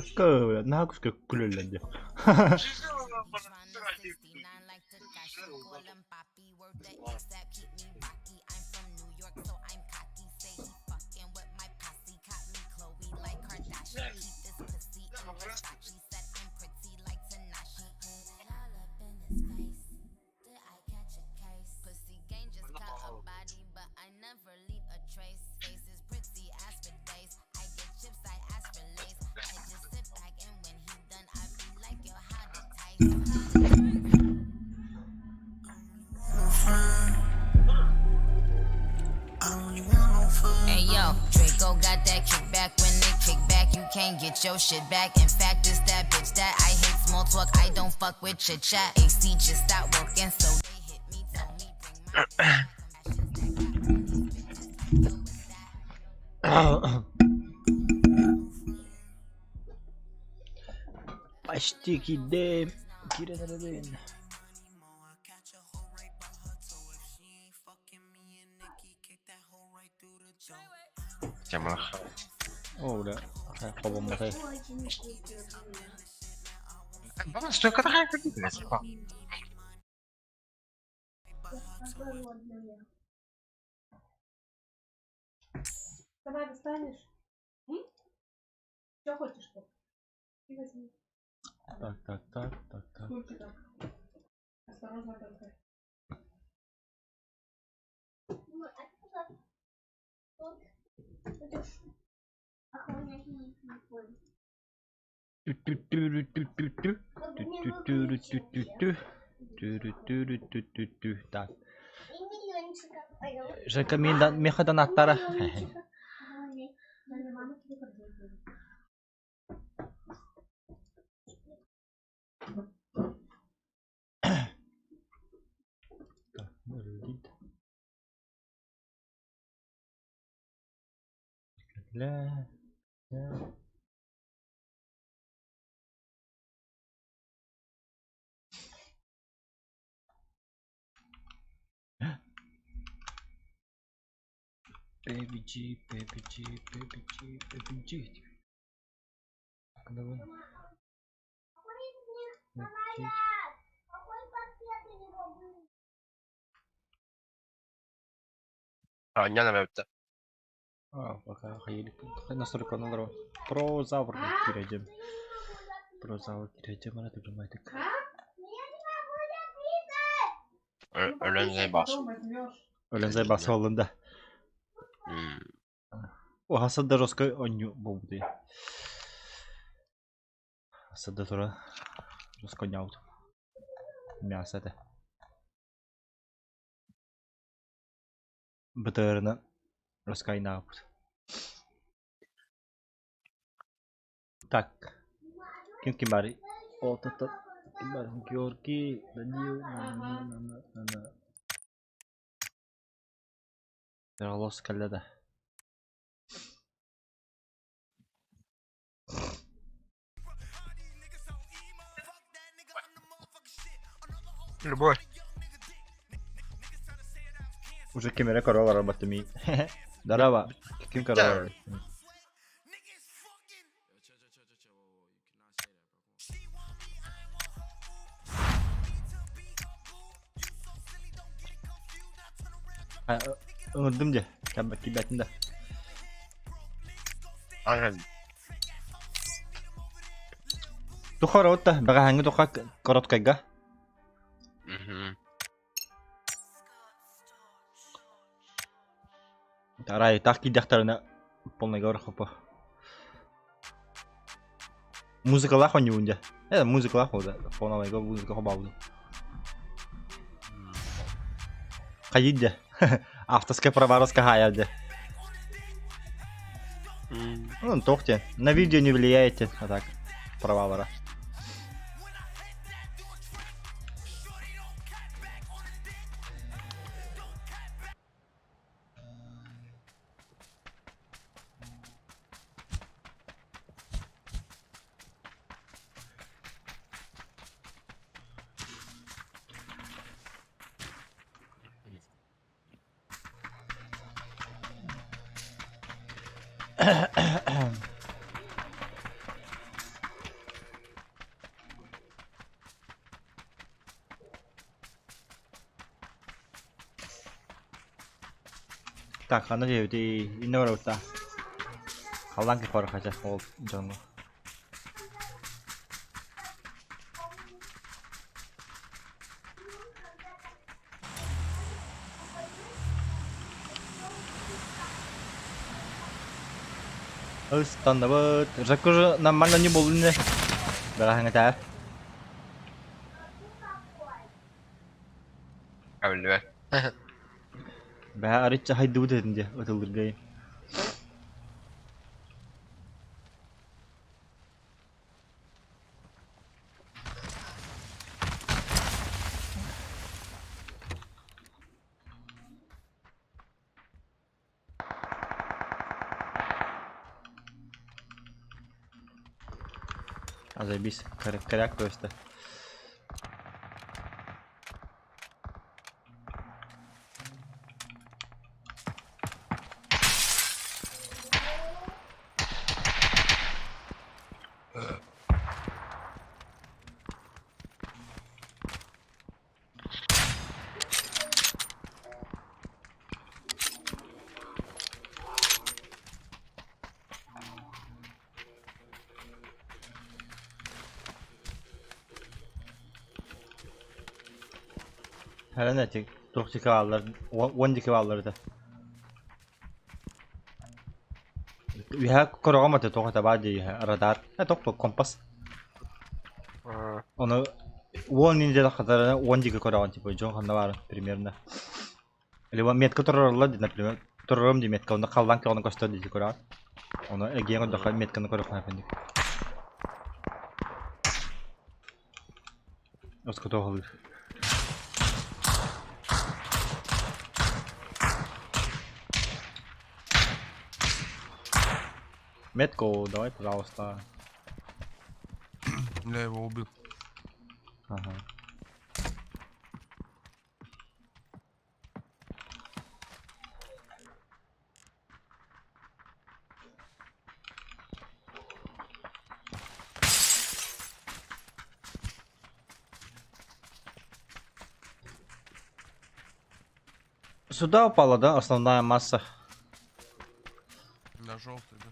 Жестко, наһаа күүскэ күлэллэр дии. Почти киирдим. Киирэн эрэбин. Тямаха. О, бля, холоммутай. Стойка такая кредитная, типа. Сама достанешь? Что хочешь? И возьми. Так, так, так, так, так. Стульчик. Осторожно только. Тү-тү-тү-тү-тү-тү. Так. Жека меха донаттара. Так, Ля, ля. Baby G, baby G, baby G, baby G. Так, давай. Аня на А, пока настройка номер. Прозавр кирэдем. Прозавр кирэдем, ана түгүмайтык. Өлөн бас. Өлөн бас олында. О, хасада жестко оню болду. Хасада тура жестко няут. Мясо это. БТРна раскайнаабыт. Так. Ким ким баарый? О, то ким бар? Георгий, Данил, на на на на на. Лос кэллэ да. Любой. Уже ким эрэ көрө олорор баттым Дараба. Ким көрө олорор? Ыҥырдым дьэ, киирбэтин да. Ага. Туха ороут да, бэҕэһээҥҥи туха короткайга. Арай таах киирдэхтэринэ полныйга барахпа. Музыкалаах оонньуубун дьэ. Э, музыкалаах буолда. Фоновайга музыка хобаабытым. Хайыыр дьэ. Авторская права хаайар дьэ. Ну, туох диэн. На видео не влияете, а так правалара. Так, ханна диэбитий? Иннэ барабыт да. Халлаан киппар хача ол дьоҥҥо. Ыстанныбыт. Жакужа нормально не буоллун ини. Бэҕэһээҥҥитээр. Эбиллибэт. Бэҕэ арычча хайдыбыт этин дии ытыллыргай. Заебись, коряк просто. Һэрэн эти туох диэки бааллар, уон диэки бааллар этэ. Үһэ көрөҕөм этэ туох этэ баар дии үһэ радар. Э тохто компас. Ону уон неделя хатарына уон диэки көрөҕүн типа дьон ханна баарын примерно. Либо метка турараллар дии например турарым дии метка онно халлаан көҕүнэ көстөр дии көрөҕүн. Ону эгиэн көрдөххө метканы көрүөххэ сөп инник. Өскө туоһулуур. Метку давай, пожалуйста. Я его убил. Ага. Сюда упала, да, основная масса? На желтый, да.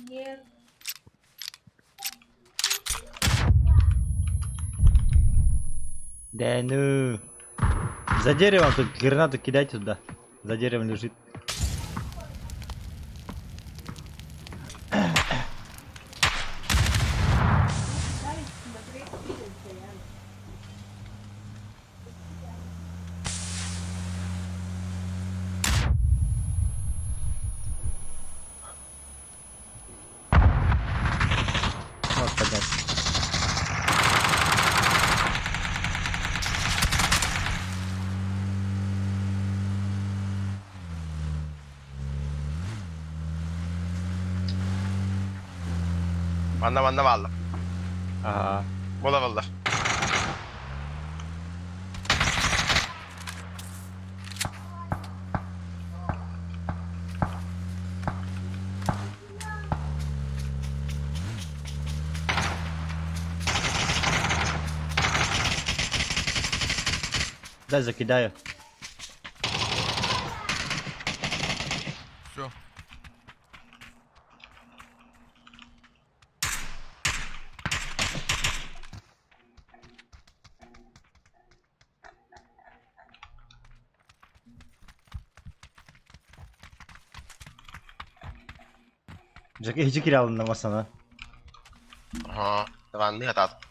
Нет. Да ну. За деревом тут гранату кидайте туда. За деревом лежит. Дай смотреть фильм, Саян. Можешь поднять. Манна манна бааллар. Ага. Була баллар. Дай закидаю. Все. Жаки иһи киралынна масана. Аха. Даванны хатаат.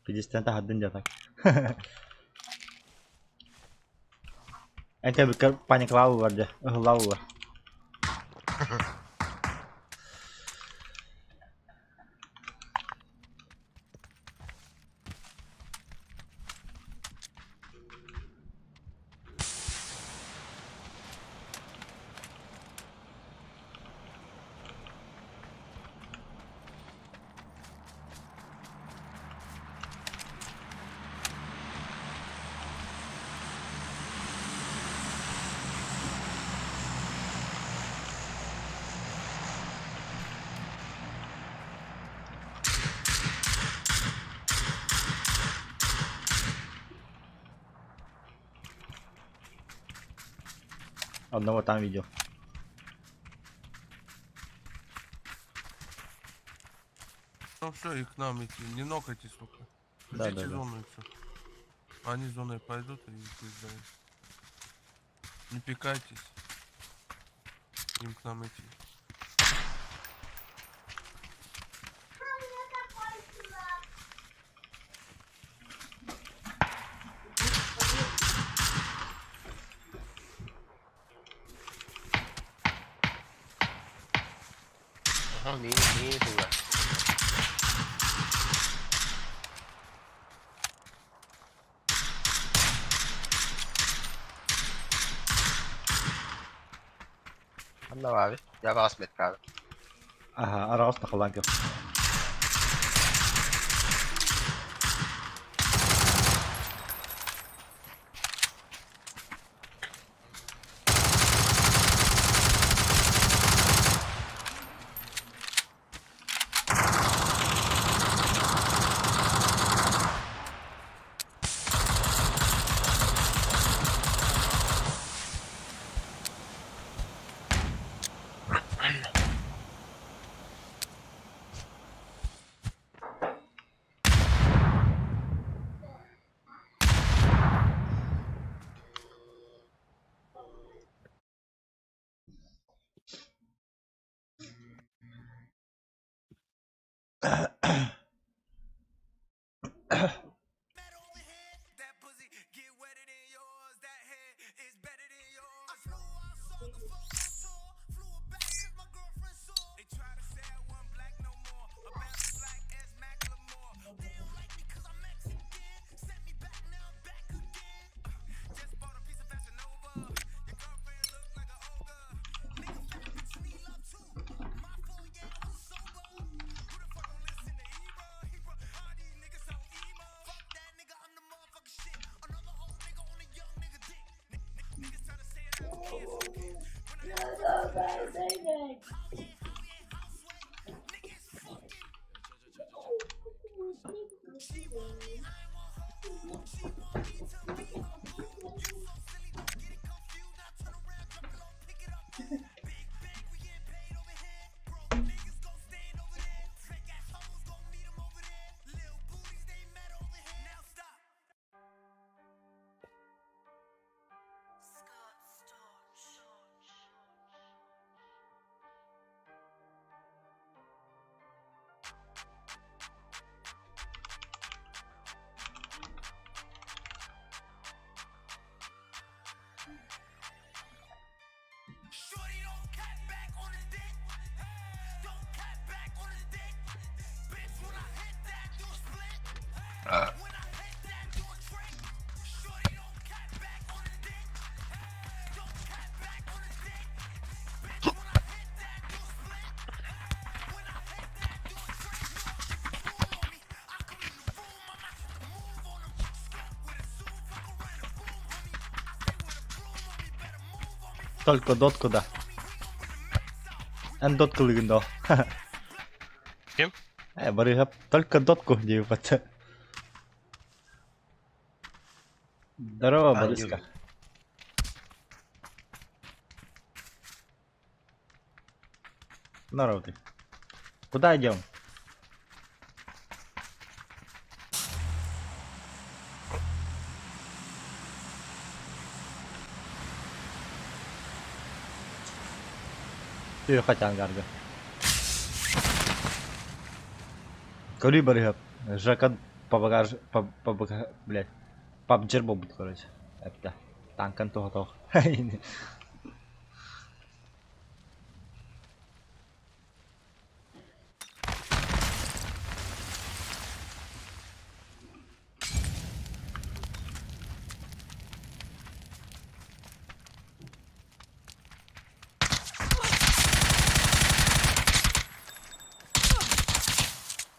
Пидистен таһардын дьатак. Эн кэлбиккэр паникалаабыллар дьэ, ыһыллаабыллар. Одного там видел. Ну все, и к нам идти. Не нокайтесь только. Да, Ждите да, да. зону и все. Они зоной пойдут и пизда им. Не пикайтесь. Им к нам идти. ห้องนี้นี่ถูกอะ Anla abi. Ya bas metre abi. Аһа, араҕас тахалаан көр. Только дотку да. Эн дотку лыгын доо. Ким? Э, барыһап только дотку диэбит. Здорово, А, Бориска. Здорово ты. Куда идем? Ты хотя ангарга. Көрүй барыһап. Жака Пабагаж, паб, блядь, пабджер буолбут, короче. Эптэ. Танкан туһатох.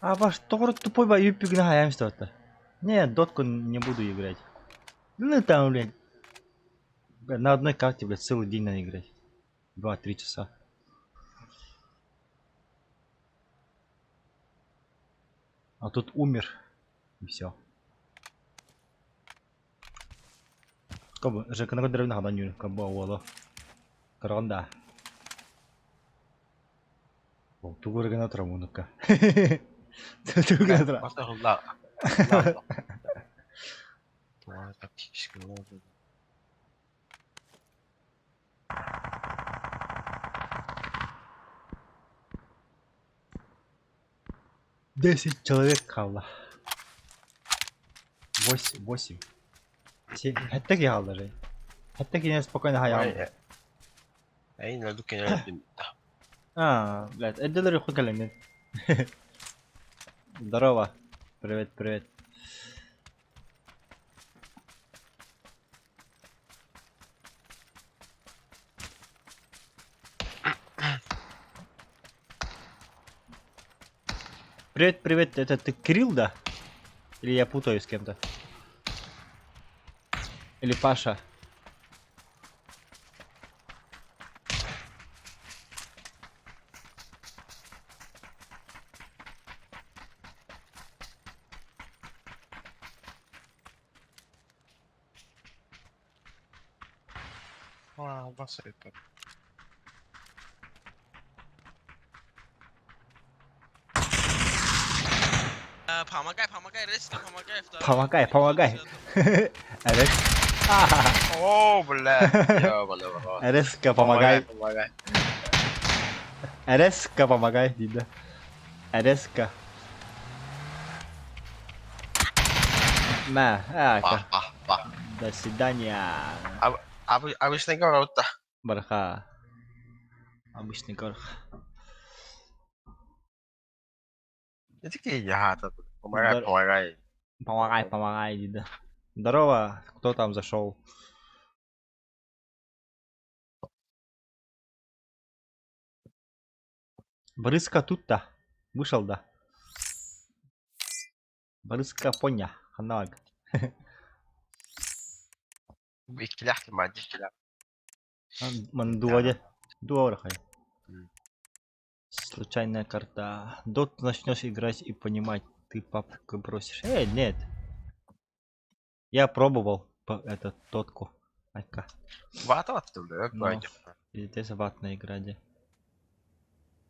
А ваш тоҕо тупой ба юппигин хаайан что-то. Не, дотку не буду играть. Ну там, блядь, на одной карте, блядь, целый день надо играть. 2-3 часа. А тут умер. И все. Кабы, Жеканы көдөрөбүн хадан юр, кабы уолу. Көрөҕүн да. Тугу эрэ гына турар муннукка. Тугу гына турар. 10 человек хаалла. 8, 8. 7, сэттэ киһи хаалла же. Сэттэ киһини спокойно хайаҕын. Эйин өлдүк кенер А, блядь, эрдэлэр уху кэлэҥҥин. Здорово. Привет, привет. Привет, привет, это ты Кирилл, да? Или я путаю с кем-то? Или Паша? Бас это. 跑马盖，跑马盖，跑马盖，跑马盖，跑马盖。Эрес. О, бля. Эреска, помогай. Помогай. Эреска, помогай, дейді. Эреска. Мә, а, До свидания. Обычный город-то. Барха. Обычный город. Помогай, помогай. Помогай, помогай, дейді. Здорово, кто там зашел? Брыска тут-то. Вышел, да. Брыска поня. Ханаг. Иккилээх иккилээх. Мандуаде. Дуорхай. Случайная карта. Дот начнешь играть и понимать, ты папку бросишь. Эй, нет. Я пробовал этот тотку. Айка. Вата Ну, здесь ватная игра, де.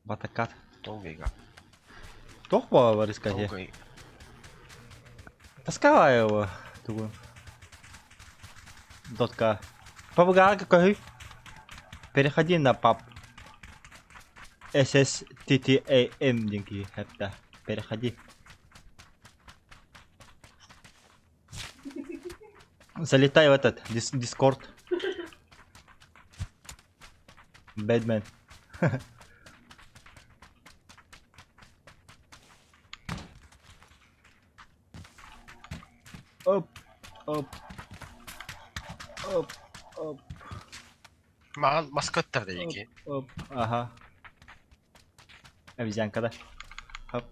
Ватакат. Долго игра. Тох рискать. Таскала его. Тугу. Дотка. Пабга какой? Переходи на паб. SSTTAM деньги. Это. Переходи. Залетай в этот Дискорд. Бэтмен. Оп, оп, оп, оп. Маған маскоттар деги. Оп, ага. Обезьянка, да? Хоп.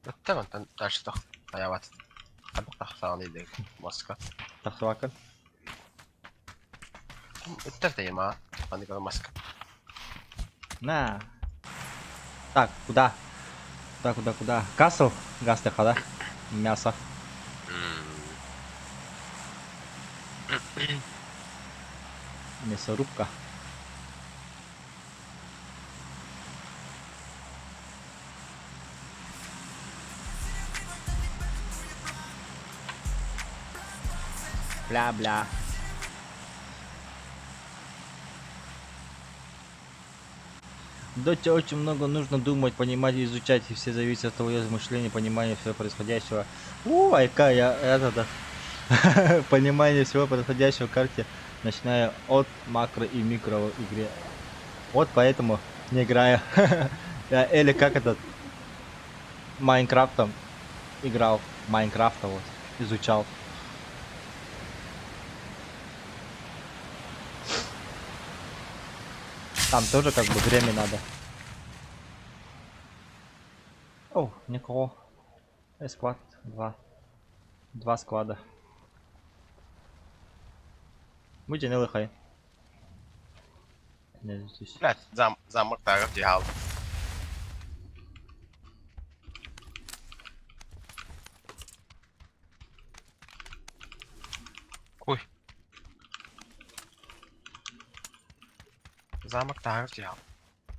Өттен онтон дальше тох аябат. Ханнык тахсааны иде маска. Тахсыбакын. Өттер дейм а. Ханнык маска. На. Так, куда? Куда, куда, куда? Касл? Гастеха, да? Мясо. Мясорубка. Бля-бля. В Доте очень много нужно думать, понимать, изучать, и все зависит от твоего мышления, понимания всего происходящего. У, айка, я это, да. Понимание всего происходящего в карте, начиная от макро и микро в игре. Вот поэтому не играю. Я или как этот Майнкрафтом играл. Майнкрафта вот изучал. Там тоже как бы время надо. О, никого. Склад. Два. Два склада. Будь не лихай. Не здесь. Блядь, замок так тихал. Ой. Замок так тихал.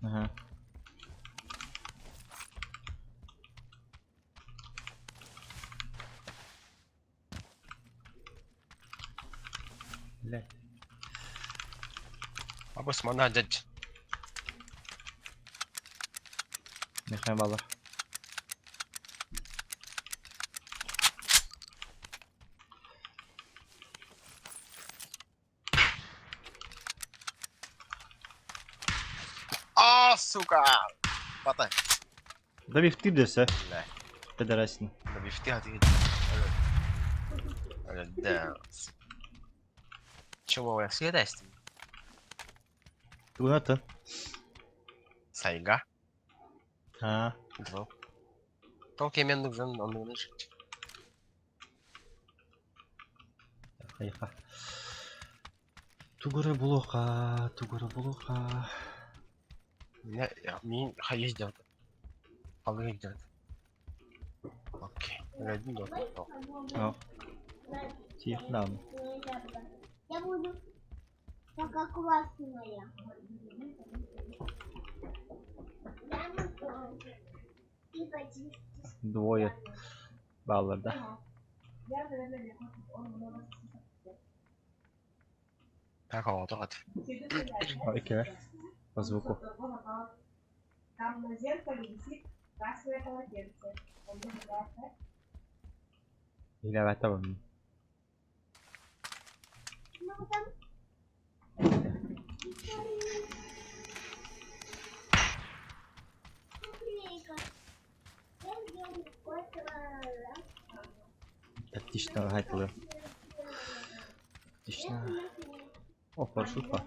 Ага. Блядь. Абыс мана дядь. Нехай балар. А, сука! Батай. Да бифти десе. Бля. Пидорасина. Да бифти хати. Да. Чего я съедаешь? Тугуната. Сайга. А. Два. Толки мен нужен, он нужен. Хайха. Тугура булоха, тугура булоха. Я, я, хай делать. Алый делать. Окей. Один год. О. Тихо, да. Я буду пока классная. Двое. Баллар, да? Так, а вот. Окей. По звуку. Там на зеркале висит красное полотенце. Или этого. Ну, там... Тактично гайтылы. Тактично. О, парашютка.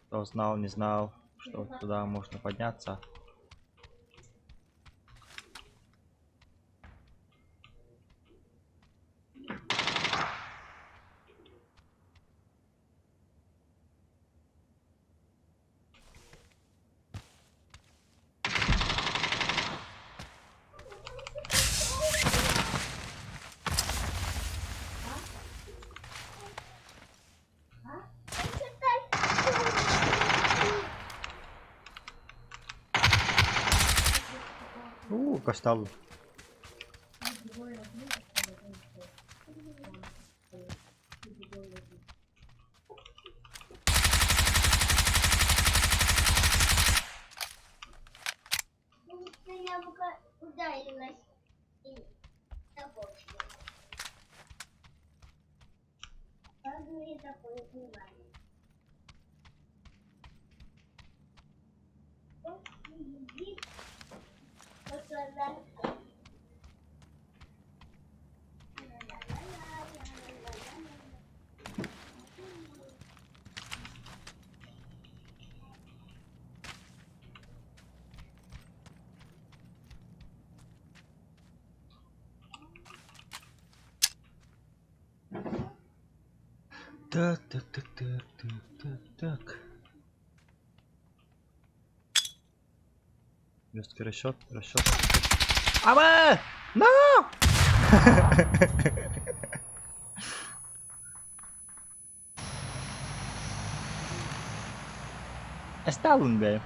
Кто знал, не знал, что туда можно подняться. Костал. Ударилась. И такой Так, так, так, так, так, так, так. Жесткий расчет, расчет. Ама! No! Сталин, бля.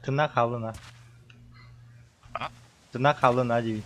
Тына хааллын а. А? Тына хааллын а диибин.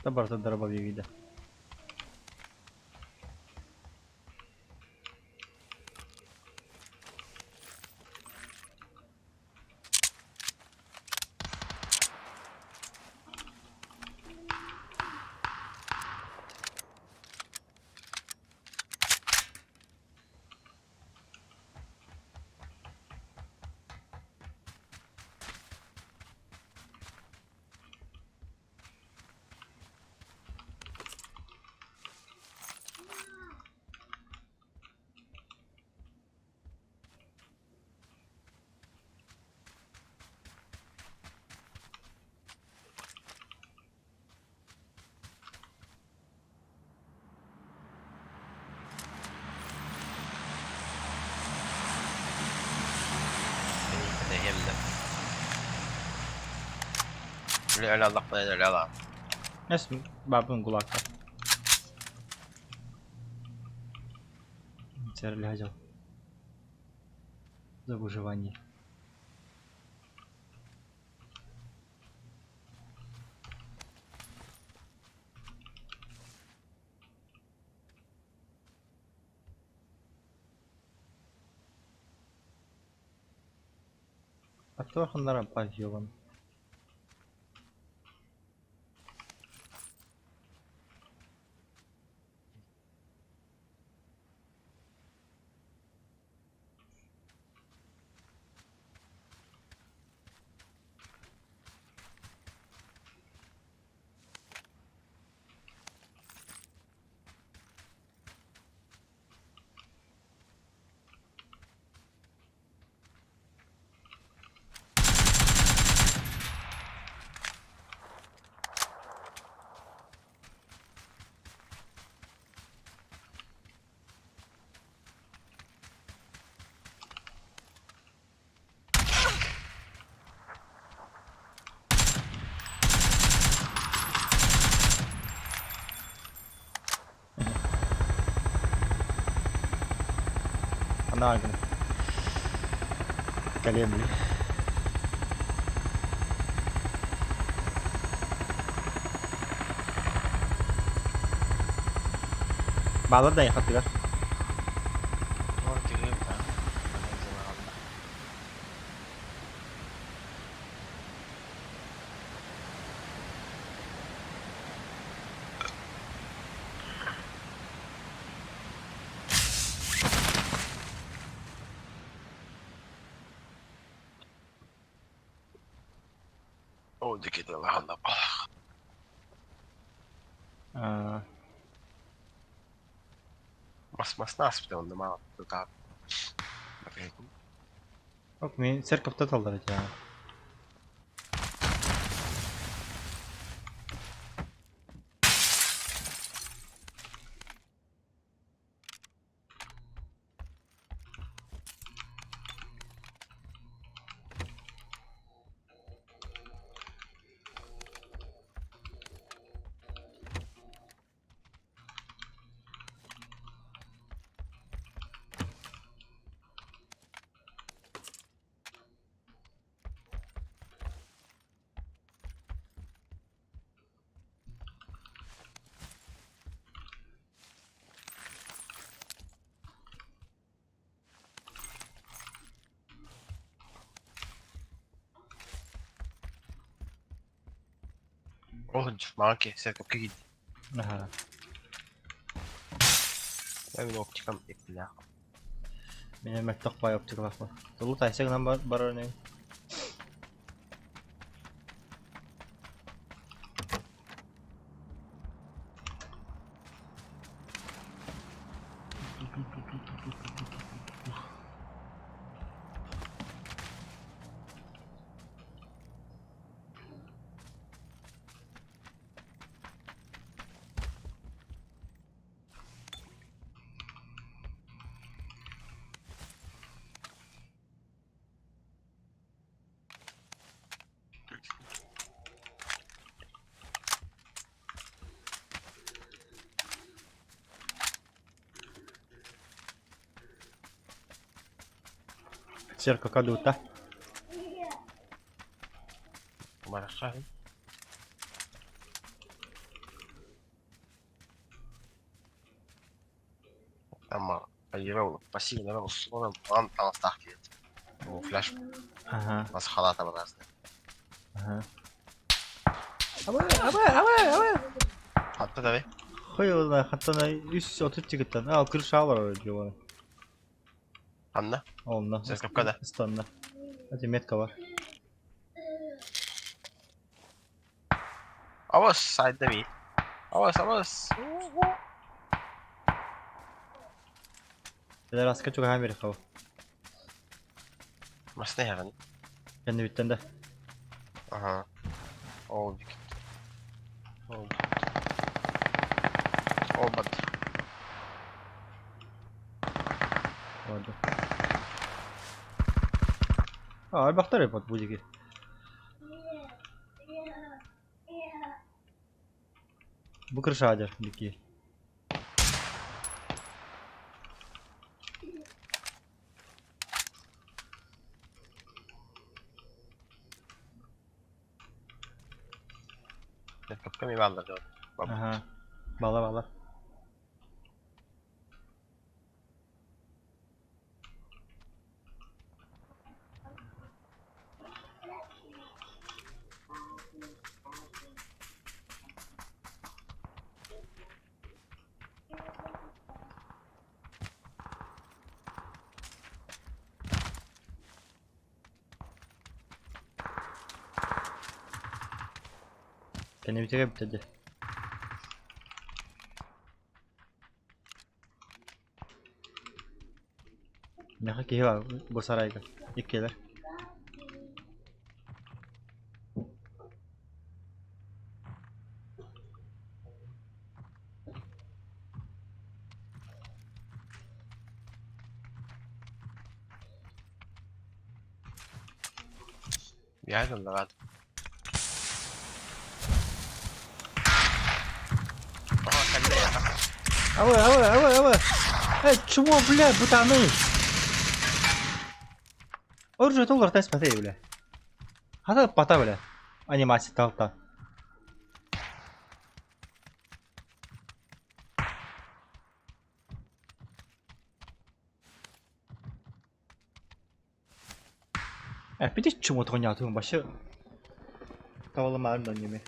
Хата барыта дробовик Бабын гулакка. Сэр За выживание. А то ханнара пальёван. Ханна гына. Кэлиэм Баалар да хаттыгар. Оо, дикит аллах. Аа. Мас масна аспыта онно маа тутаат. Ок, мин церковьта таллар этэ. Оһунч, маҥан церковка киирдим. Аһаа. Мин оптикам иппилээх. Мин мөлтөх баай оптикалаахпын. Тулу тайса гынан барар ини. Церковь кадута. Барахха. Ама айыра пассивно условно план таҥастаах киһи. Камуфляж Ага. мас халаата барасты. Ага. Абы, абы, абы, абы. Хатта таби. Хой хаттан 330 тигиттен. А, крыша бар диyor. Ханна? Онно. Церковка да. Станна. Hadi метка бар. Авас сайда ми. Авас, авас. Пидораска чугаһаан биэриэххэ бу. Масна яҕын. Кэннибиттэн да. Аха. Ол дикит. Ол. Ол бат. Oldu. Аа, элбэхтэр эбит бу диэки. Бу крыша дьэр дики. Капками бааллар дьон. Аха. Бала бала. Кэннибитигэр эбитэ дии. Миэхэ киһи баар бу сарайга иккилэр. Биһиэхэ Авы, авы, авы, авы! Эй, чего, бля, бутаны? Оружие доллар тай смотри, бля. Хата пата, бля. Анимация талта. Э, чему тронятын башы. Таваламарын да неме.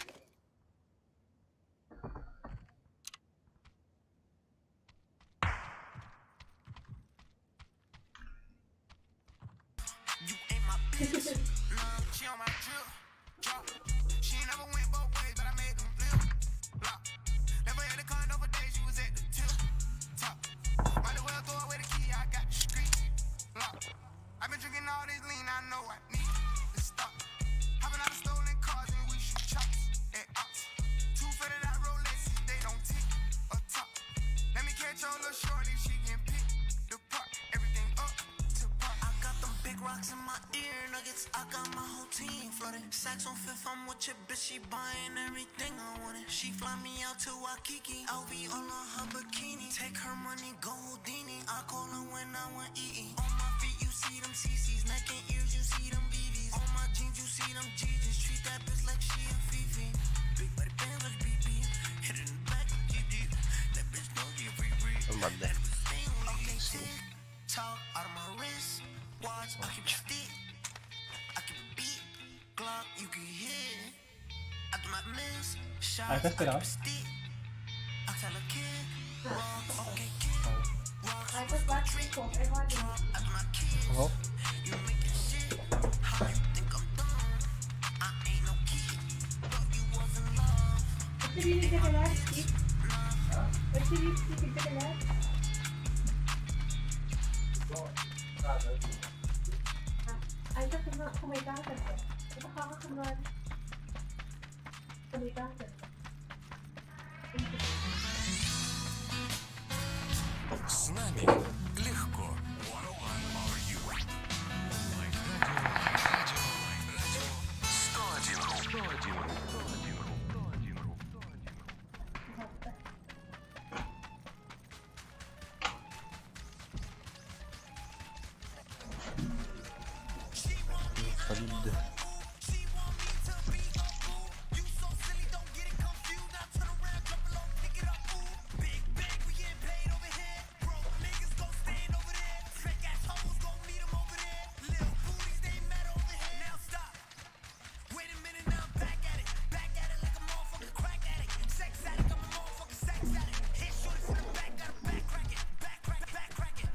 I've been drinking all this lean, I know I need to stop. Hopping out of stolen cars and we shoot chops and ops. Two for the out Rolexes, they don't tick or top. Let me catch your little shorty, she can pick the part. Everything up to par. I got them big rocks in my ear nuggets. I got my whole team flooded. Sacks on fifth, I'm with your bitch. She buying everything I wanted. She fly me out to Waikiki. I'll be all on her bikini. Take her money, go Houdini. I call her when I want eating. On my feet, you see them CCs. Neck and ears, you see them BBs. On my jeans, you see them GGs. Treat that bitch like she a Fifi. Big body band like BB. Hit it in the back, GG. That bitch know she a free free. Manna. Okay, tick tock out of my wrist. Watch, I keep it stick. I keep it beat. Glock, you can hear. I do not miss. Shots, I Айта keep спера. it stick. I tell a kid. Walk, okay, kid. Walk, Айта 20 секунд. Регламент. I do not kiss. Ого. You making shit. How you think I'm dumb? I ain't no kid. Thought you was in love. Очевидно, канарский. Очевидно, канарский. Айта кумайдаан кэллэ. Хаҕа хымнаан кумайдаан кэллэ. С нами легко. Солид. She want me to be her boo. You so silly, don't get it confused. Now turn around, jump low, pick it up, ooh. Big bang, we getting paid over here. Broke niggas gon' stand over there. Fake ass hoes gon' meet 'em over there. Little booties, they mad over here. Now stop. Wait a minute, now I'm back at it. Back at it like a motherfucking crack addict. Sex addict, I'm a motherfucking sex addict. Hit shorty from the back, got a back crack it. Back crack, back crack it.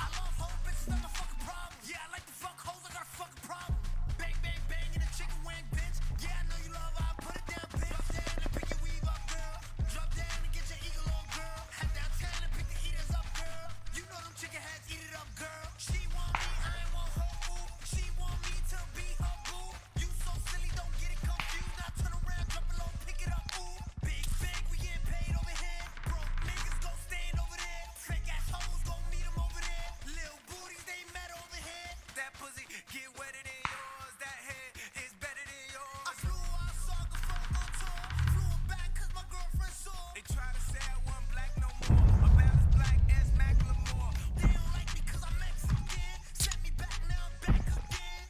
I love hoe bitches, I'm a fucking problem. Yeah, I like to fuck hoes, I got a fucking problem. Bang, bang, bang in a chicken wing, bitch. Yeah, I know you love her, I put it down, bitch. Drop down and pick your weave up, girl. Drop down and get your eagle on, girl. Head downtown and pick the eaters up, girl. You know them chicken heads eat it up, girl. She want me, I ain't want her, ooh. She want me to be her boo. You so silly, don't get it confused. Now turn around, jump low, pick it up, ooh. Big bang, we getting paid over here. Broke niggas gon' stand over there. Fake ass hoes gon' meet 'em over there. Lil booties, they mad over here. That pussy get wetter than yours. That head is better than yours. I flew out, so I could fuck on tour. Flew her back 'cause my girlfriend saw. They try to say I wasn't black no more. A balanced black as Macklemore. They don't like me 'cause I'm Mexican. Sent me back, now I'm back again.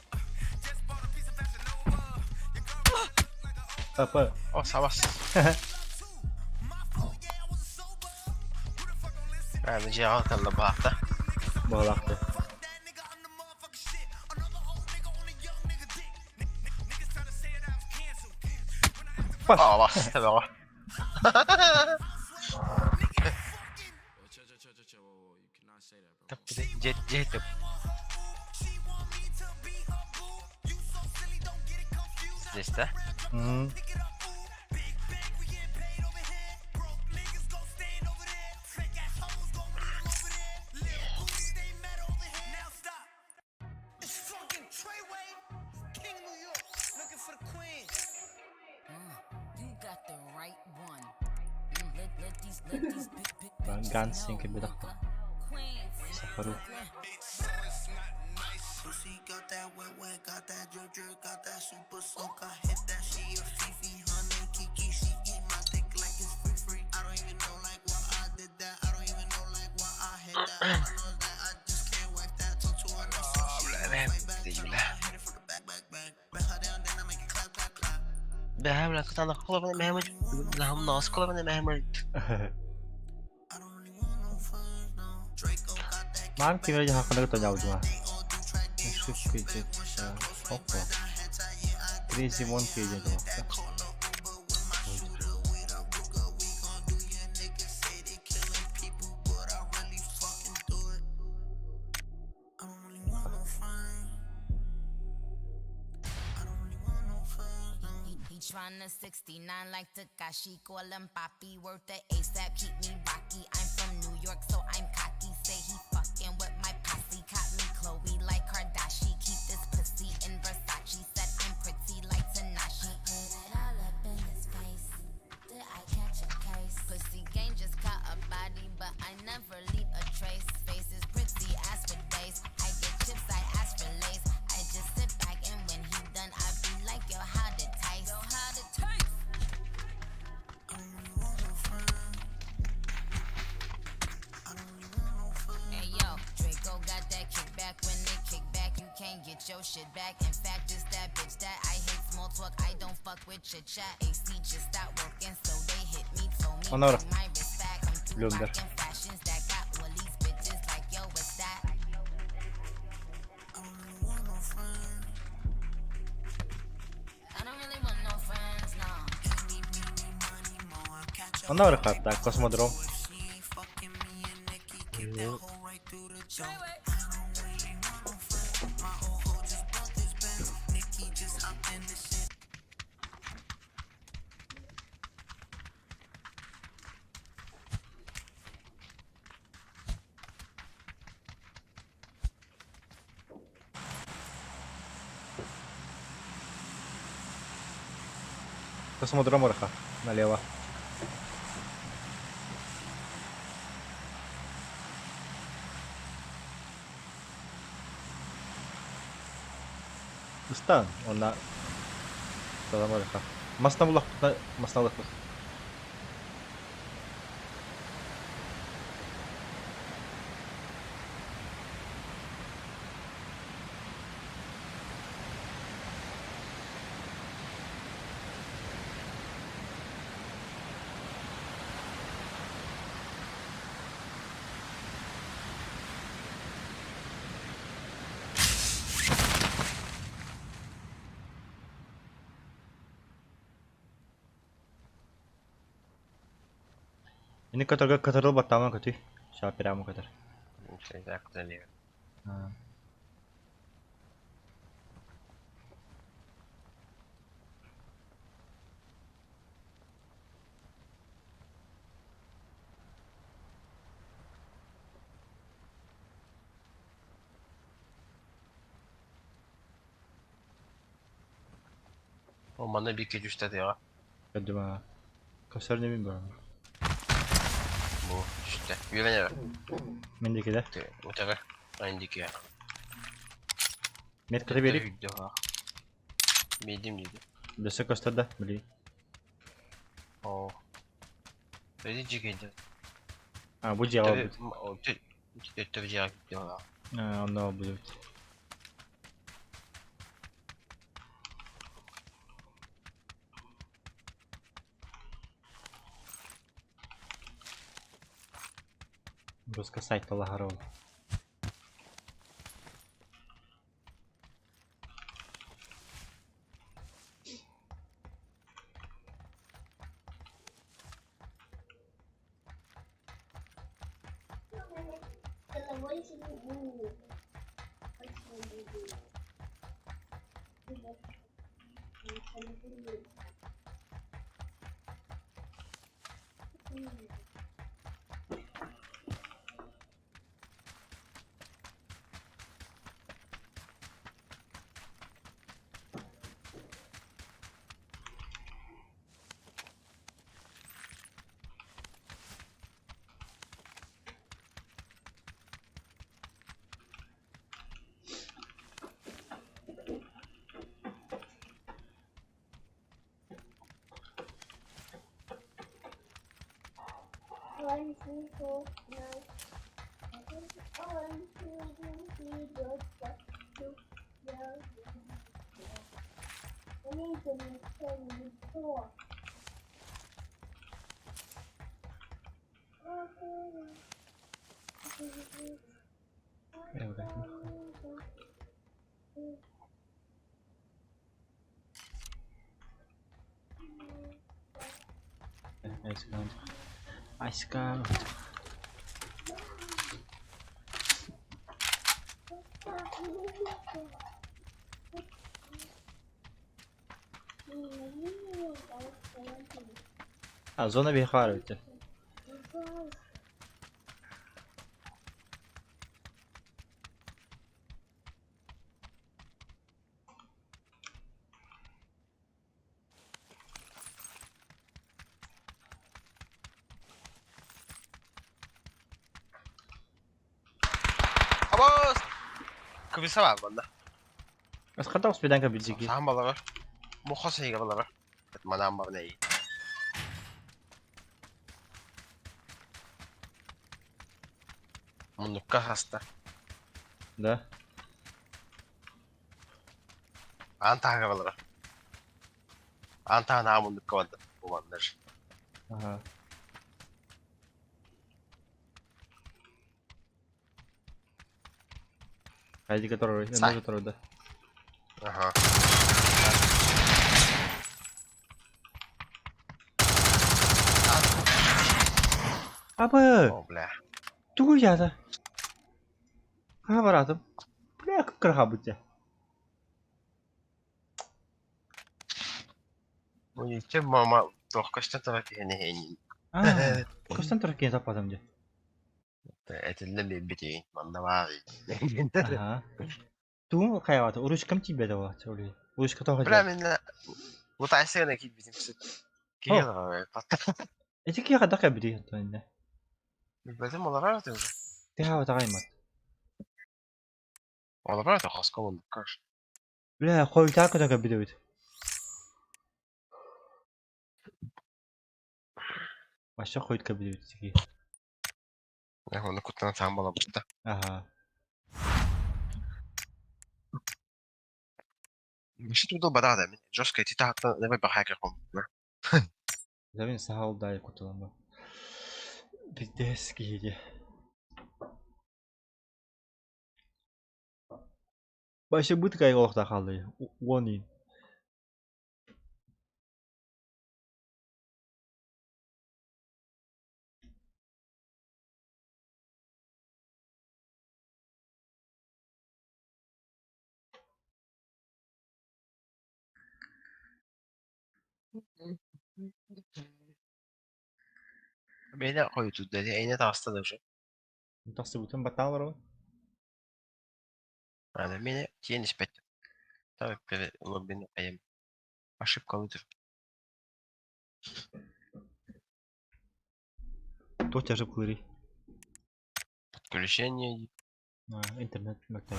Just bought a piece of Fashion Nova. Your girlfriend look like a ogre. Папа. О, сабас. My fault, yeah, I wasn't sober. Who the fuck gon' listen? Аны дьиэҕэ кэллэ баахта. Баҕалаахты. Fuck that nigga, I'm the motherfucking shit. Another old nigga on a young nigga dick. Niggas tryna say that I was canceled. When I asked the Паш. Аалас тэбэҕэ. Дьэ дьэ тэп. She want me to be her boo. You so silly, don't get it confused. Now Здесь, да? М. pick it up, ooh. Big bang, we getting paid over here. Broke niggas gon' stand over there. Fake ass hoes gon' meet 'em over there. Little booties, they mad over here. Now stop. It's fucking Treyway, King New York, looking for the queen. You got the right one. Let these big big bitches Гансинг know, бедахта. nigga. Queens, Сахару. Brooklyn. Pussy got that wet wet, got that drip drip, got that super soak. I hit that she a Fifi, honey Kiki. She eat my dick like it's free free. I don't even know like why I did that. I don't even know like why I hit that. All I know is that I just can't wipe that. Talk to her nice, so she Бля, gon' бля, fight back. ты Turn бля. around, hit it from the back, back, back. Bend her down, then I make it clap, clap, clap. Бэхэм лакытана кулабына мэхэмэр лахам нос кулабына мэхэмэр I don't really want no friends, no. Draco got that Мам кимэрэ хаханаг тоняудума. they all do track, they don't Ошибка shoot идет. back. One shot, close range, Опа. I head tight, yeah, I did Crazy that, Monkey yeah, I диэн let туохта. that call up Uber with my shooter, with a Ruger, we gon' do your niggas say they killing people, but I really fucking do it. I don't really want no friends. I don't really want no friends, no. He tryna 69 like Takashi, call him Papi, worth the ASAP, keep me rocky. I'm from New York, so I'm cocky. Say he fucking with my posse, caught me Chloe like Kardashian. Get your shit back. In fact, just that bitch that I hate small talk. I don't fuck with chit chat. AC just stopped working, so they hit me, told me Онор. bring my wrist back. I'm through Блюндер. rocking fashions that got all these bitches like yo, what's that? I don't really want no friends, no. Онно барыахха так, космодром. Космодром барыахха, налево. Ыстаан уонна Салам барыахха. Мастан буллахпытына мастан ылыахпыт. Ини которга кытарыл баттааман көтүй. Ща прямо көтөр. Ол манна биир түстэ тыаҕа. Көрдүм аа. Көстөр небин баар. Бу түстэ. Үөрэн эрэ. Мин диэки да. Утары. Айн диэки. Метката биэрик. Биирдим диэки. Өссө көстөр да, били. Оо. Эти дьиэкэйдэр. А, бу дьиэҕэ олорбут. Төттөрү дьиэҕэ киирдим. Аа, онно олорбут. Руска сайт алаһар ол. Головой себе One, two, four, nine. One, two, three, four, five, six, seven, eight, four. Айска. А, зона биһиэхэ баар эбит. Абаас! Кыбыса баар манна. Асхата успеданка билдьики. Саһан балара. Муха сыйга балара. Манаан барна ий. Муннукка хаста. Да. Аан таһыгар олорор. Аан таһынааҕы муннукка барда. Бу маннар. Ага. Хайди который, Сай. который да. Ага. Абы! О, бля. Тугу ята? Хаһа бараатым? Бля, кып-кыраха бутя. Ну ничего, мама, туох көстөн турар киһини иһин. Аа, көстөн турар киһини таппатым дии. Этиллэн биэрбитигин, манна баар. Аха. Тугун хайаҕата, ручкам тиийбэтэ буолааччы ол иһин. Ручка тоҕо Бля, дьиэ. мин Лутайсыгына киирбитим сөп. Киһи олорор Ити киһи хайдах кэлбитий оттон иннэ? Билбэтим олорор этэ уже. Тыаһаабатаҕа аймат. Олорор этэ хоско муннукка. Бля, хойутаан көтөн кэлбит эбит. Вообще хойут кэлбит эбит ити киһи. Оны куттанан саан буолабыт да. Аха. Вообще тут бадаа да мин жестко ити таһаттан давай бахайка ком. Завин сахал дай кутулама. Пиздец киһи дии. Вообще бытыкай олохтоох хааллый. Уон иин. Бэйдэ хойутууда эйне таҕыста да уже. Тахсыбытын баттаан олоробун. Аны мени тиэн испэт. Там лоббин айым. Ошибка лутер. Туох тяжеп кылырый? Подключение Интернет мөлтөй.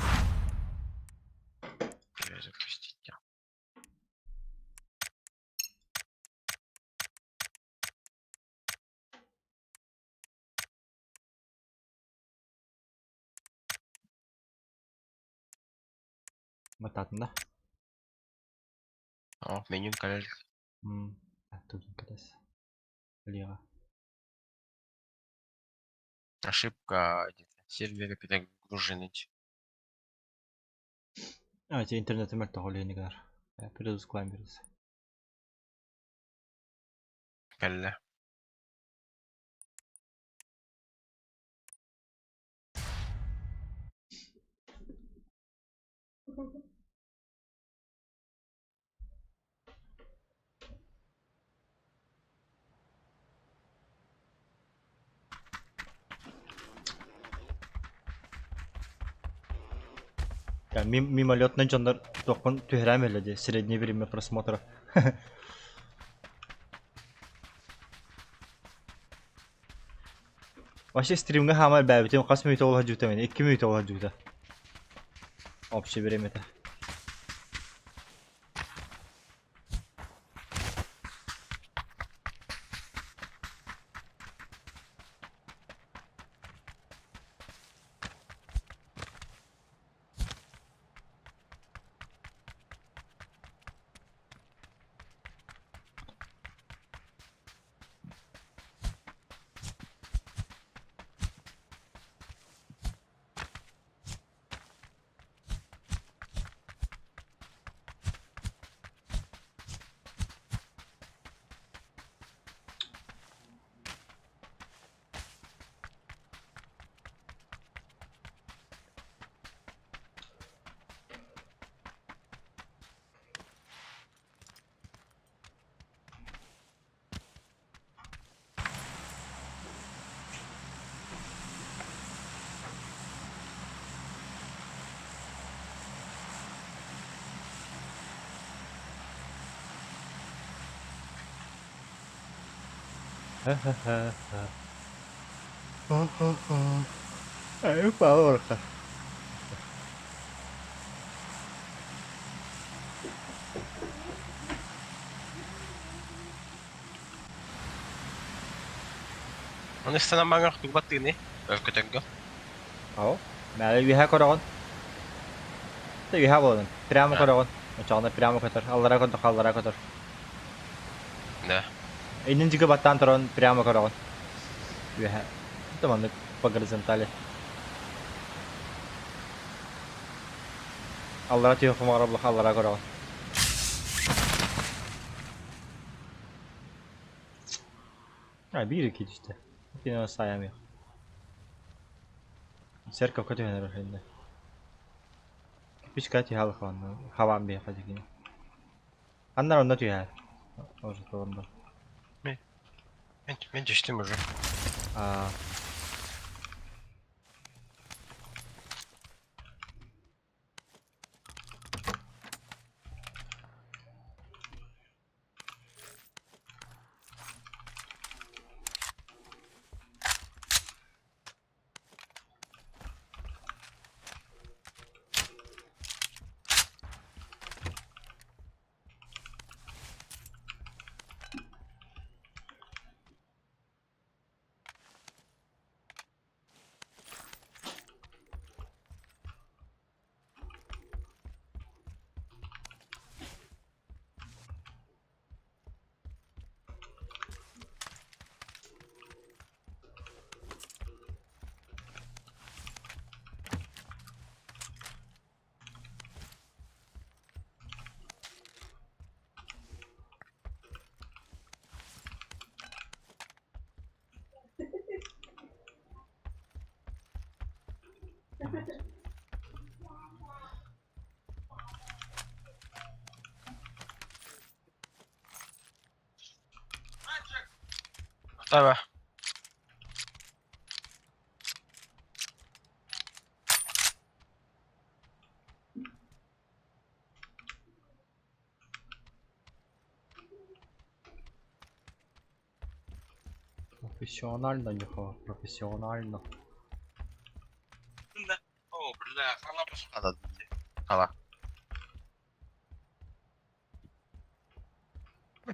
Перезапустить. Баттаатын да? О, меню кэлэр. Тут кэлэс. Лево. Ошибка где-то. Серверы перегружены. А, те интернет мөлтөх ол иһинигэр. Перезапускаем берес. Кэллэ. Мимолетный дьоннор туохпун түһэрэм элэ дии, среднее время просмотра. Вообще стримҥа хаамар бээбитим хас мүнүүтэ ол сылдьыбыта мин? Икки мүнүүтэ ол сылдьыбыта. Общее время-то. Ха-ха-ха. Оны станан баңар турбаттыгыны. Өркөтөнгө. Ау. Мэлэ үөһэ көрөҕүн. Тэ үөһэ буолан. Прямо көрөҕүн. Оччоҕуна прямо көтөр. Аллара көрдөххө аллара көтөр. Да. Иннин диэки баттаан туран прямо көрөҕүн. Үөһэ. Это маннык по горизонтали. Аллара түһүөх хомоҕор булах аллара көрөҕүн. А, биир икки түстэ. Кино саайамыах. Церковка түһэн эрэр иннэ. Кирпичка түһэ алхаан хабаан биэхэ дигин. Аннар онно түһэр. Уже толордо. Мен мен түстүм уже. А, Давай. Профессионально, нюхала, профессионально. О, бля, хала Хала. Хала.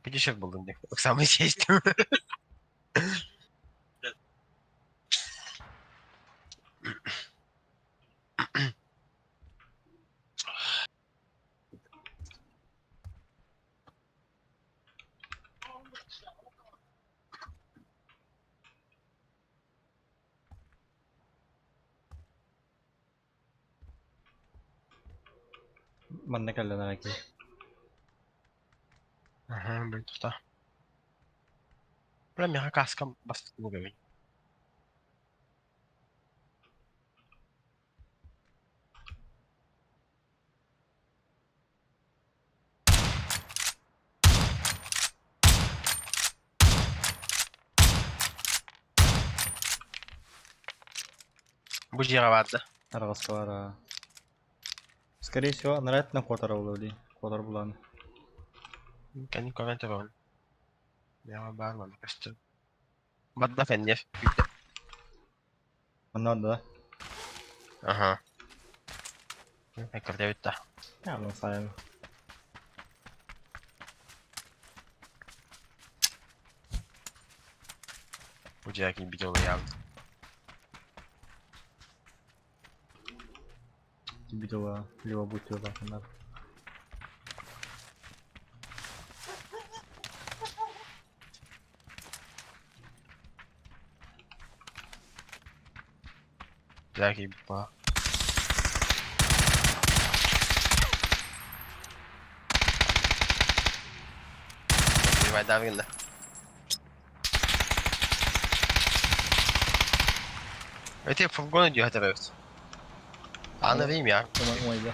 Пятьдесят булдум диye. Самый сесть. Манна кэллэн эрэ Ага, блин, тута. Бля, миэхэ каскам бастакы эбит. Бу дьиэҕэ баар да? Арҕаска баар. Скорее всего, нравится куотар буолуо дии. Куотар булан. Кэннин көрөн төбөҕүн. Миэхэ баар манна көстөр. Барда феннер. Онно да. Аха. Көрдөбүт да. Я сайын. Бу дьиэҕэ киирбит улуйаабыт. Видела, либо будь надо. Дьиэҕэ киирбит баа. Убайдаабыгын да. Эти фургоны дьиэҕэ тэбэбит. Аны дейм я. Ой,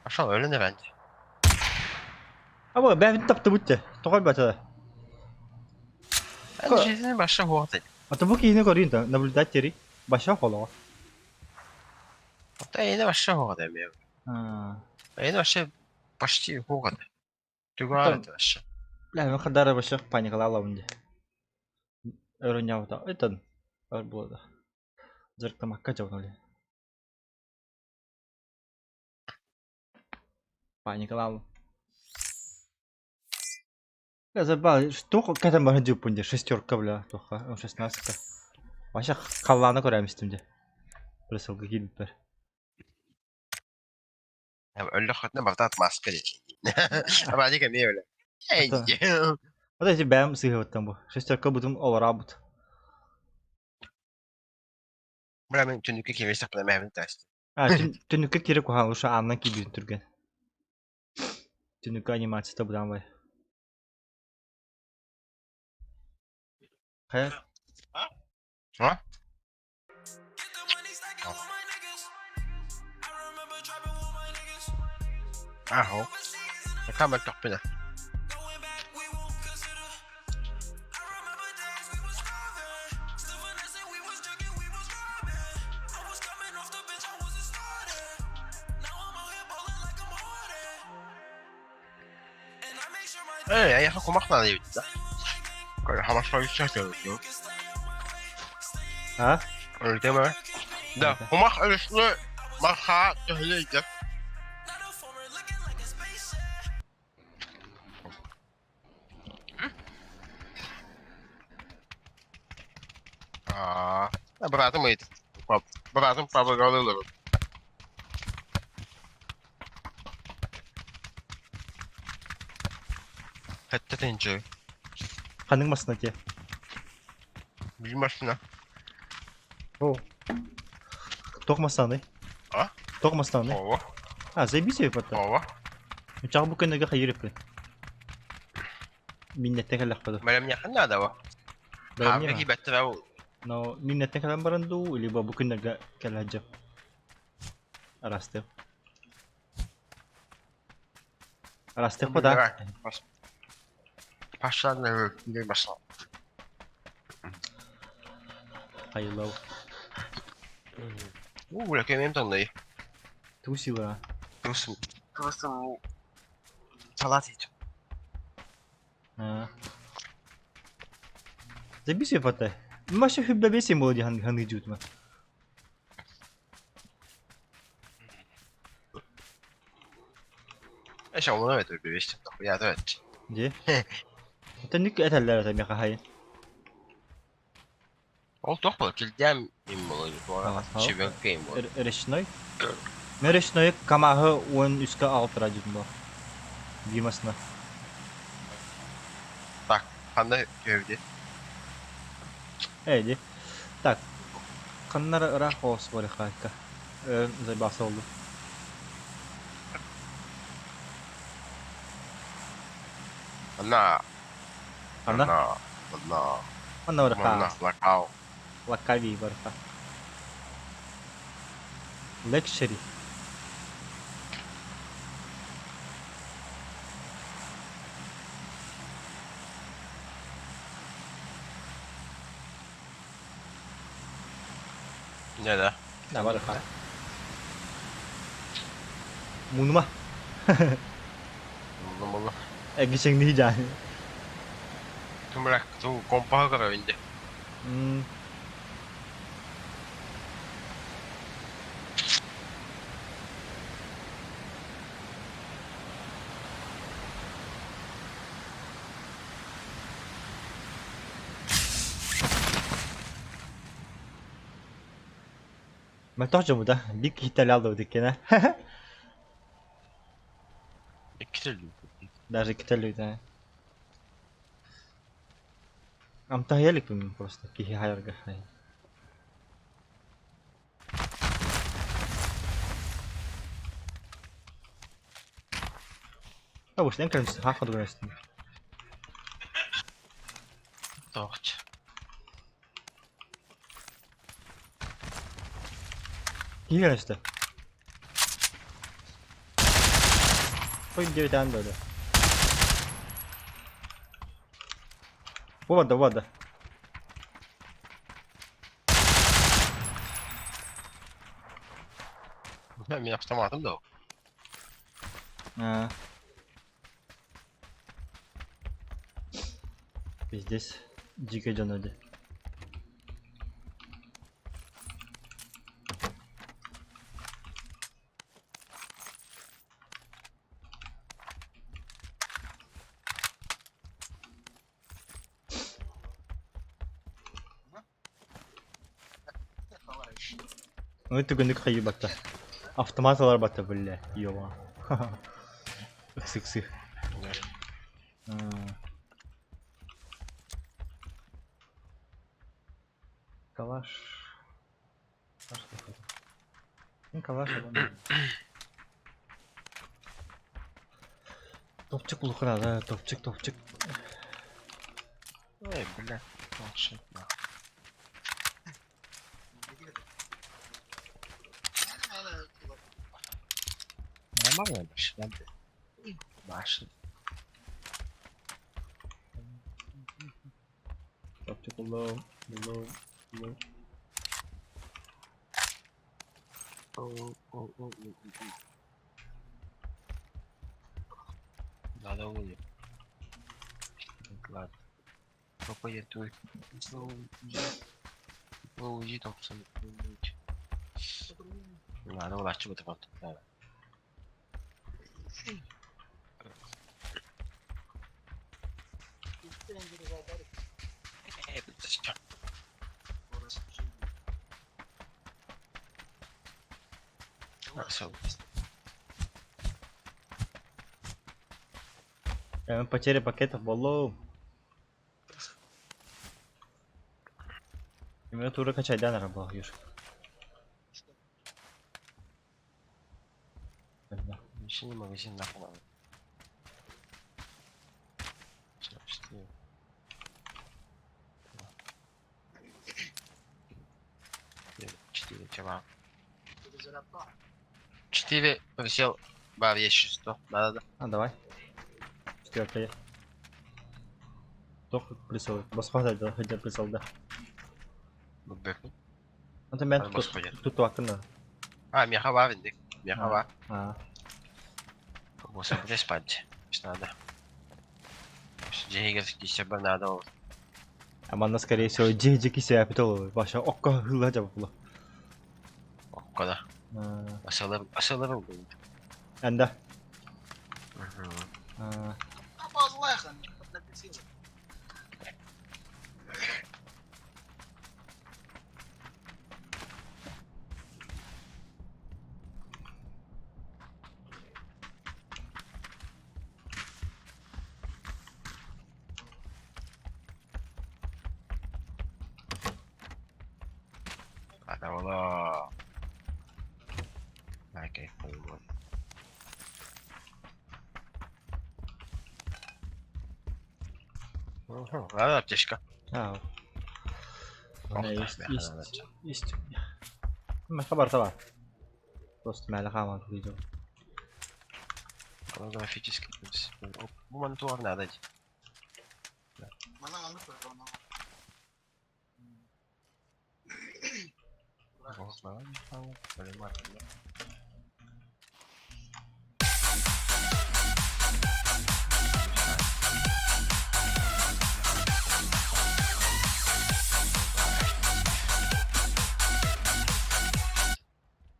Пошел, өлөн эбэнди. А бу бэйбит таптыбыт те. Тоҕой бата. Жизни баша хуотай. А то бу киһини көрүүн да наблюдать тери. Баша холоҕо. Ата эйне баша хуотай мен. Эйне вообще почти хуотай. Тугар вообще. Бля, мен хадара баша паникалаалабын ди. Өрөнньабыта. Этен. Өр буолда. Дьарыктамакка дьабын Паникалаалым. Забыл, что к этому дьуппун дии, шестерка, бля, туха, М16-ка. Вообще халлааны көрөм истим дии. Присылка киирбиппэр. Өллөххүтүнэ барыта отмазка дии. Абаадьык эмиэ өлө. Это Вот эти бэм сыыһабыттан бу. Шестерка бутум олораабыт. Бля, мин түннүккэ киирбэстэхпинэ мэһэбин таастым. А, түннүккэ киирэ куһаҕан, лучше аанынан киирбитин түргэн. Түннүккэ анимацията быдан бай. Хайа? А? Аһо. Камер көхпүнэ. Ээ, эйиэхэ кумах наада эбит да. А? Өлүтэмэ. Да, кумах өрүсүнэ мархаа төһөлөйдө. Аа, быраатым ыйыт. Быраатым фабрикалыы олорор. Сэттэ тыһыынча. Ханнык массыына этиэ? Биир массыына. О. Туох массыынаный? А? Туох массыынаный? Ова. А, заебись эбит Ова. Чаҕы бу күннэргэ хайыыр эппин. Миннэттэн кэллэхпэ дуу? Бэлэмниэххин наада бу. Бэлэмниэм Хаамка киирбэттэрэ ол. Но миннэттэн кэлэн баран дуу, либо бу күннэргэ кэлэ сылдьыам. Араастыам. Араастыахпа да. Пошла пошла. Хайылау. Уу, бля, кэмиэм таҥнай. Тугу сыылаа? Тубусум. Тубусум. Салат етим. Аа. Забисуй пота. Маша хүббэбэсин буолуо дии саныы дьуутума. Эш олоро этэр бэбэс нахуя эт. Дии. Тэнник этэллэр этэ миэхэ хайын. Ол туох буолар килдэм им буолар туора чебенкэ им буолар. Речной? Мен речной КамАһы уон үскэ аҕалтара дьүтүн буо. Биир масына. Так, ханна түһэбитий? Ээ дии. Так, ханна ыраах оҕус барыхаайка. Э, заебался болду. Манна. Ханна? Манна. Манна. Манна Манна барыха. Лакау. Лакави барыха. Лекшери. Не да. Да, барыха. Мунума. Муннум буолла. Эгисэҥнии дьааны. Тумрак, ту компаһы көрөбүн дии. Мөлтөх дьоммут да, биир киһиттэн аллыбыт иккиэнэ. Иккитэ өллүбүт. Даже иккитэ өллүбүт ээ. Амтаһыйа иликпин просто киһи хайарга. Обычно эн кэлэн хаах курдук эстим. Тоҕоч. Киһи кэлэн истэ. Ой, диэбитээн да Бу барда, бу барда. Мин автоматым да. А. Пиздец. Дикий дьон ди. Ну түгэнник хайыбатта. Автомат ылар батта биллэ. Йома. Ыксы-ыксы. Калаш. Калаш. Ну, калаш. Топчик улукuna да, топчик, топчик. Ой, бля, планшет, нахуй. Нормально вообще, да? Башен. Топчик улу, улу, улу. Надо улик. Ладно. Попадет Уйди там Надо улачы бу тапат. Потеря пакетов боллу. Именно тура качай, да, наверное, была, юшка. Еще не магазин нахуй надо. 4. 4 тела. 4 взял. Бар, есть 100. Да, да, да. А, давай. Четвертая. Только прицел. Басқа да, хотя прицел, да. Бэк. Это мен Господи. тут тут вакына. А, меха варендик. Меха ва. А. Господи, спать. Что надо. Десять надо. А манна, скорее всего, дьи кисе апитол. Баша окка хыла жабыла. Куда? Асылыр, асылыр был. Анда. Надо было. Окей, вот. Угу, ладно, аптечка. А. Ох, Есть, да, есть, да, есть. ما خبر طبعا. Просто ما خامل видео. Голографический. Монитор надо.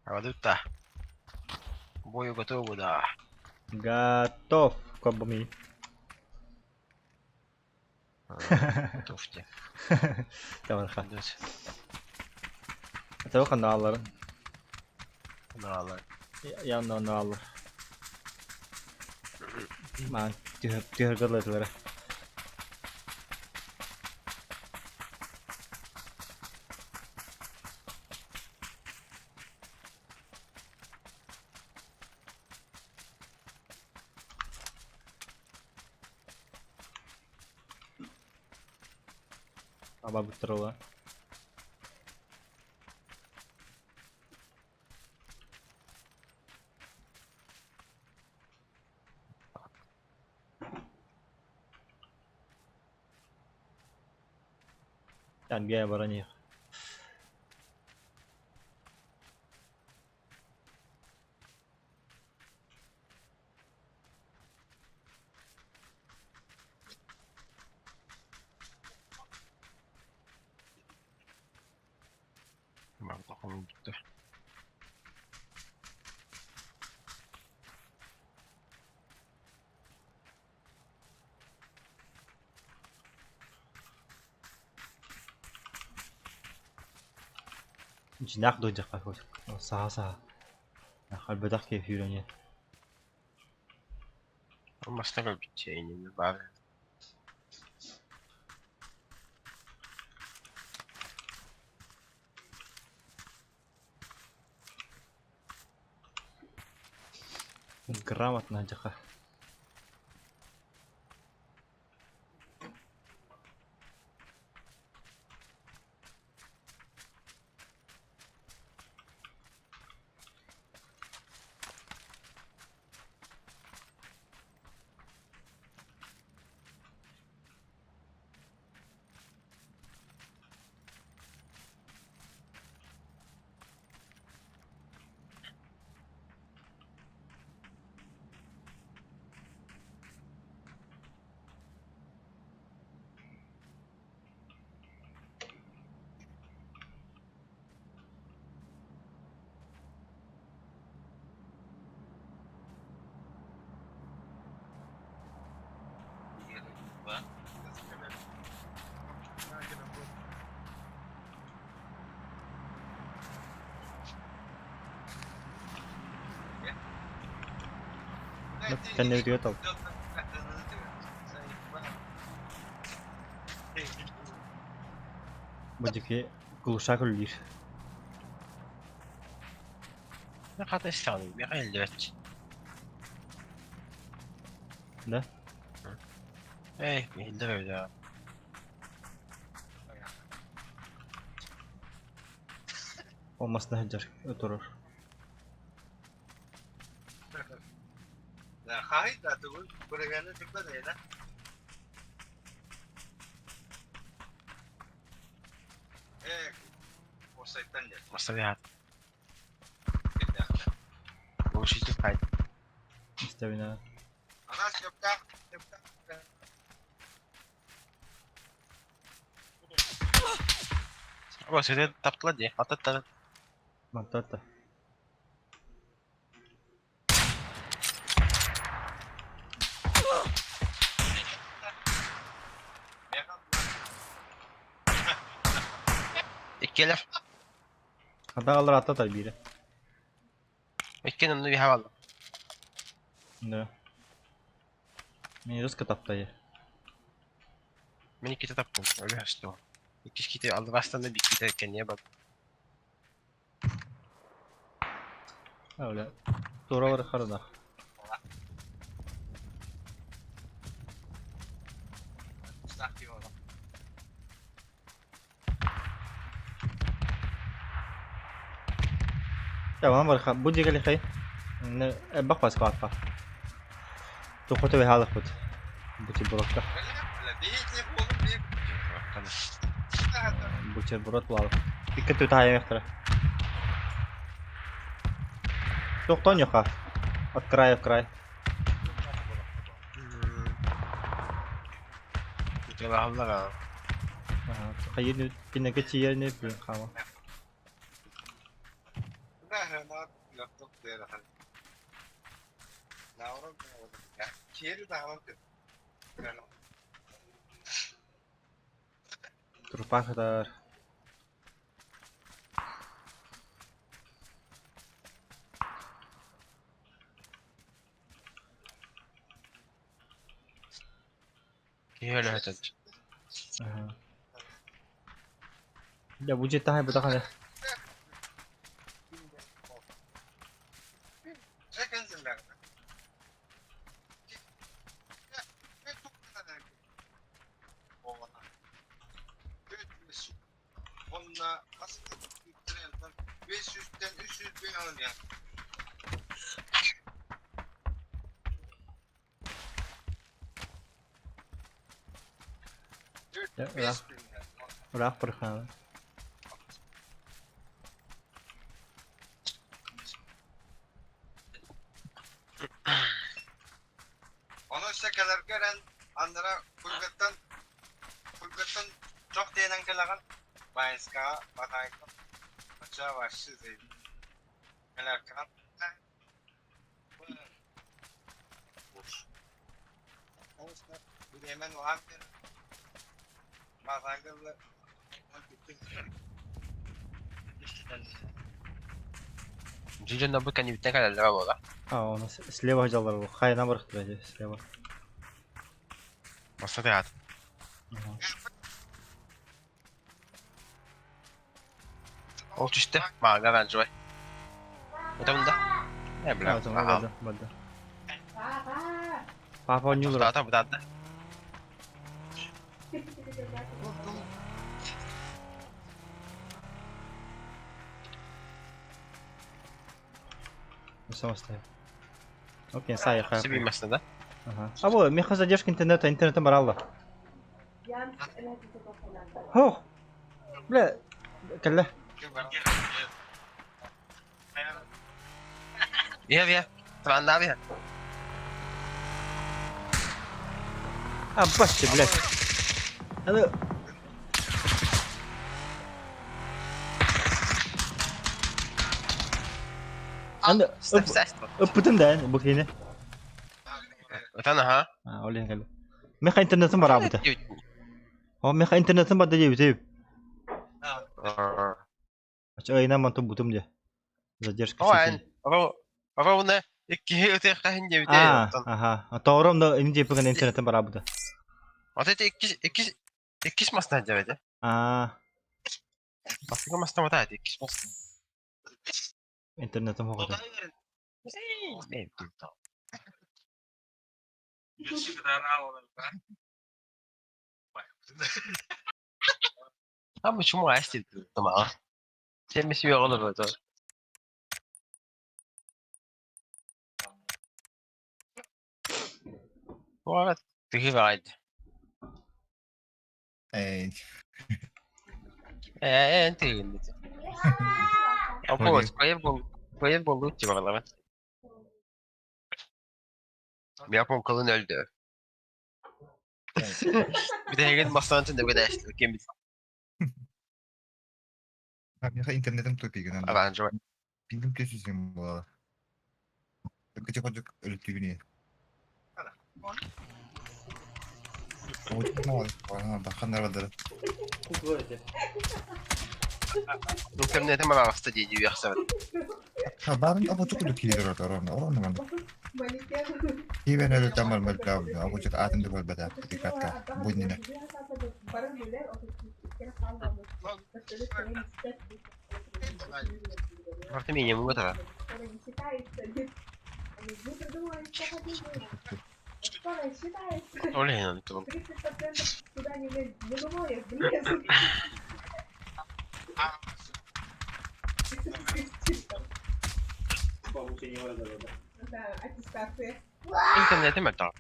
Валюта. К бою готовы, да. Готов, кобами. Готовьте. Давай, ха. اتوقع انه علر. Наалар. يا انه انه علر. ما تهر تهر قدلت Аба бутырыла. Yani bir баран их. Бүттү. Дьиҥнээх дуу диэххэ саһа-саһа. Элбэтэх киһи сүүрэн иһэр. Маста көрбүччэ иннинэ баар. Грамотно диэххэ. Кэннибитигэр тал. Бу диэки глушак үлэлиир. Хата истэҕин, миэхэ иһиллибэт. Да? Эй, иһиллэр эбит аа. Ол масына сылдьар, турар. Маста Глушитель хайт. Истэбинэ. О, сюда таптыла дии. Аттаттан. Мантан Иккилэр. Хата алар аттатар биирэ. Иккин онну биһа балла. Да. Мин резко таптайы. Мин икките таптым. Өлө өстө. Иккис ките алды бастан да бик ките кенне бар. Öyle. Тура бар харына. Tamam бар бу дигели хай. Бак бас катка. Тухоту бе халык бут. Бутербродка. Бутерброд булалы. Икки түтә аймактара. Тоқтон yoka. От края в край. Аллага. Хайыр кинеге тиерне бир хама. Трупа kadar. Киһи өтөт. Я бу жета хай бу тахана. Ыраах бархана. Дьи дьонно бу кэннибиттэн кэлэллэрэ буола. А, у нас слева дьаллар хайна барахтара слева. Баста аат. Ага. Ол түстэ. Маага оранжевай. Это мында. Э, бля. А, там барды, барды. Папа! Папа оонньуулар. Тата бытаатта. Самостоятельно. Окей, сай хай. Сибимэсне да? Ага. А вот, меха задержка интернета, интернета баралла. Хо! Бля, кэллэ. Иһэ иһэ. Траннааб иһэ. А, басты, блядь. Аны... Аны... Ыппытын да, бу кини. Ытан аха. А, ол иһин кэллэ. Меха интернетым бараабыта. О, меха интернетым барда диэбитим. Очо манту бутум де. Задержка. О, ровно иккиһи ытыахха иһин диэбитэ. А, ага. А тоором да ини диэппигин интернетым бараабыта. Вот это иккис иккис иккис масна диэбитэ. А. Бастакы масна вата иккис масна. Интернетым хоҕото. А почему Асти мало? Семь олор это. Вот, ты right. Эй. Э, ты. А вот, koyun bol loot var Yapon kalın öldü. Bir de her masanın içinde bir de işte. Kim bilir. Миэхэ интернетим тупигин. Оранжевый. Пингим төсүсүм буолала. Кыча кодук өлүттүгүнэ. Баханар Интернетим арабаста дейді үйақса. Барын абочук үлүк киирер орон орон ман. Кибен өлү тамар мөлтабы абочук атынды болбата тикатка буйнина. Просто минимум этого. Оле, ну Интернетим мөлтабы.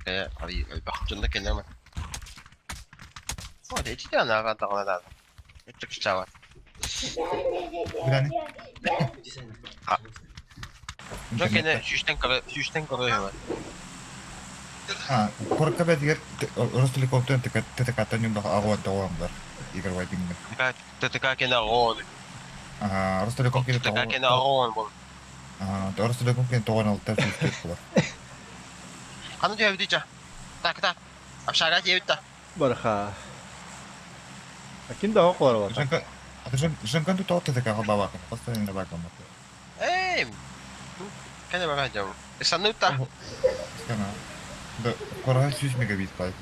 Э, ари, бахтында кенеме. О, де ана тағына Өттік чава. Билани. Жок кене сүүстен көрө сүүстен көрө А, корка бәдигер Ростелекомтан ТТК-тан юнда агуан тауан бар. Игорь Вайпингер. ТТК кене агуан. Ага, Ростелеком кене ТТК кене агуан бол. Ага, Ростелеком кене тоған алты сүүс бар. Каны жөбүдү Так, так. Апшага жебит Барха. А ким да оқылар бар? Жанка, Жанка тут ТТК баба. Постоянно баба. Эй! Кене бага жау. Санута. Скана. Да, кора 100 мегабит бар.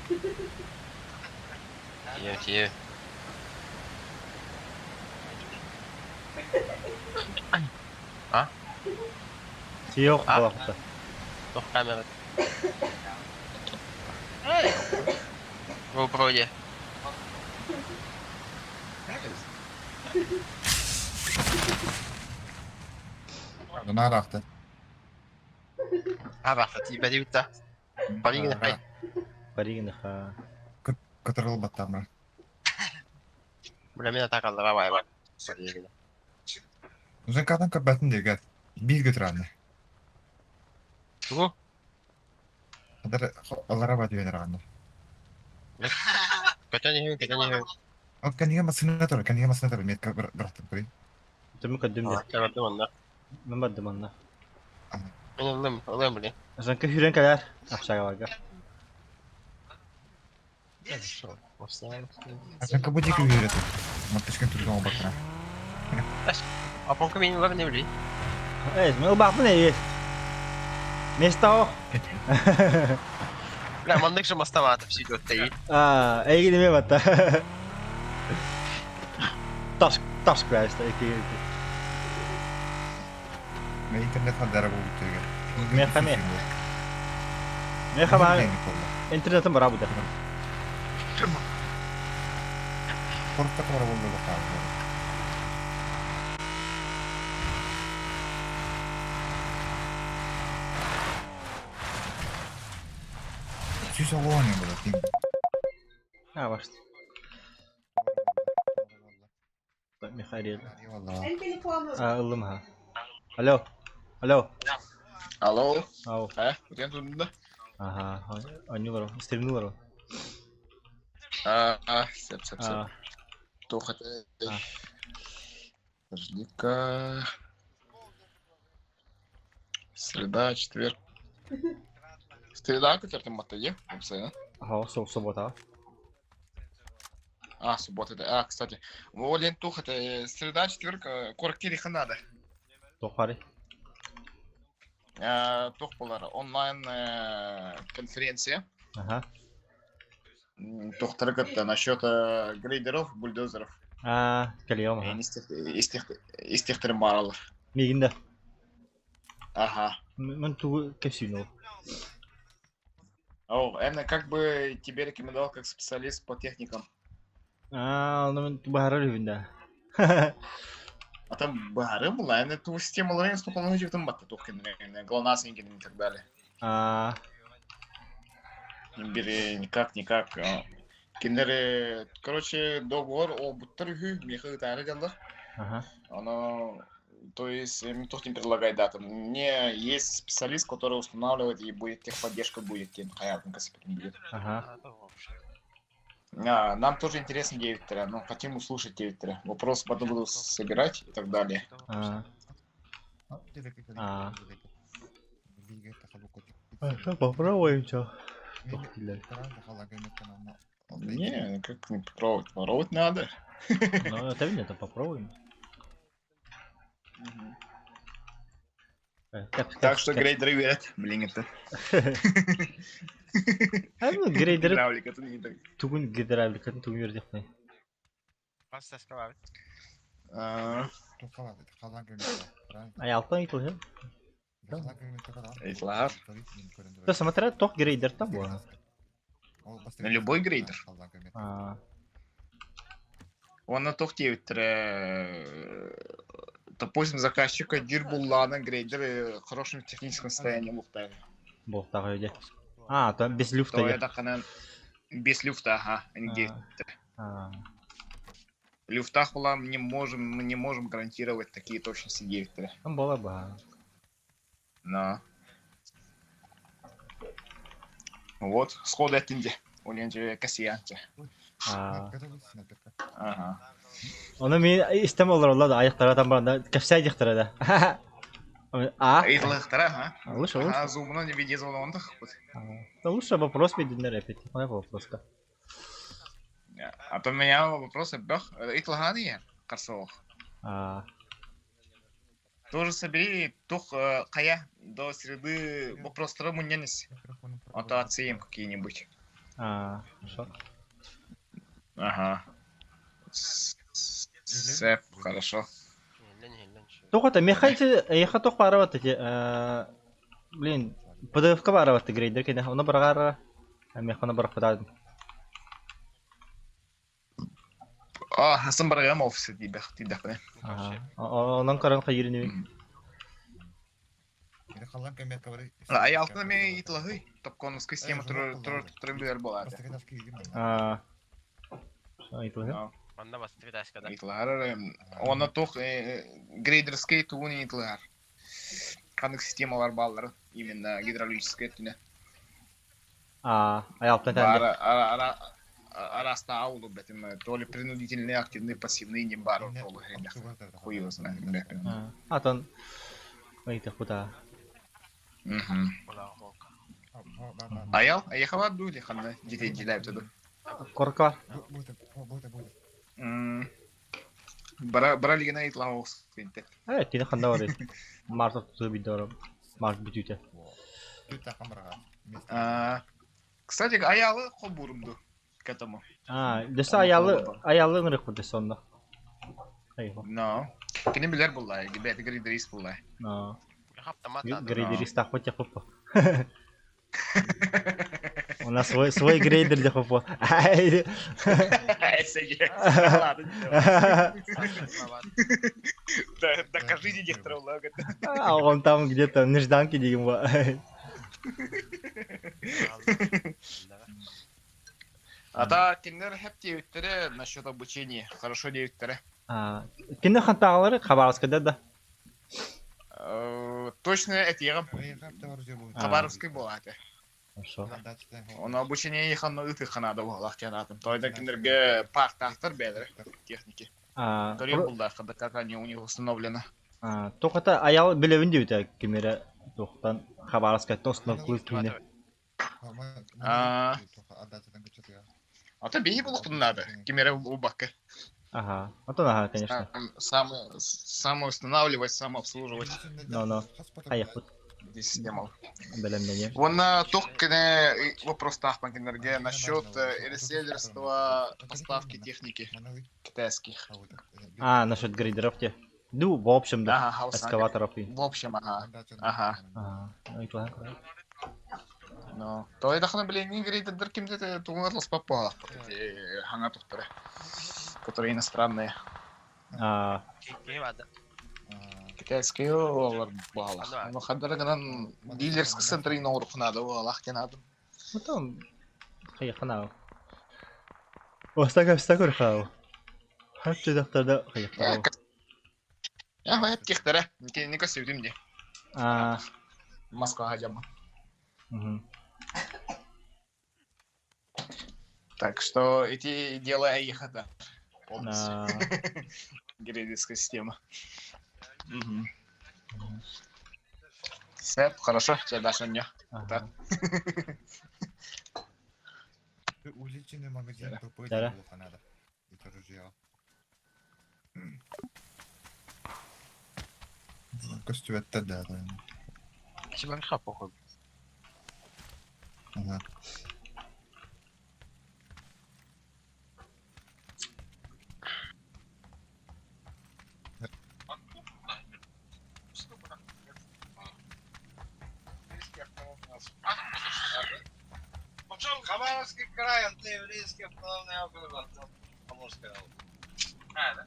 Тие, тие. А? Тие оқылар. Тох камера. Эй! GoPro же. Нараахта. Арахта тиибэти битта. Паригин хай. Паригин ха. Которыл баттамра. Бля, мен атакаллара бай бар. Жанкадан көбәтин дегер. Бир көтөрәне. Тугу? Хәдер алара ба дигән рагында. Көтөн иһин, көтөн иһин. Ол кәнигә масына тор, кәнигә масына тор, метка бираттым күрей. Түмү көдүм де. Кабардым онна. Мен бардым онна. Мен ылым, ылым биле. Жанка хүрен кэлэр. Апшага барга. Жанка бу дикү үйрәтә. Маттышкан түргән бакра. Апонка мин ылар не билий. Э, мен ылбааппын э. Место ох. Бля, маннык же мастамаатып сүйдүөттейин. Аа, эйгин эме батта. Тас тас квест эки. Мен интернет хандара буолбут Меха ме. Меха ба интернетим бара бу Коркка бара буолла хаалла. Сүүс оҕуон була тиң. А, башты. Михаил. А, ыллым ха. Алло. Алло. Алло. Ау. Э, утен тунда. Ага, анюлар, стримнулар. А, а, сеп, сеп, сеп. Тух это. Подожди-ка. Среда, четверг. Среда, который там матае, да? Ага, суббота. А, суббота, да. А, кстати. Олен тух это среда, четверг, корактириха надо. Тохари. Тух болар онлайн конференция. Ага. Тухтаргатта насчет грейдеров, бульдозеров. А, калиом. Ага. Истехтерин баралар. Мигинде. Ага. Мен тугу кепсин О, Энна, как бы тебе рекомендовал как специалист по техникам? А, ну мен бахарар үбүндә. А там бары была, Энна ту систему лорен столько много там батта тухкин, ГЛОНАСС и так далее. А. Бери никак, никак. Киндер, короче, договор о буттар үһү, меха ытары делар. Ага. Оно, то есть, мне тоже не предлагает дату. Мне есть специалист, который устанавливает и будет техподдержка будет, тем будет. Ага. А, нам тоже интересно 9 но хотим услышать 9 Вопрос потом буду собирать и так далее. А. А. Попробуем, что. Не, как не попробовать? Попробовать надо. Ну, это нет, попробуем. Так что грейдеры верят, блин, это. А ну грейдер. Гидравлика, это не так. Тугун гидравлика, тугун вердихны. Ай, алтан итл хем. Итлар. Да, смотря тох грейдер там было. Любой грейдер. А. Он на тох Допустим, заказчика Дирбуллана грейдер в хорошем техническом состоянии луфта. Болтага өйде. А, там без люфта. То это ханан без люфта, ага, А. Люфтах была, мы не можем гарантировать такие точности 9. Там была бы. На. Вот, сходу оттенде. Оленже кассианте. А. Ага. Оны мен истем олар олар аяқтара там баранда кәпсәй дихтара да. А? Ыйтылыктара, ага. Лучше, лучше. А зумна не видел ондых. Да лучше вопрос мединер опять. Мына вопроска. А то меня вопрос бах, ыйтылганы карсылык. А. Тоже собери тух кая до среды вопростары мунненис. А то отсеем какие-нибудь. А, хорошо. Ага. Сеп, хорошо. Тоқата механика яха тоқ барабат эти блин, PDF-ка барабат грейдер кене, оны барагара механа барак бададым. А, хасан барагам офисе дибэх дибэх. Онан каран хайырны. Ай алтына мен итлахы, топконовской система тур тур билер болады. А. Итлахы. Манна бастыры ташкада. Итлахар, оны тох грейдерский тугун итлахар. Қандық системалар баллары, именно гидравлическая түне. А, ай алтына тәнде. Ара араста аулу бетим, то ли принудительные, активные, пассивные, не бар, то ли хуй его знает. А, тон. Ой, ты куда? Аял, аяхава дули ханна, детей деляют это. Корка. Бара бара лигина ыйыталаах кэнтэ. Э, кини ханна барый? Март ортотугар биирдэ барар. Март бүтүүтэ. А, Кстати, аялы хобурумду к этому. А, дөссө аялы аялы ыҥырык дөссө онно. Айва. Но. Кини билэр буллай, бэйэтэ грейдерист буллай. Но. Хаптамат надо. Грейдерист тахпыт яхпыт. У нас свой, свой грейдер для хопо. Докажите некоторого А он там где-то нежданки деген ба. А так, кинилэр хэп диэбиттэрэ насчет обучения, хорошо диэбиттэрэ. Кини хантаҕалары Хабаровскайда да? Точно этиэҕим. Хабаровскай буолааты. Хорошо. Ону обучение ханна ыытыахха наада буоллах диэн аатым. Тоойдон кинилэргэ парктаахтар бэйэлэрэ техники. Көрүөн буллаахха да как они у них установлено. Тоқата аял билэбин диэбитэ кимэрэ туохтан Хабаровскайтан установкалыыр киһини. А то биһи булуохпун наада. Ким эрэ убакка. Ага. Антон, ага, конечно. Сам, самоустанавливать, самообслуживать. Но, но. Хайахпыт. Система. Бэлэмнэниэ. Уонна туох кини вопростаахпын кинилэргэ насчет реселлерства поставки техники китайских. А, насчет грейдеров те. Ну, в общем, да. Ага, Эскаваторов и. В общем, ага. Ага. Ага. Ну, то это хана блин, грейдердер кимде тугун атласпап буолаахпыт. Хаҥа тухтара. Которые иностранные. А. Китайские олар буолах. Ну, хаддара гынан дилерский центр оҥоруоххунаада буолах диэн аадым. Потом хайаханаа. Остака стакур хау. Хапчы дактарда хайахтаа. Я хайап тихтара. Кинини көстүбүтүм дии. А. Москваҕа дьаммын. Так что эти дела эйиэхэ полностью. Грейдерская система. Угу. Сеп, хорошо, тебя дальше не. Так. Уличный магазин тупой надо. Это ружье. Көстүбэттэр да. Чебарха похуй. Ага. Хабаровский край, Антоеврейский автономный округ, Амурская область.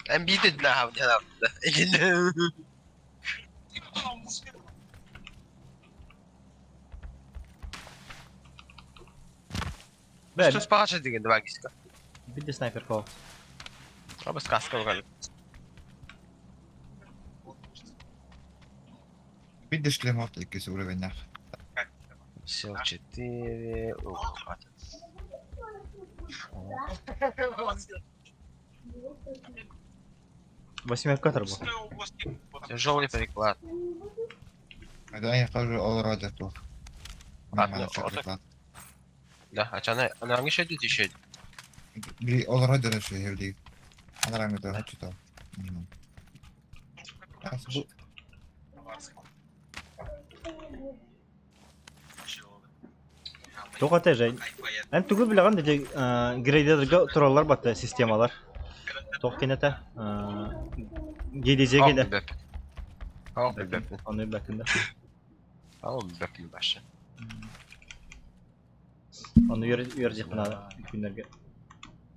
Эн биир да диэн Бля, Что деген два гиска. Бидде снайпер кол. Оба сказка угали. Бидде шлем авто иккис уровеннах. Сил 4. Ох, Восьмерка торбо. Тяжелый приклад. Да, я тоже all тух. Да, а чана, она не шедит еще. Би all rider еще хевди. Она рангы то хочу то. Тоҕо этэ Эн тугу билэҕин ити грейдерга тураллар батта системалар. Туох кинэтэ GDC кэлэ. Ону билбэппин да. Ол билбэппин башы. Ону үөрдьиэхпин наада күннэргэ.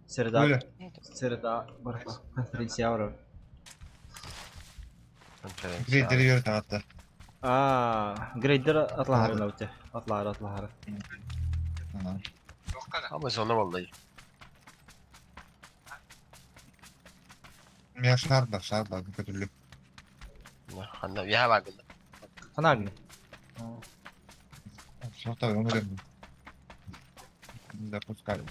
Среда среда барыта конференция барар. Грейдер үөрэтэ атта. Аа, грейдер атлаһарын абыте. Атлаһары атлаһары. Ama зона боллай. Меня шарба, шарба, көтүлүп. Ханна яа багында. Ханагны. Что-то өмүрөм. Допускаю.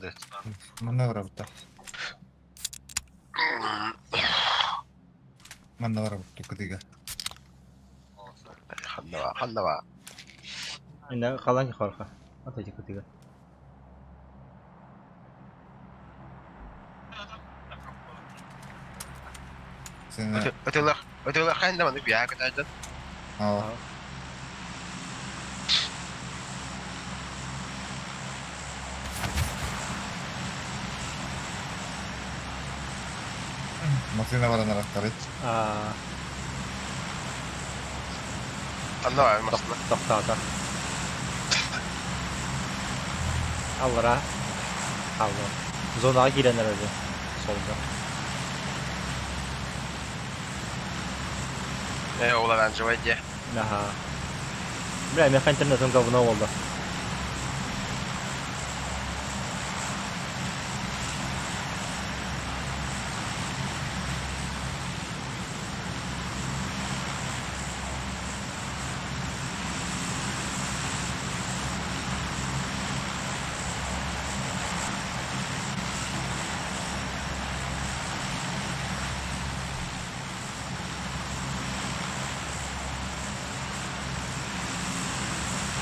Ады. Манна барабыта. Манна барабыт кытыга. Ханна ханна ба. Инна халан хорха. Ата кытыга. Сена. Өтөлөр өтөлөр ханна маны бия көтөдөн. Аа. Машина баран арахтарыт. Аа. Ханна ба масна. Тохтоото. Аллара. Алла. Зонаҕа киирэн эрэр солга. Э ол оранжевый де. Аха. Бля, миэхэ интернетым говно буолла.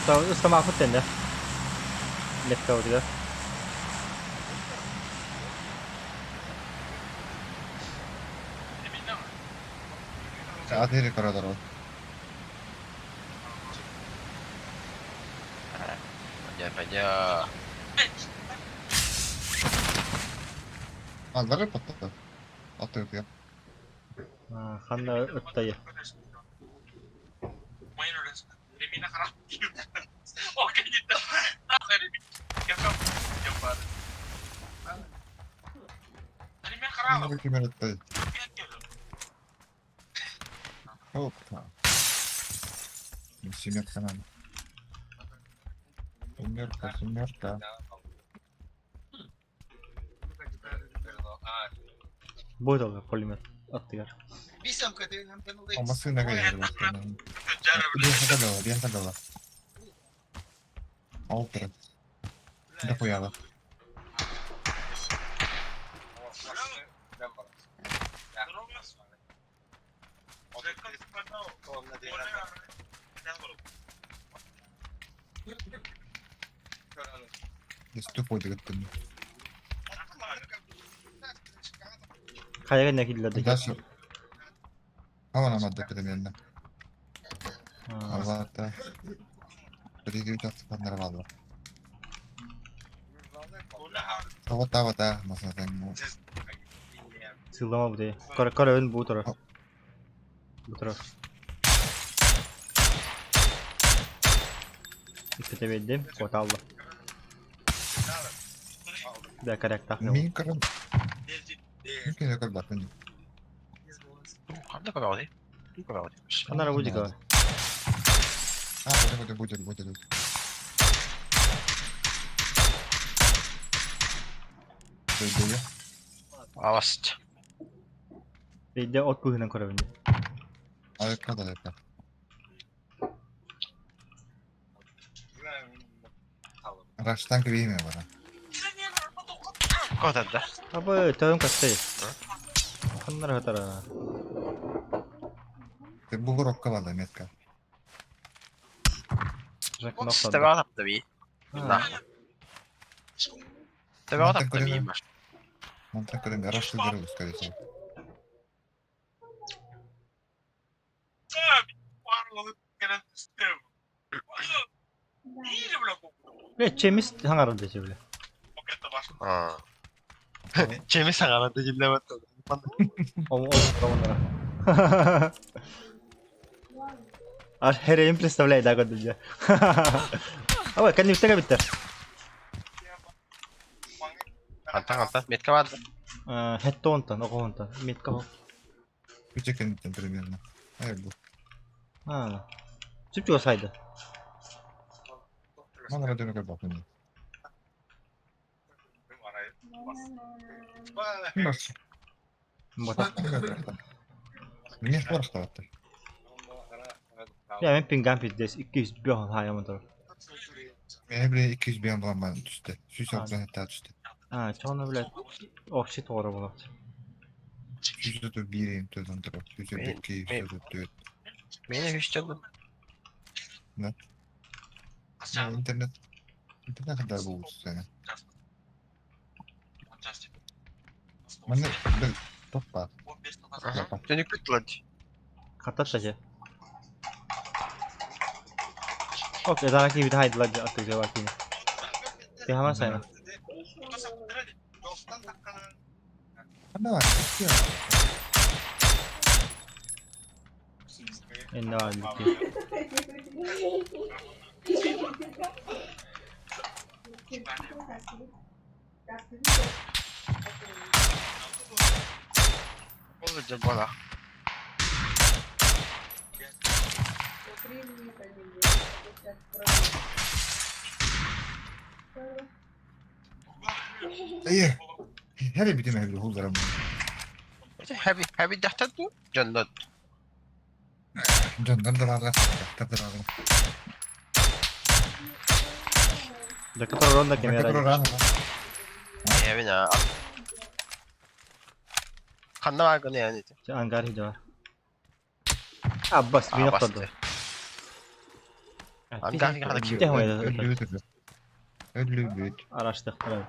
Ыстамааппыт тэннэ. Метка Атери коридор. Пойдё, пойдё. Аллары паттады. Аты Ханна ыттайы. Опа. Семерка надо. Семерка, семерка. Будет ол пулемет аттыгар. О, машина горит. Бьянка дала, бьянка дала. Алтра. Да хуяла. Тупой дегеттен. Хайа киллерди. Дальше. Ала мадда примерно. Аллата. Приготовиться нормально. Вот та вот та, масна Сыллама бу Кара кара өн бу тура. Бу тура. Иккете бердим, коталла. Да, корректах. Мин каран. Мин кар батын. Ханна көрөҕү? Көрөҕү. Анара бу дика. А, будет, будет, будет, будет. Дойду Аваст. Бейде от быһынан көрөбүн. А, когда это? Раштан кривиме бара. Котада. Абы төөн касты. Ханнара хатара. Ты бугорокка бала метка. Жак Тэбэ таптаби. На. Тэбэ таптаби. Мантан көрөм, Рашты дыры, скорее всего. Бля, чемис хаңарында же бля. Аа. Чеми сагарады дилебет. О, о, Аж херейин представляет, да, год Ой, кәнне битте. Антан антан метка бар. Хеттонтан, оҕоһунтан, метка хо. Күчекенттен примерно. Ай бу. А. Сүп сайды. Мана дөмөгөр бакын. Бас. Бота. Мне просто атты. Я мен пингам пиздец 200 бьон хайамын тур. Мен бир 200 бен булан түстү. Сүүс алтан хетта түстү. А, чё он, блядь, общий туора булат. 131 имтөдөн турар. 152, 134. Мені вещеду. Да. Интернет. Интернет хандар буолсуна. Манна бил топпа. Түнүк бүттүлэр. Хатар шаже. Оп, это киви хайдылар аттык жаба кини. Ти хама сайна. Ханна бар. Энне бар бити. Ол дьэ буола. Эйе. Хәре битим әһәбил хулдарам. Хэби хэби дьахтар дуу? Дьоннор. Дьоннор да бааллар, дьахтар да бааллар. Дьэ ронда кемера. Эбин аа. Ханна баар гына яны. Ангар хиджа. Аббас, мин охторду. Ангар хиджа кип. Өлүбүт. Араштыктар.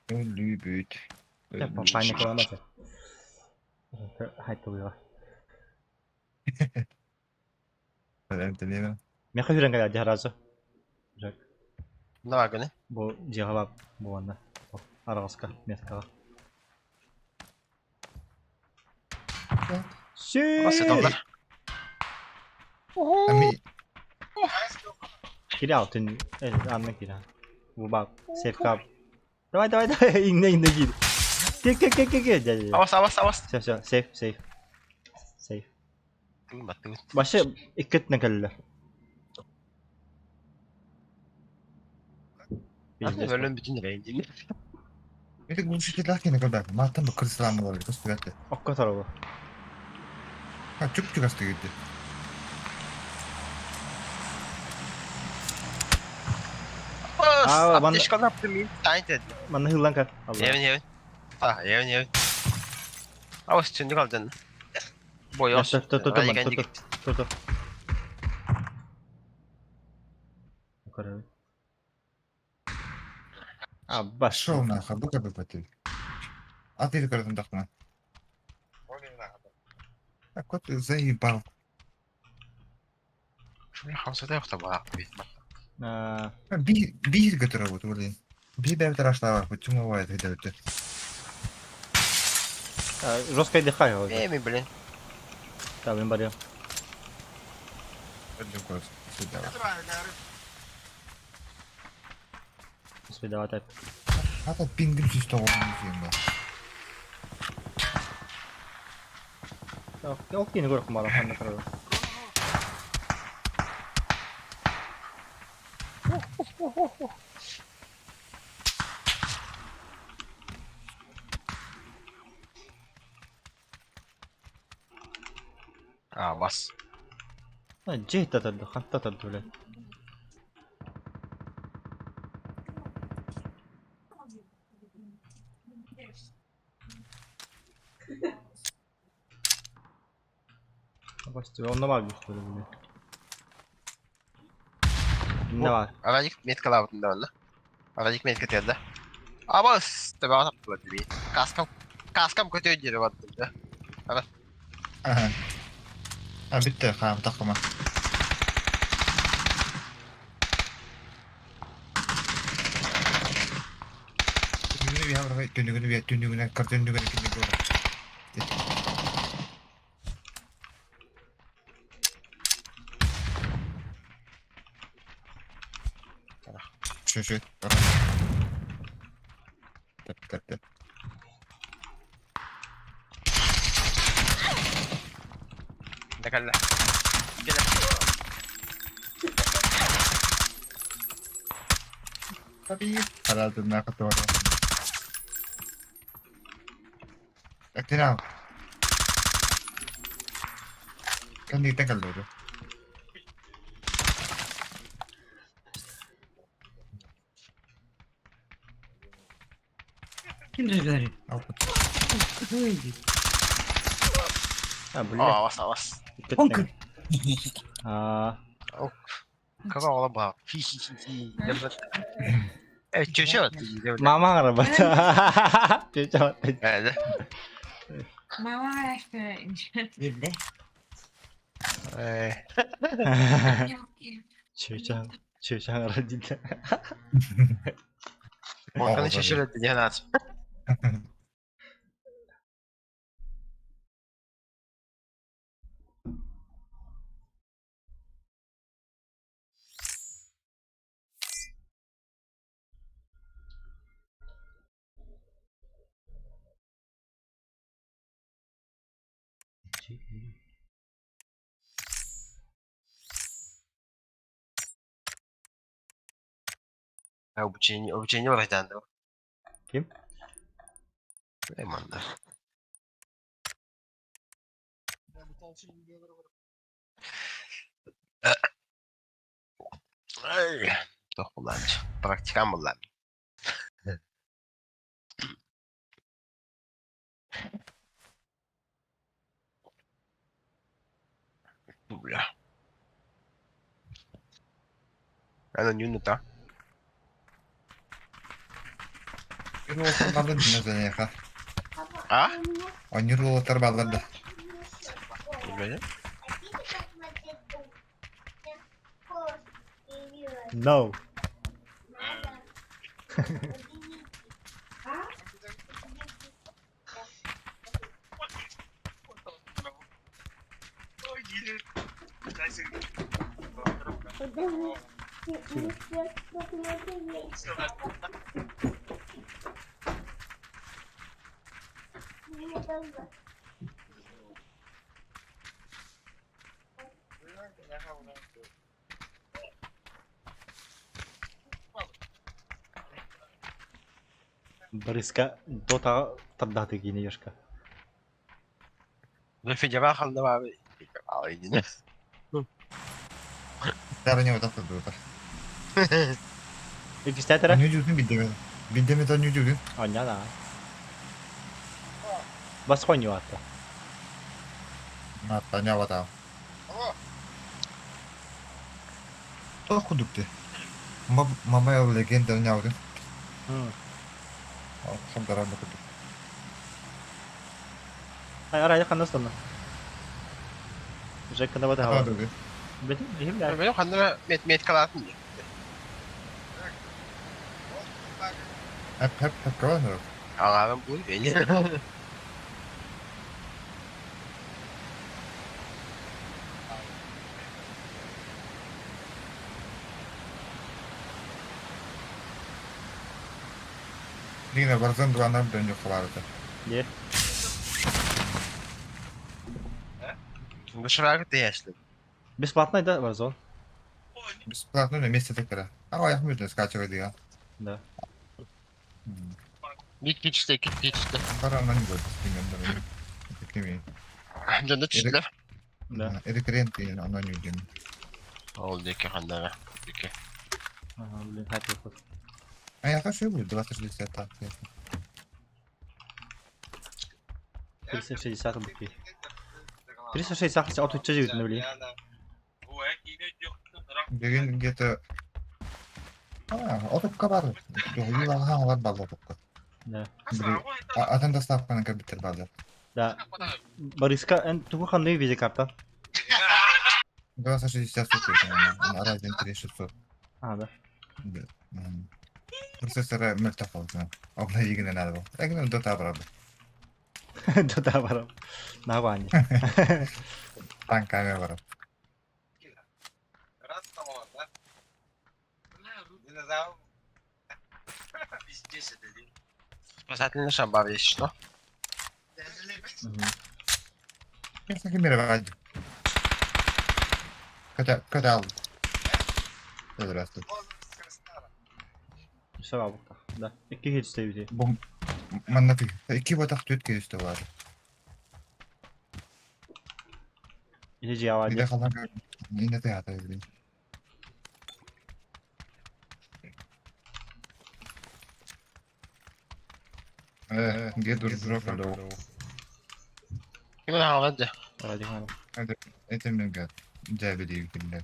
Өлүбүт. Паникаламата. Хайтылыга. Меха хүрен кэлэ дьаразы. Ханна баар гына? Бу дьиэҕэ буоланна. Араҕаска, меткаҕа. Сыталлар. Кире алтын, анна кире. Бу бак, сейфка. Давай, давай, давай, иҥнэ, иҥнэ киир. Ке, ке, ке, ке, ке, дядя. Авас, авас, авас. Все, все, сейф, сейф. Сейф. Тыын баттыбыт. Вообще, икки өттүнэн кэллилэр. Өлөн бүтүн эрэйин дии. Это глушитель кини көрбөт. Маттан бу кырсылаан болар көстүбэт. Окко тарабы. Ha чүп чугас тигирди. Аа, манна Аптечканы аптым мин тайт эдим. Манна хыллан кар. Евин, евин. А, евин, евин. Авас түндүк алдын. Бойос. Тур, тур, тур, тур, тур, тур. Аббас. Шоу нахуй, бу кабы пати. А ты көрдүм тахтана. А кот заебал. Хамсата yok да бит. Би биир көтөрө бу блин. Би бэб тараштаа бу чуңа бай өтө. Жестко дыхаю. Эми блин. Да, блин, барьер. Успедавать. Хата пингим сүстө оҕун ба. Ол кини көрөх мара ханна турар. А, бас. Жей татарды, ханта татарды, блядь. Басты, онно бар güçleri bile. Ne var? Арадик меткалаабытын да онно. Арадик метка тиэрдэ. Абас, табаҕа таптылар дии. Каскам, каскам көтөө диэри бардым да. Ара. Аха. А битте хаам тахма. Түнүгүнэ биһа түнүгүнэ биһа түнүгүнэ кар түнүгүнэ түнүгүнэ. Şu şu. Tep tep tep. Кэллэ. Кэлэ. Tabii. Herhalde ne kadar var. Актина. Кэнниттэн кэллэ. Кем разговаривает? А, бля. Авас, авас. Он как... А. Какого лоба? Хи-хи-хи. Э, чё, чё? Мама работа. Чё, чё? Э, да. Мама, что... Билде. Э. Чё, чё, чё, родитель. Волканы чешелет 12. Обучение, обучение врачдан. Ким? Манна. Тох буллаанчы. Практикам буллаан. Бля. Ана нюнута. А? Онньуур уолаттар бааллар да. Билбэтим. No. Бориска дота тардааты киинэ Ёшка. Ну фидева ханна баабы. Дара не отак турдута. Иккистэтэрэ? Онньуу биддеме. Биддеме онньуу дьүүтүн. Онньаа. Бас хоньюатта. Натта нявата. Тоох курдук дии. Mobile Legend онньообутун. Хабдаран да курдук. Ай, арай ханна станна. Жек ханна бата хава. Бетим, бихим да. Мен ханна мет мет калатын. Хеп хеп хеп калан. Ага, бу бени. Дигине Warzone 2-нан дөньө халаарыта. Не? Доширак ты Бесплатный, да, Warzone? Бесплатно на месте такара. А я можно скачивать да. Да. Бит кичте, кит кичте. Пора на него примерно. Такими. Жонда түштүлөр. Да. Рекрент и оно не удим. Ол деке ханна. Деке. Ага, блин, хотел хоть. А я хочу будет 2060 так. 360 букви. 360 от 39 блин. Деген где-то А, отукка бар. Юлахан бар отукка. Да. Атын доставканы компьютер бар. Да. Бориска, эн тугу ханны видеокарта? 2060 Ryzen 3600. А, да. Да. Процессор мөлтөх болду. Огна игинен надо был. Эгинен дота барабы. Дота барабы. Навани. Танками барабы. Спасательный шамбар есть что? Я с ними рвать. Хотя, хотя. Здравствуй. Все, да. Икки хит Бум. Манна ты. Икки батах түт кейсте бар. Или жиава. Иде халан. Ине те ата блин. Где дружок, алло. Ким хаалан дьэ? Радик хаалан. Это, это мега. Дәбі деймін.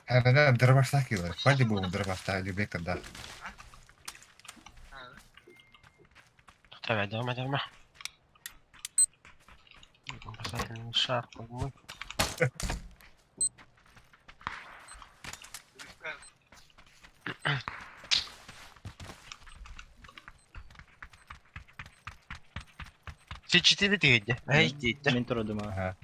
Әнә дробашта килер. Пали бу дробашта любектер да. Давай, давай, давай. Шар, по-моему. Все четыре ты где? Эй, ты Мен турдум. Ага.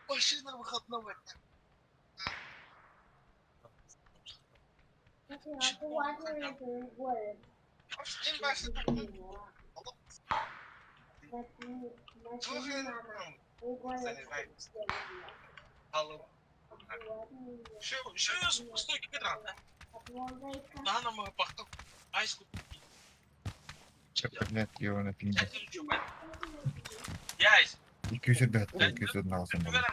Машина выходного дня. Блядь, его на пинге. 200 бәт, 200 алсам болады.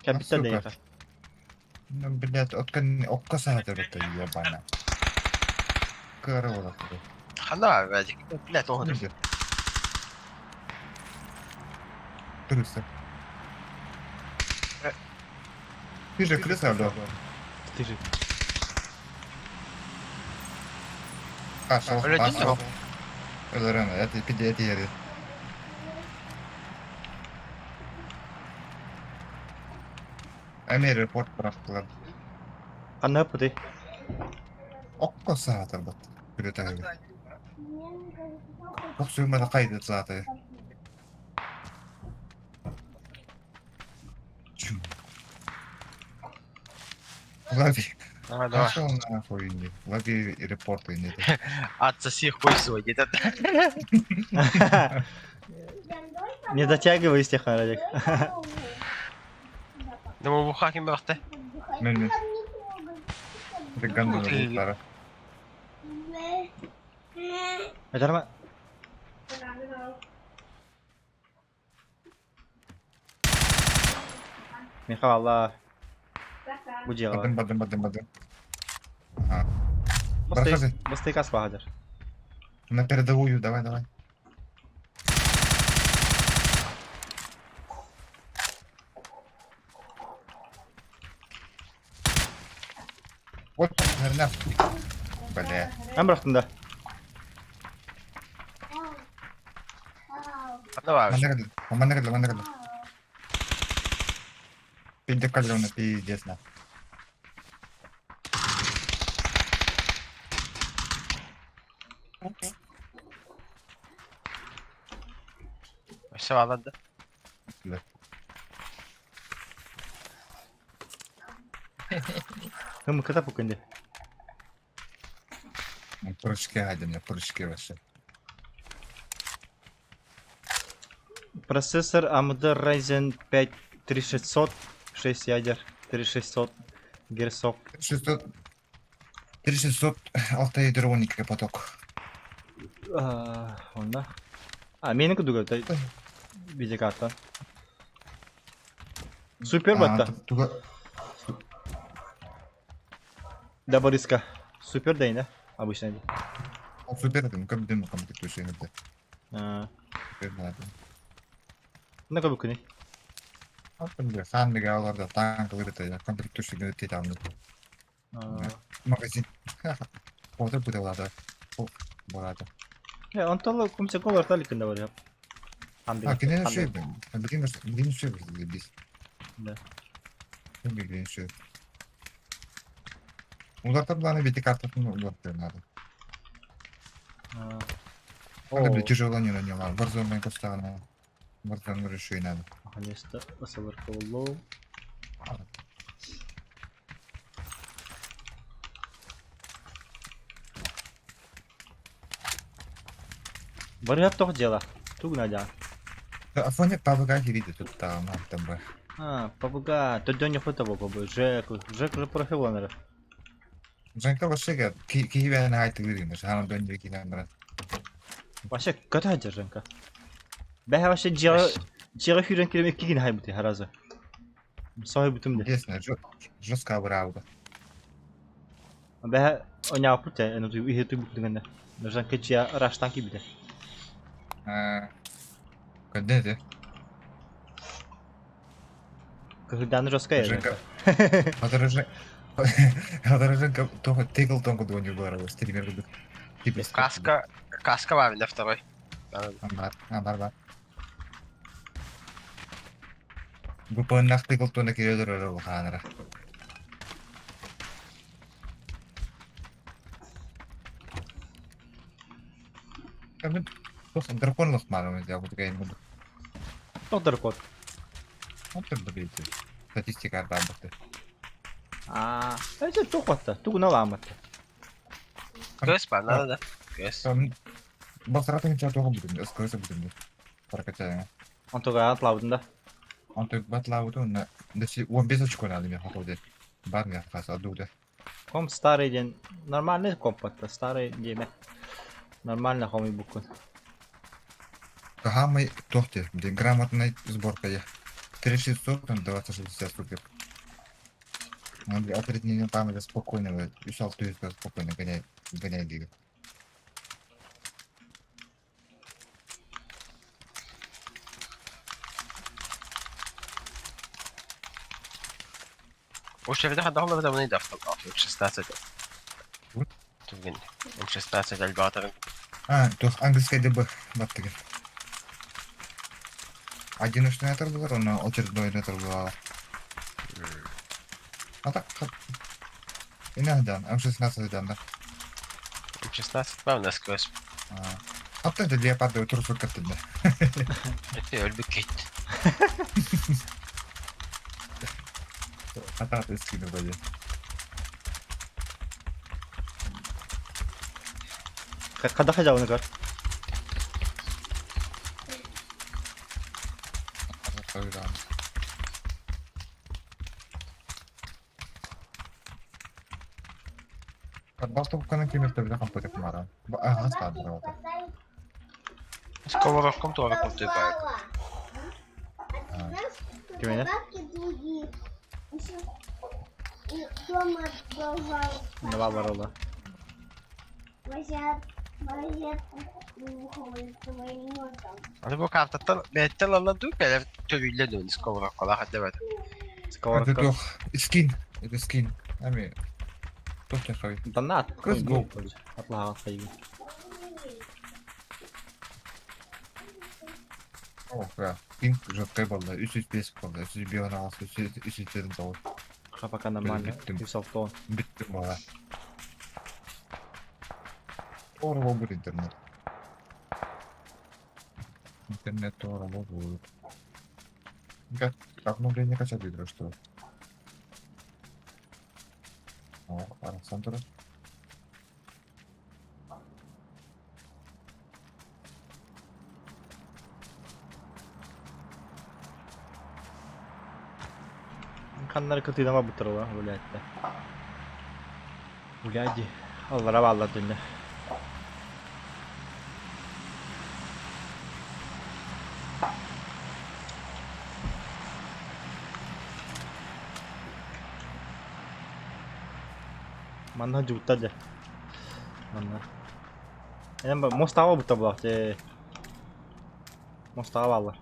Капитан дейха. Ну, блядь, откан окка саатыр бітті, ебана. Кыры болады. Хана, Радик. Блядь, он. Крыса. Ты же крыса, алло. Ты же. Пошел, пошел. Өлөрөн, это пиде ери. Әмер репорт бырақтылар. Ханна пыты. Окко саатыр бат. Күрөтәгә. Бу сүймәдә кайда сааты. Лови. Давай, давай. Пошел нахуй, не. Лови репорты, не. Отсоси хуй свой, где-то. Не затягивай из тех, Радик. Думаю, бухаким бахты. Мен мен. Это Михаил, Бу дело. Бадым, бадым, бадым, бадым. Ага. Проходи. Быстрый кас На передовую, давай, давай. Вот, наверное. Бля. Мен да. Давай. Манна кэллэ, манна кэллэ. Пиздец каллёна, пиздец на. Все, ладно. Да. Кым кыта пукынды. Прыжки один, прыжки вообще. Процессор AMD Ryzen 5 3600, 6 ядер, 3600 герцов. 600... 3600 алта ядро поток. Онда. А, менікі дуга, видеокарта. Супер батта. Да, Бориска. Супер да, да? Обычно. Супер, это, как дым, как ты это. Супер, надо. На как бы Сан мегаларда танк вырыты, комплектующий говорит там. Магазин. Отыр бұдалады. Болады. Онтоло кумсе колор таликында бар. А, кине шөй. Билин билин шөй биз. Да. Билин шөй. Уларда буланы бити картасын улар надо. Надо бля тяжело не наняла. Warzone костана. Warzone реши надо. Наконец-то осаварколлоу. Барыһап тоҕо дьыала? Тугуна дьаҕа? Афоня пабыга кириде туттаҕым аттан бар. А, пабыга, төрдөн яхута бу Жек, Жек уже профил онары. Женка вообще киһи бэйэн аайтылыыр гына, хаан дөн диэки баран. Вообще көтө сылдьар Женка. Бэһэ вообще дьиэҕэ дьиэҕэ күүрэн киирэн икки гина хайбыты харазы. Соһуйбутум дии. Интересно, жестко абыраабыта. Бэһэ оñааппыт ээ, эн иһи туйбут гынна. Женка дьиэ ыраштан киирбитэ. Көрдө этэ. Кыһырдааны жесткая Женка. Женка только тыкал тонко дуоню бара, стример курдук. Каска, каска бар на второй. Бар, бар, бар. Бу паннах тыкал туона кирелер өрө улахаанара. Дракон лохмарым я буду гейм. Тоқ дракон? Статистика арбаабыты. Аа, это туох батта? Тугуна лааматта. Көс бар, надо да. Көс. Басыратын ча туға бүтүм, СКС бүтүм. Прокачаем. Онтуга атлабытын да. Онтуг батлабыты, онна 15 очко надо мне хоходе. Бар мне хаса адуда. Комп старый день. Нормальный комп батта, старый деме. Нормально хоми буккун. Кахамай тохте, где грамотная сборка я. 3640, там 2060 супер. Отряднение памяти спокойно, ушел спокойно, гоняй, гоняй двигай. Уж я давно в этом не дав М16. М16 альбаторын. А, то английская ДБ, баттыгы. Одиночный оторвалар, он очередной оторвала. А так, иногда, М16 дан, да. М16 правда сквозь. А то это леопарды трусу картина. Это өлбүк кет. А так ты скину вроде. Когда хозяин көр? Бастовканы кемерте биле компьютер мара. Ага, скадр. Сковородком тоже компьютер. Кимene? Не бар ола. Аны бу картаттан бэттен алла ду кэлэр төлүллэ дөн сковородкалаах эдэбэт. Сковородка. Это скин. Это скин. Ами. Топ хай. Донат. Let's go. Атлаға хайы. О, да. Пинг жесткай болды. 305 болды. 305 16, 307 Пока нормально. Бүттім. Бүттім бала. Тора будет интернет. Интернет тора будет. Как обновление качать игры, что? О, Александр. Каннары кытыйдама бутырыла, блядь. Блядь, аллара балла дүнне. Манна жуутта дьэ. Манна. Энем мостаҕа бутта булах дьэ. Мостаҕа бааллар.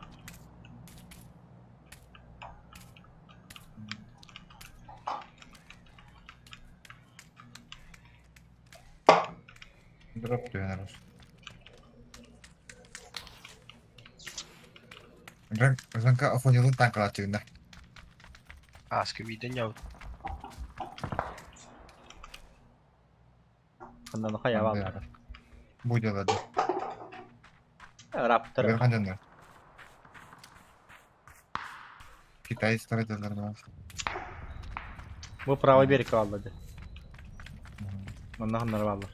Дроп түһэн Жанка Афонилын танкалааччыгында. Аска виден яу. Ханнаны хайа бааллар. Бу делады. Раптор. Хандан. Китай строителдер бар. Бу правый берег бааллар дьэ. Манна ханнары бааллар.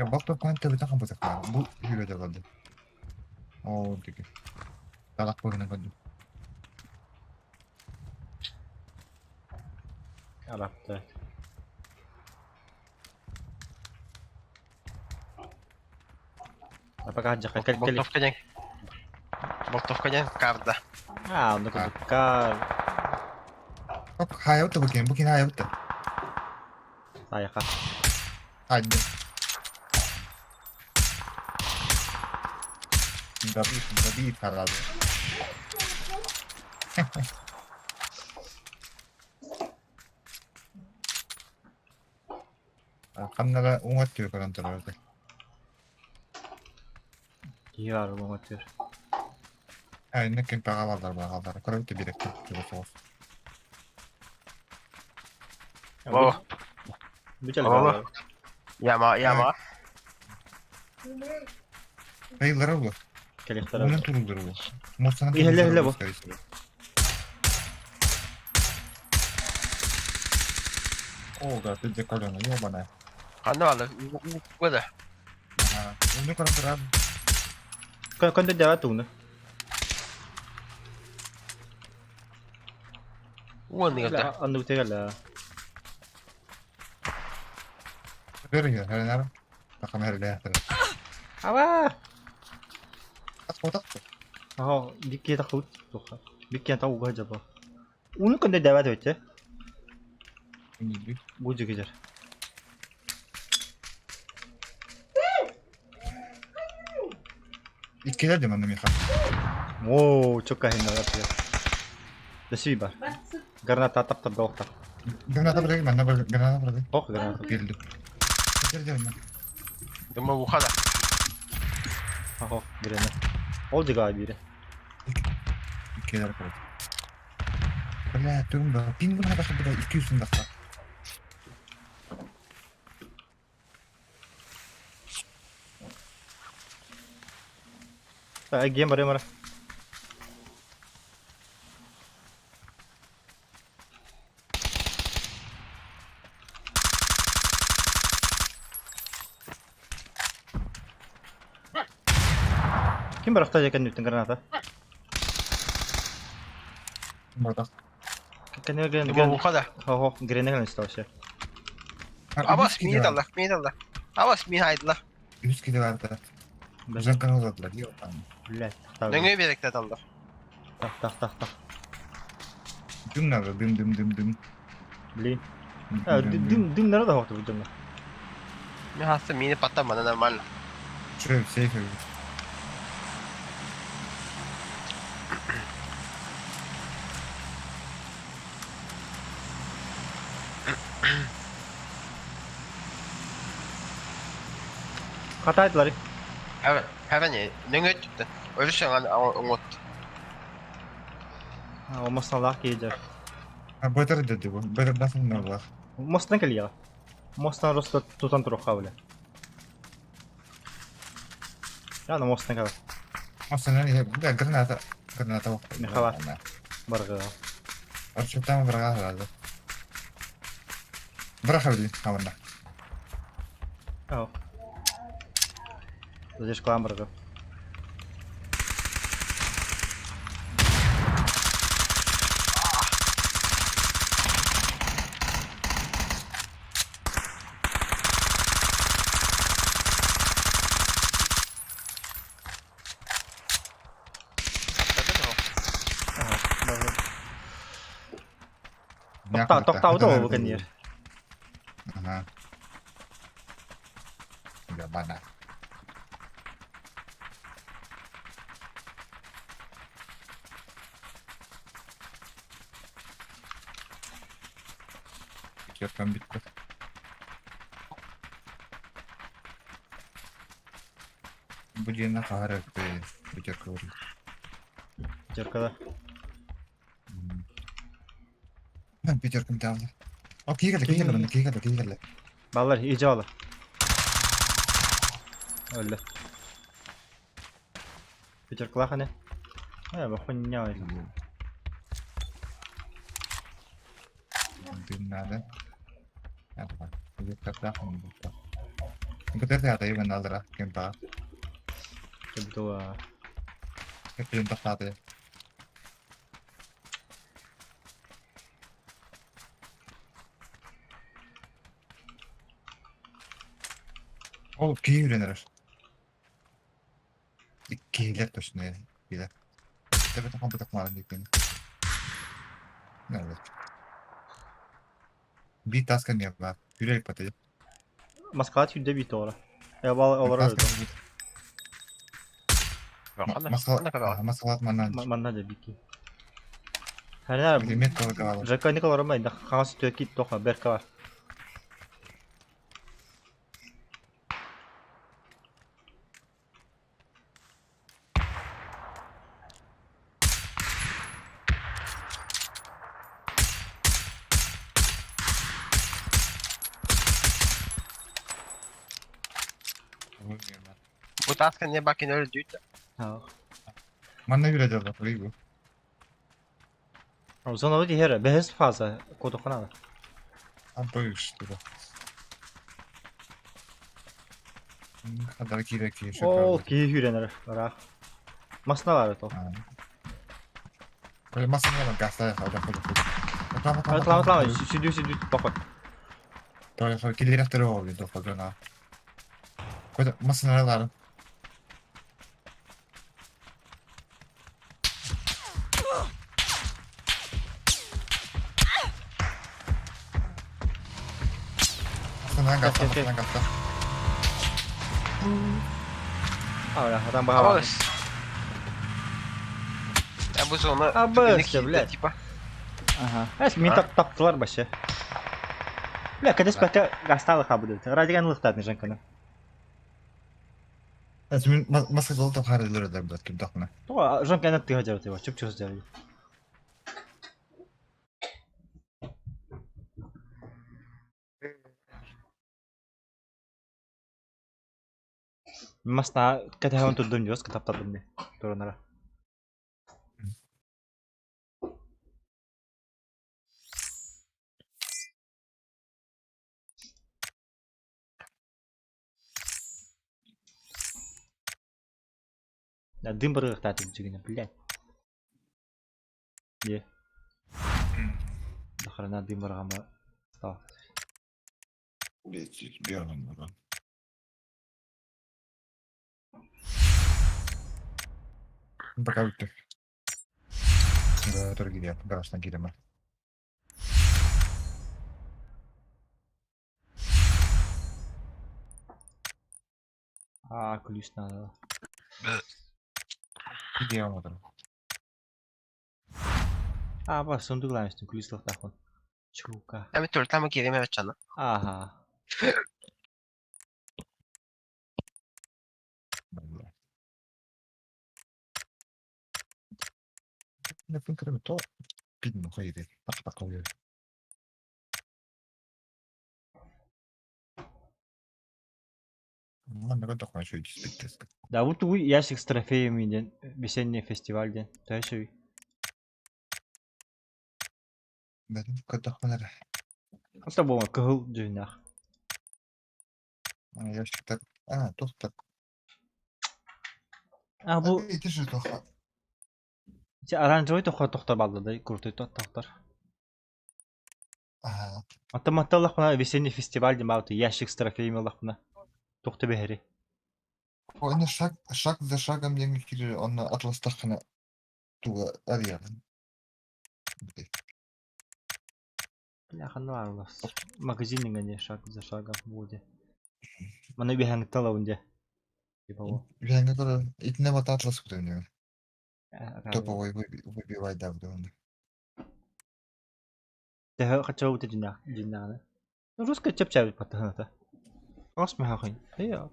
Болтовканы төбөтө хампытахтаах. Бу жүрөтө олорду. Оо, диги. Талах быһынан көрдүм. Арапты. А пока жака кел кел. Болтовка ден. Болтовка ден карда. А, онда курдукка. Оп, хайабыт бу кин, бу кин хайабыт. Айака. Хайды. Давид, Давид харады. Ханнара уҥа өттүгэр көрөн турар этэ. Киһи баар уҥа өттүгэр. Айна ким баҕалалар баҕалар. Көрөбүт бирэккэ чугас соҕус. О, Бүтэл О. Яма, яма. Айыллара була. Келихтер. Унан туруллар була. Мостана Иһэллэ, иһэллэ бу. О, да, ты деколена, ёбаная. Ханна баалар? Угада. Уну көрөн турар. Көнтө дәвә тугны. Уон нигата. Анды үтегәлә. Бер хәренәр. Тақам хәрелә. Ава! Тақ тақ. Аха, бикке тахут. Тоха. Бикке та уга жаба. Уну көнтө дәвә төтә. Бу жигер. Иккилер де манна миха. О, чокка хин да. Дәси бар. Граната таптап да оқта. Граната бирге, манна бір граната бирге. Ох, граната. Келди. Келди манна. Дума ухада. Аха, граната. Ол жига бире. Иккилер көрөт. Бля, түгүн ба. Пин буна баха бля 200 дакка. Та гем бар мара. Ким бар ахта жекен нүттен граната? Бардак. Кене ген Дума ген. ухада. Хо, гренеген исто вообще. Абас мин алла, мин алла. Абас мин хайдла. 100 кило бар. Бізен каналдадылар, ёбан. Блять. Нөңө беректе алла. Так, так, так, так. Дым надо, дым, дым, дым, дым. Блин. А, дым, дым надо хохты бу дымна. Мин хаста мини паттамана нормально. Чё, сейф. Хатайдылар. Хәвә, хәвә не? Нөңө түттен. Өрүшәң оңот. Мостан кейдер. А, бөтер деди бу. Бөтер nasıl ne var? Мостан келия. Мостан просто тутан туруха бля. Я на мостан кала. Мостан не, да, граната. Граната бак. Михала. Барга. Арчуктан бирга алды. Бираха билин, хамында. Ау. Здесь клам барга. Тохта, тохта, ол кенер. Ага. Ябана. Пятеркам битті. Бу диэн хаһар пятерка бар. Пятерка да. Пятеркам табылды. О, киге келді, киге келді, киге келді, киге келді. Баллар, иже алар. Өллө. Пятеркалах ане. Э, бу хуйня. Дым надо. Көтөр театр мен алдыра кемпа. Кэбитова. Кэппин тахтааты. Ол киһи үйренер. Киһилер точно киһилер. Тебе таком бытак марын дикен. Не Би таска не бар. Хүрек паты. Москва түйді бит ора. Эбал олар öldü. Маскалат манан. Манна да бики. Хана Мет калгала. Жака Николай Ромай да хас төки тоха берка. Bu taska ne bakın öyle düğüt. Ha. Манна хүрэ дьалла бу. Зона вот хера бэс фаза кодохана. Ампойш туга. Хадар кире ки О, ки хүренер. Ара. Масна бар то. Коли масна гаса хада хада. Атлама атлама сүдү сүдү бакот. Толи хо килер ахтер о до хогана. Кода масна лар. Масна гаса масна гаса. Ара, там бага. Я bu zona Абыс, блядь. Типа. Ага. Эс мин тап таптылар башы. Бля, кадес пока гасталы хабыды. Радиган лыхтат нежанканы. Эс мин маска золото харылыр да блядь ким тахна. То жанканы ты хотел его, чуп-чуп сделали. Масна катахан турдум диос катаптадым не. Туранара. Да дым барыктаты жигине, блядь. Е. Нахрена дым баргама стал. Блядь, бионом бар. Пока бүттүк. Да, тур кириэ, гаражтан кириэм. А, ключ надо. Кириэм отыр. А, бас сундук лайнстын ключ лахтахон. Чука. Эми төлтамы киреме чана. Ага. Не финкер то пидно хайде. Так так ой. Манна кодох шуй диспиттес. Да, вот уй ящик с трофеями ден, весенний фестиваль ден. То еще Да, кодох манара. Это было кыгыл дюнах. Ящик так. А, тохтар. А, бу Ити же тох. Оранжевый тохтар тохтар балды да, крутой тохтар. Ага. Автоматталах мына весенний фестиваль дем ауты ящик с трофеями лах мына. Тохты бехери. Оны шаг шаг за шагом деңги кире, оны атластахына туга арьярын. Бляха, ну арлас. Магазин не шаг за шагом буде. Мана бихангтала унде. Типа во. Бихангтала итне бата атлас күтәнә. Топовой выбивай да он. Тэхэ хачаа үтэ динаа динаа. Ну русская чапча патахната. Ас махахын. Эя.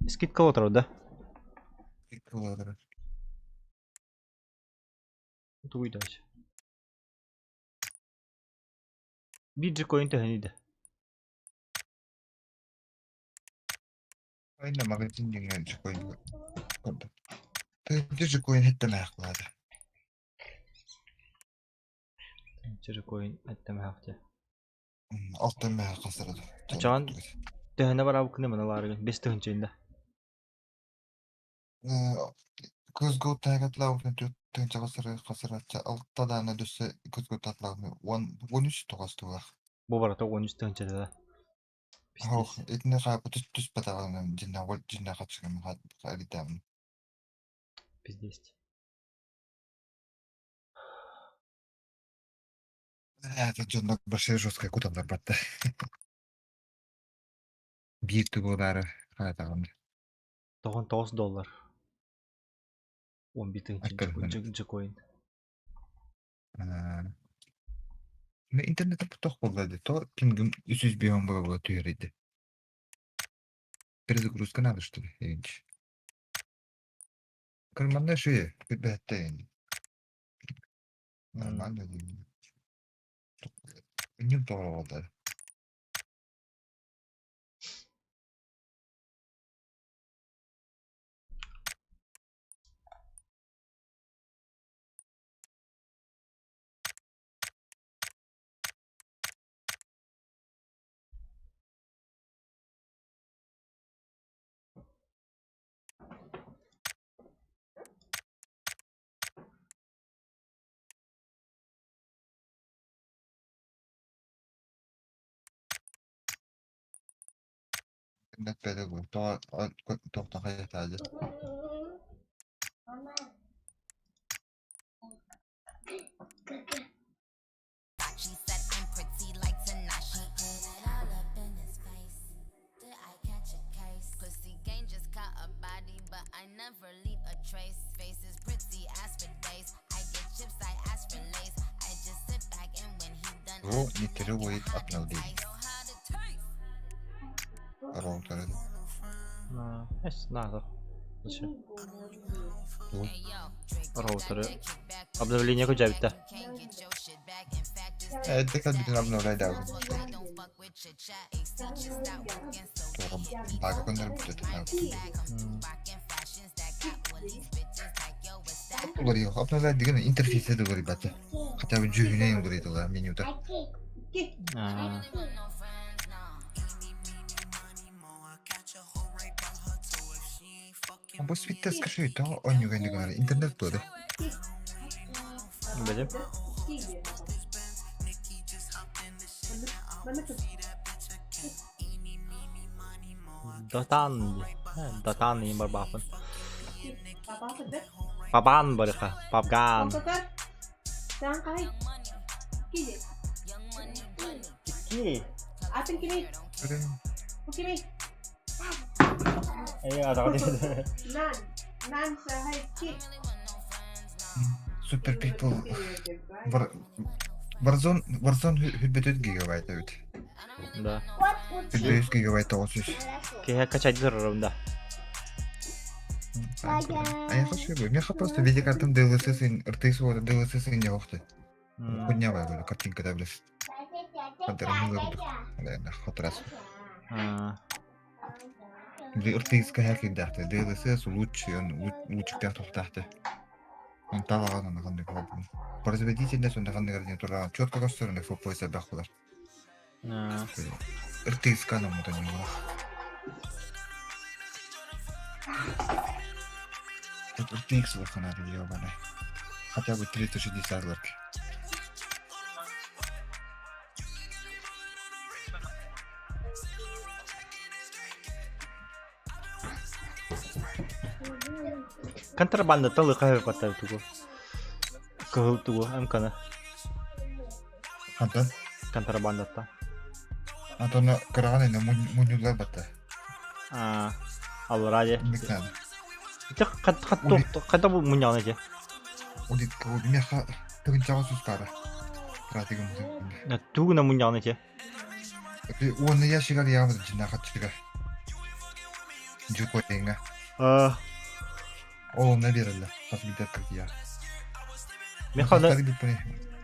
Скидка отыр да. Скидка отыр. Туй дальше. Биджикоин тэхэниде. Айна магазин деген коин. Тэжи коин хеттеме хакылады. Тэжи коин хеттеме хакты. Алтын мэ хасырады. Ачан. Төһөнө бараабыккыны маны лаарыгын? Бес тыһынчайын да. Көзгө тайгатлауны тыынчаҕа хасырачча алта даана дөссө көзгө татлауны 13 тоҕостуулах. Бу барата 13 тыһынчата да. Ох, итини хаапы түс түспэтаҕынан дьиннэ ол дьиннэ хачыгым хабитамын. Пиздец. Это дьоннор большие жесткая куталлар батта. Биир тугулаары хаатаҕын. 99 доллар. 11 тыһыынча джекоин. Мен интернет тоқ боллады. То пингим 305 бола бола түһэрийди. Перезагрузка надо, что ли, инч. Карманная шея, бәттә Нормально деймин. Үнем тоҕо болду. She said I'm pretty like Tanashi. Put it all up in his face. Did I catch a case? Pussy gang just caught a body, but I never leave a trace. Face is pretty, ask for days. I get chips, I ask for lace. I just sit back and when he done, Ро не требует обновлений. Роутер. Эс, надо. Зачем? Роутеры. Обновление куда Это как бы обновляй, да. Бага коннор будет. Уларыйах, обновлять деген интерфейсе да уларыйбата. Хотя бы дьүһүнэ уларыйдылар менюта. Бу свиттер скажи, то он не говорит, интернет было. Билим. Датан, Датан им барбафын. Папан барыха, папган. Ки. Эй, адаға Super people. Warzone Warzone хүрбөтөт гигабайт эбит. Да. 100 гигабайт 900. Киһи качайдыр да. А я хочу бы. Меха просто видеокартам DLSS RTX вот DLSS не охты. Хуйня была картинка да блядь. Хотрас. RTX кахак дахты DLSS лучше он лучше тахты. Он талаган аны ханнык болбун. Производительность он ханнык не турган. Четко көстөр на FPS бахулар. RTX канам вот они было. Тут RTX выхана ебаный. Хотя бы 360 ларки. Контрабанда талыка паттар тугу. Кыһыл тугу МКны. Антон? Контрабандатта. Антон кыраган эне мунюлар батта. А, аллара Не надо. Ите кат кат ката бу муньяны же. Улит меха тыгынчага сустара. Тратигым. Тугуна муньяны же. Уонна яшигар ямы жина хатчыга. Жукоенга. А. Ол на берилди. Хас битер кыртия. Меха да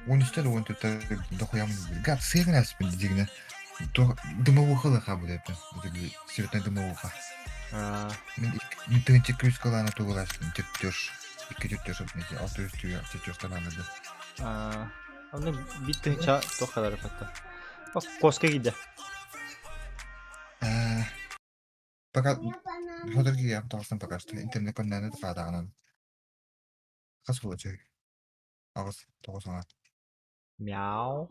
Он үстел он төрттер дохуямын. Гап сыгын әспин дигне. Дымовуха кабыл этти. Светная дымовуха. Мен мен тыгынчы күз каланы тугуласын чертеж. Икки чертеж обнеси. Алты жүз түйе чертеж танамды. А, аны бит тыгынча тохалар патта. Коска киде. Пока сотору киириэҕим таҕыстым пока что интернет коннаны таҕадаҕынан хас буола чэй аҕыс тоҕус аҥаар Мяу.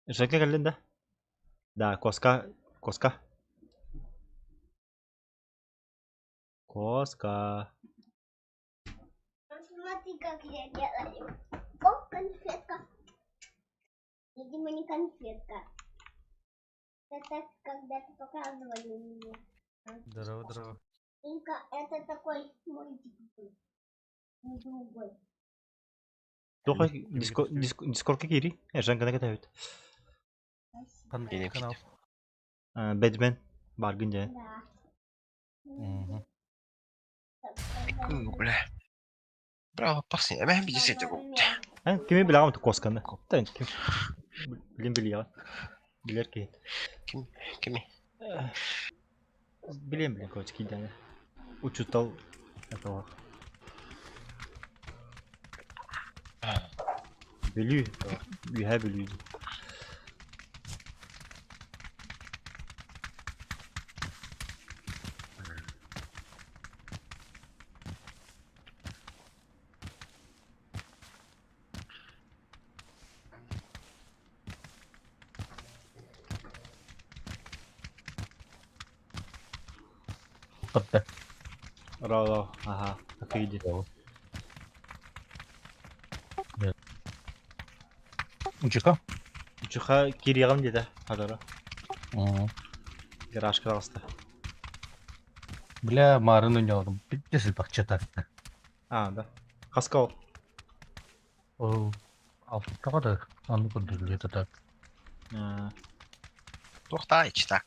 Жека кэллин да? Да, коска, коска. Коска. Смотри, как я делаю. О, конфетка. Видимо, не конфетка. Это когда-то показывали мне. Здорово, здорово. Только это такой мультик был. Не другой. Тоха дискордка киири. Эржан гына кэтэбит. Ханнык канал? Бэдмен баргын дьэ. Да. Мгм. Бля. Браво, пасни. Эме бидесе Эн кими билэҕим куосканы? Тэн ким? Билин билиэҕин. Билэр киһи. Ким кими? Билиэн билин короче киирдэҕинэ. Учуутал этого. Бүлүү. Үөһээ Бүлүү. Хатта. Роло, ага, так иди. Учуха? Учуха кириэҕим диэтэ, хатара. Гаражка таҕыста. Бля, марын ойнолорум. Бүттэ сылбахча тарта. А, да. Хаска ол? Ол алтаҕа да аны курдук где-то так. Туохтаа ичтак.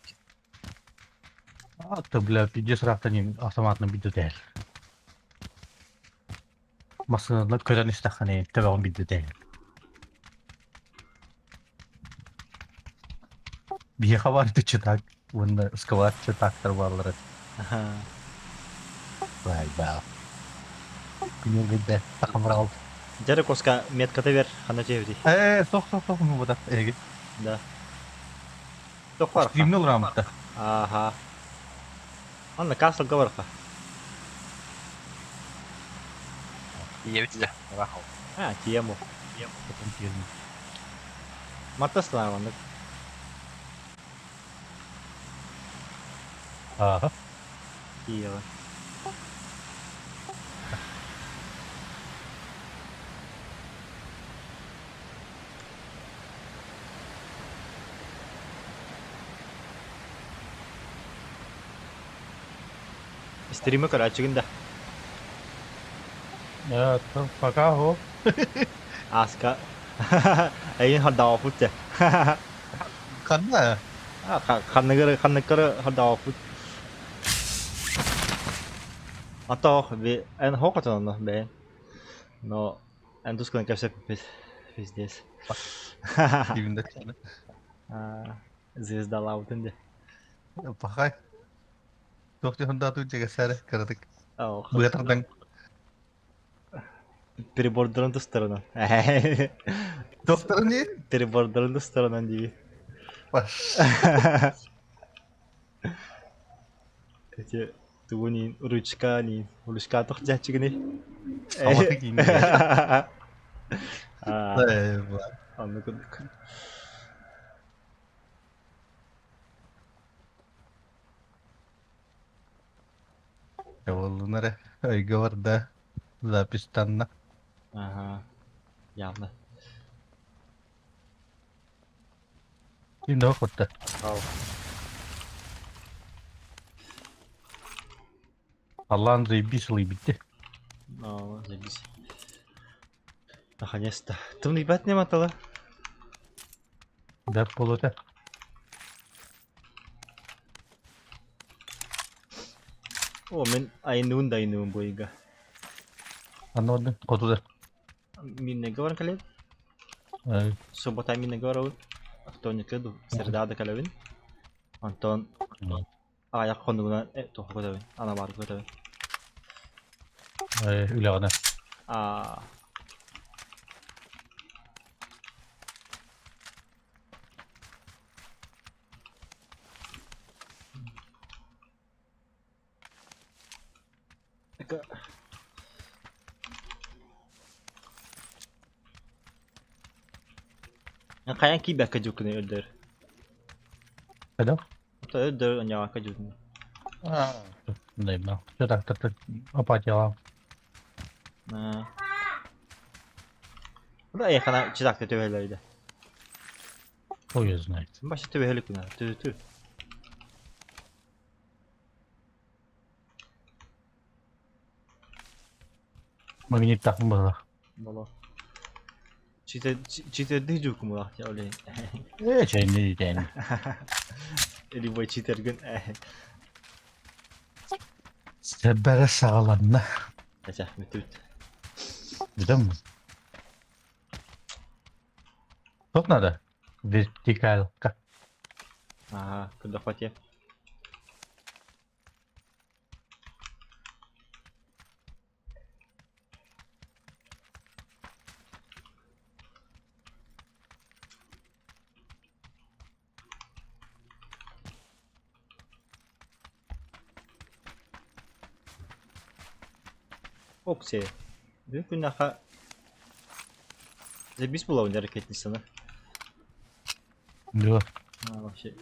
А, то, бля, пиздец ыраахтан автоматынан бидде тэһэр. Массыынанан көтөн истэххинэ төбөҕүн бидде тэһэр. Биһиэхэ баар чытак уонна сквад чытактар бааллара. Бай-баа. Күнү тахамрал. Дьэ коска метката бер ханна түһэбитий? Э, сох сох сох ну вот эги. Да. Тохпар. Стримнул рамта. Ага. Анна касл барха. Ийэбит да. А, тему. Матаслар маннык. Ага. Киева. Стримы көрөөччүгүн да. Э, пока хо. Аска. Эйин хардааппут дьэ. Ханна? Ханныгары ханныккары хардааппут. Ата би эн хокотон онно бэйэн. Но эн тускунан кэпсэппит пиздец. Дивинде. Звездалаабытын дьэ. Пахай. Туох дьоһундаатуу дьэгэсээрэ кыратык. Быатардан Перебордарын тустарынан. Доктор не? Перебордарын тустарынан дии. Эти тугунин ручка нин ручка тох дьааччыгыный. Саматы киин. Анны курдук. Буоллун эрэ, өйгө барда, запистанна. Ага, явно. Ким да хотта. Аллаан заебись ылыйбитте. О, заебись. Наконец-то. Тымныйбат не матала. Да, болота. О, мен айнуун да айнуун бойга. Анны хотуда. Миннеге баран кэлэбин. Суббота миннеге барабын. Вторникка среда да кэлэбин. Онтон аҕыйах хонугунан туохха көтөбүн, Анабарга көтөбүн. Үлэҕинэ. Аа. Хайан киирбэккэ дьуккуну өлдөр. Хайдах? Өлдөр онньоҕокко дьуккуну. Да, Все так, так, так, апатияла. Да, эхана читакты төбөлөрдө. Хуй её знает. Башы төбөлүк күнә. Тü тü. Магнит так было. Боло. Читерди жукумулах оле. Чайны ден. Любой читергин. Себере саҕаланна. Эчэ, бүтүбүт. Бүтэн Тут надо? Вертикалка. Ага, куда хватит. Опция. Бүгүн күннэхэ Забис буолабын ракетницаны. Да. А, вообще.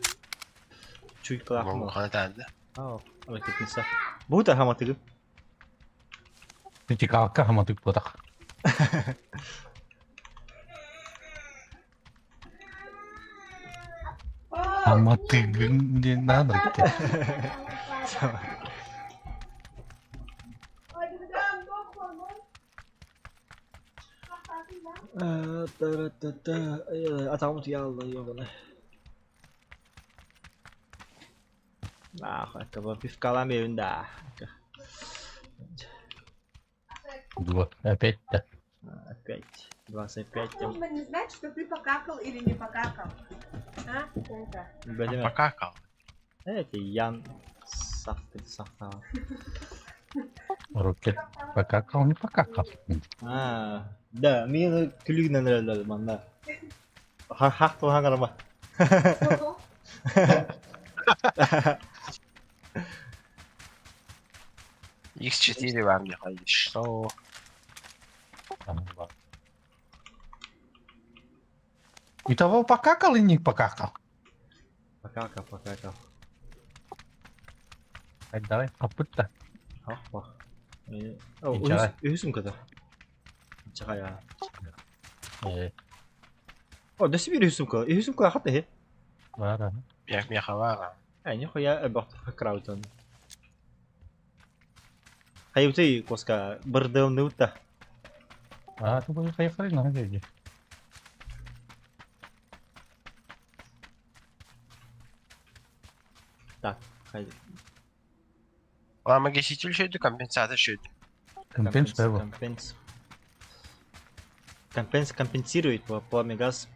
Чуйкалаах Бу буолар. хана таанда. Аа, ракетница. Бу да хаматыгым. Вертикалка хаматык буолах. Хаматыгын диэн наадыр Атаҕым утуйа йобана. Ах, это пивкалам эбин да. Вот, опять да. Опять 25. Можно не знать, что ты покакал или не покакал. А, Сенька? Бәдеме. Покакал. Это Ян Сафта Сафта. Рокет покакал, не покакал. А, да, мин күлүгүнэн эрэллэр манна. Хах туһаҥарама. X4 вам не ходит. Что? И того покакал и не покакал. Покакал, покакал. Так, давай, попытка. Хах. Үһүс сумкада. Чахая. О, да себе үһүс сумка. Үһүс сумка хатта хе. Бара. Мех мехавара. Э, нихуя эбахт краутон. Хайыты коска бырдыл нута. А, ты будешь поехали на где? Так, хай. Пламогаситель шөйдү, компенсатор шөйдү. Компенс Компенс. Компенс компенсирует пламя газ.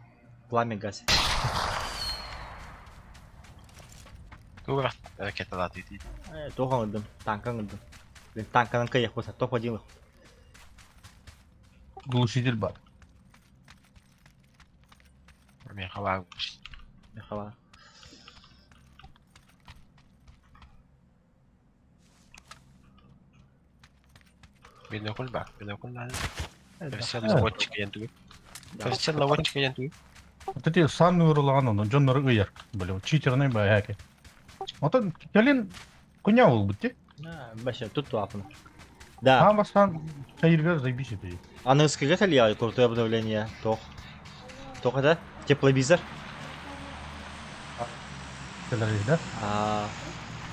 Пламя гасит. Тура ракеталар дейді. Тоған ылдым, танкан ылдым. Мен танканан кайық болса, топ один. Глушитель бар. Мехава. Мехава. Бинокль бар, бинокль надо. Профессионал наводчик ентуги. Профессионал наводчик ентуги. Вот эти самые урлаган, он Джон Рыгайер. Блин, читерный баяки. Вот он, кэлин, хуйня был бы ти. Баша, тут туапын. Да. А, бастан, чайырга заебись это. Аны скага калия, крутое обновление. Тох. Тох это? Тепловизор. Тепловизор, да? А,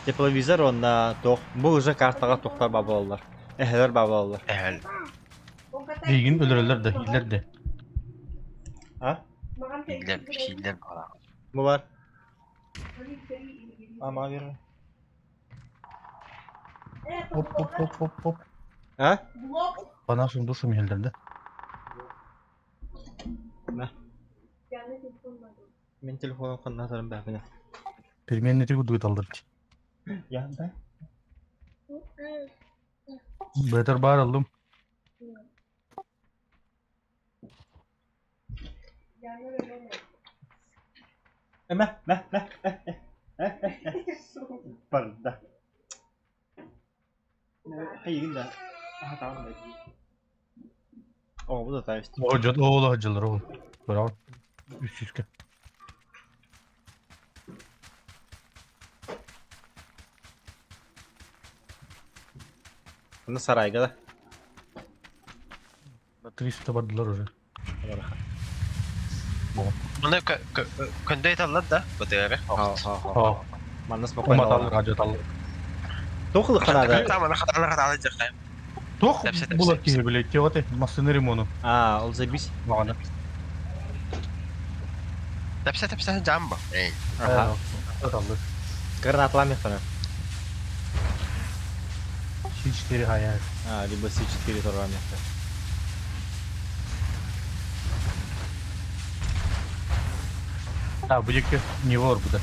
тепловизор он на тох. Бу уже картага тохтар бабалар. Эхелер бабалар. Эхел. Дейгин өлөрөлөр да, хиллер де. А? Хиллер, хиллер бала. Бу бар. А, мага бер. Оп, оп, оп, оп, оп. А? По нашим душам хиллер, да? На. Мен телефоным каннатарым бәбіне. Переменный тигу дует алдыр. Я, да? Бетер бар алдым. Мә, мә, мә, мә, мә. Барда. Эйигин да аһатаҕын да дии. Оҕобут атаа исти. О, дьон оҕолоох дьыллар ол. Браво. Үс сүүскэ. Онно сарайга да. 300 бардылар уже. Маны көндөй таллар да БТР. Манна спокойно. Уматаллар, ажаталлар. Туох ылыхханаада? Тамана хаталар хаталар дьахай. Туох булар киһи билет теоте массыны ремону. А, ол забись. Маҕана. Тэпсэ тэпсэ жамба. Эй. Ага. Аталлар. Гранатламехтана. С4 хая. А, либо С4 торламехта. А, будет не вор будет.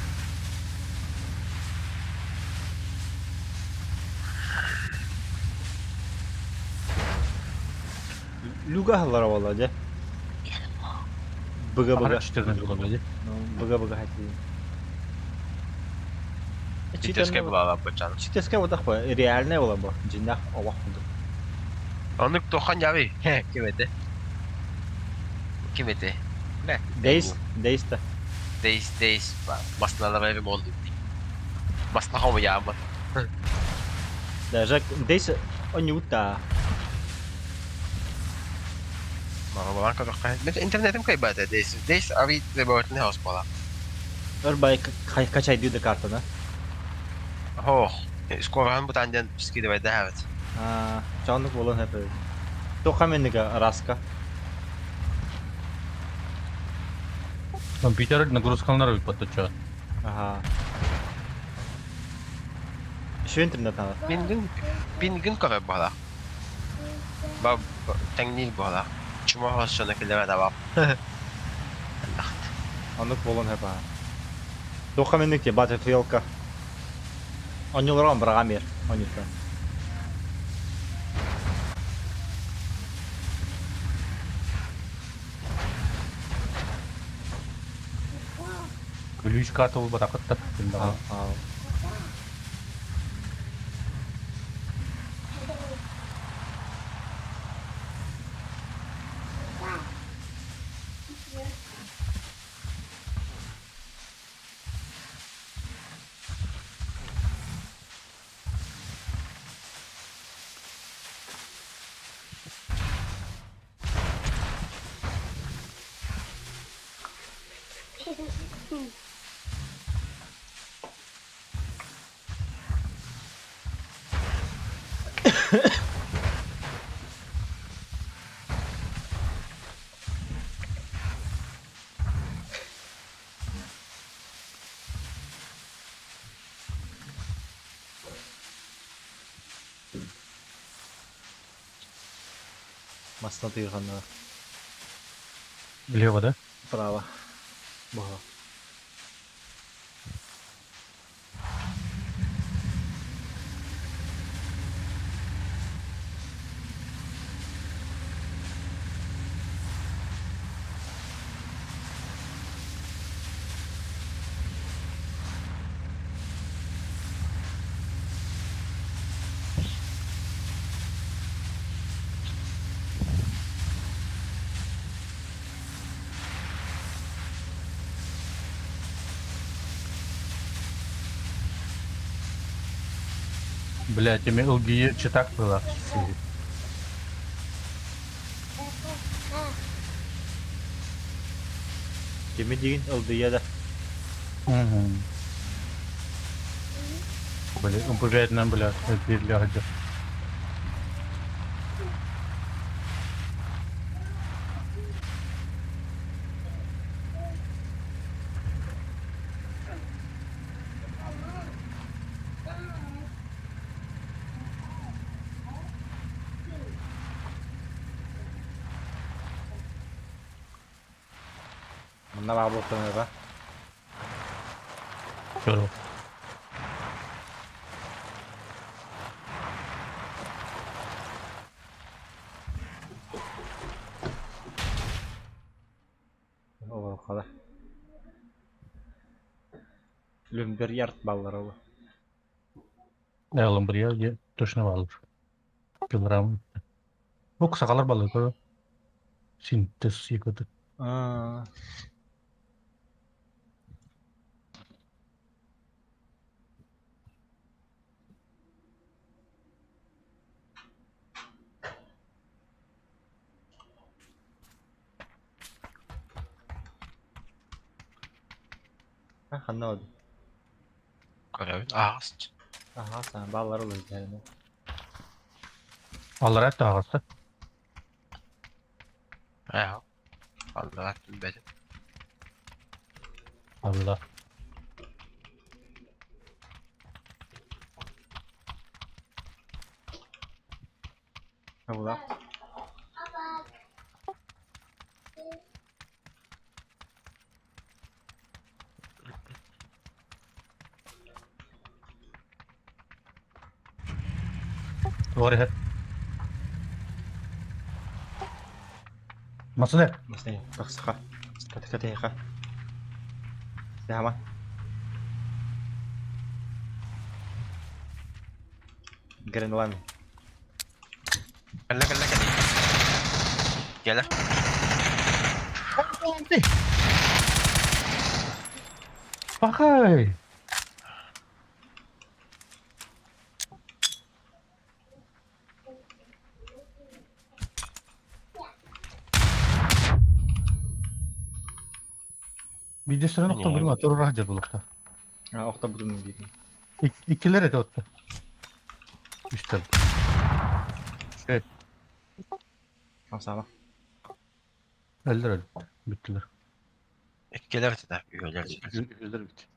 Люга халлара буолла дьэ. Быга-быга. 14 буолла дьэ. Быга-быга хатыы. Читерскэй буолала бачан. Читерскэй буолах бу. Реальная буола бу. Дьиннэх олох курдук. Оннук туоххан дьаабый? Ким этэ? Ким этэ? Дейс, Дейс да. Дейс, Дейс. Басналар ремонт. Басна хомуйааммыт. Даже Дейс онньугут да. Маҕалаан көрөххө. Интернетим кыайбата Дейс. Дейс ави требовательный хаус буола. Өр бай качайдыы да картаны. Ох, скороһын бутаан диэн скидывайда эбит. Чааннык буолан хэпэ. Туохха меннига раска. Компьютер нагрузкалар ыппат Аха. Үчүгэй интернет наада. Пингин пингин көрөр буолар. Ба тэҥниир буолар. Чума хоссону киллэрэ табап. Оннук буолуон сөп аа. Туохха минник дии Battlefield-ка. Онньуларон быраҕан биэр онньуттан. Ключ карта булбатахыттар. Массына тыырханна. Влево, да? Право. Баха. Блять, эми ылгийы читак была. Кими диин ылдыйа да. Угу. Бля, МПЖ-нам, бля, бля, Манна баа буолтаныга. Көрө. Ол хала. Люмбер ярт баллар ол. Ламбрия, точно баллар. Пилорама. Бу сахалар балыгы синтез якуты. Аа. Ханна oldu? Көрөбүн ааҕас. Аха, сaan баллар olur yani. Аллара таҕыста. Ээ. Аллара билбэтим. Алла. Абыла. Doğru her. Masada. Masne, тахсаха. Катакатеха. Сяма. Гренланд. Кэллэ кэллэ кэллэ. Кэлэ. Пахай. Видеосынан охтон билим атыр рахжар булукта. А, охта будум дейм. Иккилер эте отта. Үстел. Şey, Хамсама. Өлдөр өлдү. Бүттүлөр. Иккилер этэ үһүлэр. Өлдөр бүттү.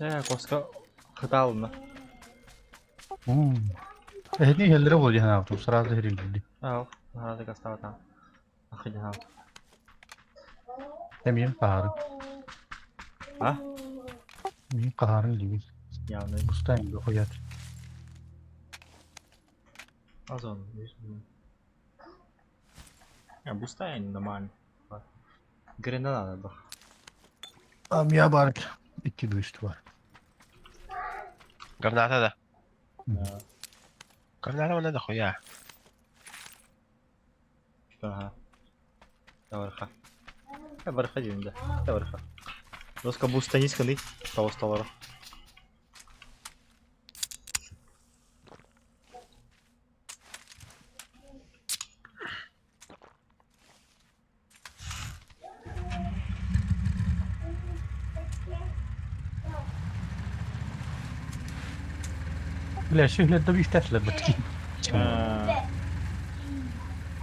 Э, коска хыталына. Эхни хеллere болду хана автом сразу херилди. Аа, хаа кастава там. Ахидха. Эмиен каарын. А? Мин каарын дибин. Явно. Бустайм дохуят. Азон. Я бустайн нормально. Гренада надо. Амия бар. Икки двести бар. Граната да. Граната она дохуя. Ага. Таварха. Таварха дейм да. Таварха. Доска буста низко Того столара. Бля, шүһлэрдэ биистээхлэр бытки.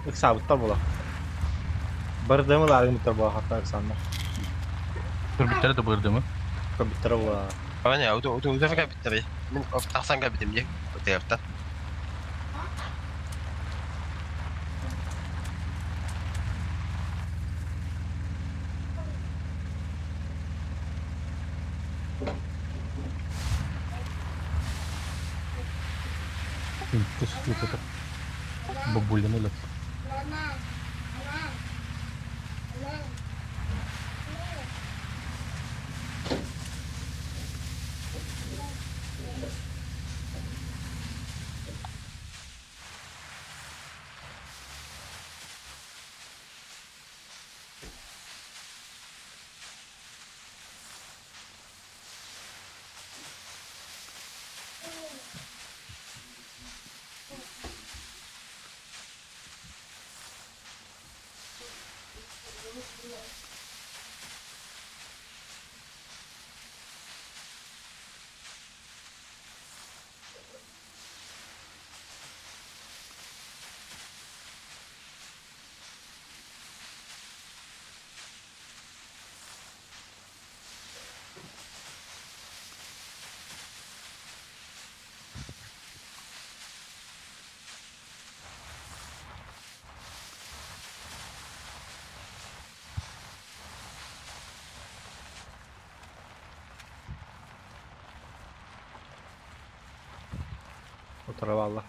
Ыксаабыттар була. Бардымы лааргымыттар була хатта ыксаанна. Көрбүттэрэ да бырдымы. Көрбүттэрэ була. Аны уду уду уду кэбиттэр. Мин тахсан кэбитим дии. Отеевтан. Бабуля өлөп. Утарабалла.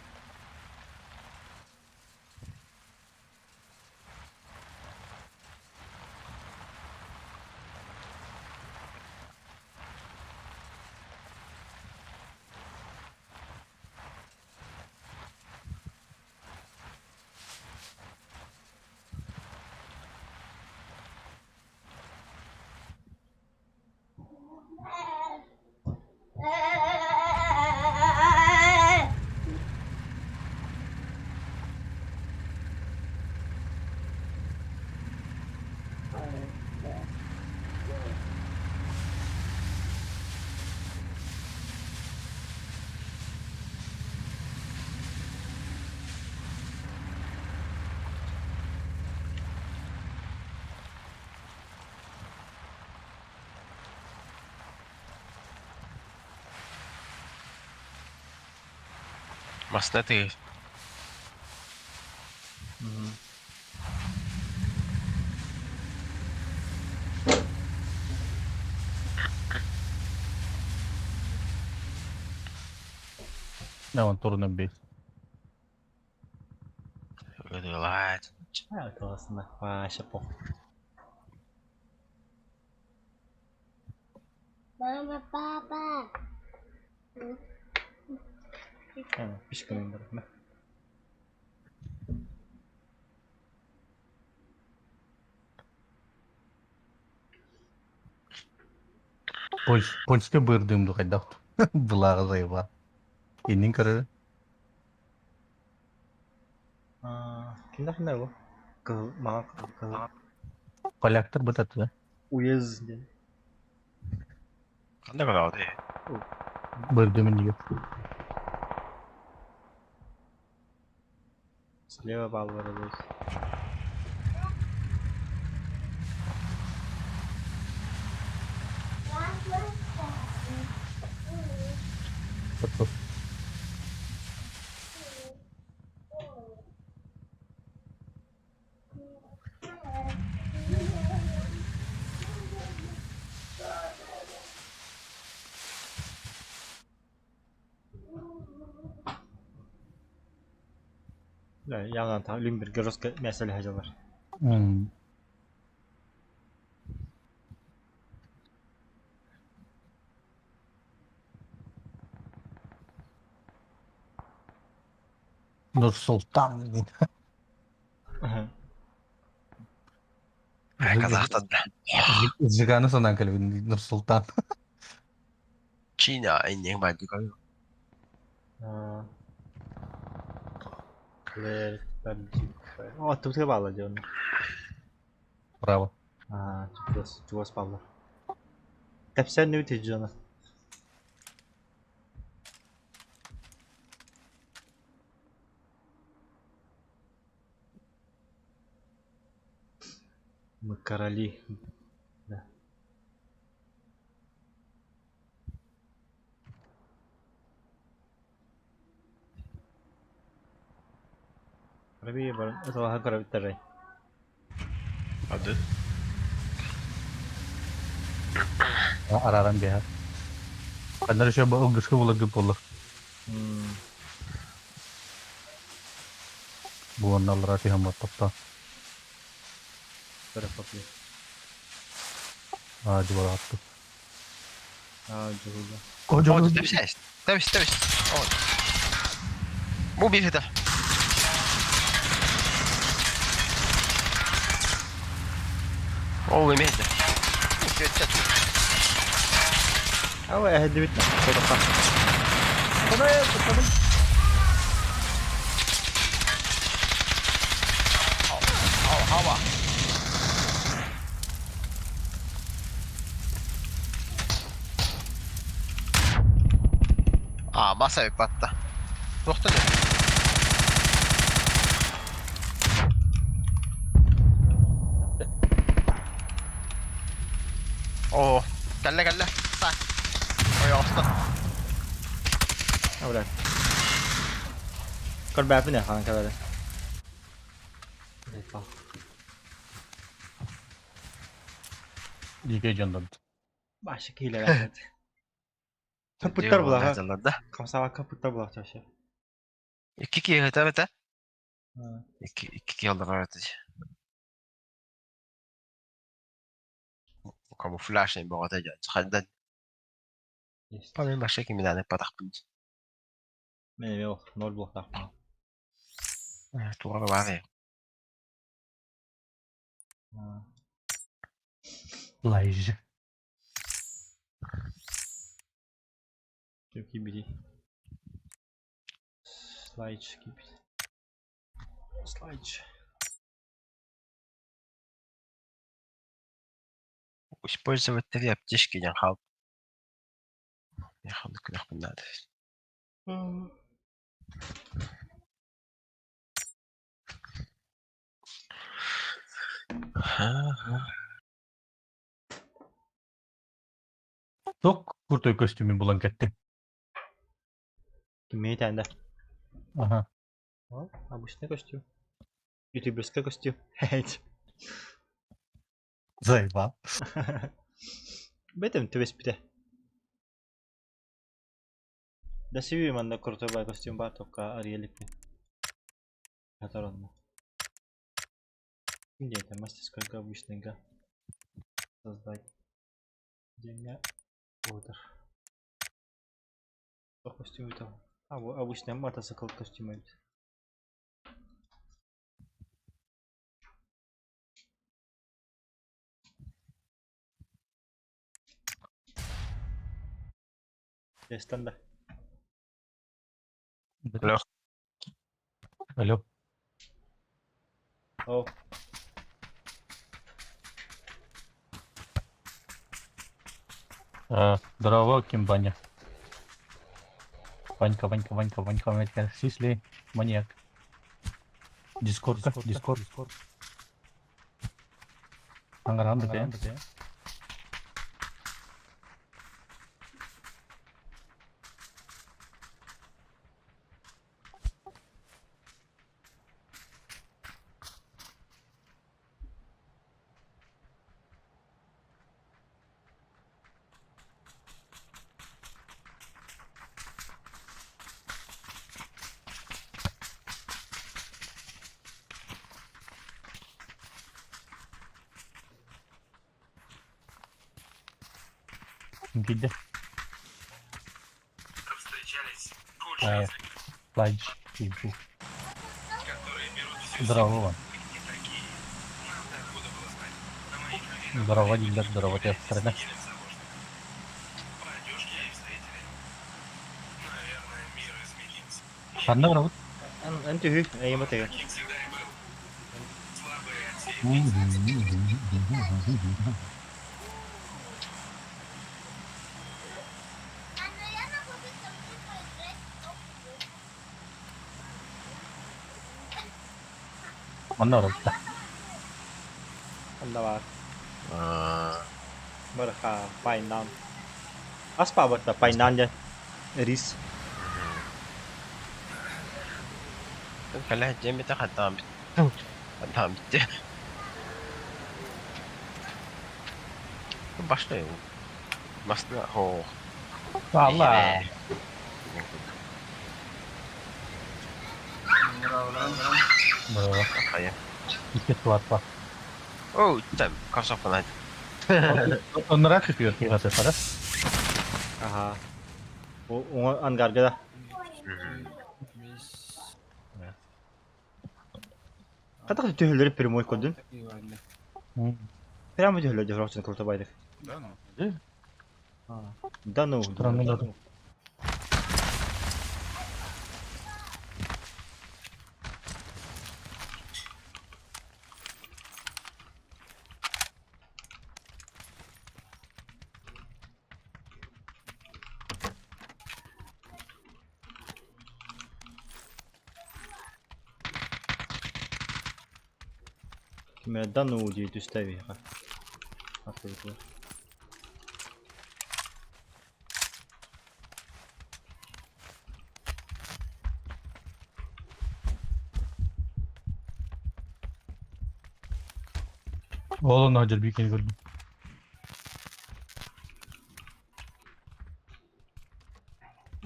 Масына тыгы. Да, он турунан бей. Ытылаат. Классно. Вообще похуй. Мама, папа. Пишканын бар. Польскай бырдыым ду хайдах былааҕа заебал. Иннин көрөр. Кимнээх бу? Кыһыл маҥан кыһыл. Поляктар бытатыга. Уезд диэн. Ханна көрөҕүт? Бырдыым иннигэр. Слева бааллар эбит. Явно там Люмберг жестко мясо лежалар. Нур-Султан. Казахстан. Жиганы санаан кэлбин Нур-Султан. Чина иннең бар дикой. О, тут баалла дьон. Браво. Аа, чугас, чугас бааллар. Тэпсэн нүт дьоно. Мы короли. Да. Правее баран, это көрөбүттэрэй. Ады. Арааран биһэр. Ханнар еще ылгышка буларгы буоллар. Буонналлара түһэн баттахта. Көрө попли. Аа, дьубалаатты. Аа, дьуһула. О, тэпсээс. Тэпс, тэпс. О. Бу биир это. Ол эмээдэ. Ава эһэдибит. Сотоққа. Хава. Аа, маса ыппатта. Туохтан Оо, кэллэ кэллэ. Саа. Ойоҕостон. А, блядь. Көрбөөпүн ээ, хаан кэлэрэ. Дикэй дьоннорбут. Баша киилэр. Капыттар булаха. Хамсаабакка капыттар булаха вообще. Икки киһи этэ. Икки икки киһи олорор этэ. Камуфляж бөҕөтө дьон. Хандан. Памин баша киминаны патахпын. Мен эме ох, ноль булахтаахпын. Туга баар. Лайж. Ким кибити. Слайдж кибити. Слайдж. Использовать три аптечки диэн хаал. Ханнык күнэхпин наада. Ток крутой костюмин булан кеттим. Киммей тэнде. Ага. О, обычный костюм. Ютуберский костюм. Заебал. Бэтим түбэспитэ. Да сиби манна крутой бай костюм бар только арыйа иликпин. Хатар онно. Где это мастерскойга обычныйга создать диэҥҥэ буотар. Костюм там. А, обычный мотоцикл костюм эбит. Тестан да. Алло. Алло. О. Здорово, Кимбаня. Ванька, Ванька, Ванька, Ванька, Ванька, Сисли, маньяк. Дискорд, Дискорд, Дискорд. Аңаран да. Где? Ладж, ебу. Здорово. Здорово, Дилер, здорово, тебя страна. Ханна барабыт? Эн түһү, эйима тыгы. А, наверное, будет со мной поиграть в Манна барабыт. Онда бар. Барха пайнан. Аспабатта пайнан дьэ. Рис. Кэлэ дьиэм битэ хаттаан бит. Хаттаан биттэ. Башта Масна хоо. Allah. Здорово. Хайа. Икки туатпа. Оо, там кроссовка Оннора күтүөр киһи сара. Аха. Оҥо ангарга да. Хата түһөллөрү прямой көрдүн. Прямо түһөллөр дьоһорохчун круто байдык. Да ну. Да ну. Странно, да. Кимэ да ну дии түстэби. Атылы. Ол онно дьэрбиикини көрдүм.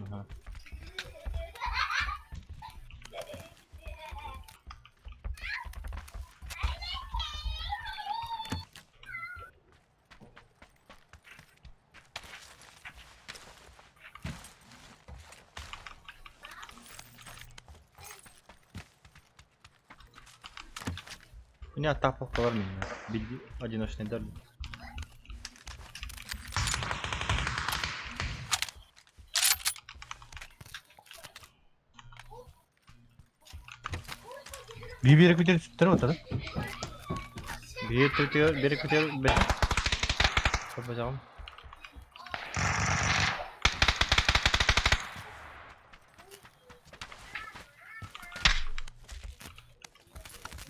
Ага. У меня тапок меня. Одиночный дерби. Bir күтер сүттер отыр. Bir түтүгөр, бир күтөр, бир. Копожагым.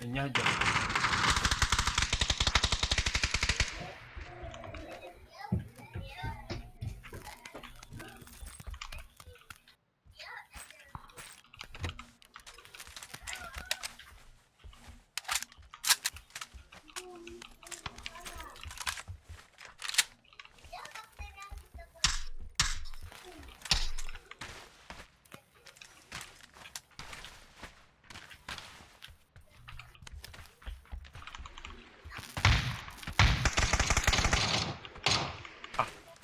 Не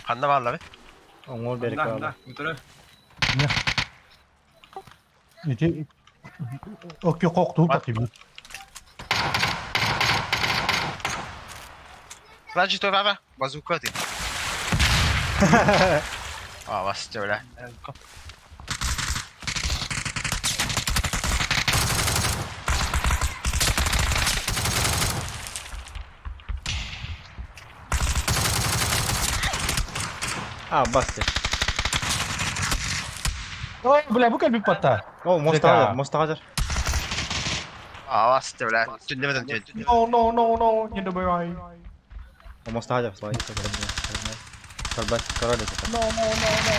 Ханна бааллар? Оҥор берекке Анда, бааллар. анда, утары. Ити окки хоктуу патыбы. Значит, баба, базука ты. А, вас бля. А, басты. Ой, бля, бу кэлбит бата. О, мостаға мостаға жар. А, вас бля. Түннебетен түн. No, no, no, no, не добивай. О, мостаға жар, слай. Корбат, король это. No, no, no, no.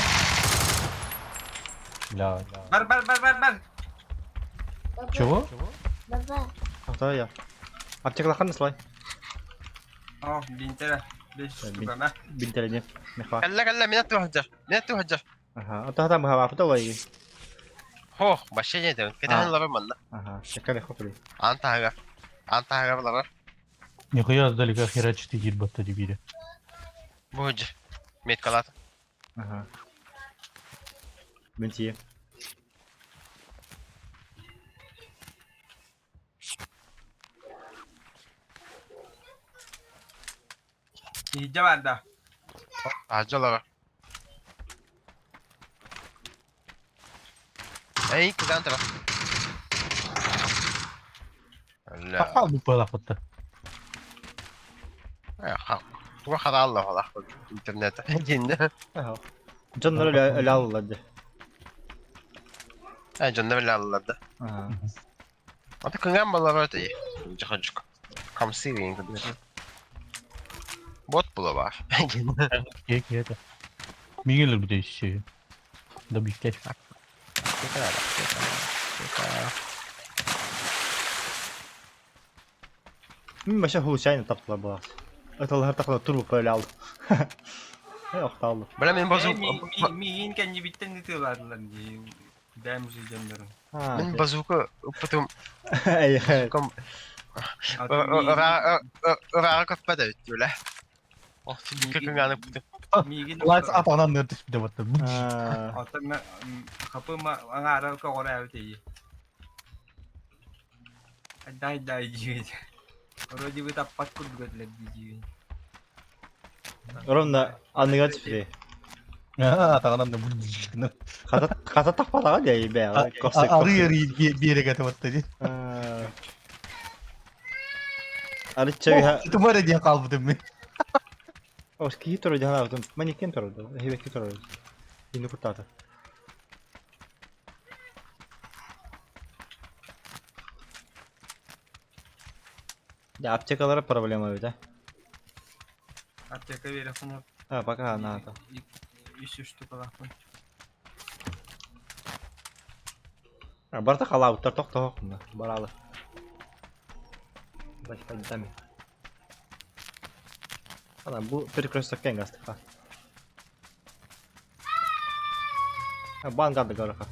Бля. Бар, бар, бар, бар, бар. Чего? Баба. Ата я. Аптекалахан слай. О, бинтера. Беш штука, на. Бинтерене. Меха. Кэллэ, кэллэ, меня тухаджар. Меня тухаджар. Ага, ата хата мха бафта лай. Хо, вообще не это. Кэтэн лабар манна. Ага, шакале хопли. Антага. Антага лабар. Нихуя сдалека херачит и батта дебиле. Будь. Меткалат. Ага. Бинти. Иһирдьэ бар да. Ажалара. Эй, куда ты? Попал бы палахота. Туга хара Алла интернет. Динде. Ага. Дьоннор өлө аллар дии. Э, дьоннор өлө аллар да. Ага. Ата кынган балар өтө. Жаханчык. Камсыйын. Бот була бар. Это. Мигель буде еще. Добить. Мин вообще случайно таптылар буолаас. Ыталлар тахла турбу өлө алды. Э, охталды. Бля, мин базу Миин кэннибиттэн ытыалаатылар дии. Бэм жыйдьаннарын. Мин базука потом Эй, ком Ыраа көппөдө бүттүлэ. Ох, кыкыңаны бүтү. Миигин Лайс атанан нөртүс бите батта. Оттон хапыма аңаара көҕөрөөбүт тии. Дай дай диир. Вроде бы таппат курдук этилэр дии. Ровно аныга түспүтэ. Атанан да Хата хата тахпатаҕа дии бээ. Ары берег это батта ди. Арычча үһэ. Тумара диэн хаалбытым мин. Ос киһи турар дьаһана бутун. Манекен турар да. Хибекки турар. Кини куттаата. Да, аптекалара проблема бит, а. Аптека берехун. А, пока надо. Үс штукалаахпын. А, барта халауттар тохтоох баралы. Бач пойдами. Ана бу перекресток кенгастыха. А бангарды гараха.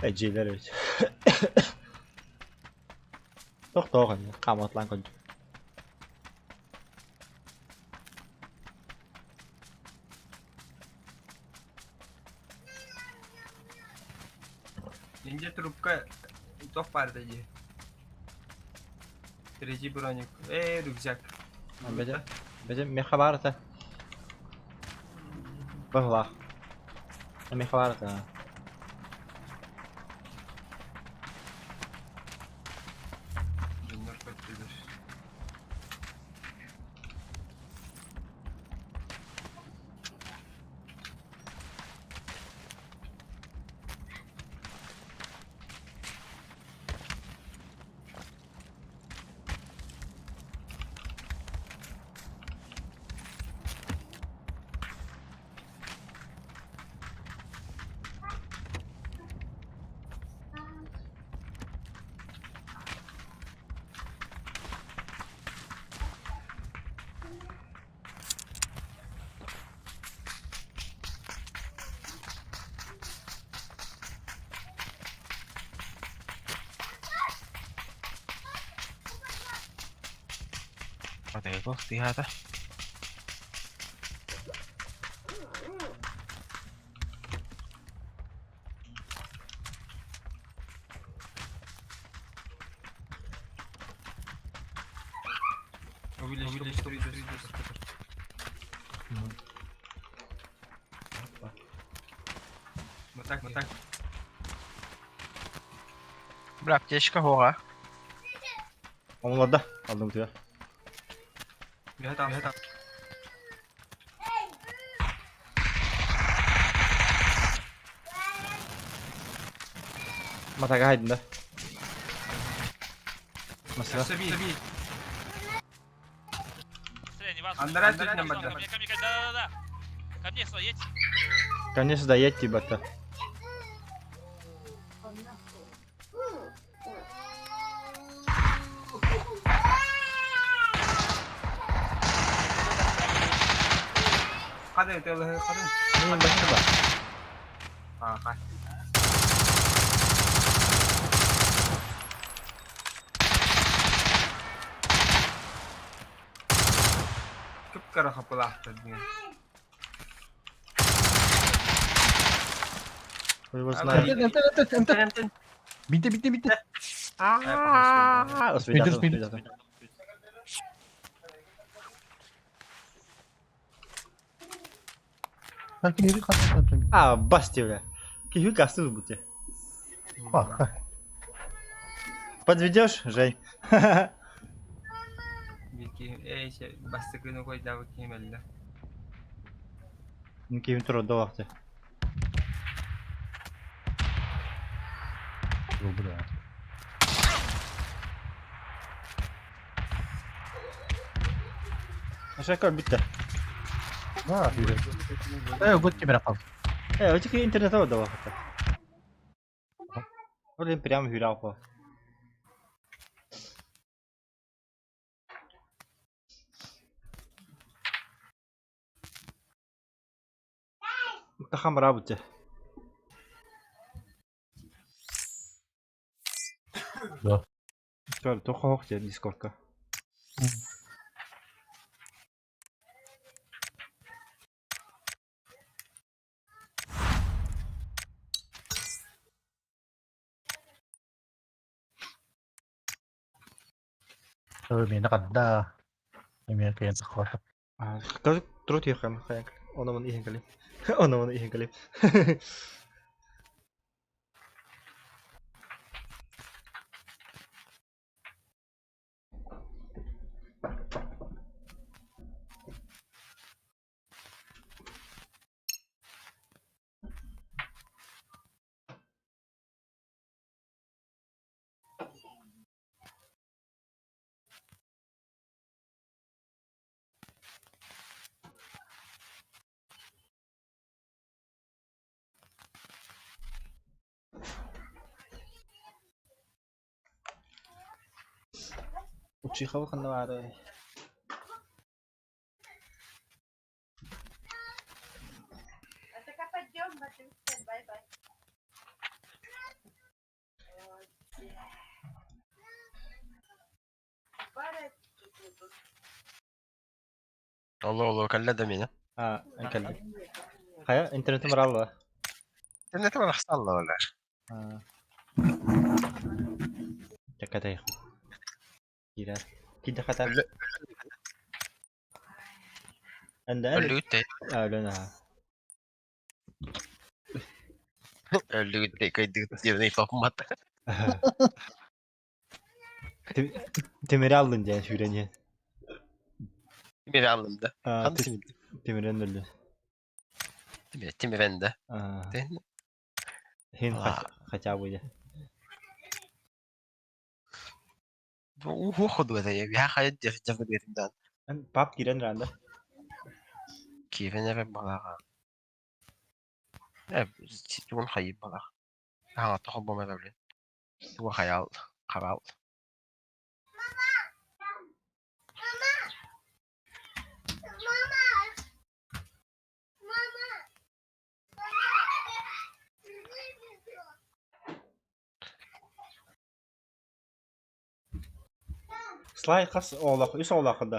Э, дьиэлэр эбит. Тохтоох эмиэ, хааматлаан көрдүм. Инде трубка туох баар дии. Третий броник. Э, рюкзак. Бэдэ, бэдэ меха баар этэ. Баһылаах. Меха баар этэ. Дьоннор көттүлэр. Атайго тыһаата. Увеличь, увеличь. Вот так, вот так. Бля, аптечка хоға. Оңларда алдым тебя. Я там, я там. Матага хайдын да. Масыра. Саби, саби. Быстрее, не важно. Андрей, тут нам Ко мне, ко мне, ко мне, да-да-да. Ко мне сюда, едь. Конечно, да, едь тебя-то. Қандай теле, қандай? Мен басты ба. А, қай. Көп қара қапылақты деген. Его знаю. МТ, МТ, МТ. Битте, битте, битте. А, Спидер, спидер. А, басти, бля. Кихи касты будете. Подведешь, Жень? Бiki, эй, бастыкыны койдабы кемелді. Кихи тур до вакыты. Бля. Ашакар битте. Э, год тебе рақал. Э, өтеке интернет бар до вакыты. Блин, прям гулял по. Тахам работе. Да. Тоха хохте дискордка. Мені қанда. Мен қиын сақлады. Қазір тұру түйе қаяқ. Оны мұны иген кәлем. Оны мұны иген кәлем. Учиха ханнавары. А так пойдем, бай-бай. Алло, алло, калла да меня. А, калла. Хая, интернетим бар алла. Интернетим бар алла вала. Такатай. Кира. Кида хата. Анда. Өлүгүттэ. А, Өлүгүттэ кайдыгыт диэбин топмат. Темир алдын диэн сүүрэн Тимир алдым да. Ханды симит? Тимирен өлдү. Тимир, тимирен да. Хин хотя бы де. Уху ходу это я хайд деф деф деф дан. Пап кирен ранда. Кирен эре балага. Э, тугун хайып балага. Ага, тохо бома блин. Тугун хаял, карал. Слай қас олақ, үс олақында.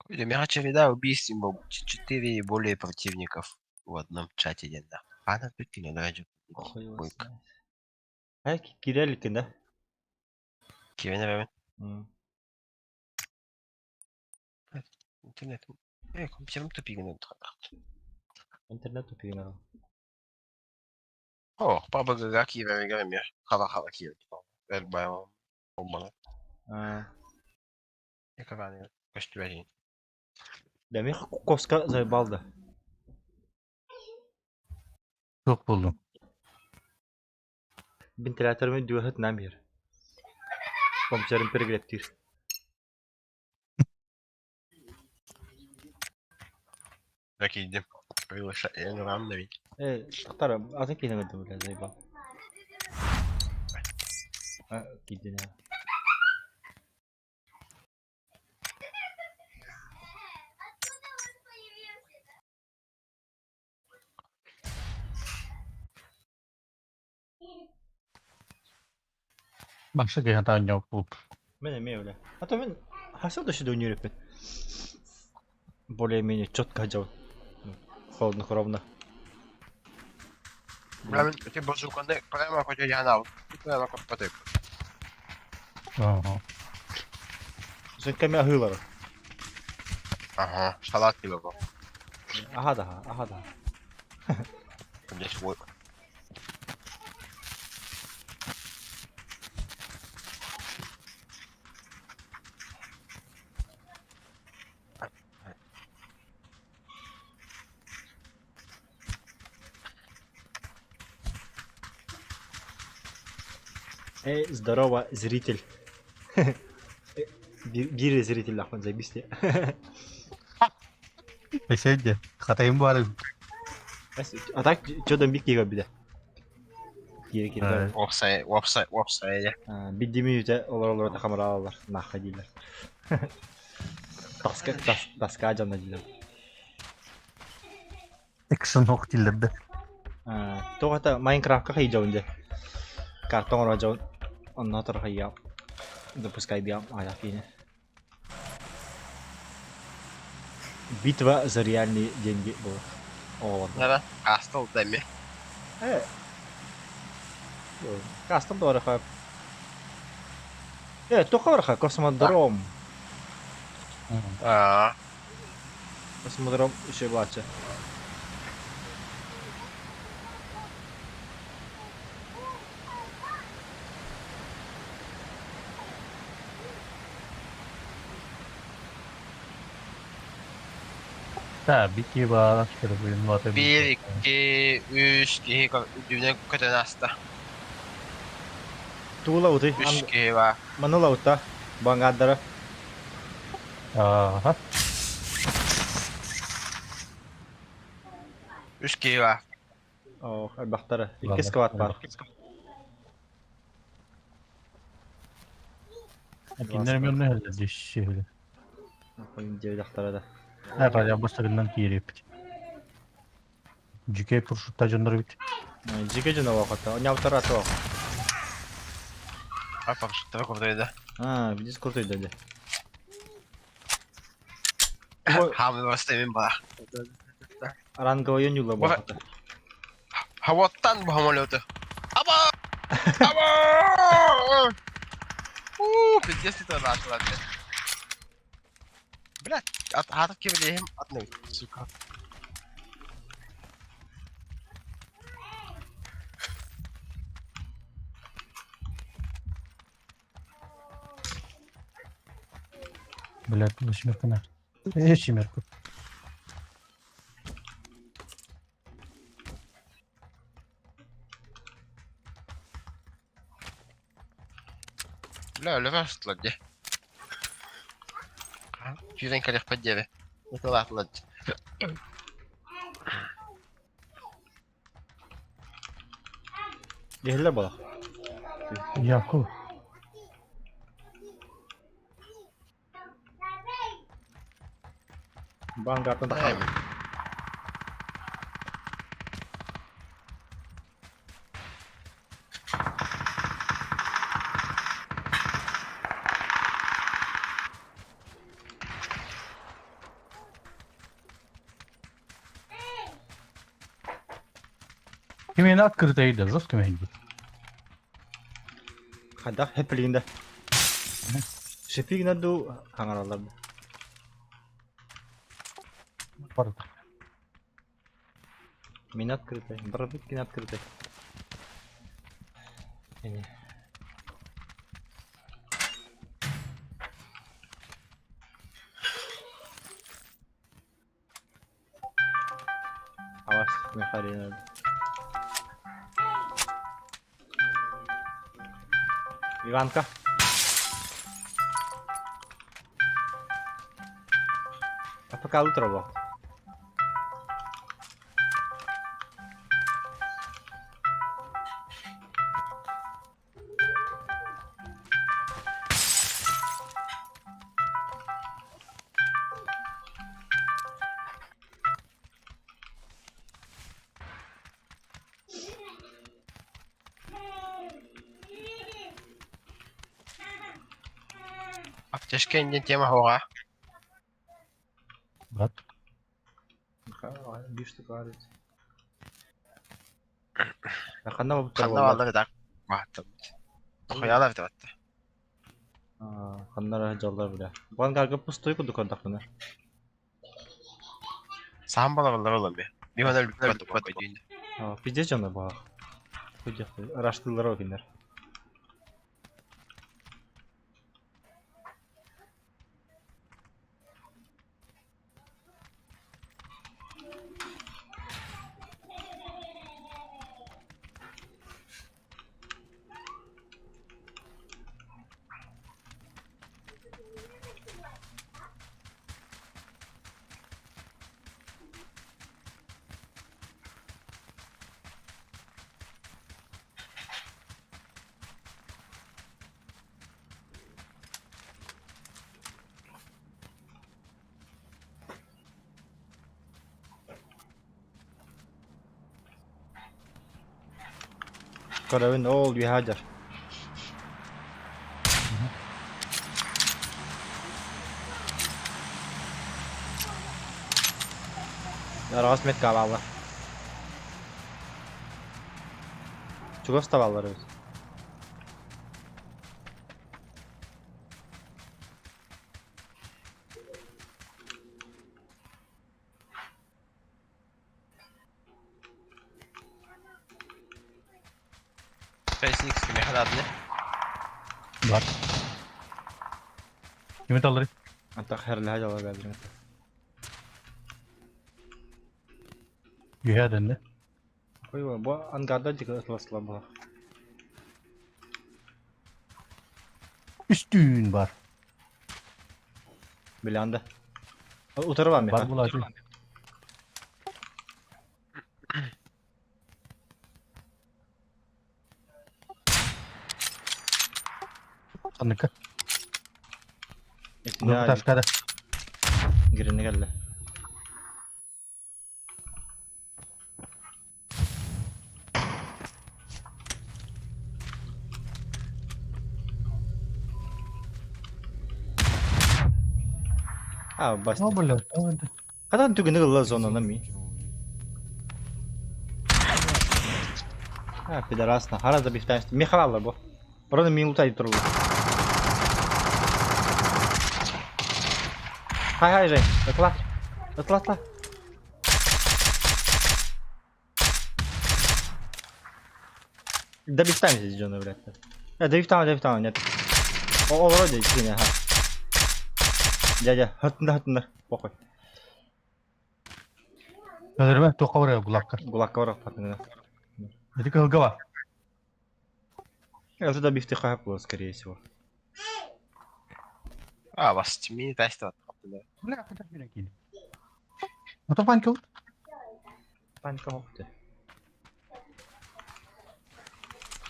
Миэхэ череда убийств четыре и более противников в одном чате диэн да. Хаана бүт кинилэр дьон. Хуй его знает. Э, киирэ иликкин да? Киирэн эрэбин. Интернет. Э, компьютерым тупигин Интернет тупигин О, пабыгыга киирэригэр эмиэ хала-хала киирбит. Элбэҕи буолбатах. Экраны көстүбэтин. Да мин Коска заебал да. Суох буоллум. Вентиляторым дүүһүт нам биэр. Компьютерым перегреттиир. Да киирдим. Приглашение да ведь. Э, тахтар, атын киһини көрдүм бля, заебал. А, киирдин аа. Откуда он появился? Бакса киһи таанньа булт. Мен эмиэ бля. А то мен хасыл да сюда үнүрүппүт. Более-менее четко дьабын. Холодно-кровно. Бля, мин ити базуканы прямо хоть я Прямо как потык. Ага. Сен кэми аһыылара. Ага, салат пиво. Аха да, аха да. Здесь вот. Эй, здорово, зритель. Биир зритель лахман заебись Эсэдде, хатайым бары. А так, что там бик киһи Кире кире. Уопсай, уопсай, уопсай. Бидди мүнүүтэ олор-олор хамаралалар, нахха дииллэр. Таска, таска дьонно дииллэр. Экшен ох дииллэр да. Тоҕо это Майнкрафтка хайдьабын дьэ. Карта оҥоро дьабын. Онно отор хайыам. Запускай диам аайах киинэ. Битва за реальные деньги буолар. Оҕолорго. Да, кастл да эмиэ. Э. Кастом да Э, туохха бараха? Космодром. Аа. Космодром еще бааччы. Да, бити баар көрбүн ваты. Биир, икки, үс киһи үрдүнэн көтөн ааста. Тула уты. Үс киһи баар. Маныла ута. Бангаддара. Ага. Үс киһи баар. О, элбэхтэрэ. Икки сквад баар. Кинилэр эмиэ онно иһэллэр дии сүөһүлэр. Диэбэтэхтэрэ да. Ээ, бастакынан киириэппит. Дьүкэй туршутта дьоннор эбит. Дьигэ дьоно буолбатах. Онньообуттара суох. А, парашюттара курдуйда. А, видишь, курдуйда дии. Хаамыы бастайбын баа. Ранговой ньула буолбатах. Хаваттан бу самолету. Аба! Аба! Уу, пиздец ты начала. Блядь, от атовки влияем одной, сука. Блядь, ну семерка на. Э, семерка. Бля, өлөрө дии. Сүүрэн кэлиэхпит диэри. Ытылаатылар Иһиллэр буолар. Яков. Бангартан тахсар. Кимиэнэ открытый да, жестко мэһэйдиир. Хайдах хэппилигин да. Шипигина дуу хаҥараллар да. Барыта. Мин открытый, Барбыткин открытый. Ини. Авас Михайловна. Иванка. А пока утро было. Аптечка иннин тема хоҕа. Брат. Биир штука арыт. Ханна бабыттар Ханна буолла? бааллар так. Бааттаммыт. Хуялар бит Ханна эрэ дьоллор бля. Бу ангарга пустой курдук көрдөхпүнэ. Сахан балабаллар олом бе. Би мана өлбүт бат бат. Пиздец дьоно баах. Раштыылар о кинилэр. Көрөбүн ол үөһэ дьар. Араҕас метка бааллар. Чугас да бааллар эбит. Фейсикс кимиэхэ нааданы? Бар. Кими талларый? Антах херлэһэ дьала бэдэрин. Үһээ дэннэ. Ой, бу ангарда дика ытласла була. Үстүүн бар. Билянда. Утары бар Бар меха. булаачы. Ханныка? Итинне Ташкада. гиринне келле. А, О, баста. блядь. Хадан түгүнү ылла зонаны ми. А, пидорасна. Хара да бифтан. Мехалалар бу. Бұрын мин лутай турбу. Хай хай Жень, ытла. Ытла ытла. Добивтаем здесь Джона, блядь. Добивтаем, добивтаем, нет. О, о, вроде, кини, ага. Дядя, хаттында, хаттында, похуй. Көдөрмө туохха барар гулакка. Гулакка барар хаттында. Ити кыһылга бар. Я уже добивты хап было, скорее всего. А, бас мини тайста. Бля, хотя бы кини. Ото панька ут. Паника хопты.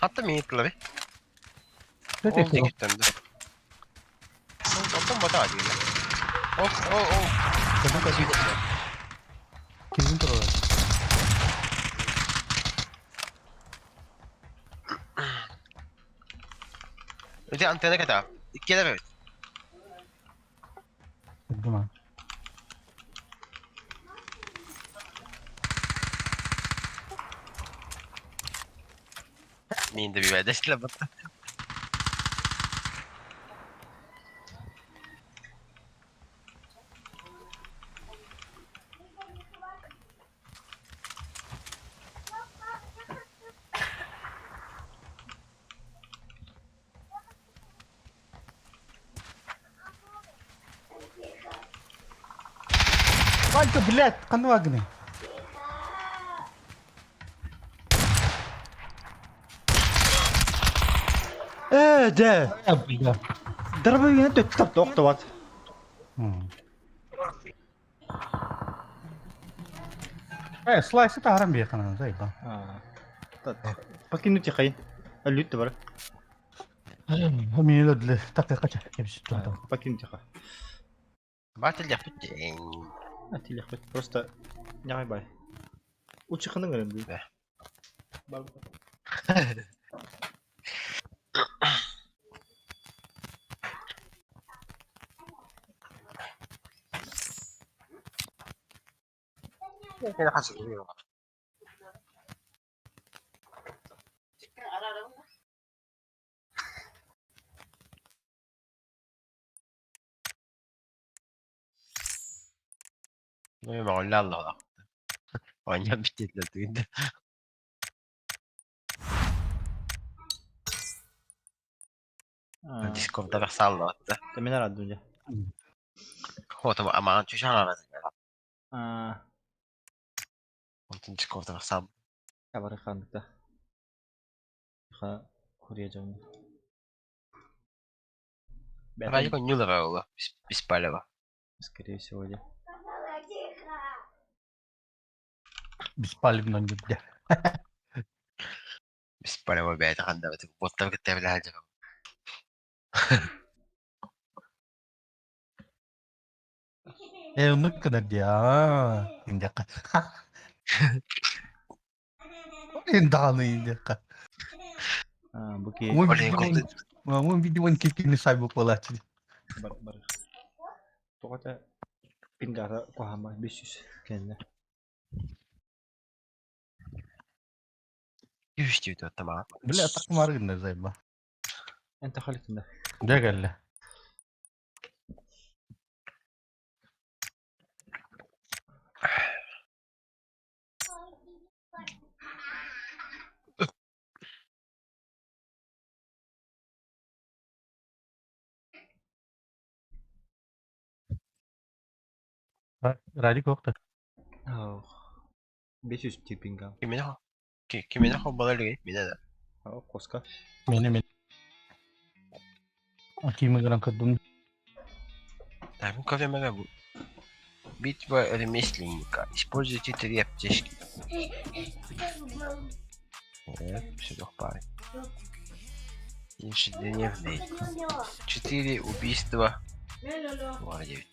Хатта мини тылы. Дете Ол дегеттен да. Онтон бата диэн. О, о, о. Кирин турар. Ити антенна ката. Иккиэлэр эбит. Думаю. Мин добивайдашла бата. Ванька, блядь, ханна Ээ, дьэ. Бля. Дробовигынан төттү тапта охтубат. Э, слайсы таһаран биэханан зайба. Покинуть хайын. Өлүт да бар. Мин өлөдлө такы кача кебис Покинуть тихо. Баатыллахпыт Атилехпит. Просто нягай бай. Учихының гына бу. Оонньоон Оонньоон бүттүлэр Дискорда тахсааллыбатта. Мен арадым дьэ. Хоту амаан чучаҕа Онтон Дискорда тахсаал. Табары хандыкта. Ха хурия дьон. Радик онньуулара буолла. Беспалево. Скорее всего, дьэ. Беспалевно нигде. Беспалево бэйэтэ хандабыт. Боттар кытта билэ сылдьар. Э, оннук гынар дии. Аа, диэххэ. Даҕаны диэххэ. Бу ки Уон видеон кикини сайбык буолааччы. Бар бар. Тоҕото пингара куһаама 500 кэннэ. Күүстүү туттамаа. Бля, такмар гынна зайба. Энте халитында. Дьэ кэллэ. Радик уохта. 500 тир пинга. Кимине кимине холболор лиги мине да. Коска. Мени мен. Кими гынан көрдүм. Так, кофе могу. Битва ремесленника. Используйте три аптечки. Все пары. Ежедневный. Четыре убийства. 9.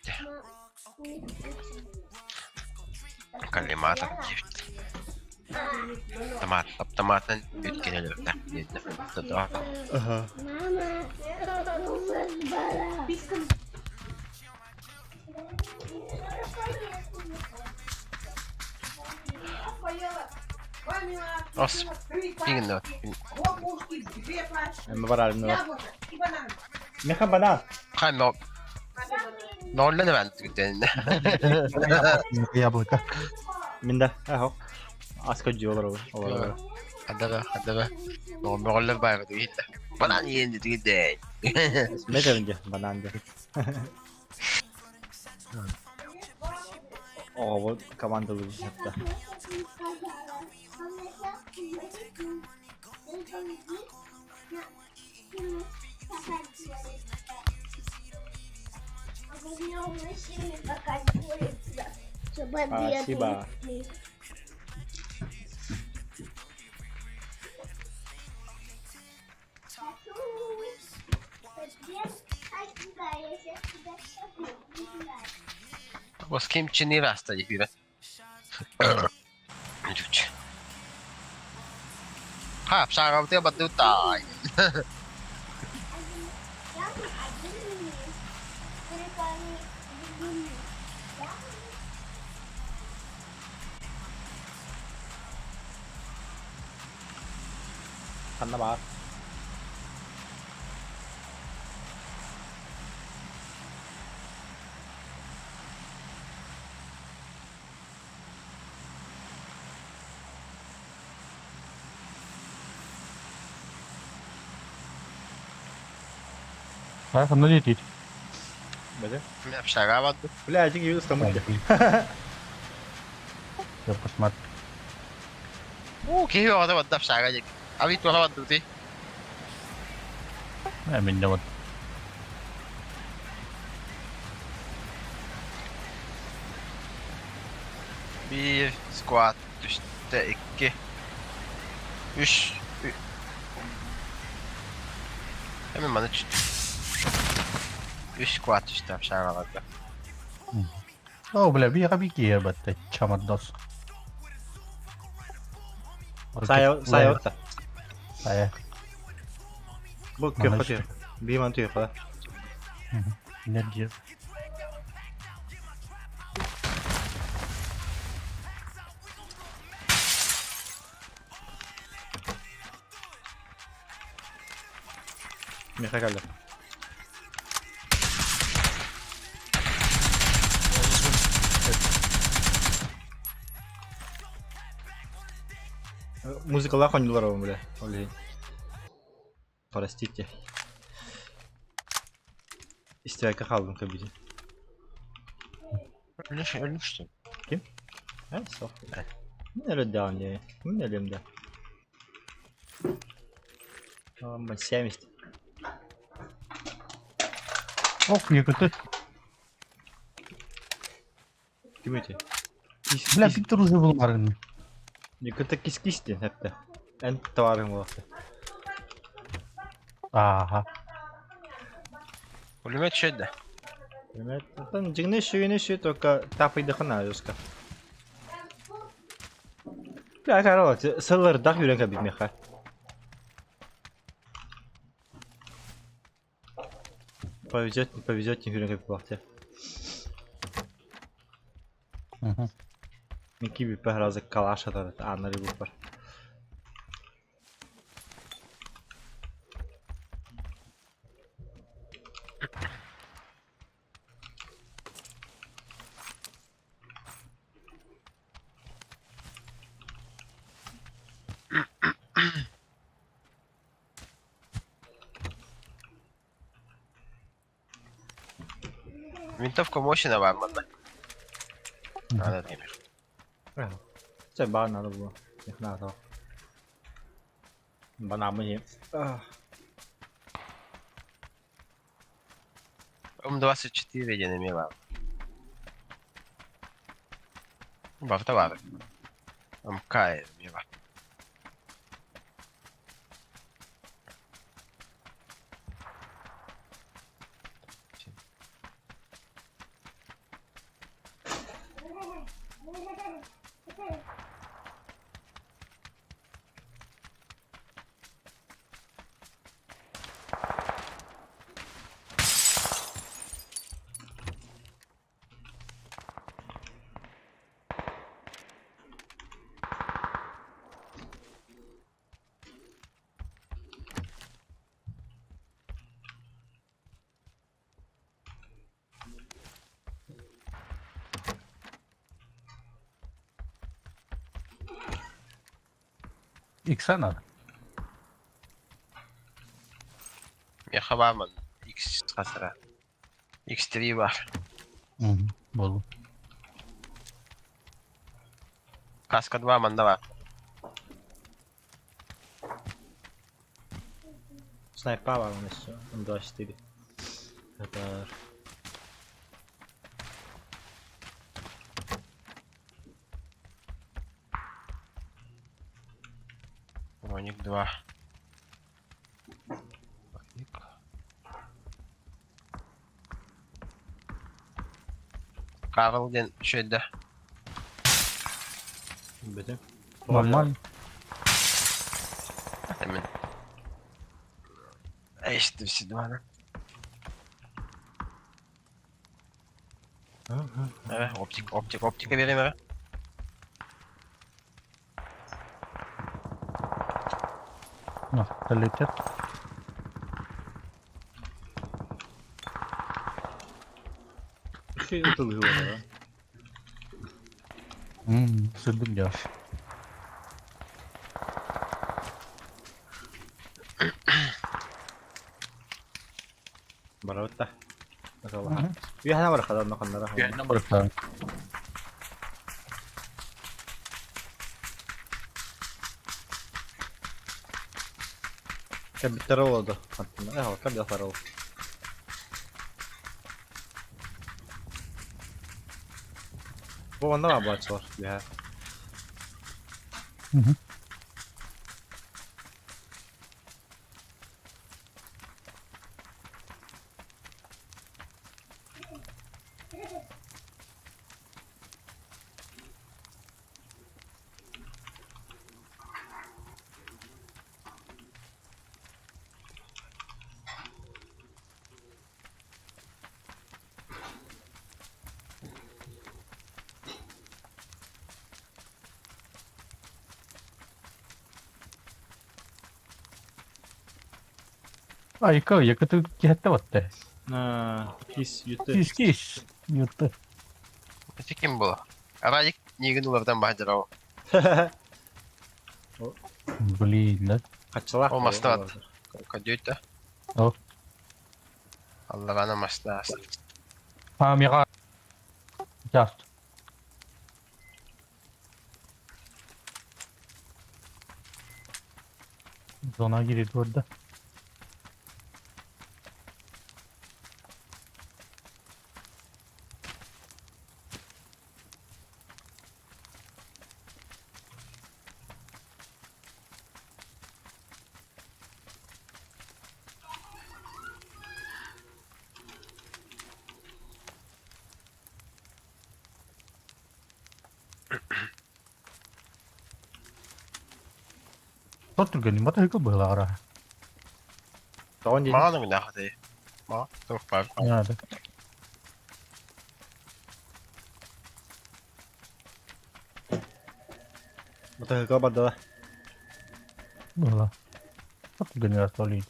Коллиматор 9. Томат, автоматан үткенелер. Ага. Ос, пигно. Эми барарым. Меха банан. Хай, но. Ноллен ben түгүтэн. Яблоко. Минда. Ахо. Аска жолор олар. Хадага, хадага. Моголлор байга түгүтэ. Банан иенди түгүтэ. Метеринде банан де. О, вот команда лучше. Спасибо. Was ким чини раста дипирэ. Жуч. Ха, псага батту тай. Ханна баар? А, ханна диэтиит? Бэдэ. Мен общага бардым. Бля, один киһи ыстаммыт. Я посмотрю. Уу, киһи оҕото барда общага диэки. Аби туоха бардыбытый? Мин вот. Биир сквад түстэ, икки, үс, Эмин маны түстүм. Үс сквад түстэ общагаларга. О, бля, биэҕэ бикиэ батта чамардос. Сайа сайа отта. Сайа. Бу күөххэ түһүөх. Бии маны түһүөххэ. Энергия. Миэхэ кэллэ. Музыкалаах оонньуулар обун бля. Ол иһин. Простите. Истибэккэ хааллым кэбиһин. Өлүш, өлүш. Ким? Э, суох. Мин өлөрдөҕүм дии. Мин өлүөм да. 70. Ох, якуты. Ким эти? Бля, Виктор уже был марын. Якуты кис-кис диэн эптэ. Эн товарың буолуохта. Ага. Пулемет шөйдө. Пулемет. Оттон дьиҥнэ сүүнэ сүү только тапыйдахына жестко. Бля, короче, сыллардах үүрэн кэлбит миэхэ. Повезет, не повезет, не үүрэн кэлбит буолуохта. Мин киирбиппэр сразу калаш атар ааннары булпар. Винтовка мощная бар манна. Надо например. Чэ баар надо было. Не надо. Банамы не. М24 диэн эмиэ баар. Барыта баар. МК эмиэ баар. Икса надо. Миэхэ баар манна. X хасара. X3 баар. Буолу. Каска 2 манна баар. Снайпа баар еще. М24. Это... Броник 2. Броник. Карл диэн үчүгэйдэ. Бүтүн. Нормально. Мин. Эйстим Э, оптик, оптик, оптика биэриэм эрэ. Летят. Ытылыы Сырдым дьаш. Барабыт да. Үөһэ бар хадан ноханнара. Үөһэ барыктаан. Кэбиттэр олоду. Аттына. Э, кэбиттэр ол. Бу онно бар буолааччылар үөһэ. Айка, якыты киһэтте батты. Кис юты. Кис кис. Юты. Это ким было? Радик нигин улардан баһдырау. Блин, да? Хаччылаах. О, мастат. Кадюта. О. Алларана масна. А, мига. Just. Зона girdi orada. Тот түргэнин бата хыкыл быһылаара. Тоҕон диэн. Мааны гына хаты. Ма, туох бар. Надо. Бата хыкыл бардала. Быһыла. Тот түргэнин астолуй.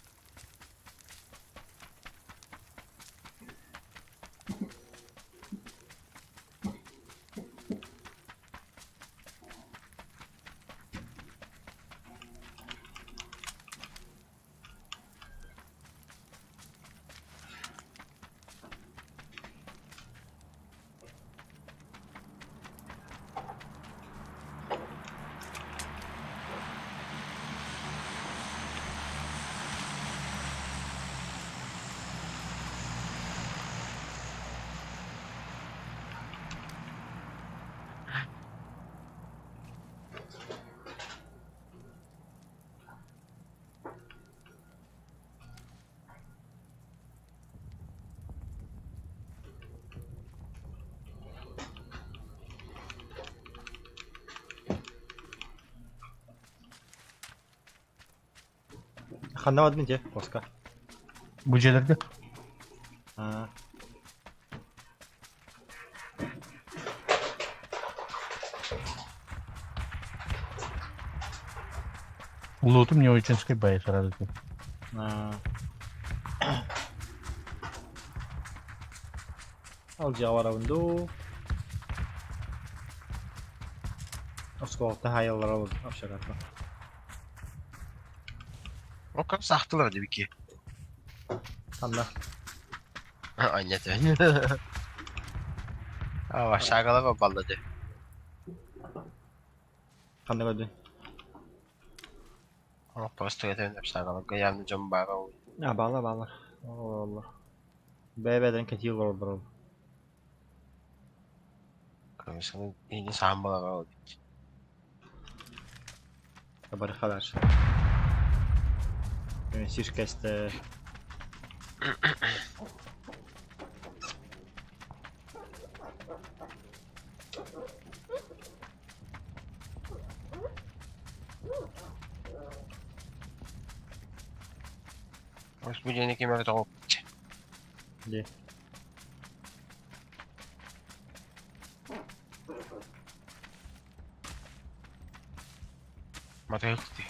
Ханна бардым дьэ, коска. Бу дьиэлэргэ. Аа. Луту мне очень бай сразу. Аа. Ол дьиэҕэ барабын дуу. Оскуолаттан хаайаллара ол общагатна. О, как сахтылар дибики. Ханна. Аннете. А, шагалар баллады. Ханна көрдүн. О, просто это шагалар гаямны жом бара. А, баалар баалар. Олор. Бэйбэден кэтиил олордор. Конечно, и не сам была. Бары халар. Сиш кэсте. Может, будильник имел того. Где? Мотоцикл.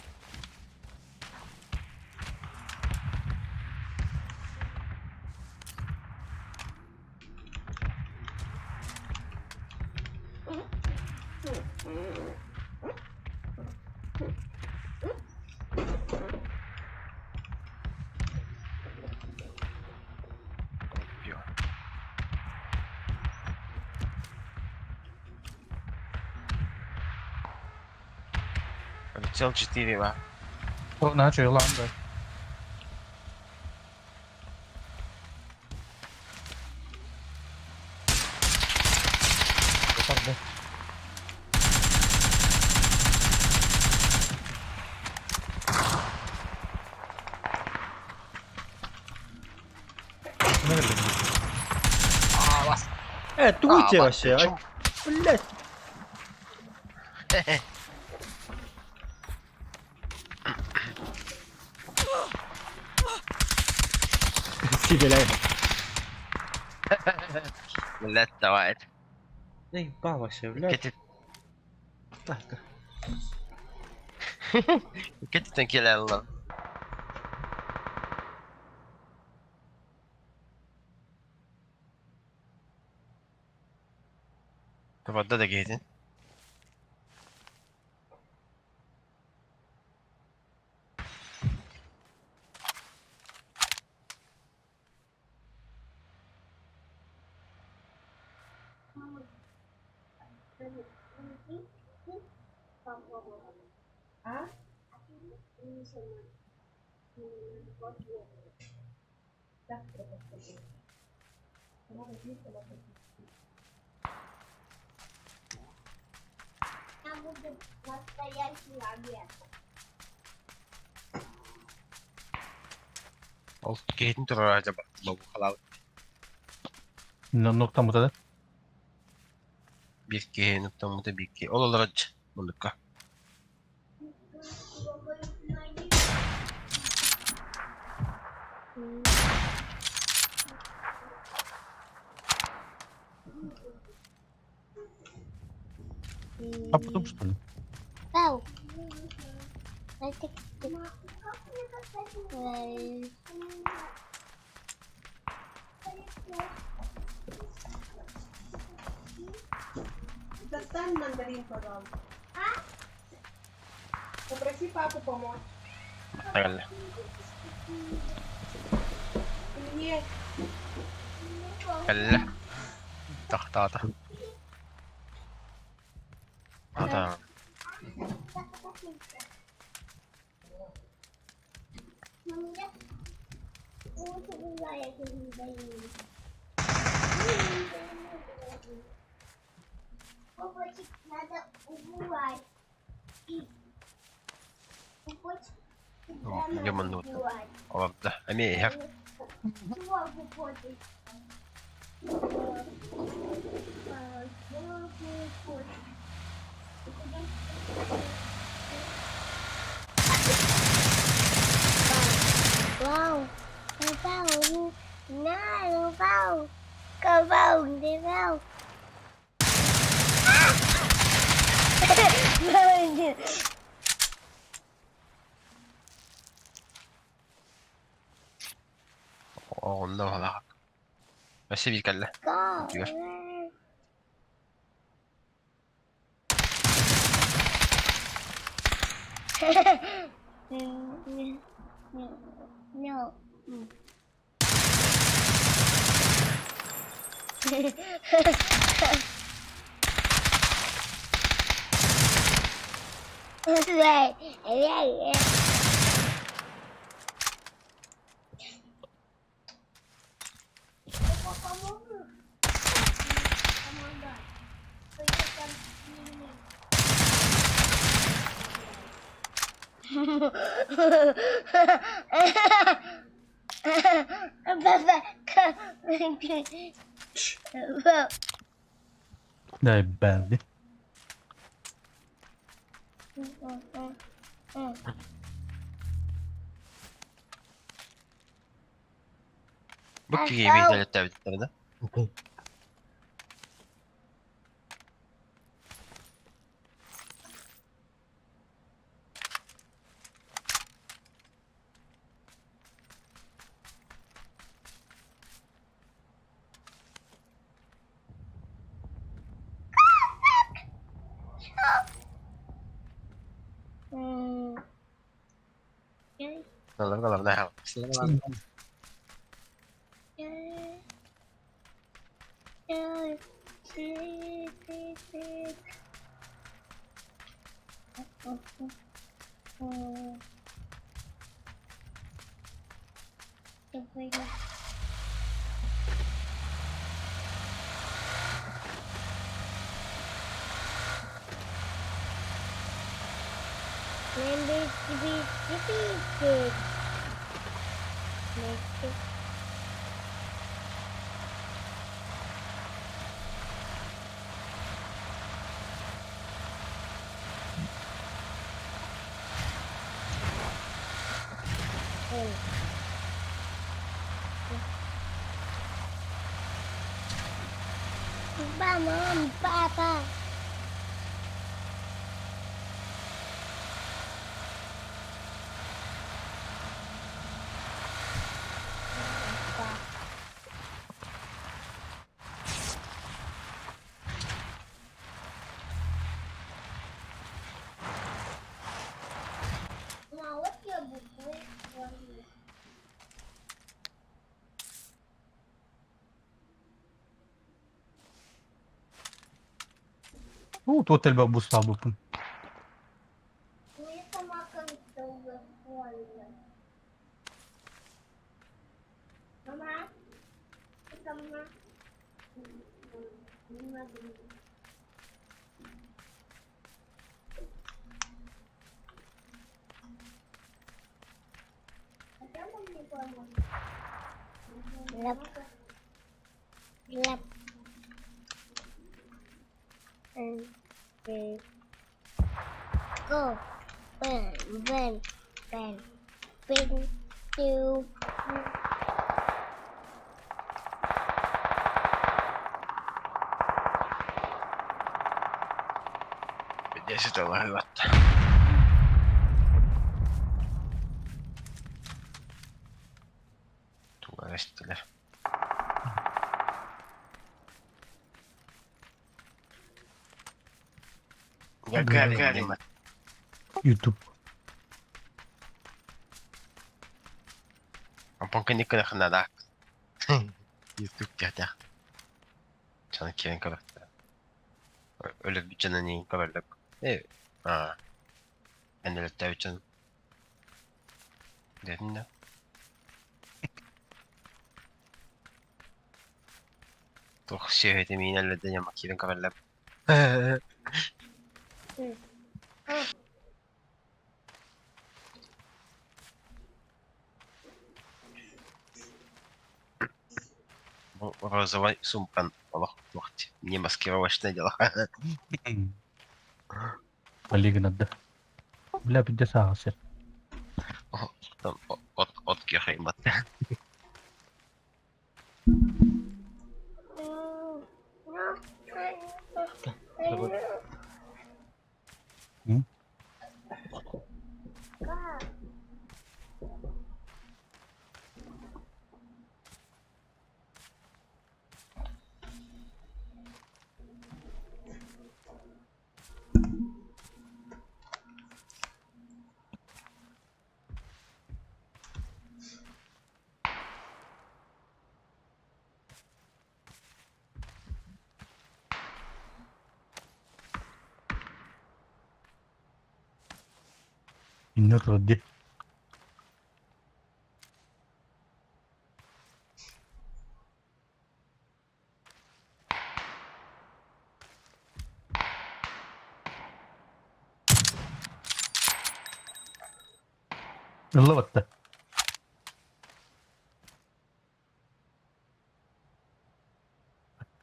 Пиво. Прицел 4 ба. О, начал Ирланда. Э, тугуй тебе вообще, а? Блять. Сибилей. Блять, давай. Заебал вообще, блядь. Кэти Так. кэтитен кэлэллэр. Табарда да киһитин. А? Я буду настоящий обед. Ол киһитин турар дьаба. Бу халаабыт. Нуктан бутады. Биир киһи нуктаммыта биир киһи. Ол олорор муннукка. А потом что ли? Пау. Это Достань мандарин, пожалуйста. Попроси папу помочь. Тагалла. Мне Кэллэ. Тахтаата. Ата. Пупочек надо убывать. И пупочек всегда надо Яман убивать. Олордо. Эмиэ иһэр. Чего пупочек? Wow, wow, no, wow, wow, wow. Онно халаах. Өссө биир кэллэ. Үтүгэр. No. Папа, Дай бенди. Бу киһи биир өлөттөөбүттэр да. Мам, папа. Мама, вот я буквы говорю. Уу, туох элбэх бустаабыппын. Ну, я сама как-то уже поняла. Мама, ты сама. Не могу. Лап. Лап. And go. Ben, ben, ben, ben, two. Pitäisi olla hyvät. Tulee sitten. Ja käärimät. YouTube. Ампонка никона ханада. YouTube тяхтях. Чаны киэн көрөктө. Өлө бүтчөнө нин көрөлөк. Э. Аа. Эн өлөттө бүтчөн. Дедин да. Туох сүөһүтэ миин өллөдө ньама киирэн көрөллөк. Бу розовай сумкан олох туох не маскировочное дело. Полигонада. Бля, пиздец сир. Там от от кехаймат. Иннер турар Ылла батта.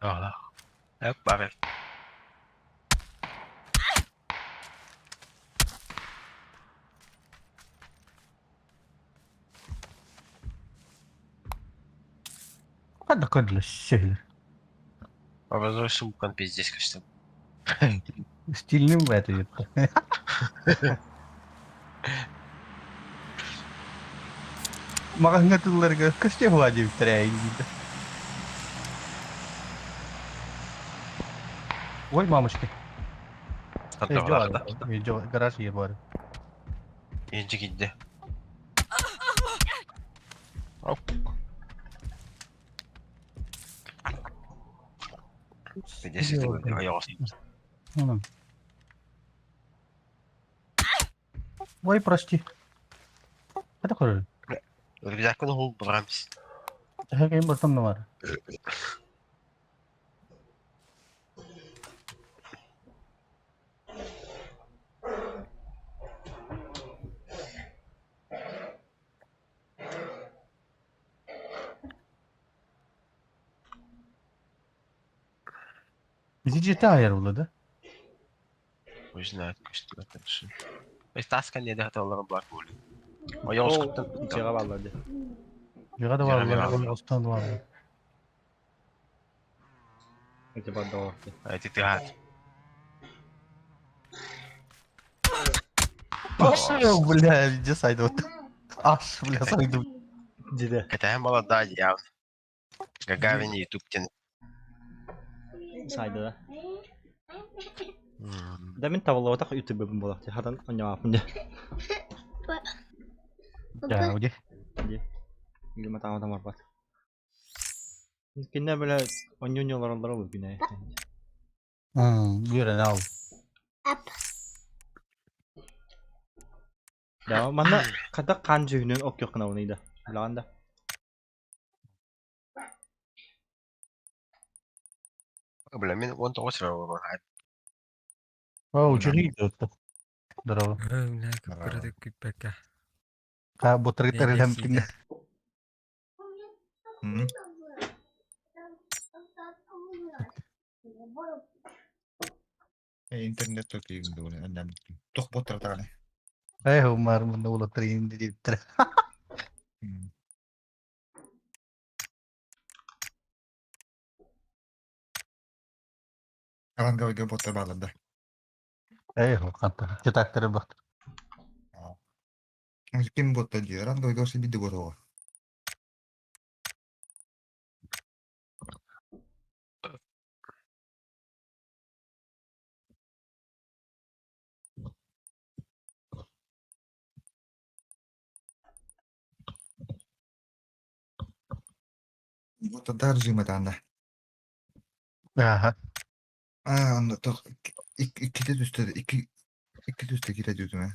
Ола. Эп бар. Ханна көндлө сехлер. Розовый сумкан пиздец костюм. Стильным в это. Маҕаһыҥҥа тылларга көстүө диэбиттэрэ эйигин. Ой, мамочки. Видео, видео, гараж ебар. Иджи кидде. Ой, прости. Это хорошо. Рюкзакын хул бурамс. Хәкәй бартам да бар. Бизи GTA булды. Өзүнө көстүбөт. Таскан неде хаталары бар болу. Оёс кыттан. Жыга баллады. Жыга да бар, Оёстан бар. Эти бар Эти тыгат. Пошел, бля, где сайду? Аш, бля, сайду. Диде. Кэтэһэн балада яв. Гагарин ютубтен. Сайды да. Да мен табылабатах ютуб болах. Хадан оñаапын де. Я, уди. Ди. Илима таама тамарбат. Кинне бile оñоñолороллор бу кине. Үйрен ал. Да, манна ката кан жүгүнөн ок жок кына уныйда. Билаганда. Бля, мен 19 жыл бар. О, ученик идет. Здорово. Бля, кырдык күппәккә. Ка бутры тәреләм кине. Интернет только Тох боттар таганы. Эй, Умар, мында улатыр инде диптер. Аланга боттар балында. Эй, канта. Читактыр бак. Ким боттар ди? Ранга ошо биди ботого. Боттар жыматанда. Ага. А, анда тох икките түстө икки икки түстө кире дүйдүм.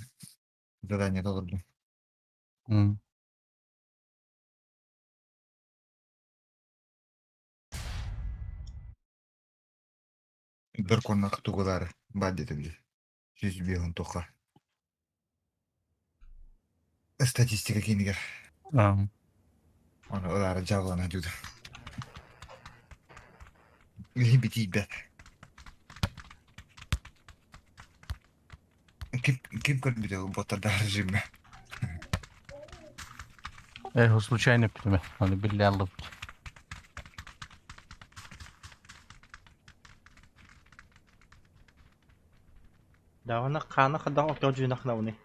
Задание толордум. Бір коннақ тугулары бар деді Жүз беғін тоқа. Статистика кейінігер. Оны олары жабылана дүйді. Или битейбет. Ким ким көрбүдө боттарда режимме? Эй, случайно күтүмө. Аны билле алып. Да, она каны када ок жок жүгүнөн кына уны.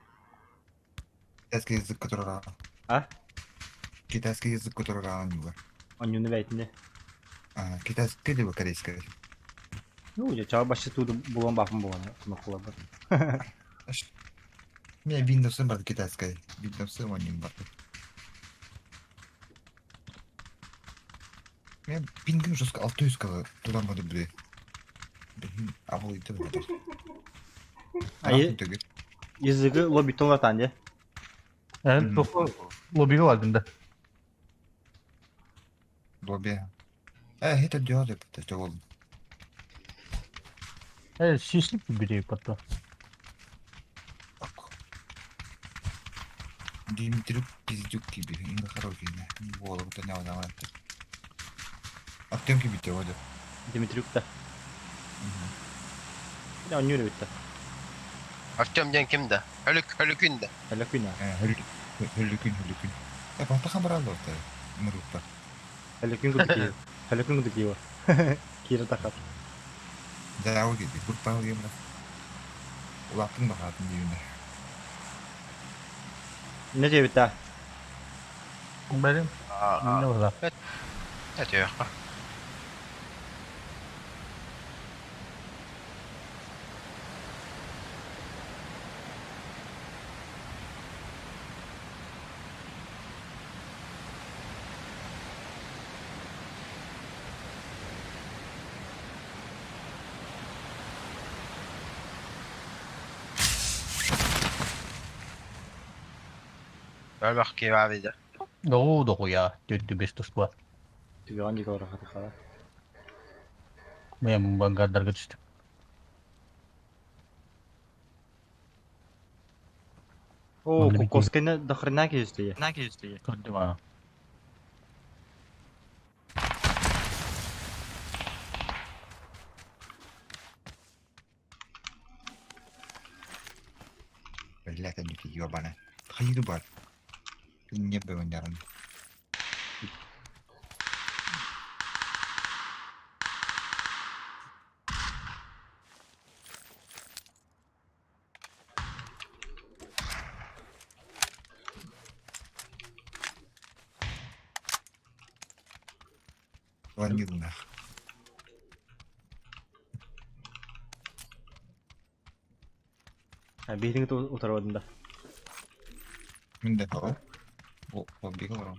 Китайский язык, который... А? Китайский язык, который него. Онюну бәйтинде. А, китайский либо корейский. Ну, я чаба башы туду булан бапын булан. Кына бар. Меня Windows бар китайская. Windows он бар. Мен пингим жестко 600 туламады биле. Абыл итеп. А языгы лобби тон де. Эн тоқо лоббиге бардым да. Лобби. Э, это делали, это ол. Э, шешіліп бери потом. Дмитрий пиздюк киби, инга хороший, голову то не надо. Артем киби те вода. Дмитрюк та. Я онюру битте. Артем ден кимде? Хөлүк хөлүкүн да. Хөлүкүн. Хөлүкүн хөлүкүн. Э, бата хабар алды орта. Мурупта. Хөлүкүн кудуки. Хөлүкүн кудуки. Кира тахат. Да, ол киби. Группа ал гемра. Улаттың бахатын деймін. Не дебитте? Бәрем. Не бар? Это yok. Өлбөх киһи баар. Оо, дохуя, төрдү бес туспа. Түгэҕин диэки олорор хатыххала. Мен бангардарга түстүм. О, Манна битии. Косканы до хрена киһистийэ. Көрдүм аа. Блядь, они ебаные. Хайду бар. Не было нервно. Ванил нах. Биһиги утарбадым да. Мин де того. О, побегал.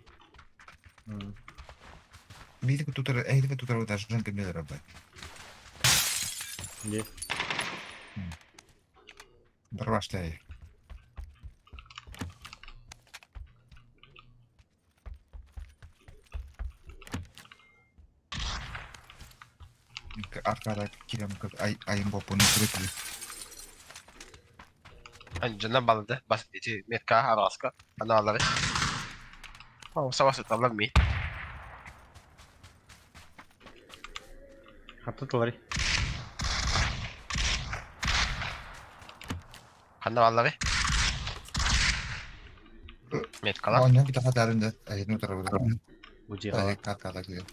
Видите, тут эй, тут даже женка миллера, блядь. Где? Барбаштай. Аркада кирем ай айым бопуну күрөтү. Анжанан балыды. Бас ити метка араска. Ана алары. О, сабасы таблар ми. Хатты тылары. Ханна алары. Меткалар. Оня бит хатарында айын утара. Бу Ай каркада кирем.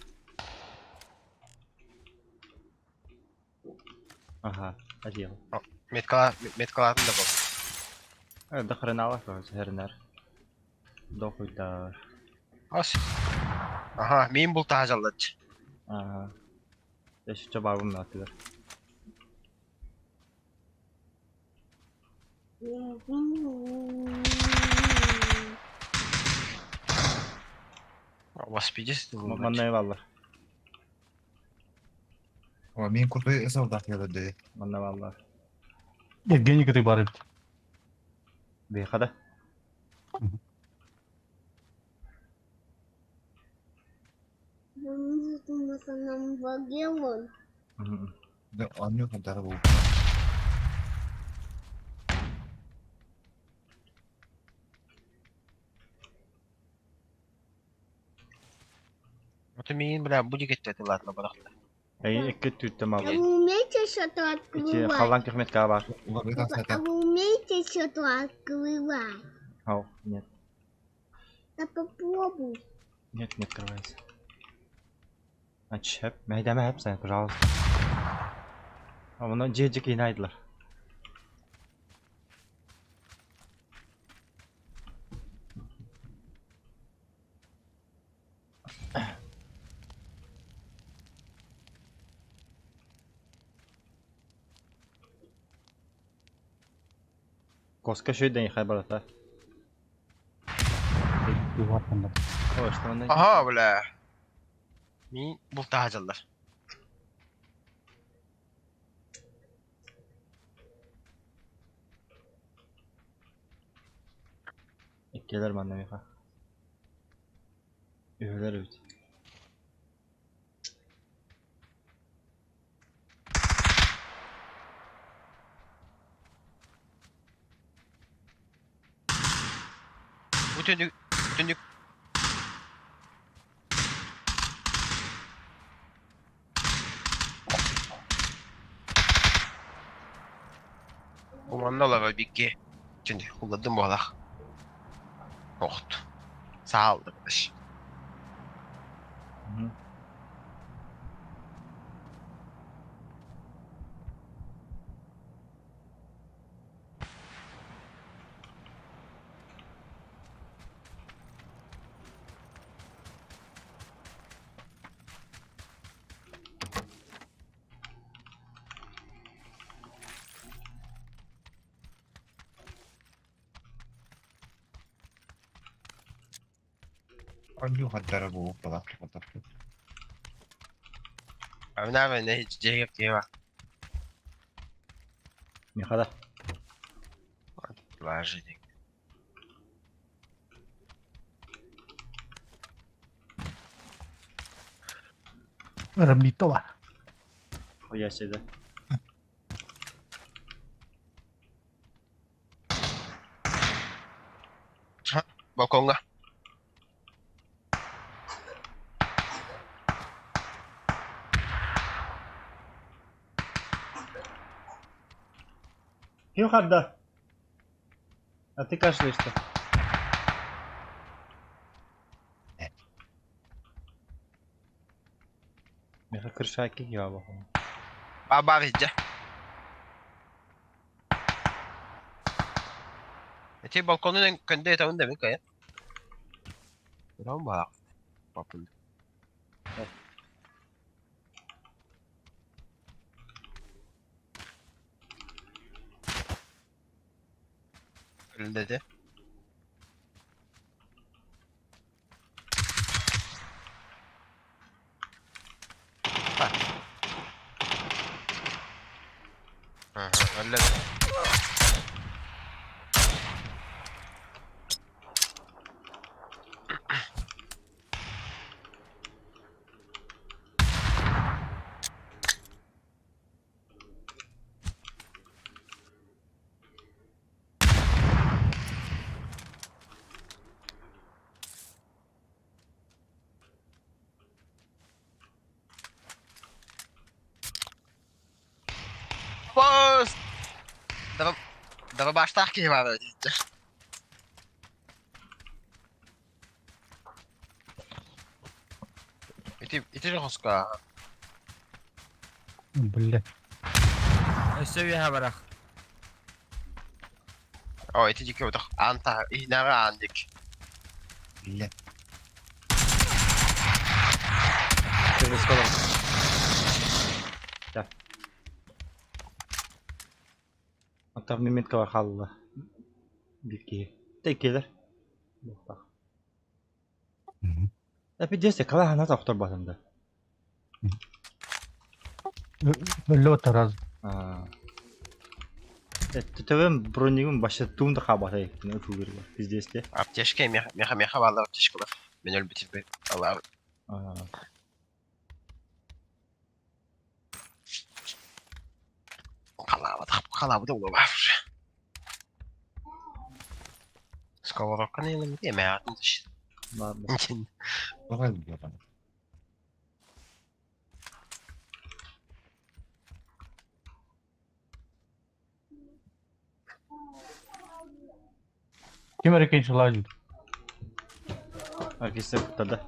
Ага, одел. Меткалар, меткаларын да бол. До хрена хернер. Дохуйдар. Ас. Аха, мин бул тажаллач. Ага. Еще бабым натыгар. Вас пидес. Манна валлар. О, мин курту эсалдах яды. Манна валлар. Евгений ты бар бит. Бейхада. Да, аню хатары бу. Вот мин бля буди кетти ладно баракта. Эй, экке түттем А ал. вы умеете что-то Ити открывать? халан кехметка бар. А вы умеете что-то открывать? Ау, нет. Да попробуй. Нет, не открывается. А чеп, мәйдәмә хәп сән, пожалуйста. А моны жеҗик инайдылар. Коска шөйдән хай барата. О, что он? Ага, бля. Мин бул тажаллар. Иккелер манна миха. Үһөлөр үт. Бу түнүк түнүк Бу манна лава бикке. Түнүк кулладым буалах. Охт. Саалды. Аню хатары бу балак хатары. Амна мен жегеп дева. Михада. Важи. Рамитова. Хуя себе. Балкоҥҥа. Ким харда? А ты кашляешь-то. Меха крышаки я Баар иһдьэ. Ити балконун көндөй этабын да мин кайа. Рам баах. Папын. Өллөдө. Өллөдө. Пост! Дабабаштаах киһи баар эбит. Ити ити хоско. Бля. Өссө үөһэ барах. О, ити дики отох аан та иһинээҕи аан дик. Бля. Да. Оттон мимиткаҕа хаалла биир киһи. Тэккилэр. Буохтаах. Эпидесте калаһана тохторботум да. Өллө раз. Төбөм бронигым башы туун да хаабата ытылыр бар. Пиздесте. Аптечка меха меха меха баалар аптечкалар. Мен өлбүтүм алар. Халаабат халаабыт ула бар. Сковородканы ылым эмэҕин Давай ебаный. Ким эрэ лазит? Аркиса куттада.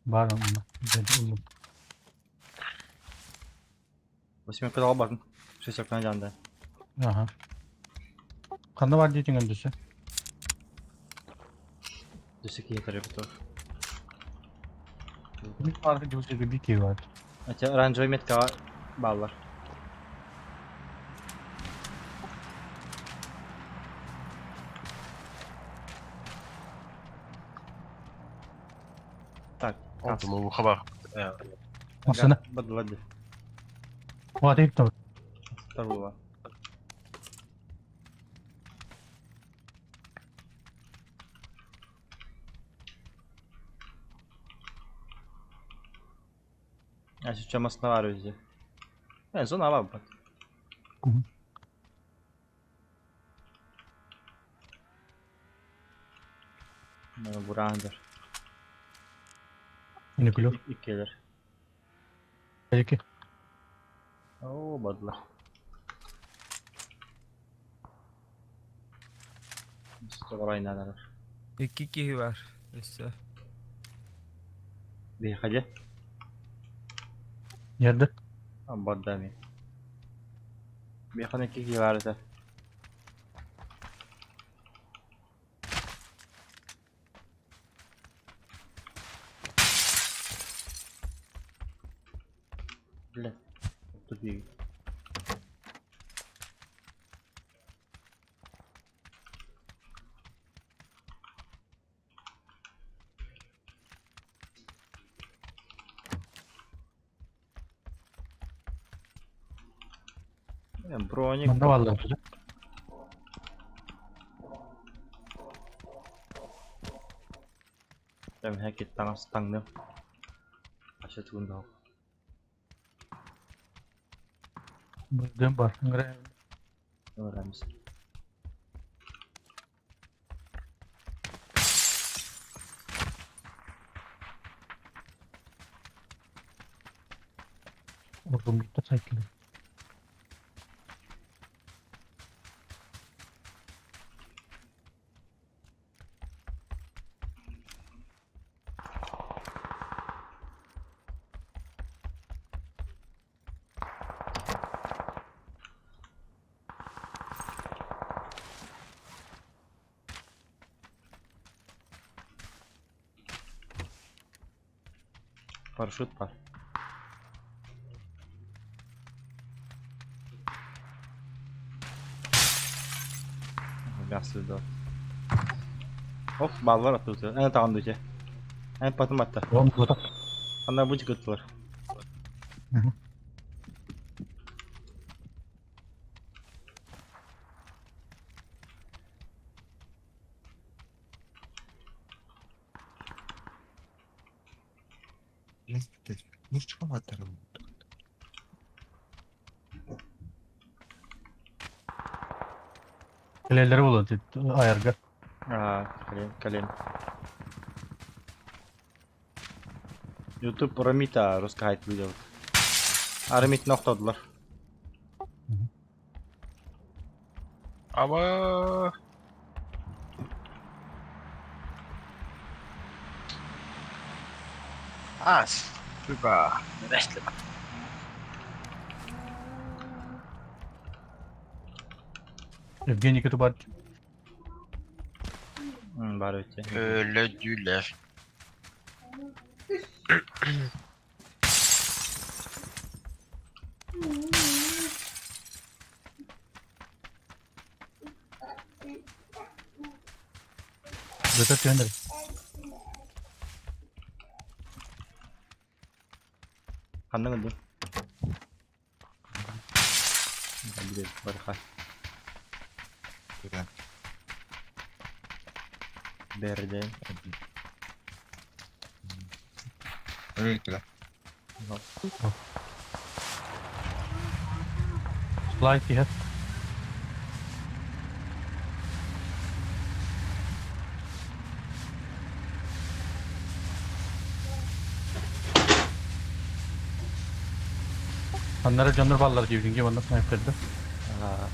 Бар онно. Дьэ, Восьмерка дал барын. Шестерканы жанды. Ага. Ханна бар диэтиҥ өндүсэ? Дүсі киһи тарыпты. Мин барга дьылсыга бии киһи бар. Ача оранжевый меткаҕа бааллар. Так, Онтум хабар. Масына. Бадыла ди. Хватит там. Второго. А сейчас масна везде. Э, зона бар. Бурандыр. Не күлөр. Иккелер. Эки. О, бадылар. Стоғырайнаналар. Икки киһи бар. Өссө. Бейхаде. Нерде? Баддами. Бейхана кихи бар это. Бля, тупик. Броник. Манна бааллар. Там хәкет таңас таңным. Вообще тугун да Бырдым бар. Ыҥырайым. Ыҥырамыс. Урдум сайтлы. Парашют бар. Мясо да. Оп, баллар атты. Эн тағын дуче. Эн потом атты. Вам куда? Ана будет кыттылар. Блять, блять, ну что матер? Кэлэллэр буолан айарга. Аа, кэлин, кэлин. YouTube Рамита русский хайт видео. Арамит нохтодулар. Ама... А, сука, Нерестлик. Евгений Кутубач. Бар өте. Өлөдүлэр. Бөтө түһэнэр. Ханна гынды? Билет барха. Да. Берде. Ой, туда. Слайд иһэр. Аннара дьоннор баллар диибин ким онно снайперда. Аа.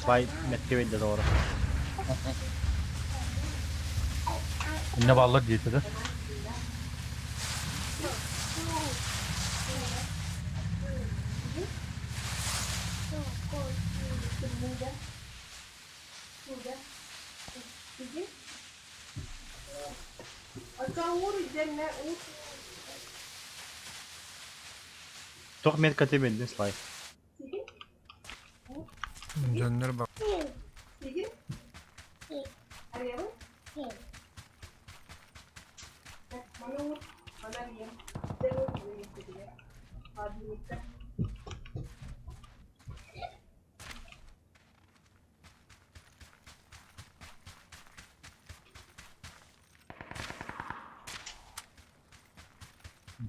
Слайд метке doğru. Инне баллар диэтэ да. Туох метка тебендин слайд. Дьоннор бар.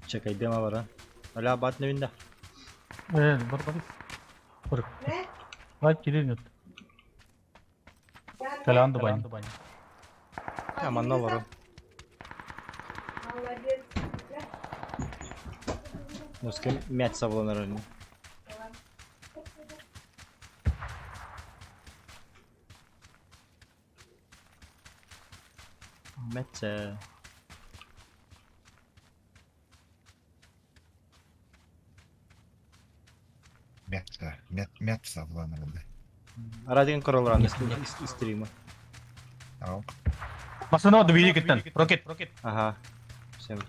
Чекай дема бара. Аля бат невинда. Э, бар бар. Бар. Слайд кирин Кэлэн дубайн. Аманна олору. Носки мять сабыланар önüne. Mete. Мятся, мят, мятся вланырды. Арадин королран стрима. Ау. Масына дубили киттен. Рокет. Ага. Всем.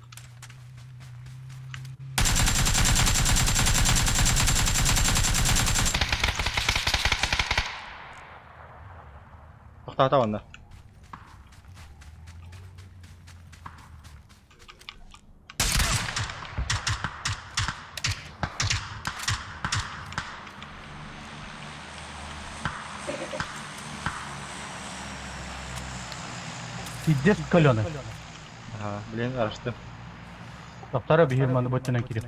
Тоқтата онда. Пиздец каленый. Ага, блин, араштым. Топтара биһир маны бөттүнэн кирип.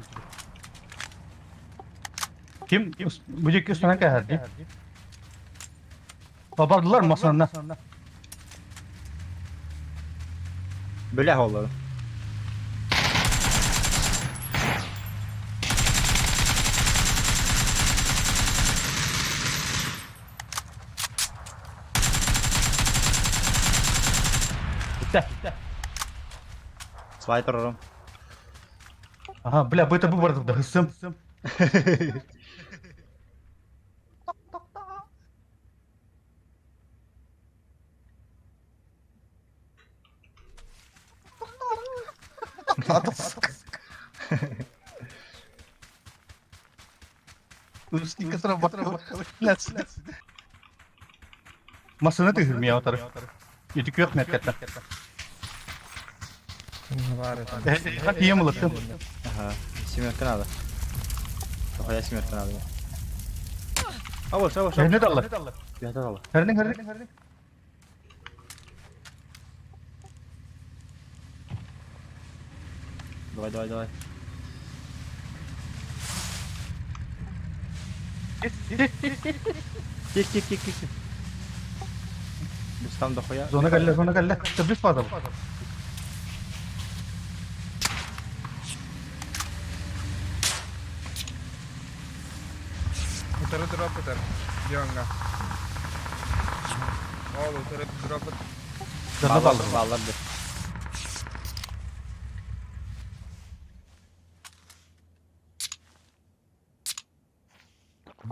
Ким бу диэки ыстанан кээһэр дии. Бабардылар масанна. Бөлөх олору. Бүттэ. Слайд турарым. Ага, бля, бу это бу бардым да хысым. Масына түһүр мия отар. Ити күөх меткетте. Тием ылыттым. Ага, семерка надо. Дохуя семерка надо. А вот, а вот. Херне даллар. Я дала. Хернең хернең. Давай, давай, давай. Тих, тих, тих, тих. Biz там дохуя. Зона кэллэ, зона кэллэ. Төбүс база. Утары дроп ытар. Дионга. Ол утары дроп ыт. Зона баллар. Баллар да.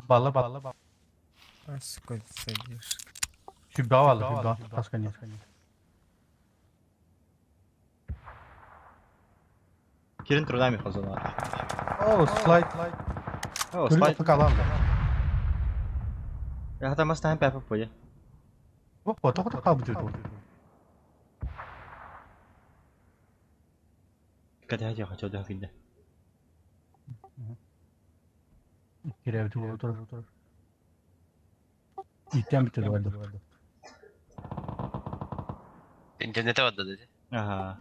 Балла балла. А, сука, садишь. Сүбә алды, сүбә. Таска нет. Кирин трудами хозона. О, слайд. О, Слайд. слайд. Калан. Я там оставим пепа поде. Вот, вот, вот, вот, вот. Когда я хотел да видно. Кирәбит утыр. Иттен битте барды. Интернете барда dedi. Ага.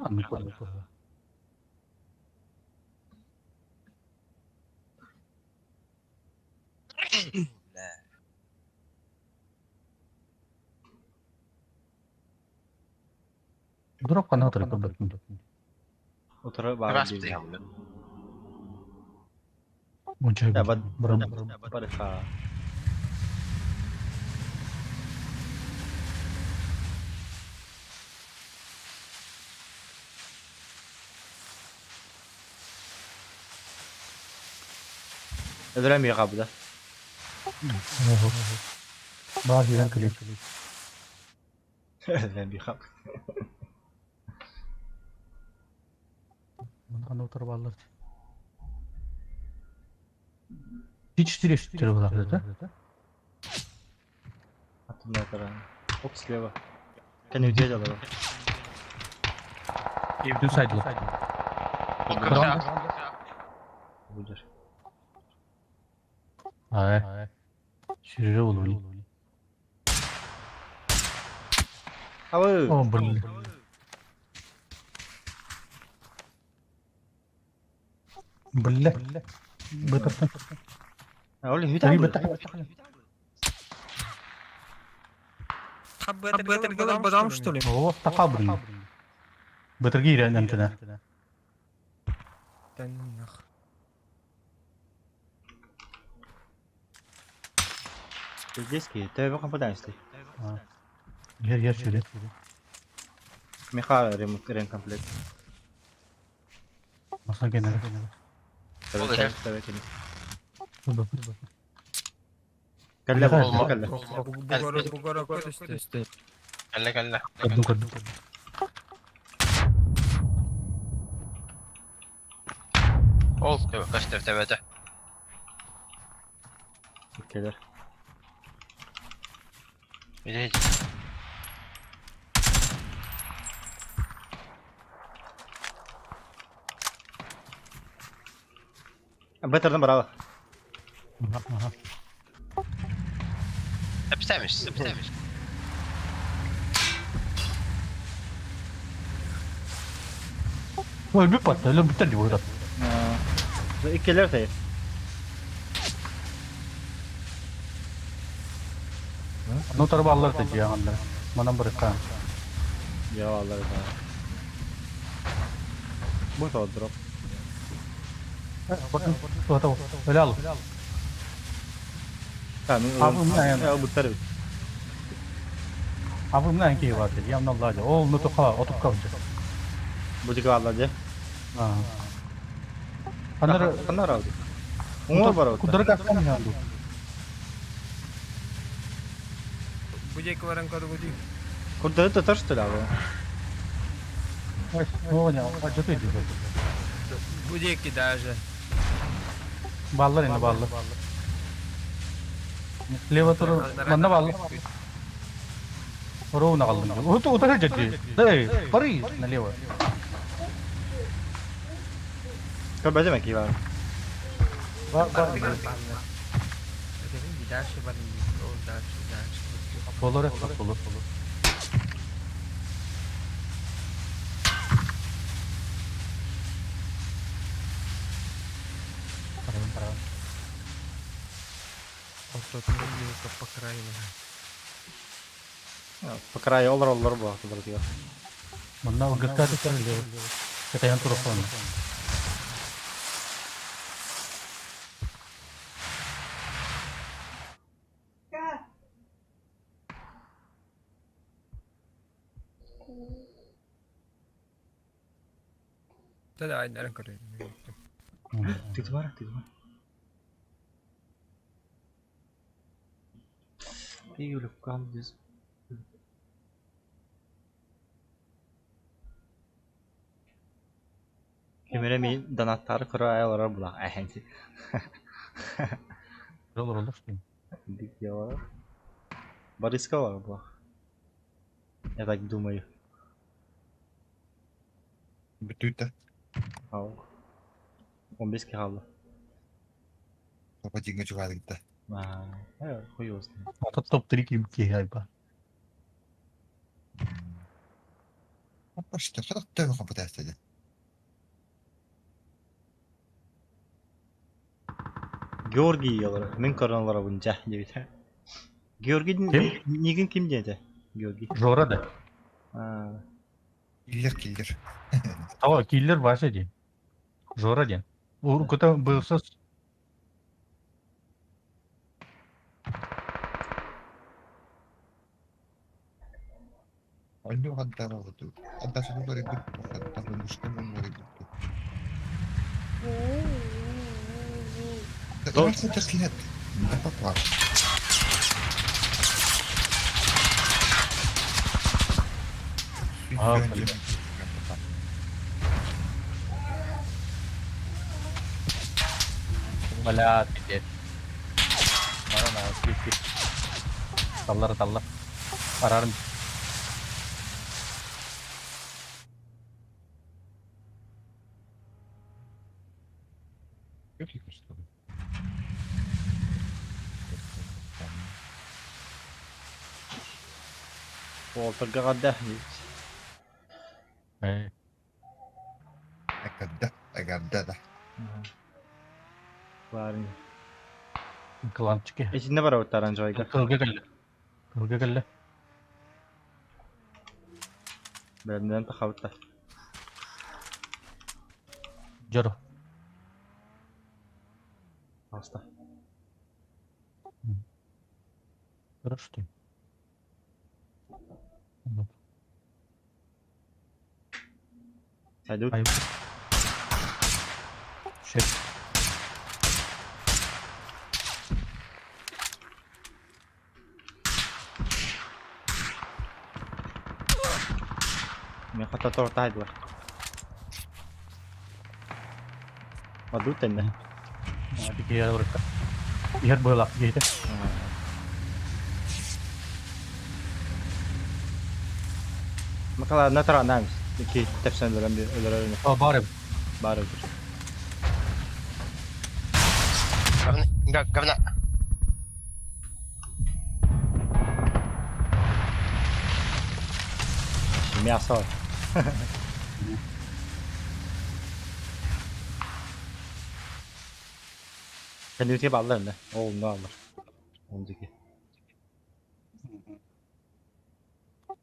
Дроп кана утыр көрбөттүм. Утыры бар. Раз бит я. Мунча. Да, бад. Брам. Барыха. Ödürem bir kapıda. Бар жерден килет. Ödürem bir kapı. Мындан утырып алыр. Четыре штуки булар, да? Оттуда отыра. Оп, слева. Кәне өте алар. Evden saydılar. Крам. Budur. Ay. Şirre olur. Абы. О, блин. Бля. Бытыртын. Ол үт Эй, абы. бытыр. Бадам, что ли? О, така блин. Бытырги ирәнәм тенә. Да ну нах. Здесь ки, ты в компетенции. Ер ер şöyle. Миха рем ремкомплект. Маса генер. Ол да. Кәллә Olma. кәллә. Бугорок көтүстү. Кэллэ кэллэ. Көрдүм көрдүм. Ол көстөр төбөтө. Келер. Биле. Беттерден баралы. Аха. Эпсемиш, эпсемиш. Өлбүт батта, өлбүттэр дии быһыта. Иккилэр тэйэр. Ну тарбаллар да дьиэҕиннэр. Манан барыкка. Дьиэ бааллар да. Бу тоодроп. Өлө Ылбыттар эбит. Абымна киһи бар дии. Явно ладя. Ол ну туха отукка бу. Бу тиги бааллар дьэ. Ханнар Ханнар алды. Уҥуор барабыт. Кудары кастан иһэн Бу диэки баран көрүгүтүй. Курдары тутар что ли абы? Ажаты дии. Бу диэки даже. Баллар ини баллар. Слева тур манна баллар. Ровно қалдым. Уту утары жети. Эй, бары налево. Көрбөтүм эки бар. Бар бар. Дальше баран О, дальше, дальше. Болор, болор, болор. Парам, парам. По краю. По краю олор олор буолар тыгар. Манна ГК түстэр лево. Кытайан туруктан. Да, давай, наверное, көрөйүн. Ты бар, ты бар. Юлюккан здесь. Кемере ми донаттары көрө аялара була. Әһәнти. Olur olur. Дик дела. Бориска бар була. Я так думаю. Бүтүүтэ. Ау. 15 калды. Папа динго чугаадыгытта. Аа, хуй его знает. Ата топ-3 ким киһи айба. Что, что ты компетенция? Георгий олар. Мен көрөн олар бунча дебит. Георгий нигин ким диэте? Георгий. Жора да. Аа. Киллер, киллер. Ава, киллер Вася дии. Жора диэн. Уруккута быылса Ойну хантар оҕоту. Антасыны барыгыт, хантар мушкан барыгыт. Да, сейчас нет. Да попал. А, Бля, пиздец. Марона, кип. Таллар, таллар. Арарым. Уолтарга гадда. Э, Агада, агада да. Барын. Кланчики. Ичинде бар оттаран жойга. Кылга кэллэ. Кылга кэллэ. Бәрінен тахабытта. Жоро. Аста. Хорошо. Пойдут. Ай. Шеф. Мен хата торта айдылар. Баду тенне. Тики барыкка. Иһэр быылак диэте. Макала натара намис. Ики тепсен өлөрөн бир өлөрөн. А, бар. Бар өлөр. Говна, говна. Мясо. Кэннибитигэр бааллар иннэ. Ол онно бааллар. Ол диэки.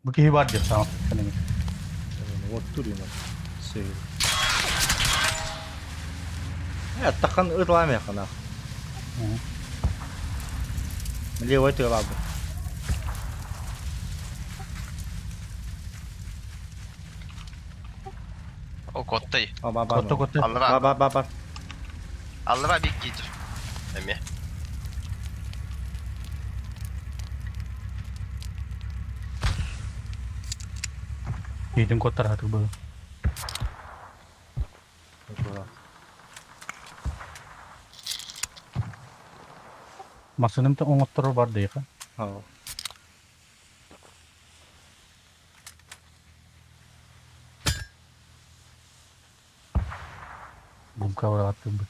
Бу киһи бар диэн саҥа кэннигит. Вот тур ему. Сөй. Э, тахан ытламайхана. Левой тыа баалбыт. О, коттай. А, ба, ба, Котта котта. Аллара. Ба, ба, ба, ба. Аллара бик киитер. Эме. Киһитин коттар хатык бу. Масыным та оҥотторор бар дейха. Ау. Бумка бараттым бит.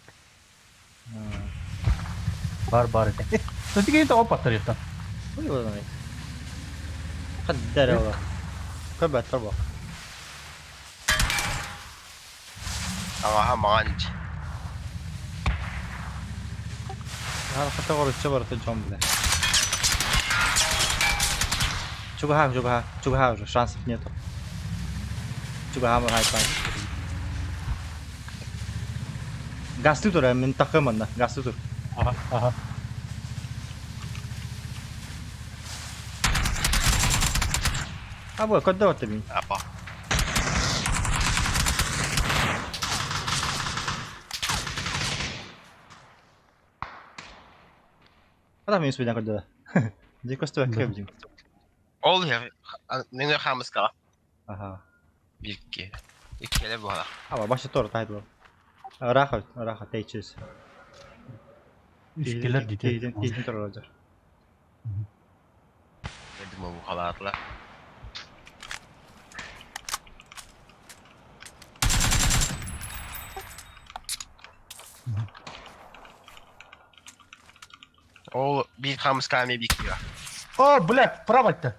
Бар бар эте. Сөтүгей та опаттар ертан. Ой, ой, ой. Қаддар ола. Көбәт торбо. Ага, маған. Хата горучча барыта дьон билэ. Чугаһаам, чугаһа, чугаһа уже, шансов нету. Чугаһаам хайпан. Гасты тур, мин тахым анна, гасты тур. Ага, ага. А бу, көддө отты мин. Апа. Ата мин спидан көддө. Ди косту кебдим. Ол я неңе хамыска. Аха. Бикки. Иккеле була. Аба башы тор тайд бол. Рахат, рахат тейчиз. Искелер дите. Тейден, тейден тор olacak. Dedim bu halatla. Ол bir хамыска ме бикки. О, блядь, право-то.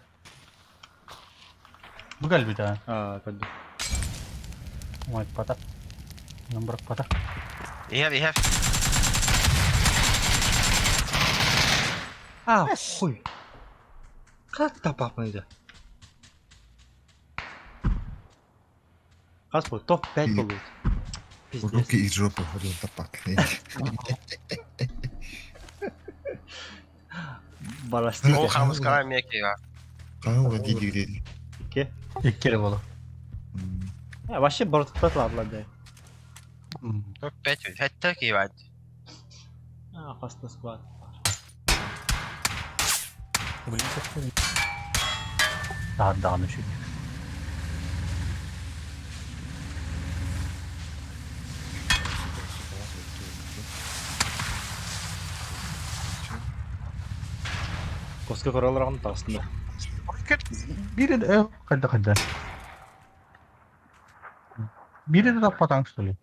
Бу кэлбит аа. Аа, көддө. Ой, пата. Номер пата. Иһэр, иһэр. А, хуй. Как тапапныйды? Хас бу топ-5 болду. Пиздец. Руки из жопы, вот тапак. Барасты. Ол хамыска ме ки. Қаңға дейді дейді. Икки. Иккере болу. Я вообще бортуктатладылар да. Топ 5 хәтта ки бар. А, хастас бар. Таардааны шүт. Коска коралар тастында. Бири э кайда кайда. Бири да таппатаң что ли?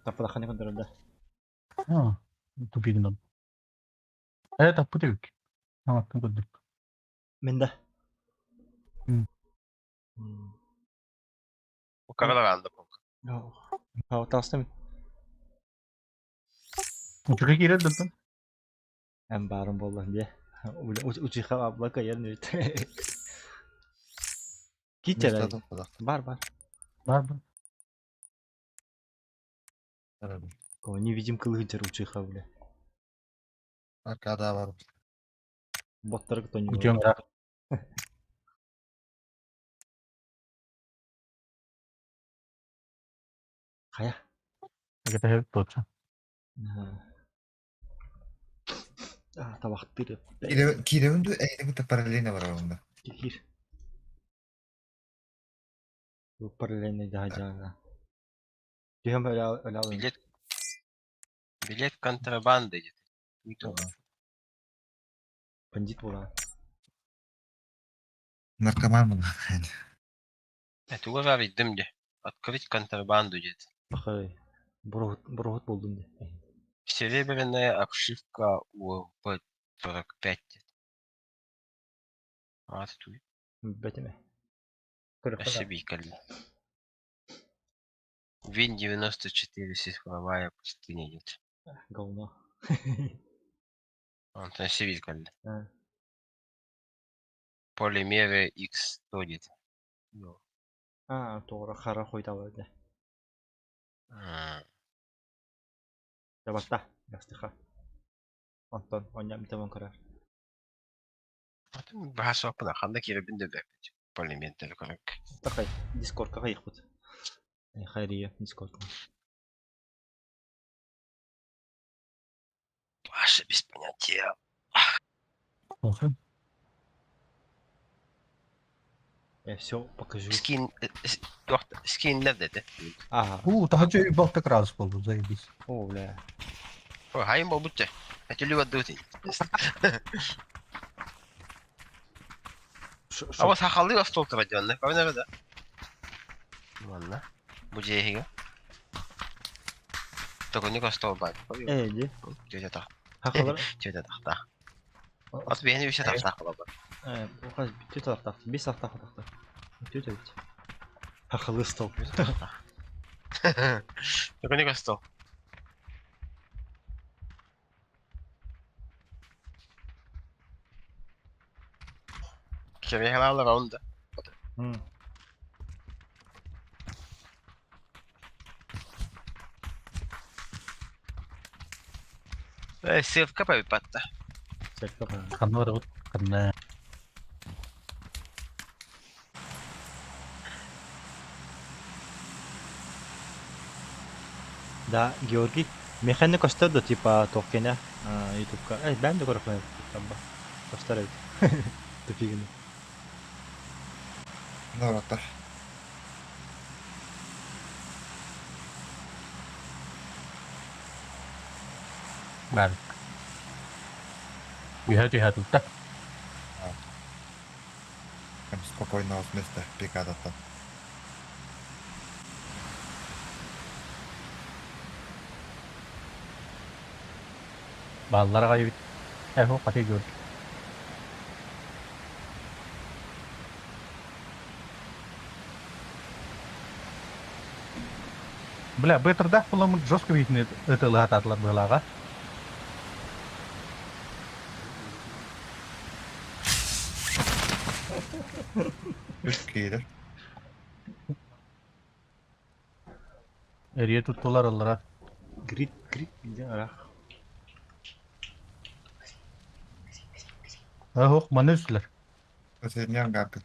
Таппада ханы көндөрөндө. А, тупигин. Э таппыт эбик. Аңаттан көрдүк. Менде. Укаралар Ау, тастым. Учуга киирер даттан. Эм барым болду де. Учиха аблака yerine Китер. Бар, бар. Бар бар. Невидимка лыгытер учиха, бля. Аркада бар. Боттар кто не. Күтүөҥ ыраах. Хая. Эгэ точно. А, табактыр. Киревинду эйдебит параллельно бар онда. Кир. Бу параллельно жага. Дүйөм öyle öyle Билет Билет контрабанды дейді. Бандит була. Наркоман мын. Туга видим де. Открыть контрабанду дейді. Бахай. Бурут бурут болдум де. Серебряная обшивка УЛП-45 дейді. А, тут. Бетеме. Спасибо, Вин 94 цифровая пустыня идет. Говно. Онтон сибиир кэллэ. А. Полимеры X100 диэтэ. А, тоҕо хара хойдалар этэ. Табатта, бастыха. Онтон онньам табан көрөр. Баһа суоппуна ханна киирэбин да билбэппит. Полимердары көрөк. Тахай, дискордка хайыхпыт. Хайрия, дискордка. Паша без понятия. Я все покажу. Скин скиннер деді. Ага. У, таһырдьа балта кыраас буолбут, заебись. О, бля. О, хайым болбут же. Этүлү баддыгыт. А вот сахалыы остуол тура дьонно. Көрүнэр да. Манна. Бу дьиэһигэ. Төгүнүк остуол баар. Ээ, ди. Тетя тах. Хахалар. Тетя тахта. От биһини үсэ тахтаах буолар. Ээ, хас түт тахтаах. Бис тахтаах тахта. Түт эбит. Хахалы стол. Төгүнүк остуол. Кемиһэлаалар раунда. Э, севка паппатта. Севка па. Ханна барабыт? Ханна. Да, Георгий. Механика көстөр да типа туох кэнэ ютубка. Э, бэйэм да көрөхпүн Көстөр эбит. Тупигин. Нарата. Баар. Үһэ түһэ тутта. Прям спокойно с места пикадата. Бааллар аҕай эбит. Ээ, хатыы Георгий. Бля, бытырдаах буламмыт жестко биитин ытылыһатаатылар быһалааҕа. Үс киирэр. Эрийэ туттулар ыллара. Грит, грит, диэн ыраах. Оһох, маны үстүлэр. Соседний ангарка.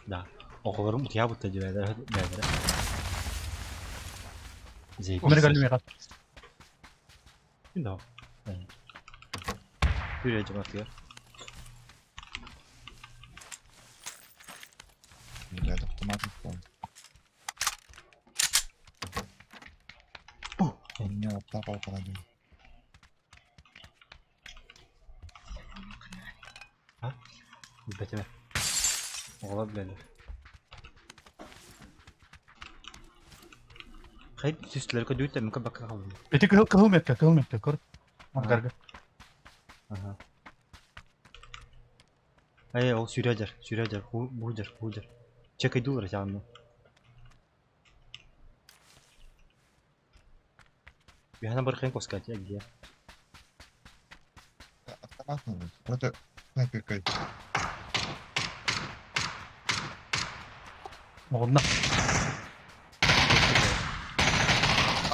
Да. Оҕолорум утуйаабыттар дьибээлэрэ бэйэлэрэ. Умер кэллим Да. Хүрэ дьонатыгар. Блядь, автомат не помню. У меня лаптап один. А? Билбэтим. Оҕолор билэллэр. Хайд сүстүлэр көдүүт эмиэ бакка хааллым. Ити кыһыл кыһыл метка, кыһыл метка, көр. Ангарга. Ага. Эй, ол сүүрэ сүүрэ бу дьар, бу дьар. Чекайдуулар саҕанна. Биһана бархын коскать, где? Автомат надо. Это снайперка. Оҕунна.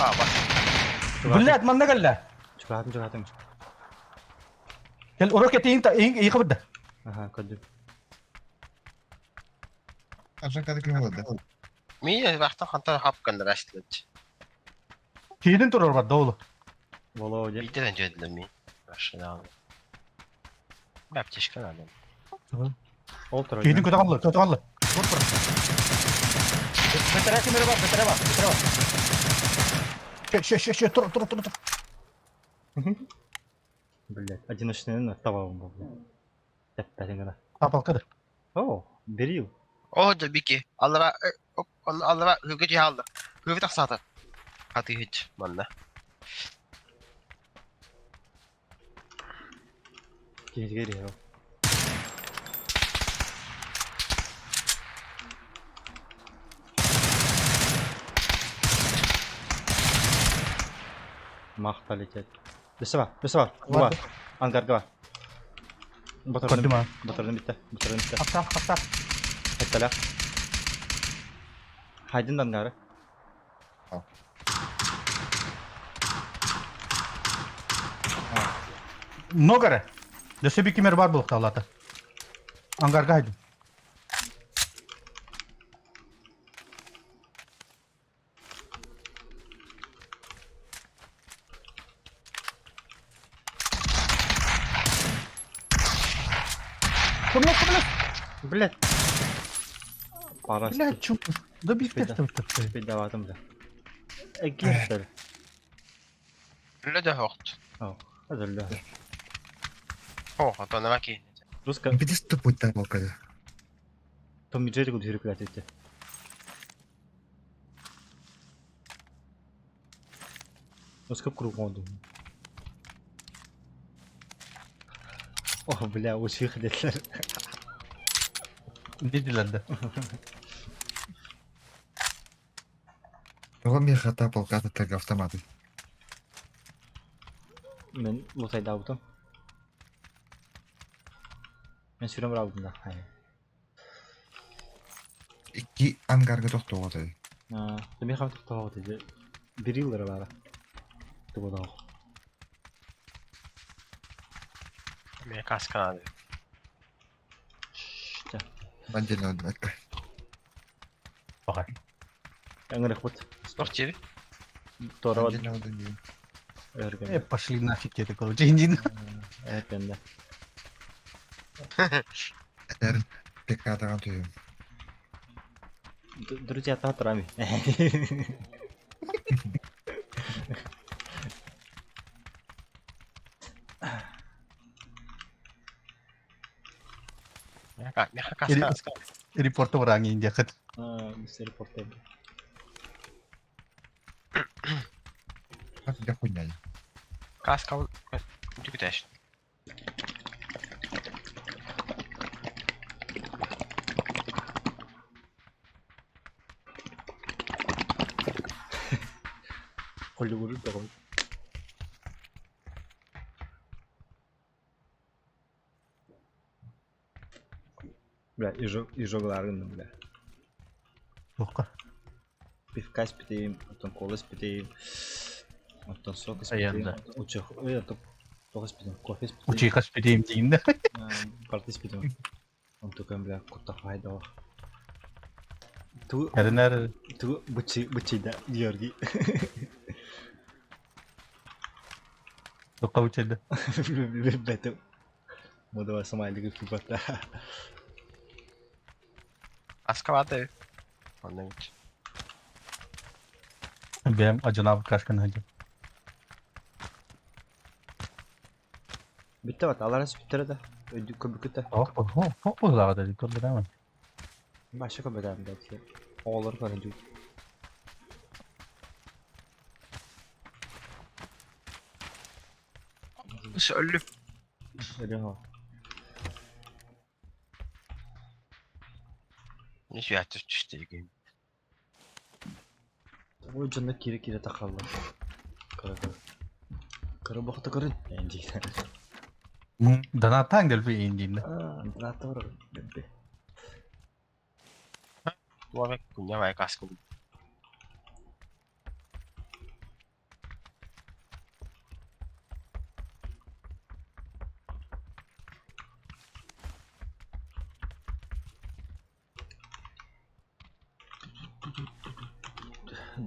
А, бас. Блядь, манна кэллэ. Чугаһатым, чугаһатым. Кэл, урок этиин та иин хабыдда. Ага, көрдүм. Ажан кадыр ким да? Мин бахтан хантан хапкандар аштылыч. Киһитин турар бар доолу. Володя. Биирден дьүөдүлэр мин. Машина. Аптечка надо. Ол турар. Киһитин көтө қалды, көтө қалды. Бетере кимери бар, бетере бар, бетере бар. Ше, ше, ше, тур, тур, тур, тур. Блядь, одиночный табабым был. Тэппэтин гына. Апалкады. О, берил. О, да бики. Аллара, аллара хөгө жаалды. Хөгө тахсаата. Хаты хич манна. Киһитигэр иһэр. Махта летит. Өссө бар, өссө бар. Бу бар. Ангарга бар. Батырдым. Көрдүм а. Батырдым битте. Батырдым битте. Хаптаах, хаптаах. Хэттэлэх. Хайдын да ангары. Много эрэ. Өссө би кимэр бар буолуохтаалаата. Ангарга хайдын. Көмөлөс, көмөлөс! Блядь. Пара. Блядь, чум. Да Беда. бифтехтер. Бедоватым да. Эггиэхтэр. Үлэ да хохт. Азылла. О, а то наваки. Руска Видишь, тупой тарелка. Том и Джерри кудүрүк этте. Руска круг онду. О, бля, учих детлер. Диделер да. Тоҕо миэхэ полка атыттарга автоматы? Мен лутайдаабытым. Мен сүрэн барабытым да. Икки ангарга тохтуоҕа той. Миэхэ тохтообут иди. Бириллere баара. Тугу Мне каска надо. Отдельно отдать. Пока. Эҥэрэх Стоп тебе. Тора Отдельно отдать. Э, пошли нафиг тебе такого. Джиндин. Эргенде. Этэр пекатаҕа түйүм. Друзья, татрами. Миэхэ каска. Репорты бараң инде хат. Мистер Репортер. Дьэ хуйня. Каска. Түкүтэш. Hollywood доҕор. Бля, изжогалар гынным, бля. Туохха. Пивка испитим, оттон кола испитим, оттон сок испитим, Айанда. учих, ой, оттон тоҕо испитим, кофе испитим, Учиха спитим диин. парты испитим. Онтукан, бля, куттах хайдах. Ту, Эринер ту, бычы, бычы да, Георгий. туохха учеді. Бетим. Модова смайлиги кубата. Каска бады. Онно бит. Бэм ажанаб кашкан хажы. Бүтте бат, аларас бүттере да. Өйдү көбүкүтэ. Ох, ох, ох, узага да көрдүм. Башы көбөдәм да. Оҕолор көрөн дүү. Өллүм. Өлүн ол. Не сүйәтті түшті деген. Ой, дьонно кире-кире тахаллар. Кыра кыра. Кыра бохто көрүн. Энди. Донаттан келби индин. Донаттар бебе. Туа күнне бай каска.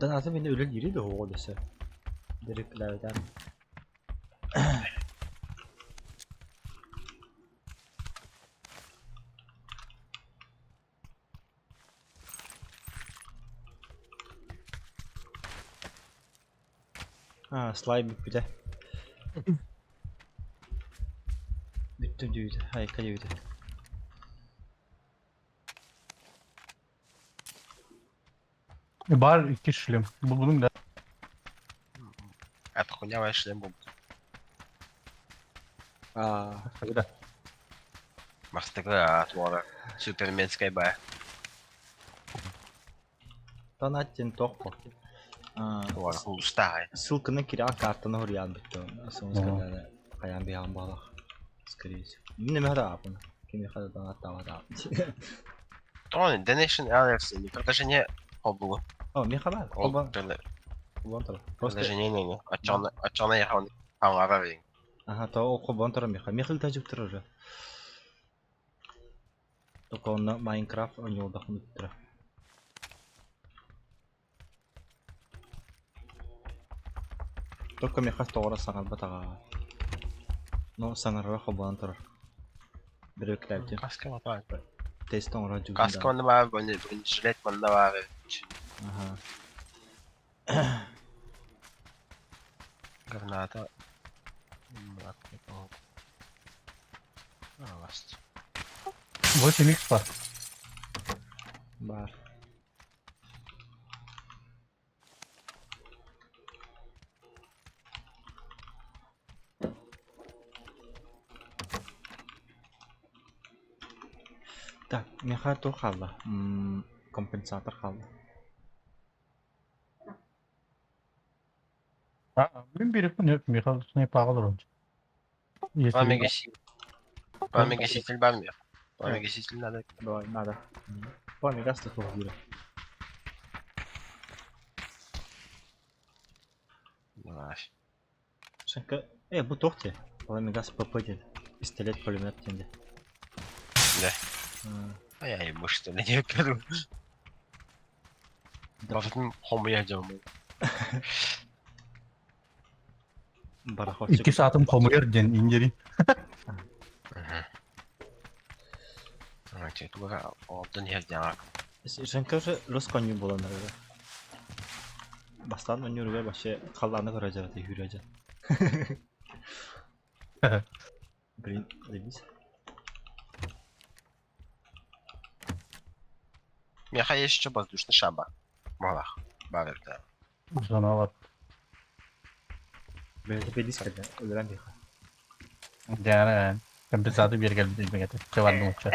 Донаты мени өлөн ири да оҕо десе. Дирек лавитан. А, слайм бүппүтэ. Бүттүм дүйүтэ, айка дүйүтэ. Бар икки шлем. Бу bunun да. Это хуйня бай шлем был. А, Когда? Мастыгы туара. Суперменская бай. Донаттин тохпо. Улустааҕай. Ссылканы кирэҕэ картаны хоруйаан бүттэ. Соңус хайаан биһаан баалах. Скорее всего. Мин эмэ хараапын. Кими харадан аттаабат Тоҕо Donation LFC не приложение холбугу. О, мен хабар. Ол приложение не аччана аччана яхан аңара бин. Ага, то ол холбон турар меха. Мехил тажып турар уже. Только онно Майнкрафт ойнолдахын тура. Только меха тоҕора саҥарбатаҕа. Но саҥарара холбонон турар. Бирөклээбитим. Каска баар. Тест оҥоро дьугун Каска онно баар, бронежилет манна баар. Ага. Граната. 8 икс бар. Бар. Так, миэхэ туох хаалла? Компенсатор хаалла. Мин биэрэппин өп Михаил снайпаҕа олорон. Пламя бар миэх. Пламя надо. Давай, надо. Пламя газ туох диирэ. Давай. Шанка, бу туох диэ? Пламя газ ПП диэн. Пистолет, пулемет диэн дии. Да. Ай-ай, может, не көрүм. Бафытын хомуйа дьоммун. Бараховчик. Икки саатым хомуйар диэн индери. Онтон иһэр дьаҥа. Женка уже рус конью буолан эрэр. Бастаан онньууругар вообще халлааны көрө дьарата үүрэ дьэ. Блин, заебись. Миэхэ есть еще воздушный шаба. Малах. Бар да. Зоналар. Бэйэтэ бэдис кэллэ, өлөрөн биэхэ. Дьаара компенсатор биэргэл билбэҥэтэ. Чаванны уча.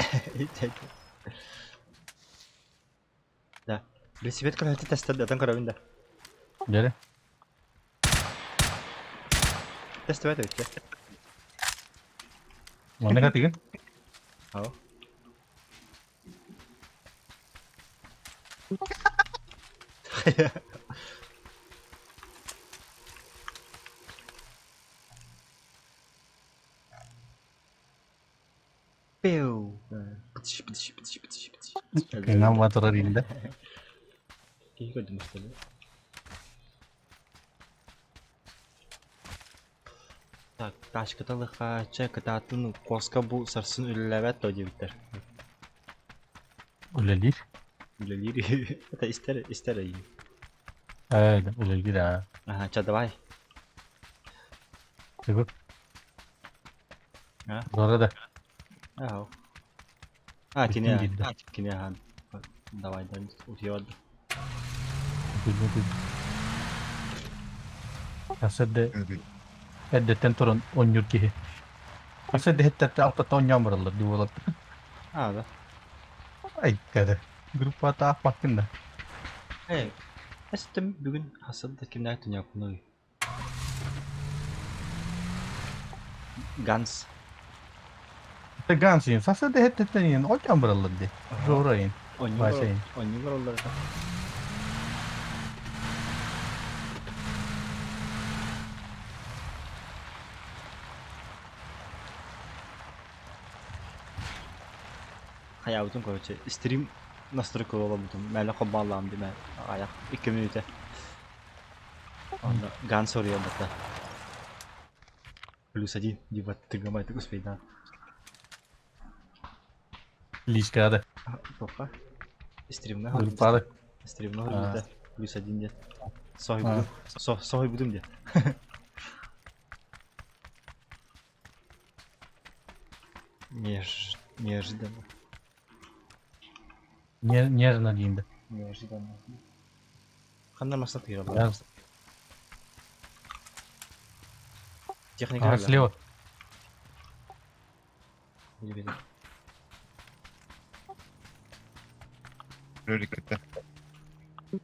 Да. Велосипед көрөтө тестер датан көрөбүн да. Дьэрэ. Тестебет эбит. Манна катыгын? Ау. Пиу. Пытыш, пытыш, пытыш, пытыш, пытыш. Кыҥан батырар инде. Киһи көрдүм истэли. Так, тачката лыхаача кытаатын куоска бу сарсын үлэлээбэт дуо диэбиттэр. Үлэлиир. Үлэлиир. Это истэр, истэр эйиин. Ээ, үлэлиир аа. Ага, ча давай. Түгү. А? Зора да. Ага. А, кини Бүтүн диирдэ. кини ахан. Давай, да, утуйа Бүтүн Хас эрдэ эрдэттэн туран оонньуур киһи. Хас эрдэ иһиттэртэ алтата оонньоон бараллар дии буолар. А, да. Ай, кэрэ. Группата аахпаккын да. Эй, эстим бүгүн хасыл да кимнээх түньякпыный? Ганс. Это Ганс иин. Хас эрдэ иһиттэттэн иин оонньоон бараллар дии. Жора иин. Вася иин. Оонньуу бараллар да. Хайаабытын короче, стрим настройка буолбутум. Мэлэ хоббаалаам дии мэ аҕайах икки мүнүүтэ. Онно Ганс соруйан барда. Плюс один, дибат тыгамайтык успейдаан. Личка да. Тоха. Стримна Группада. Стримна хорбута. Плюс один диэн. Соһуйбутум. Соһуйбутум диэн. Неожиданно. Нежно диин да. Неожиданно. Ханна масса тыгыраллар. Техника. А, слева. Ролик это.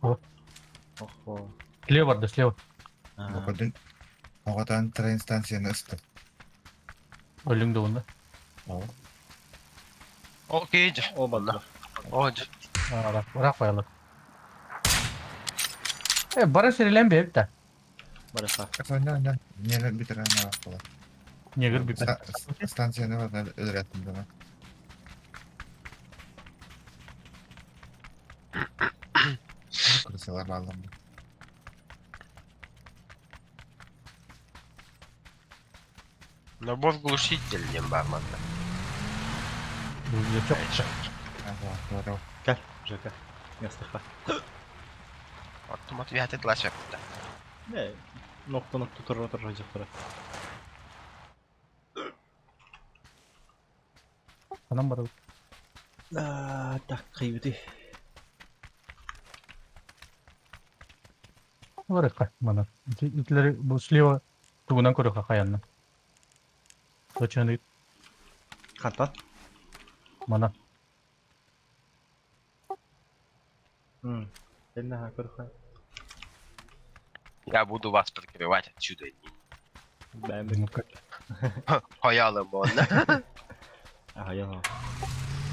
Охо. Слева да, слева. Букатын оҕотон трен станцияны ыстым. Өлүҥ да уонна. Окей, же. О, банда. О, же. Ыраах байалар. Э, бары сирилэн бэйбит да. Барыха. Сонна, нелер бүтэр ана була. Негр бүппэт. Станцияны баран өлөрөттүм дама. Крысалар бааллар. Набор глушитель диэн баар манна. Кэл, Жека. Ястыха. Оттум ответ этла сөптө. Не, нокта нокта турар турар жактара. Анам барабыт. А, так, кыйбыты. Барыха, мана. Итлери бу слева тугунан көрүөххэ хайанна. Точно Хантан? Мана. Я буду вас прикрывать отсюда. Хаялым он. Ага, я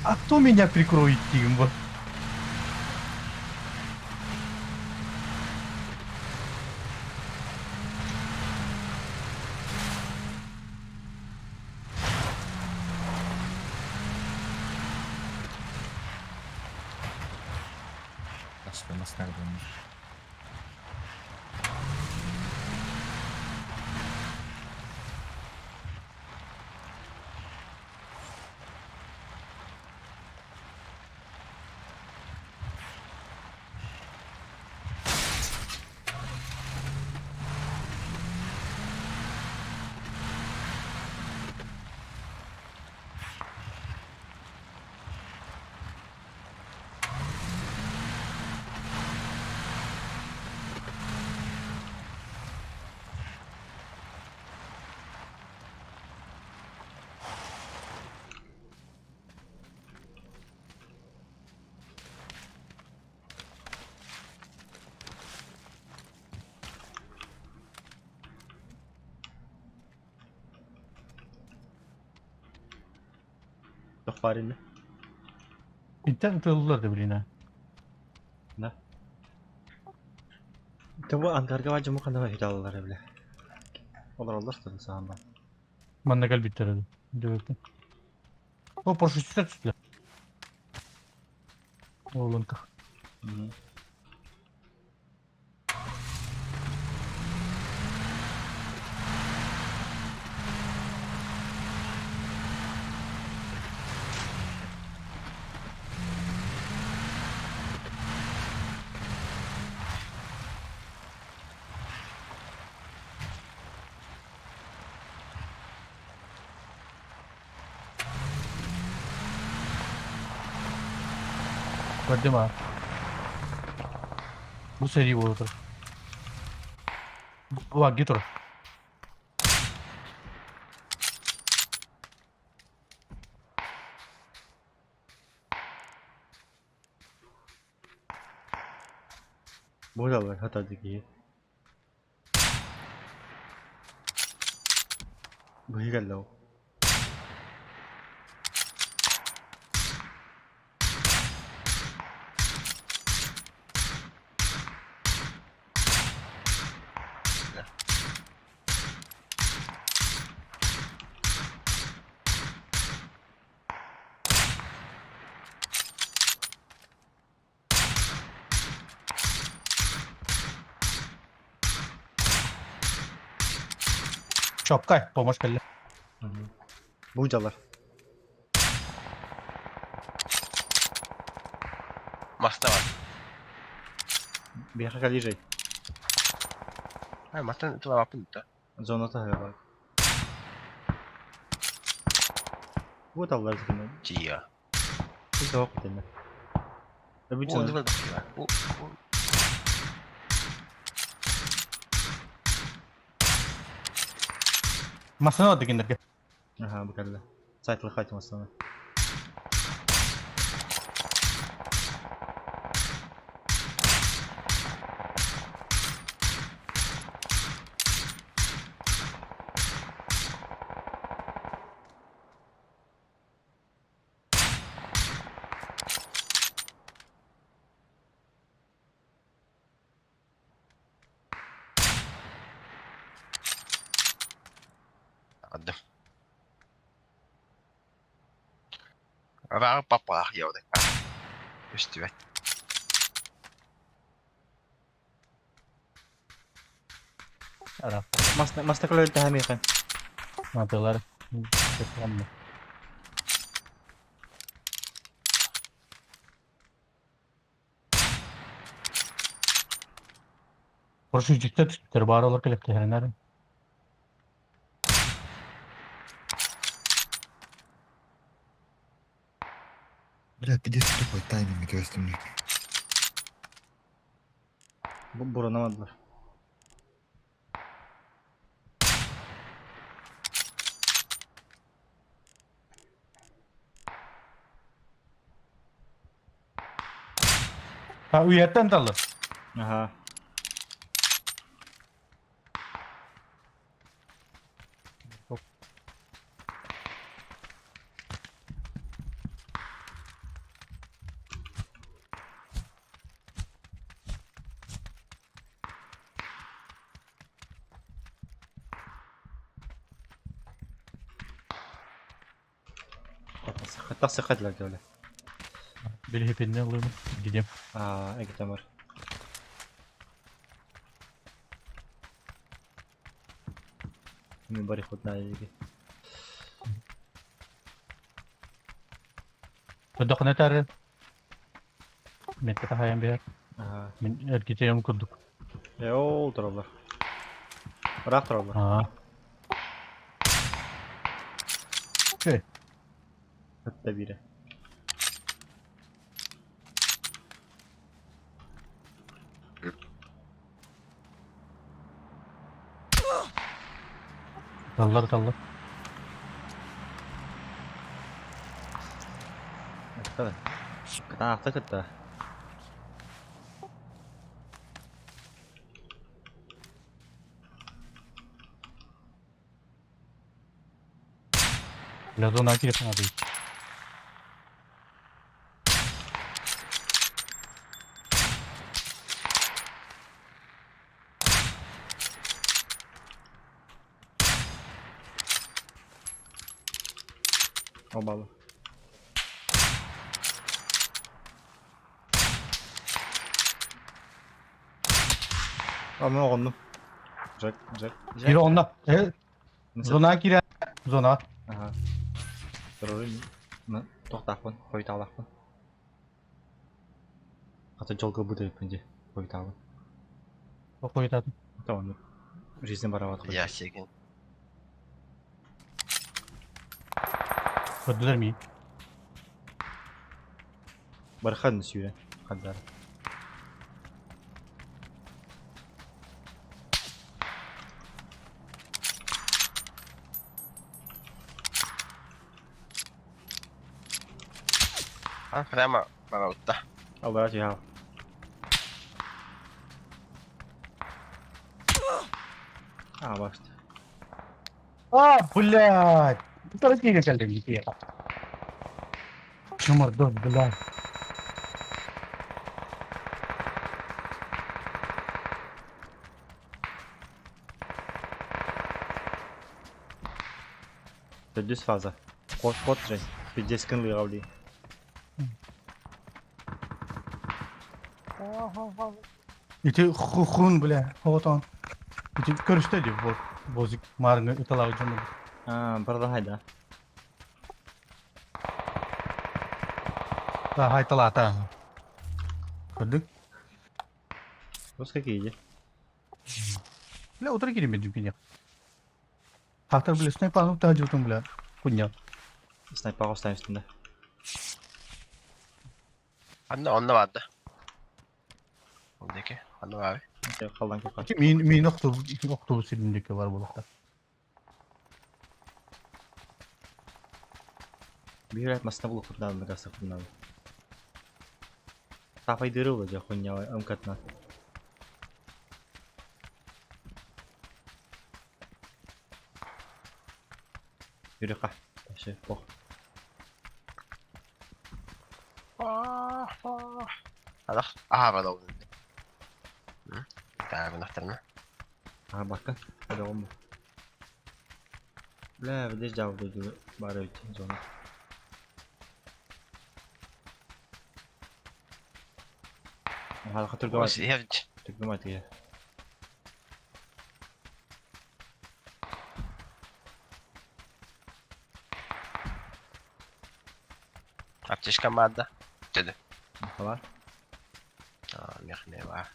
А кто меня прикроет, Тимба? Туох баар иннэ? Интэн тыллар да билин аа. Да. Тобу ангарга баадьымы ханна хиталлар эбиле. Олороллор тын саамба. Манна кэлбиттэр диэбиппин. О, парашютистар түстүлэр. Олонка. Көрдүм аа. Бу сэрии буола турар. Бу агги турар. Буолаллар хата киһи. Быһыы кэллэ ол. Чопкай, помощь кэллэ. Бу дьалар. Маста бар. Биэхэ кэлиижэй. Ай, мастан тылабаппын да. Зона таһыга бар. Бу таллар зикинен. Тиа. Суох итиннэ. О, Массыына дигиннэргэ. Аха, бу кэллэ. Сайтлыххайт массыына. Ардым. Араҕы паппалаах явдык. Көстүбэт. Маста көлөйүн таһамыйхан. Матылар. Прошу жүктеп түспүттэр баар олор кэлэптиһэринэр. Бля, пиздец тупой тайминг өстүмнүк. Буранамадылар. Ha үйэттэн талыр. Аха. Тахсыхха дилер дьоле. Билихипинне ылыым гидем. Аа, эгитемер. Ми бари хот наайыги. Өдөхүнэ тары. Метке тахайан бер. Аа. Мин эргитем курдук. Э, ол тураллар. Ыраах тураллар. Аа. Окей. Хатта бире. Таллар таллар. Кытта. Кытаахта кытта. Бля, зона телефона дейт. Обалы. А мен оҕоннум. Жек, Жек. Кире онна. Э, зона кире. Зона. Аха. Турурун. Тохтаахпын, хойутаалаахпын. Хата жолго бу ди, хойутаалын. Окуйтатын. Tamam. Жизнь барабат Я сегин. Көрдүлөр ми? Бархан сүйрен. Хандар. А, прямо бараутта. Аллах я. А, башта. А, блядь. Торопили кэллим Чумардос, блядь. Төрдүс фаза. Кот кот же. Пиздец кын лыгавли. Ити хун, бля, вот он. Ити көрүстө ди, вот. Бозик марыңы ыталабы жомун. А, барда хайда. Да, хайталата. Көрдүк? Рус какие иди? Бля, утра кириме дүкене. Хактар, бля, снайпа та жутум, бля. Хуйня. Снайпа оставим үстінде. Анна онна барды. Ондеки, анна бары. Қалдан көк. Мин мин окту окту силиндеке бар болукта. Бир айтмасына бұл құтнады, нагасы құтнады. Тапай дырылы же хуйня ымкатна. Yürü Вообще, пох. Алах, аха бада ол. Таа бунахтарна. Ага, бакка. Hadi oğlum. Бля, видишь, дьаабы дойду баар эбит зона. Халха Ось иһэр. түргүмат иһэр. Аптечка маада. Төдө. Хала. Аа, мехне бар.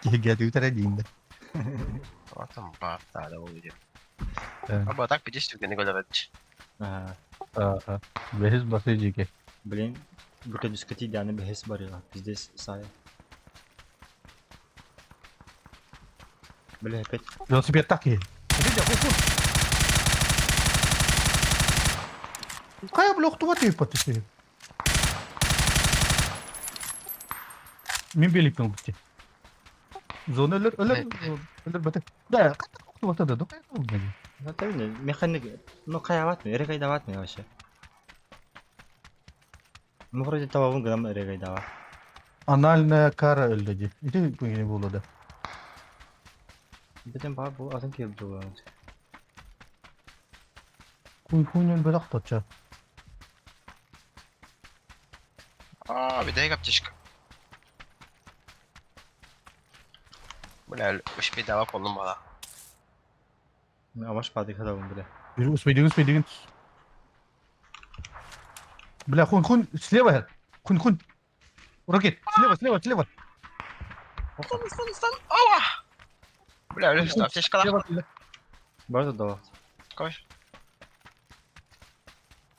Киһи үтәрә дейін. Отом бар, да, ол видео. Аба так пидеш түгені көрөбөт. Ага. Ага. Бэһис басы жеке. Блин, бу дискотека дяны бэһис барыла. Пиздец, сая. Бля, опять. Велосипед так и. Кая бля охтуба тейп патысы. Мен беликтен бітті. Зона өлөр, өлөр, өлөр бәті. Да, охтуба тада, да, Ну, это механик, ну, каяват ми, регайдават ми вообще. Ну, вроде того, вон грамм регайдава. Анальная кара өлді. Ити не болды. Бітен бар бұл атын келіп жылы. Хуй хуйнен бөлақ татча. Аа, бидай аптечка. Бля, уж бедава колум бала. Амаш пады хада бля. Успей, успей, деген. Бля, хун, хун, слева. Хун, хун. Ракет, слева, слева, слева. Стан, стан, стан. Ала! Бля, өлө аптечка Слева, слева. Бар да. Кой.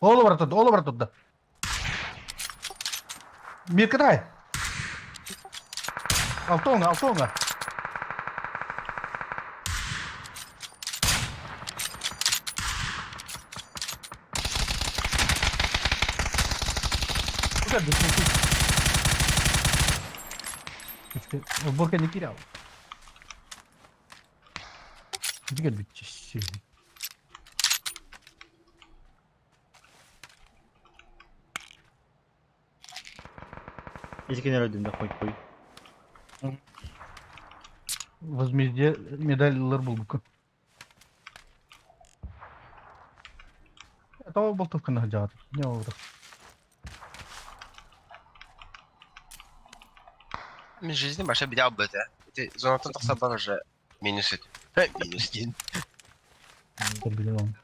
Ола бар тут, ола бар тут, да. Миркатай. Алтонга, алтонга. Куда ты? Борка не кирял. Где бить? Икене өлдүм да хуй хуй. Возмездие медаль был. Это болтовка на жаат. Не олду. Мен жизни баша беда быты. Ити зонаттан тақса бар уже минус ет. Минус один. Билем.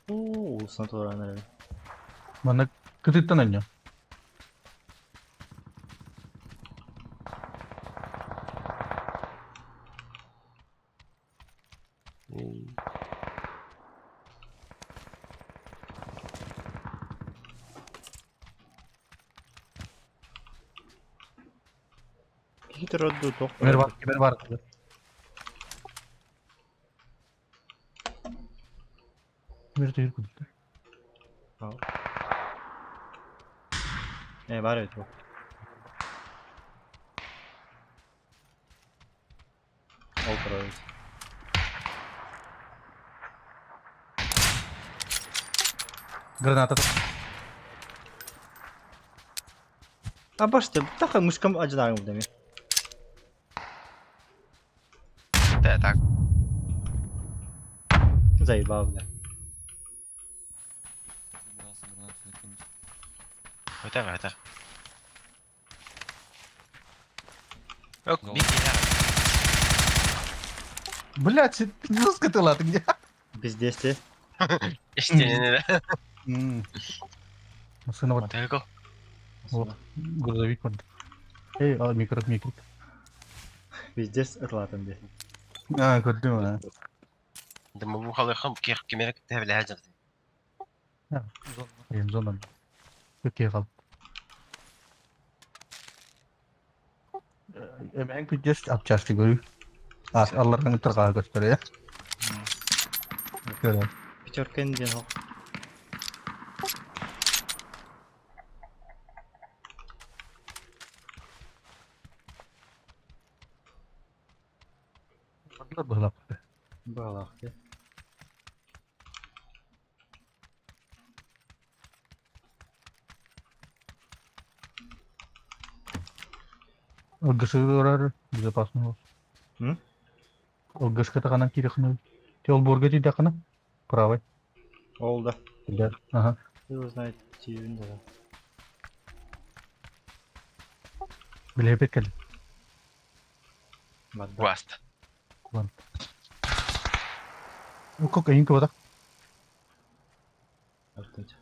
Уу, улусан туран эрэ. Мана кытыттан анья. Кихи туродду тох. Кимер бар, кимер бар. Кимер тегер күдүк. Э, бар эбит бу. Ол турар эбит. Граната. А башты, таха мышкам ажынагым деме. Да, так. Заебал, бля. Это, это. Ок, беги, Блядь, пиздец ты где? Пиздец ты. Истинно, да. Машина вот. Мотоцикл. Вот, грузовик вот. Эй, а, микро, микро. Пиздец ытлатым де. А, көрдүм, а. Дымовухалы хам кемерек тәбілі әжірді. Эм зонан. Көкке калып. Эмен пиздец апчасты көрүү. А, аллардан турга көстөрө, я. Көрө. Пятерка ден хок. Балак. Балак. ЛГШ безопасно. М? ЛГШ-ка ханан кииреххин. Ти олбуорга тиийдэххинэ правый. Ол да. Билэр. Аха. Его знает, тиийбин да. Билэбит кэлин. Барда. Баста. Кулан. Укок эйин кыбатах. Артынча.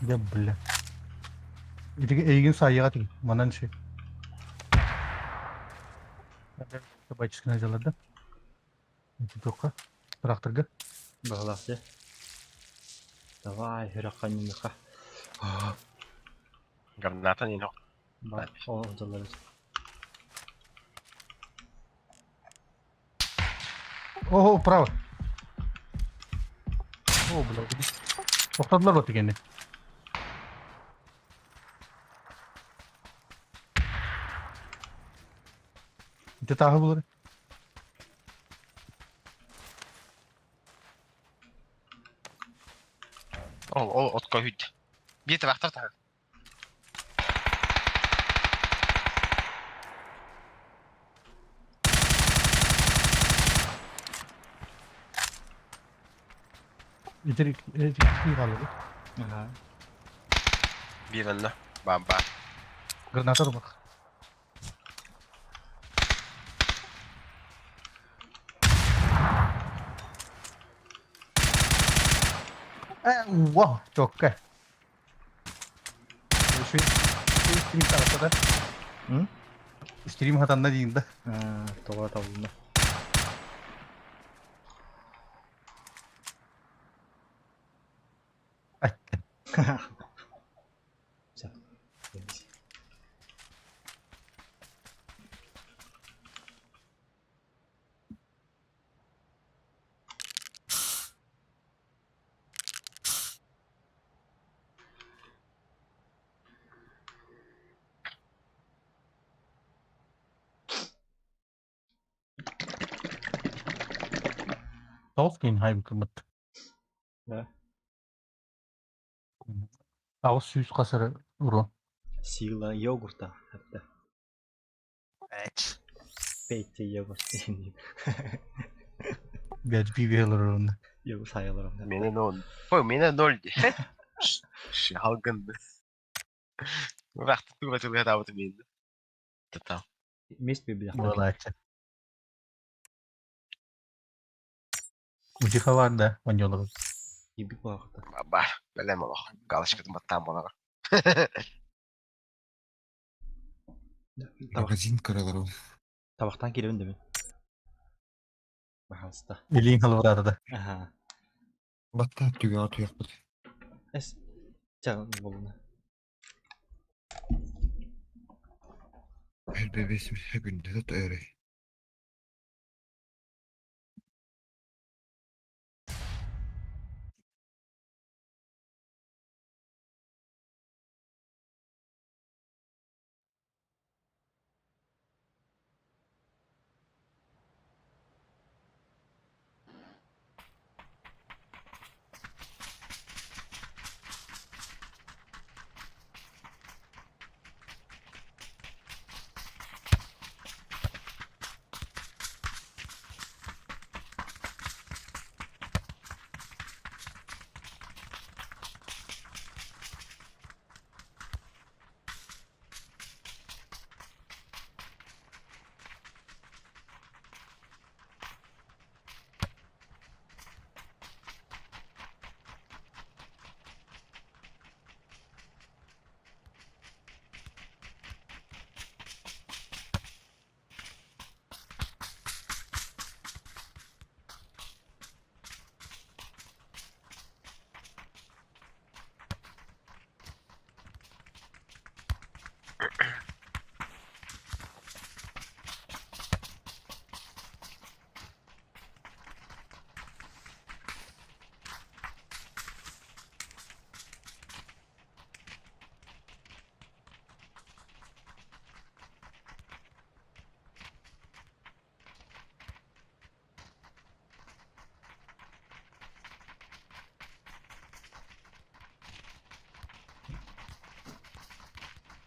Дьэ бля. Ити эйигин саайыаҕа тиий. Манан ши. Табаческина дьалар да. Ити туохха? Тракторга. Баҕалаах дьэ. Давай, үрэх ханньыныха. Граната не ног. Бар, ол дьаллар. О, право. О, бля. Тоқтадылар вот дегенде. Ити тааһы булар. Ол, ол отко хүд. Bir трактор тахар. Итирик ити хаалар. Ага. Bir önüne. Бамба. Граната бар. Э, вау, чокка. Стрим таҕыста да. М? Стрим хатанна диин да. Тоҕо табылынна. Все. Тоҕус киин хайбыт кырбыт. Да. Тоҕус сүүс хасыры уру. Сила йогурта. Hatta. Пейте йогурт. Бэт пиви урунна. Йогурт сайылырым. Mene ноль. Ой, мене ноль. Шалгын. Вахт туга туга табыт мен. Тата. Мест бибилях. Буолааччы. Утиха бар да, онньолоҕун. Ибик буолаахта. Бар. Белем олох. Галочкатын баттаан болар. Магазин кыралар ол. Табақтан келебин деме. Пожалуйста. Илииҥ халбараата да. Ага. Батта түгэҕэ туйахпыт. Эс. Ча болуна. Элбэбэс күндэ да өрөй.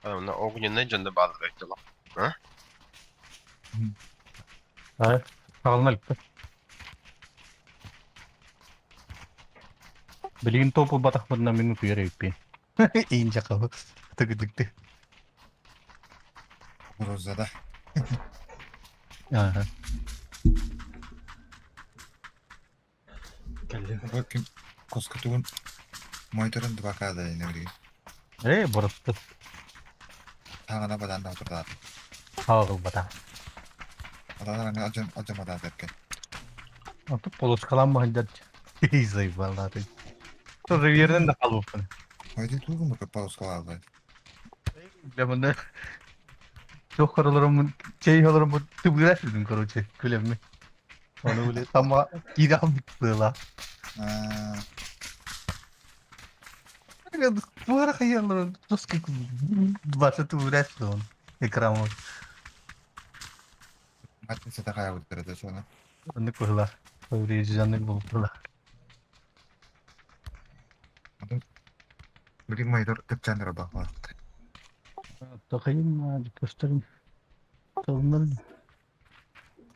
Онно огненный дьонно бааллар эбит А? Ай, хаална илпэ. Билигин топ ылбатахпытына мин утуйар эбиппин. Иин дьакабы. Тыгыдыкты. Розада. Ага. Кэллим. Ким коскотугун мониторун 2К да инэ билигин. Э, боросту. Таҥана бадан да турдаат. Ааҕылбата. Адан адьам адьамадаат эркен. Аты полоскалаан баһылдьар. Заебалааты. Тоже вернен да халуппун. Haydi тугу мы полоскалааллар. Бля, мында Туох королорум, чэй олорум тыбыра сүдүн, короче, күлэмми. Ону били тама киирэ халбыт была. Туара хайалар тоска двадцать тыбыра он экран. Матрица такая вот это что она. Оннук быһыла. Поврежденный буолла. Блин, монитор тыпчан бахла. Тахайым көстөрүм. Тылыннар.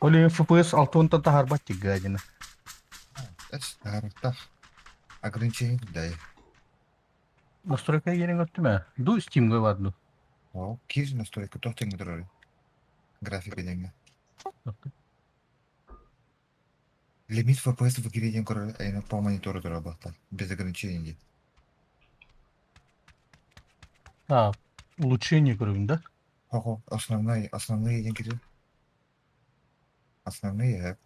Оли FPS 6-тан таһаарбат гадина. Эс, таһаарбаттах. Ограничение да. Настройка киирэн көрдүм ээ. Ду Steam'га бар ду. О, кир настройка туох тэҥҥэ турар. Графика диэҥҥэ. Лимит FPS в игре диэн көрөр айна по монитору турар буолта. Без ограничений. А, улучшение көрөбүн да? Хо-хо, основной, основные диэн кири. Основные,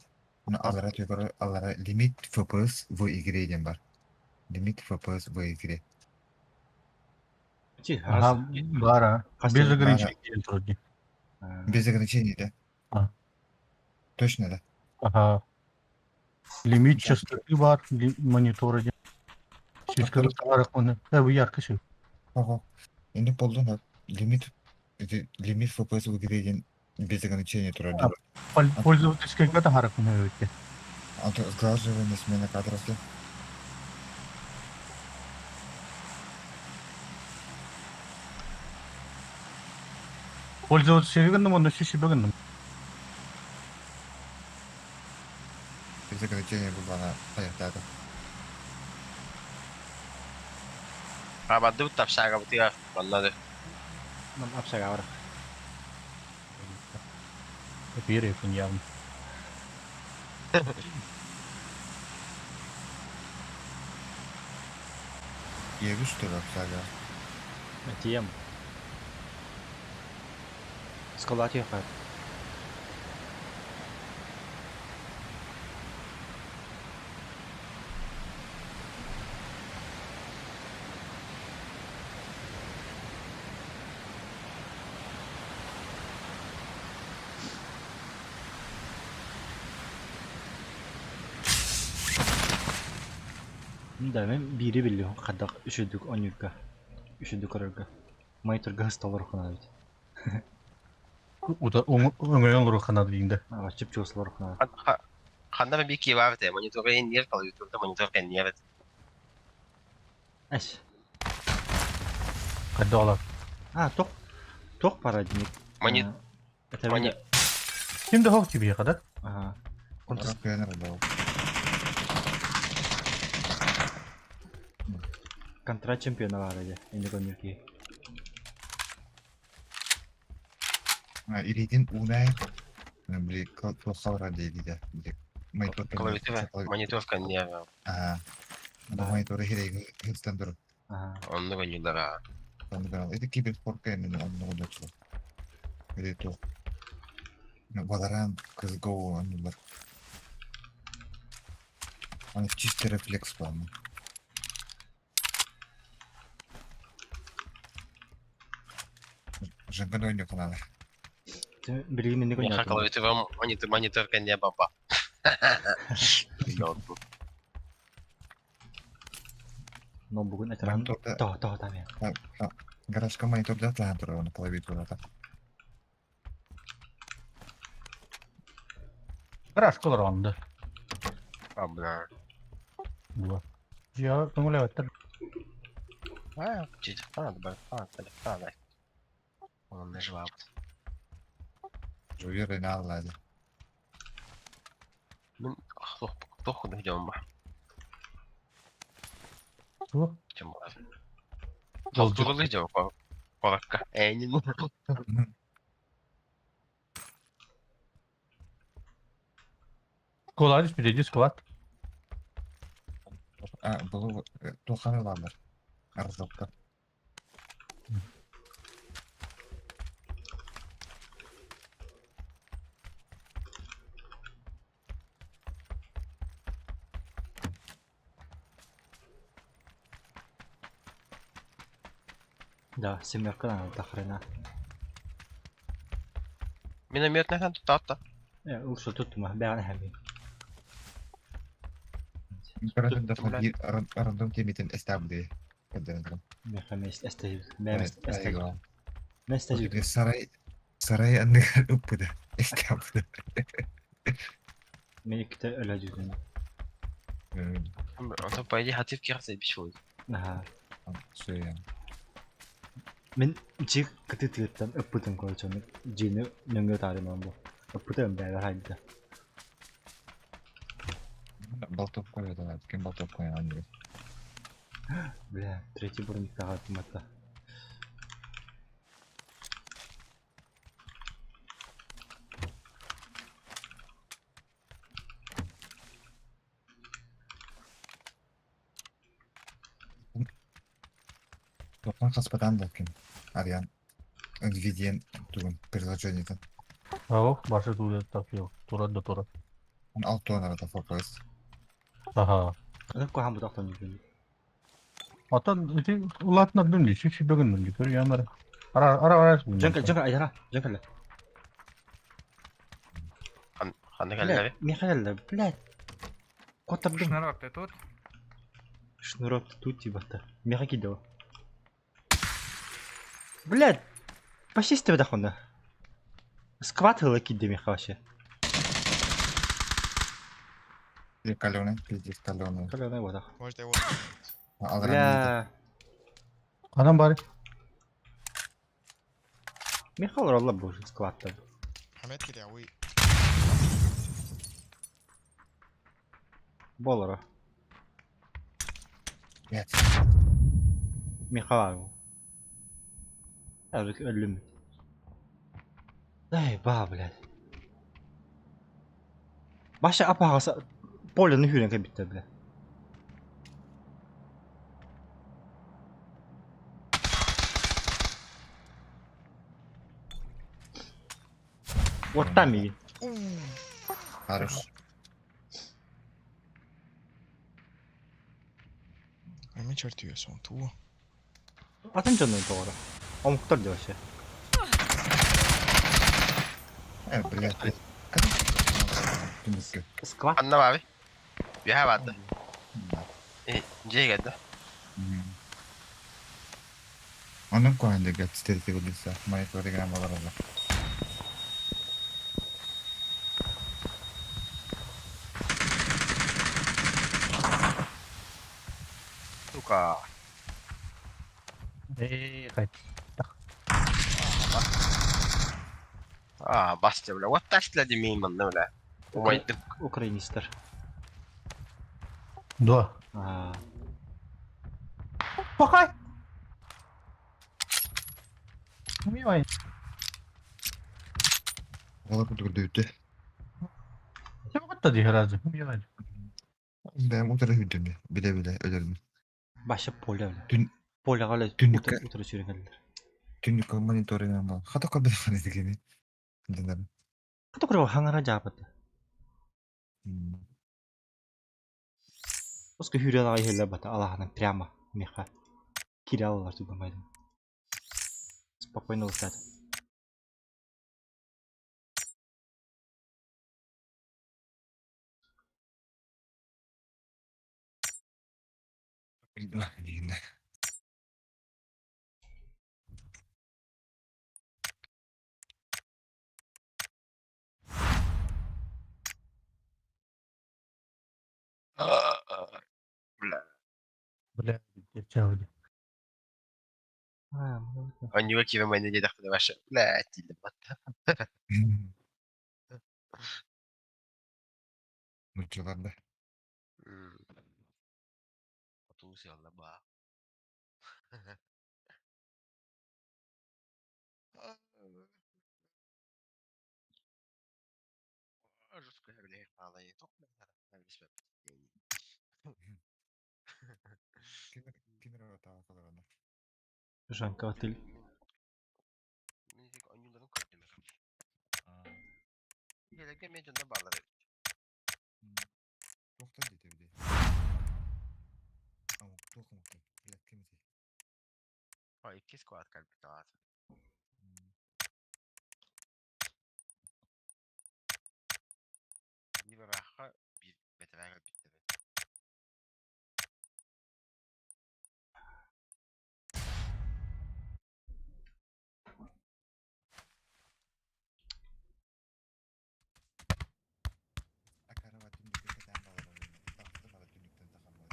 аллара түгөр аллара лимит FPS в игре диэн бар. Лимит FPS в игре. Ага, баар а. Без ограничений диэн турар дии. Без ограничений, да? А. Точно, да? Ага. Лимит частоты бар, монитора диэн. Сүүскэ таһаарыахпын. Э, бу ярко сүр. Ого. Инде болдун лимит лимит FPS в игре диэн без ограничений турар дии. Пользовательскайга таһаарыахпын эбит. А то сглаживание, смена кадров. Пользовательскайга гынным, онно сүүс гынным. Без ограничений булбана таяқтады. Абадды тапсага бутыга маннады. Апсага бар. Эпир явно. Ебіш тұр апсага. Тием. Скалати хат. Да, мен биири биллиһин хайдах үчүгдүк оонньуурга, үчүгдүк көрөргө. Мониторга сыста олоруоххун эбит. Ута өҥөйөн олоруохха наада диин да. Чып-чугас олоруохха наада. Ханна би киевабыт монитор нер клавиатурда монитор кэнниэбит. Эс. Хайда олар. А, тох тох парадник. Монит. Это Монит. Ким да хоқ тебе да? Ага. Контра чемпиона бар иде. Инде көннүки. Илиитин уунай били туохха диэбитэ Клавиатура монитор кэнниэбэ. Аа. Мониторы хирэйги хыстан тур. Онну көннүлара. Онну киберспортка эмин онну удачу. Или туох. Valorant, CSGO оннулар. Аны чистый рефлекс буолла. Жанган ойню каналы. Билигин инде Миха клавиатура монитор монитор кэнниэ баба. Но бүгүн экран то то там. Гаражка мониторда тахан турар оны клавиатурата. Гараж колоронды. А, бля. Була. Я көңүлэ баттар. А, чуть, а, да, а, да, а, да. Онон наживабыт. Жуир иналлады. Мин туох курдук дьон ба. Туох? Дьон бар. Холтугулы дьон коракка. Эйнин. Складиш, впереди склад. А, было туханы лалар. Арзапта. Да, семерка надо до хрена. Минометный тутатта. Лучше тут мы бәрін хәби. Рандом темитен эстабли. Мехамес эстәҗү. Бәм эстәҗү. Мәстәҗү. Сарай сарай анныгар уппуда. Эстабли. Мен иккитэ өлөдүтүн. Онтон по идее хатив киһи биш Аха. Сөйен. Мин жик кыты тыгыттан ыппытым короче. Жини нөңгө тарыман бу. Ыппытым бәбер хайда. Болтов коядан, ким болтов коядан. Бля, третий броник тагатым ата. Тоқан хаспатан да ким. Ариан. Nvidia тугун приложениетен. Ау, башы туда так yok. Тура да тура. Он алтон арата фокус. Аха. Аны куһан бутактан жүргөн. Atan ити улатна дүн ши ши бөгөн дүн көр ямар. Ара ара ара. Жонка, жонка айдара, жонка. Ханна кэллэби. Михаил, блядь. Котырдым. Шнурок, ты тут? Шнурок тут типа-то. Меха кидал. Блядь, почти с тебя дохуна. Скватывала киды меха вообще. Каленый, пиздец, каленый. Каленый вот так. Может, его... Бля. Анам бар. Михаил Ролла был склад там. Хамед киряуи. Болора. Блядь. Михаил. Өлүм. Дай ба, блядь. Баша апагаса полены хүрен кебитте, бля. Вот там и. Хорош. Эми черт ее сон ту. Атын жонун тоҕоро. Омуктар деп вообще. Блядь. Склад. Анна баби. Бяха баады. Же кэллэ. Onun koyunda gösterdi bulursa. Monitoring olarak. Сука. Эй, кайт. А, басты бля. Вот ташла демейм манна бля. Умайдым. Украинистер. Да. А. Пахай. Умивай. Ola kudurdu. Сен да разы. Умивай. Ben utara hüdümü. Bile bile ölürüm. Баша поле, бля. Түн Поле гале Түннүккэ утра сүүрэн түннүккэ мониторинг ама. Хата кабы ханы дигени. Динер. Хата курва хангара жаапат. Оска хүрэн ай хелле бата Аллахынан прямо меха. Кираллар тугамайдым. Спокойно летать. Дигенде. Бля. Бля, девчалды. Онньуга киирэн манна диэтэхпинэ вообще блядь дииллэр батта. Нуччалар да. Отуу сыалла баа. Ким эрэ таҕа Жанка отель. Туохтан диэтэ эбитий? Туох омуктар? Блядь, ким этэй? Икки склад кэлбит аат. Биир ыраахха, биир бэтэрээ кэлбиттэр. Акарова түннүккэ кэтээн баларабын, таҕыстым ара түннүктэн тахаммын.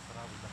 Правда.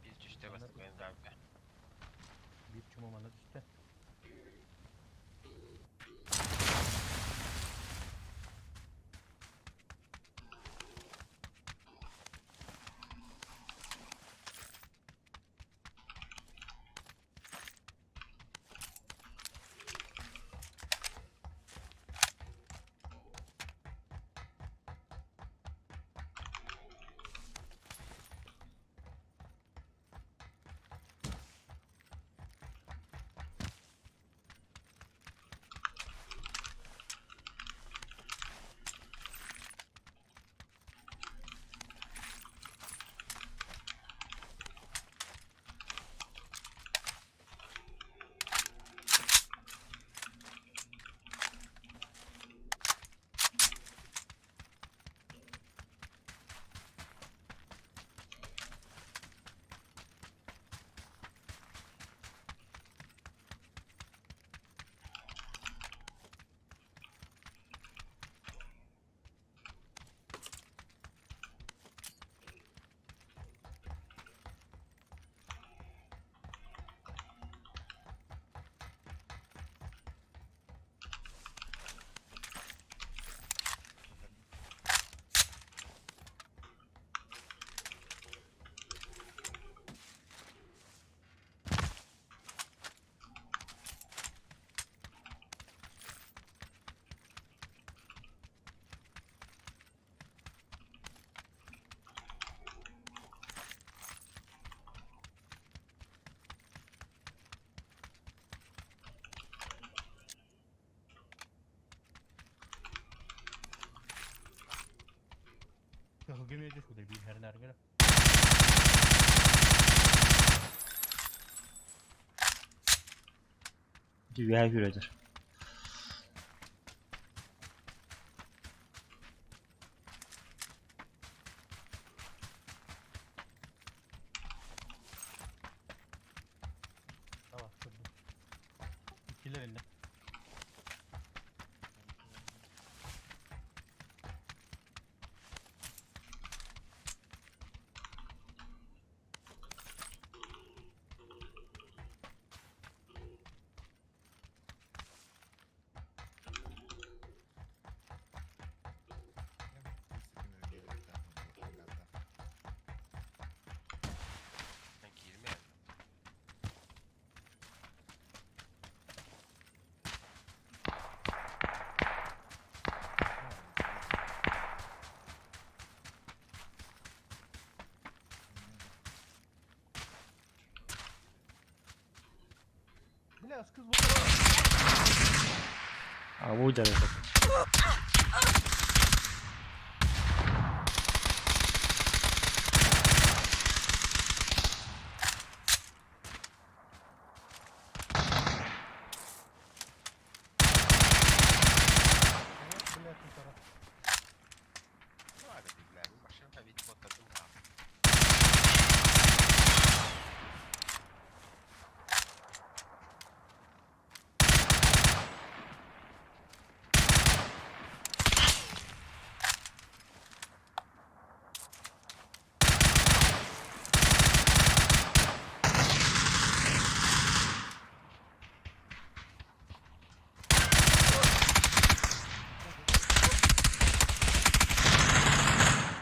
Bir түстэ бастакы гаапка. Bir чума мана түстэ. Кыһылгы меди шудай биир хэрнәргә. Үөһэ күүрэтэр. Tamam, kırdım. İkiler elinde. Ben girmeyeyim. Бля, кыз bu. А бу дьарык. Бля, полтора. Var dediler. Başına bir oturdum.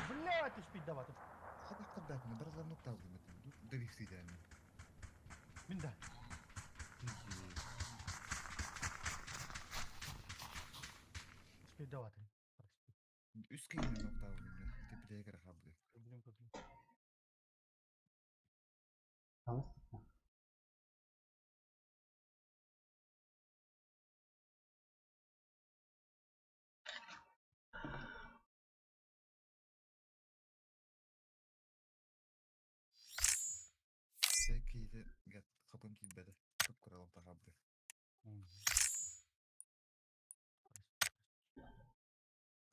Бля, ты спить давай. Хабар барылар нукталды Дөрүсүйдән. Мин да. Спить давай. Үс кыйын нукталды. Тепедәге рахабы. Көрдүм, көрдүм. Сәкейді гәт хапым килбәде. Көп коралым тахабы.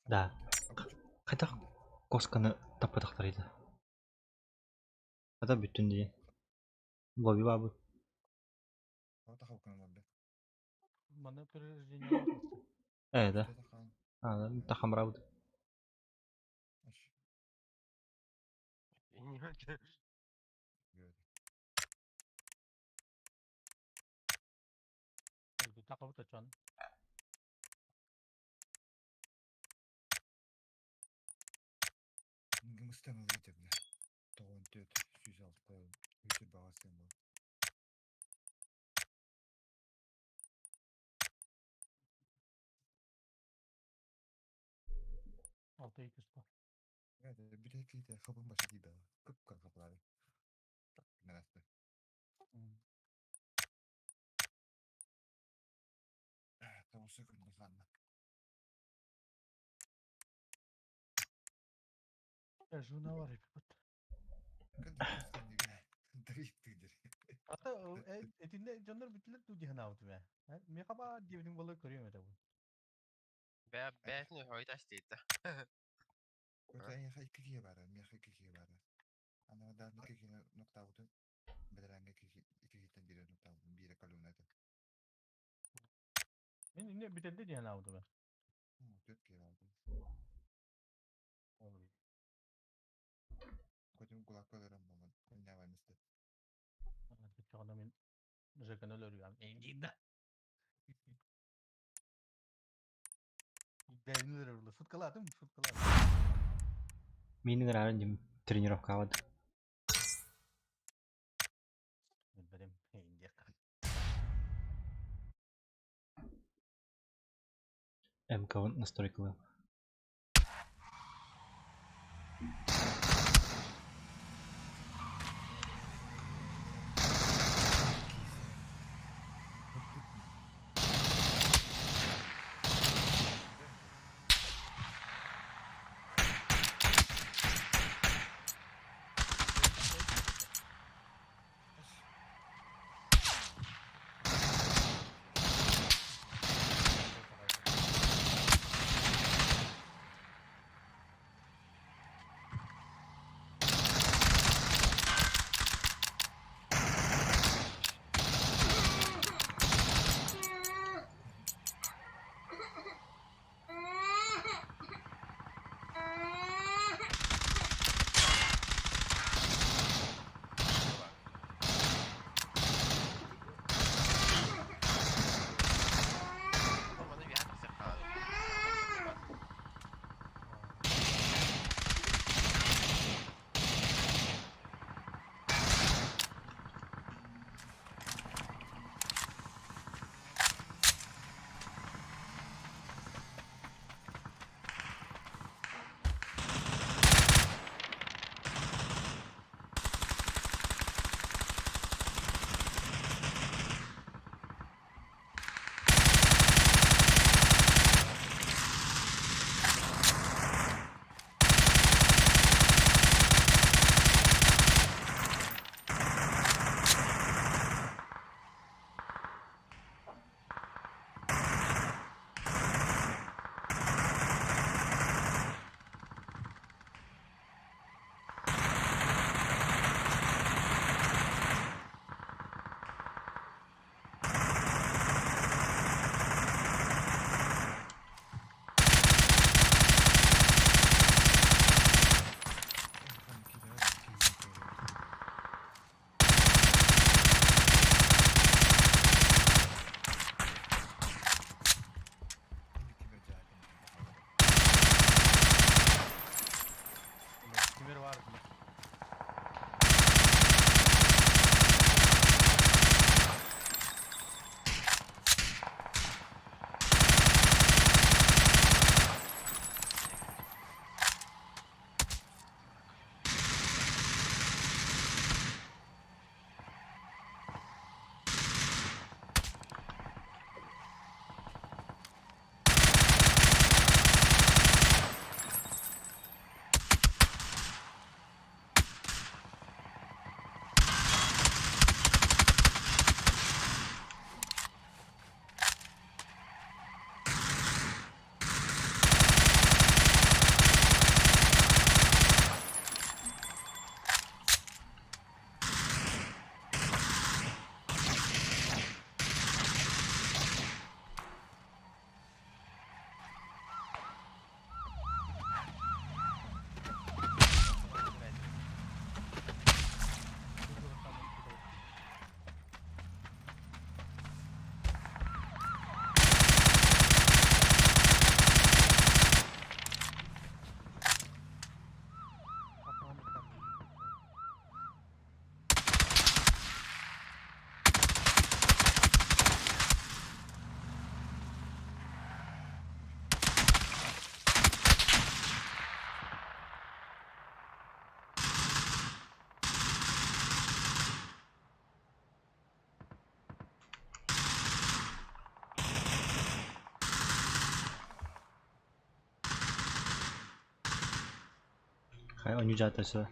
Да. Хайдах косканы таппатахтар ити. Хата бүттүн дии. Лоби бабы. Мана перерождение алты. Э, да. А, да, тахамрабыт. Тақабыт ачан. Мыстан алып Тоғын төт, сүз алты, өтір бағасы бол. Алты екі сто. Бір екі хабын башы дейді. Көп қапылары. Нарасты. Тамсы күн ханна. Жуна бар эпипат. Ата этинде дьоннор бүтүлэр дуу диһэн аабытым ээ. Миэхэ баар диэбитиҥ буоллар көрүөм этэ бу. Бә бәтне хойдаш дейdi. Өтө иккиге бары, миэхэ иккиге бары. Ана дааны иккиге нуктаабытын, бэдэрээҥҥэ иккигиттэн биирэ нуктаабытын, биирэ колонна этэ. Мин инне бүтэлдэ диэн аабытым ээ. Төрт киһи баалбын. Котум кулакка өлөрөн буолан, иннэванысты. Оччоҕуна мин Жеканы өлөрүөм. Эйдиин да. Бэйни өлөрөр Шуткалаатым, шуткалаатым. Мин ыҥырарын дим тренировкаҕа Билбэтим, эйдиэх. МК настройкалыам. Ойнуу дьаата сө.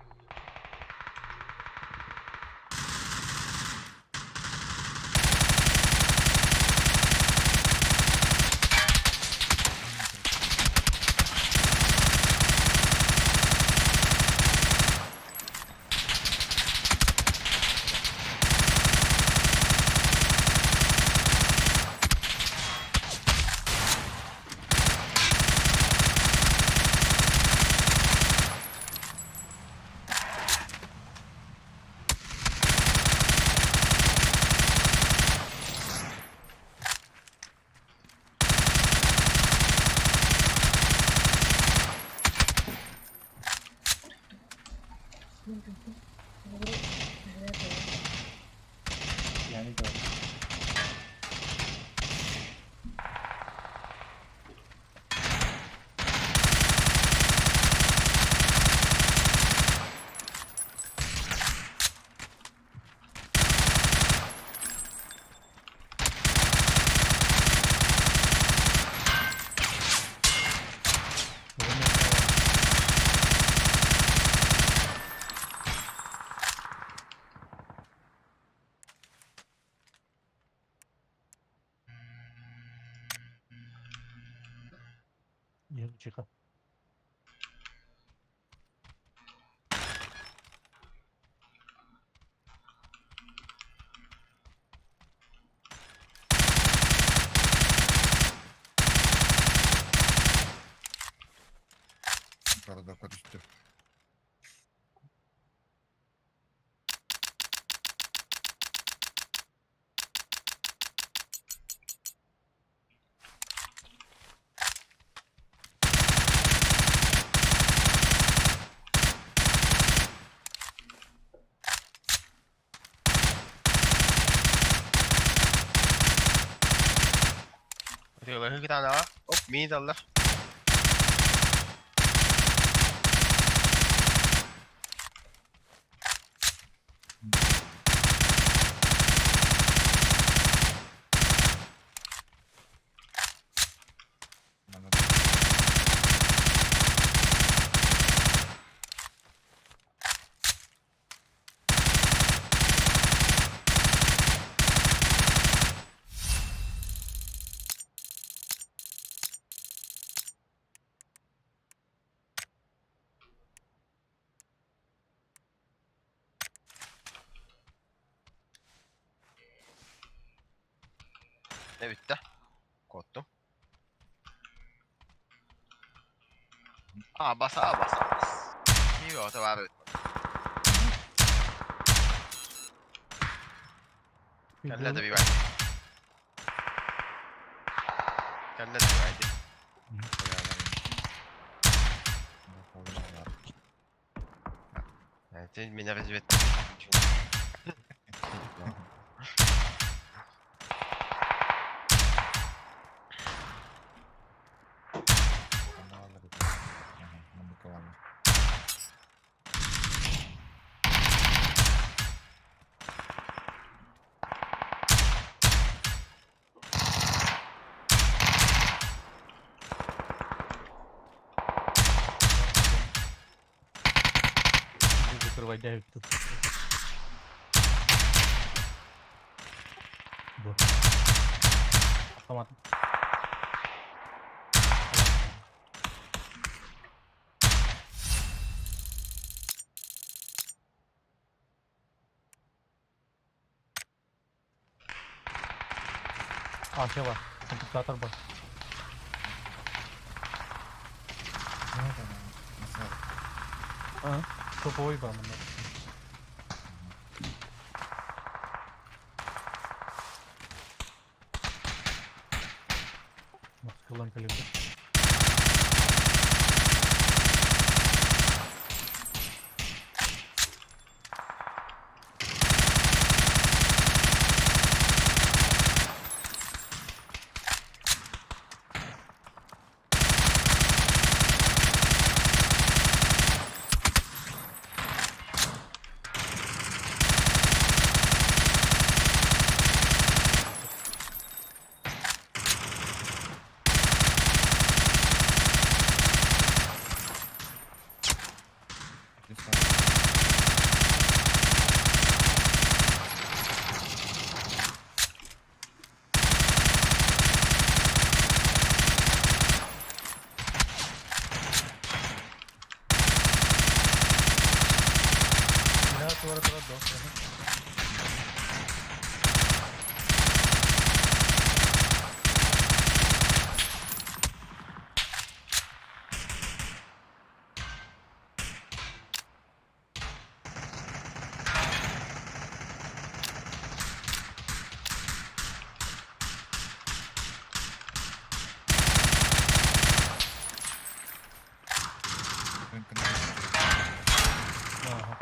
Тихо. Бардакка түстү. Ытыалаһыы кытаанаҕа. Оп, миин таллар. Ne bitti? Korktum. Aa bas aa bas aa bas. İyi o var. Kelle de bir var. Kelle de bir vardı. Evet, меня разведка. Закрывай давик тут. Бу. Автомат. А, бар. Компенсатор бар. А, топовый бар мында. Маскалан калибр. Тура тура до. Ага.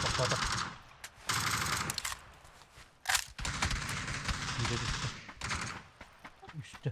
Тохтоото. Биирэ түстэ. Үстэ.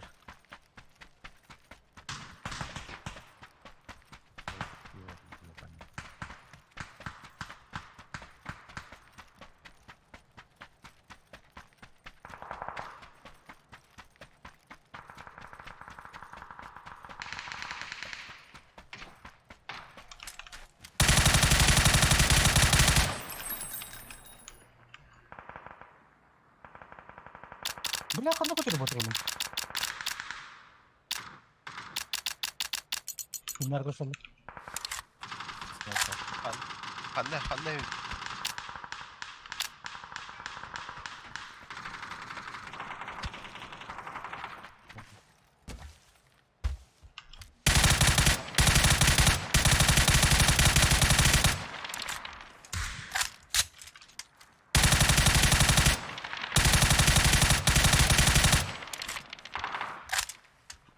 Бля, ханна көтөрү ботуруну. Кимнер көсөлү? Ханна, ханна.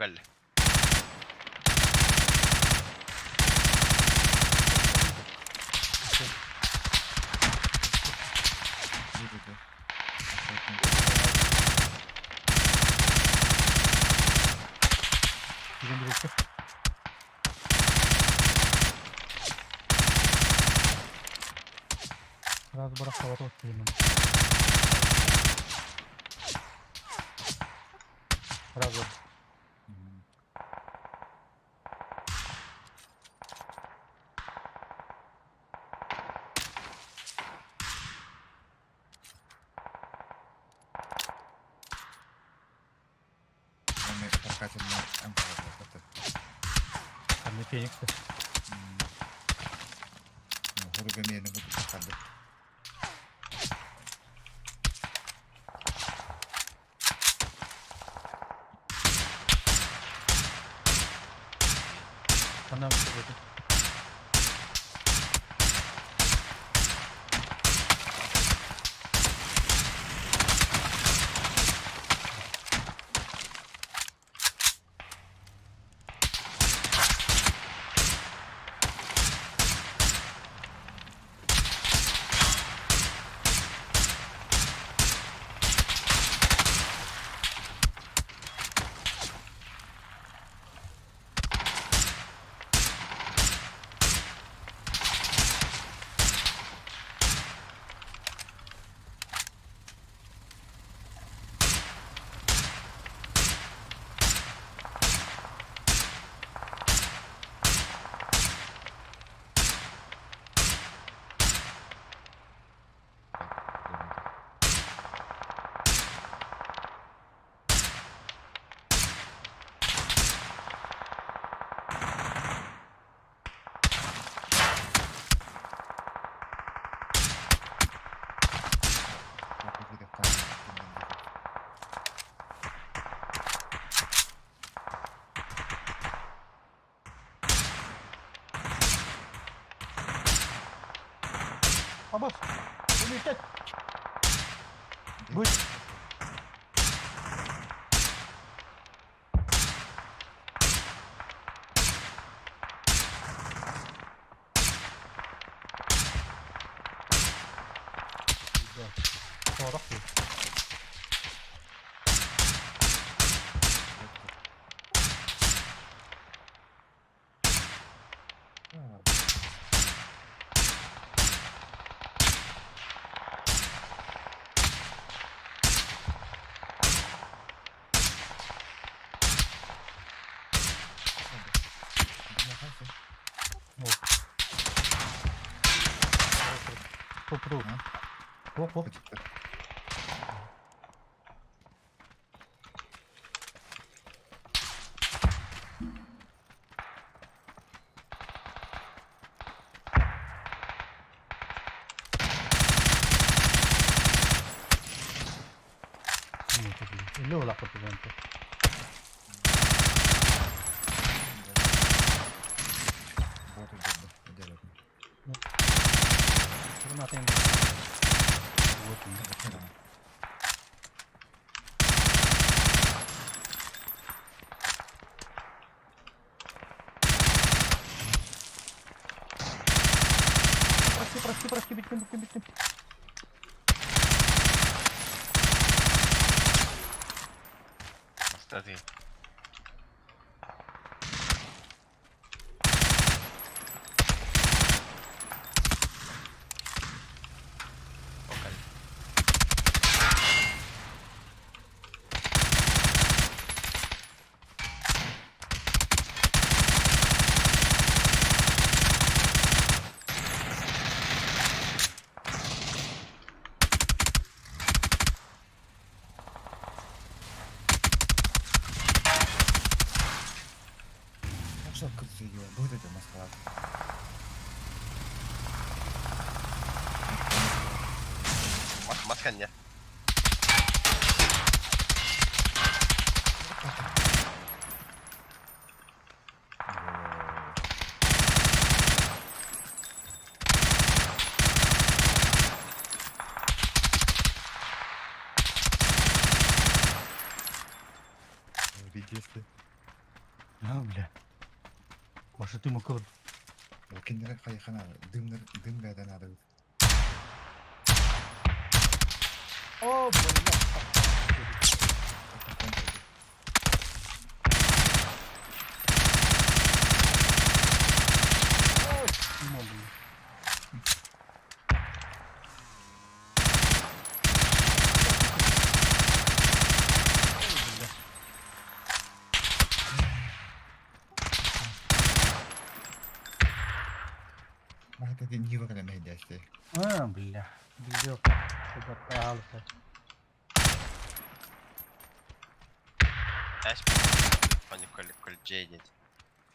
Belli. Bizim birisi. Сразу барах поворот ему. Сразу. Там не Феникс. Она выходит. Абас! Улететь! Будь! Хоту. Хоп, хоп. اللي هو لقطة انت. Прости, прости, прости, биттим, биттим, биттим. Смотри. Что будет это Москва? Маска не. Видите? А, бля. Маша, ты мог Киндер хайхана дымнар дым бәдән ады. О, бля. А, бля. Видел. Попался. Эш, пани коль коль джейдит.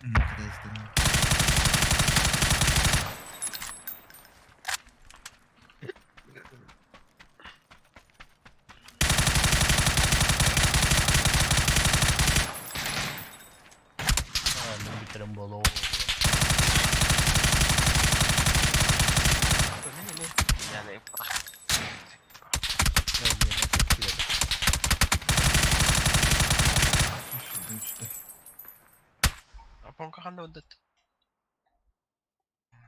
А, любителям было. Yani Апонка ханда өндөт.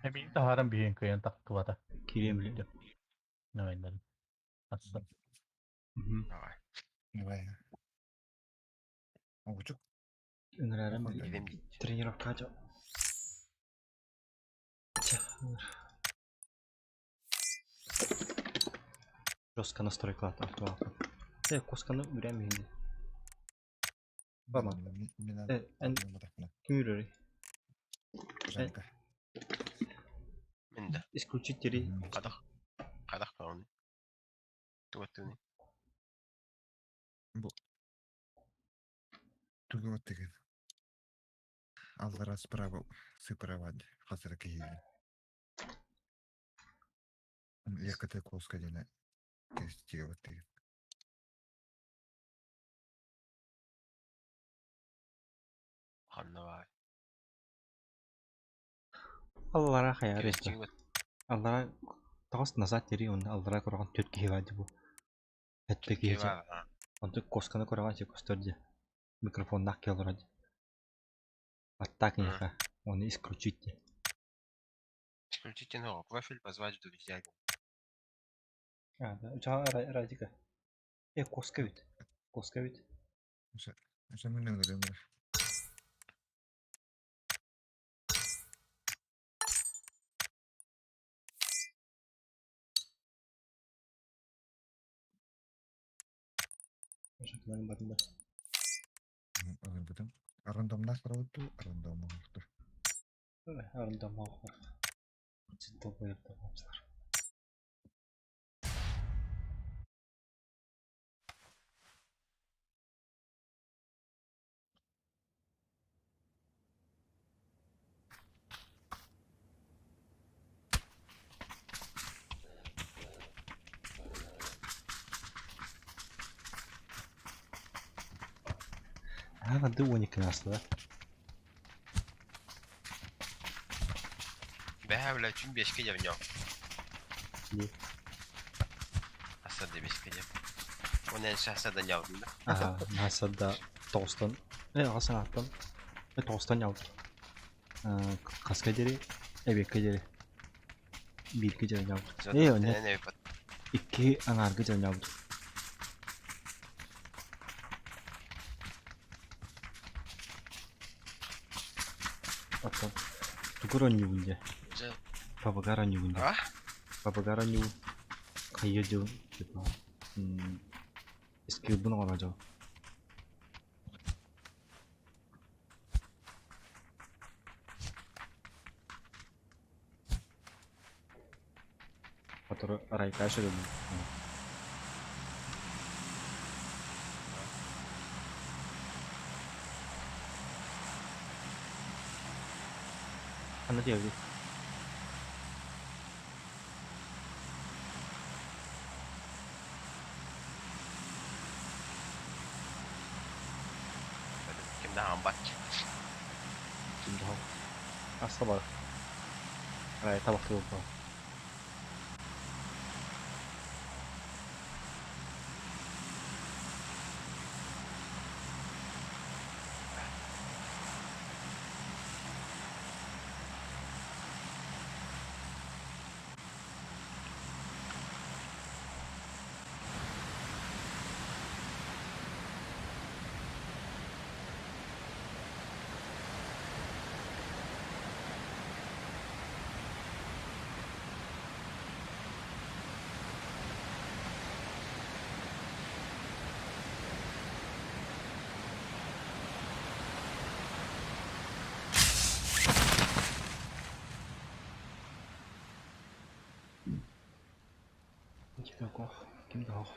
Эми тахаран биһин кыйан тахтыбата. Кирием били. Навайнар. Атса. Давай. Давай. Оғучук. Ыҥырарым Идем. тренировка жо. Жестко настройка автомат. Э, косканы үрәм инде. Бама. Э, эн ким үрәри? Минде. Исключить тери. Кадах. Кадах кауны. Туаттыны. Бу. Тугы деген. Аллара справа сыпырава хазыр киһи. Якаты коска дене кестиге вот деген. Ханна бар. Аллара хаяр Кестиге эсте. Аллара тагыс назад тери онда аллара көргөн төрт киһи бар бу. Хәтта киһи. бар. Онто косканы көргөн че костор ди. Микрофоннах келор ди. Аттак нехә. Оны исключить ди. Исключить его профиль, позвать в друзья. А, да. Уча радика. Э, коска бит. Коска бит. Ошо мен ыңырым. Ошо барында. Ыңырбытым. Рандомнах барабытту, рандом оңорту. Арындам махор. Долбоеб. Аҥарды 12 аастылар. Бэһэ бля чүн бешке дьэбньо. Дии. Асады бешке дьэп. Онен шахсада ньаудун да. Аа, наһаа тоҕустан, аҕа санааттан, тоҕустан ньаут. Хаска диэри, эбиэккэ диэри. Бииргэ дьэбньаут. Ээ, онно икки аҥаарга дьэбньаут. Оттон тугур оонньуубун дьэ? Пабагар оонньуубун дьэ. Пабагар оонньуубун. Хайыа дьыл, типа, скиллбын оҥоро дьыл. Который Райкаша думаю. Ханна диэбит? Ким да хамбат. Ким да Аста бар. Рай табахты болду. Ким да ох.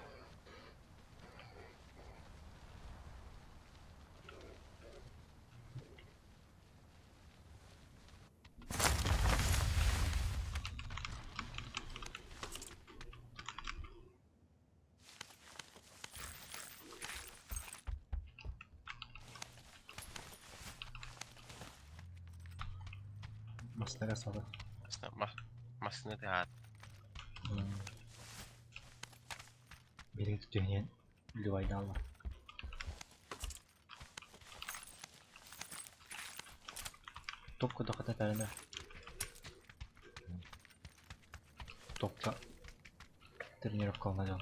Мастера сала. Масына тыһаат. Бери түһүнэн Ливайдаалла. Топка тохата тәріне. Топка тренировка алынады.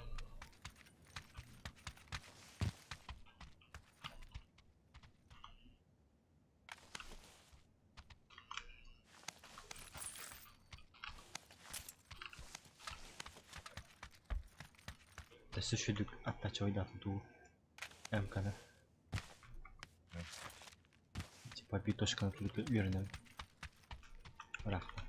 Өссө сүдүк аттачойдаатын дуу МКны. Типа биточканы түлүккэ үөрэнэн ыраахта.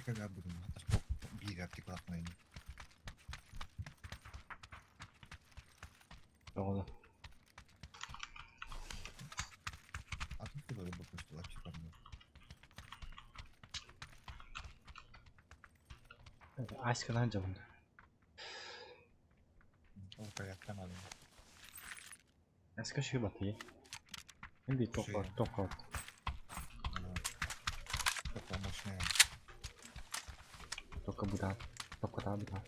Когда будем биир артиклахнайны. Оҕону. Атын кылары бопустулар чыпарны. Айсканан жабын. Ол каяттан алын. Айска шүй баты. Энди тоққа тоққа. Тоққа мощная. Тоққа бұда. Тоққа та бұда.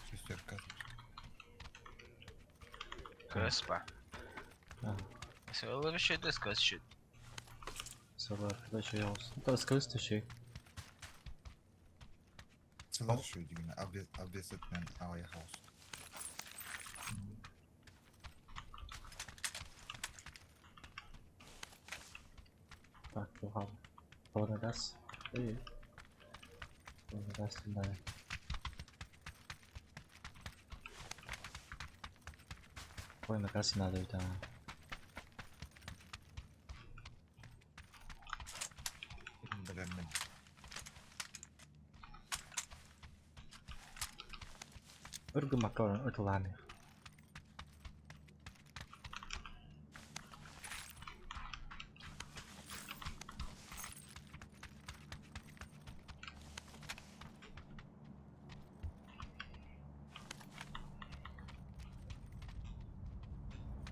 Шестерка. СКС па. Сылы үшөйдө, СКС үшөйдө. Сылар, да үшөй оҕус. Да СКС да үшөй. Сылар үшөй дигин обвесетмен аҕай хаус. Так, туһал. Полный газ. Эй. Полный газ да. Полный газ надо это. Билэммин. Өргү макарон ытылааны.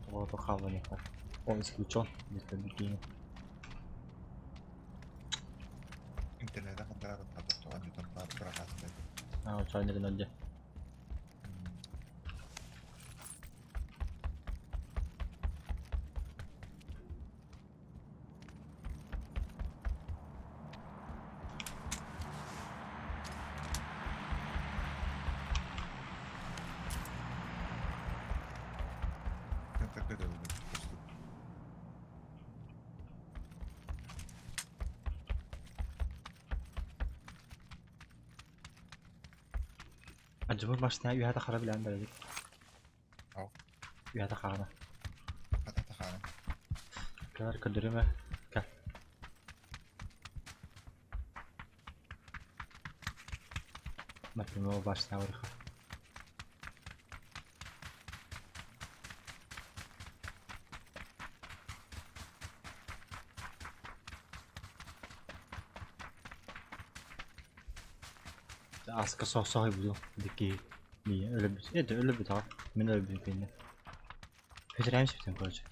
Вот хаалла Он исключен. Где-то бикини. Интернете хандарар татыр анютан бар бырахасты. А, чайны гынанде. Такой просто. Acaba başına üyede kara bilen dedik. Ау. Üyede kara. Хата тахана. Kadar ködürüme. Gel. Например, башня вверху. Аска соосой буду дики ми өлөбүт. Это өлөбүт а. Мен өлөбүт кенде. Көтөрөмүз бүтүн короче.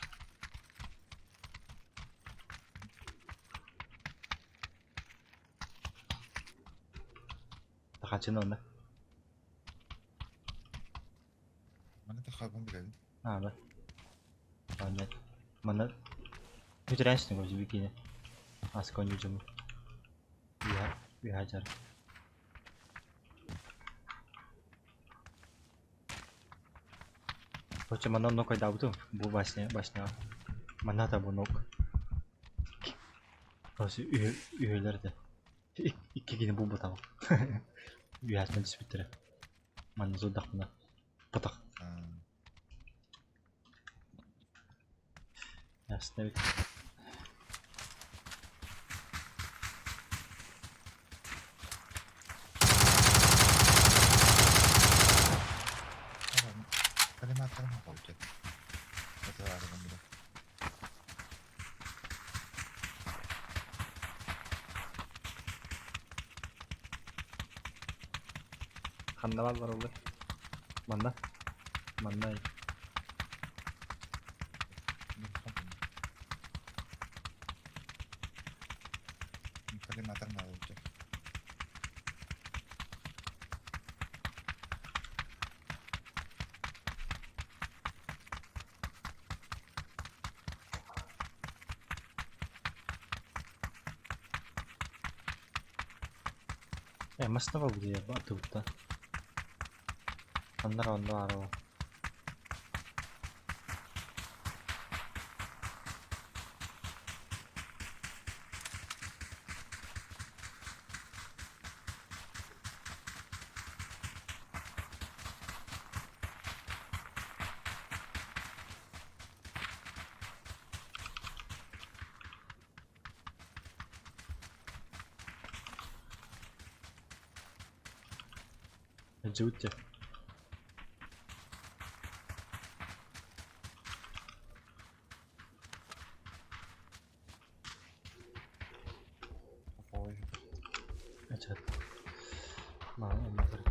Тахачын онда. Маны тахабын билебин. А, да. А, нет. Мана көтөрөмүз бүтүн короче бикини. Аска онжу Я, я жар. Короче, манна нок айдабытым. Бу башня, башня. Манна та бу нок. Короче, үйелерде. Икки кини бу бутам. Үйәсмен түсіп биттире. Манна зудах мына. Патах. Ясно бит. Коллиматор получит. Это важно будет. Ханна бар олы. Манна. Манна. Коллиматор получит. Э, машина бар буде атыбытта. Аннар онда арaba. Жутте. Ой. Ачат. Маған өмір.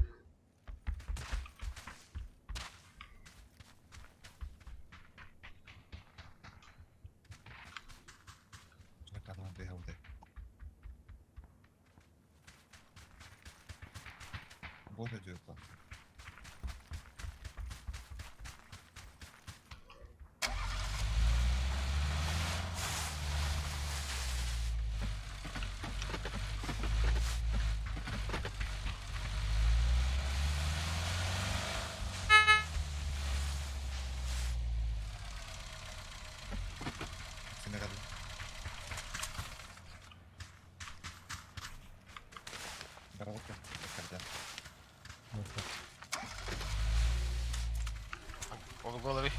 Карман ты Боже, дюрка. Буоларый.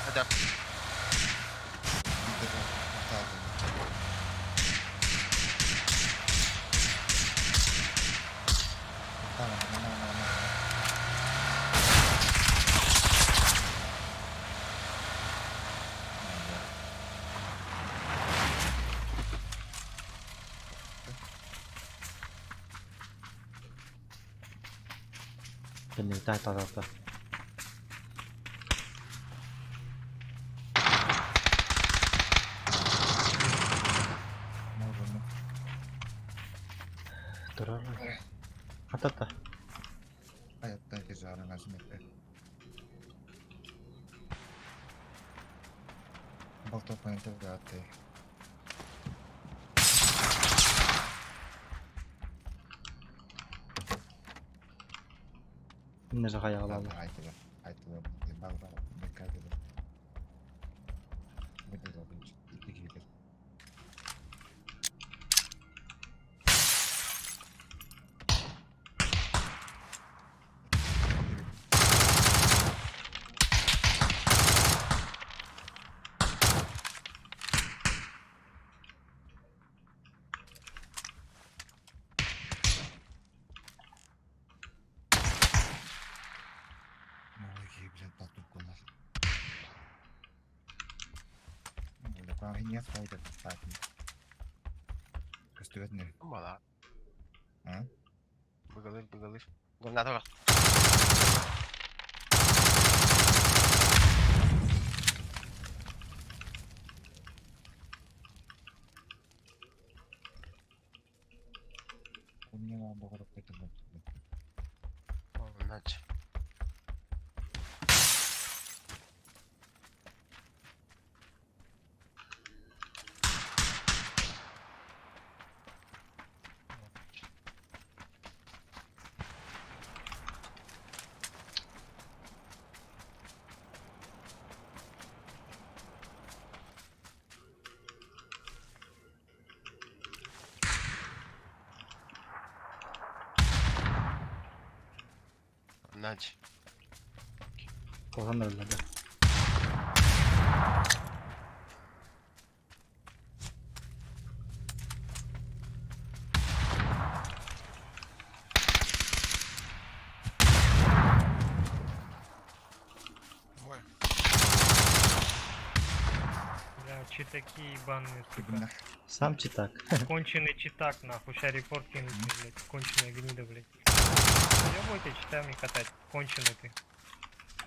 Это Кэнниттэн тарата. Турар. Хатата. Hayatta cezanı versin. Balta planeta dağıttı. Не жахаялалы. Мала. А? Быгалыр, быгалыр. Гранату бар. Наче. Наче. Куһаҕан эрэллэр. Бля, читаки ебаные, сука. Сам читак. Конченый читак, нахуй. Ща репорт кинуть, блядь. Конченая гнида, блядь. Ёбайте читами катать. Конченый ты.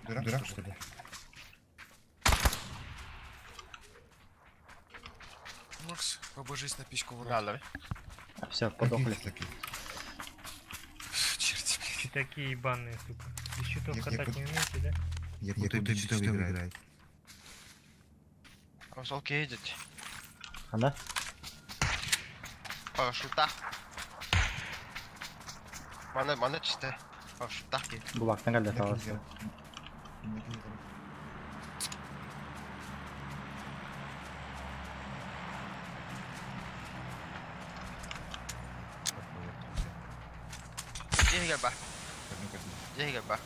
Дурак, дурак, что ли? Макс, побожись на письку в рот. Ладно. Все, подохли. Черти, блядь. Читаки ебаные, сука. Без читов катать не умеете, да? Я буду читов играет. Пошел едет. Она? Парашюта. Мана, мана чисто. Парашюта. Булактан кэллэ таҕыста. Дьиэ ба. Дьиэ ба.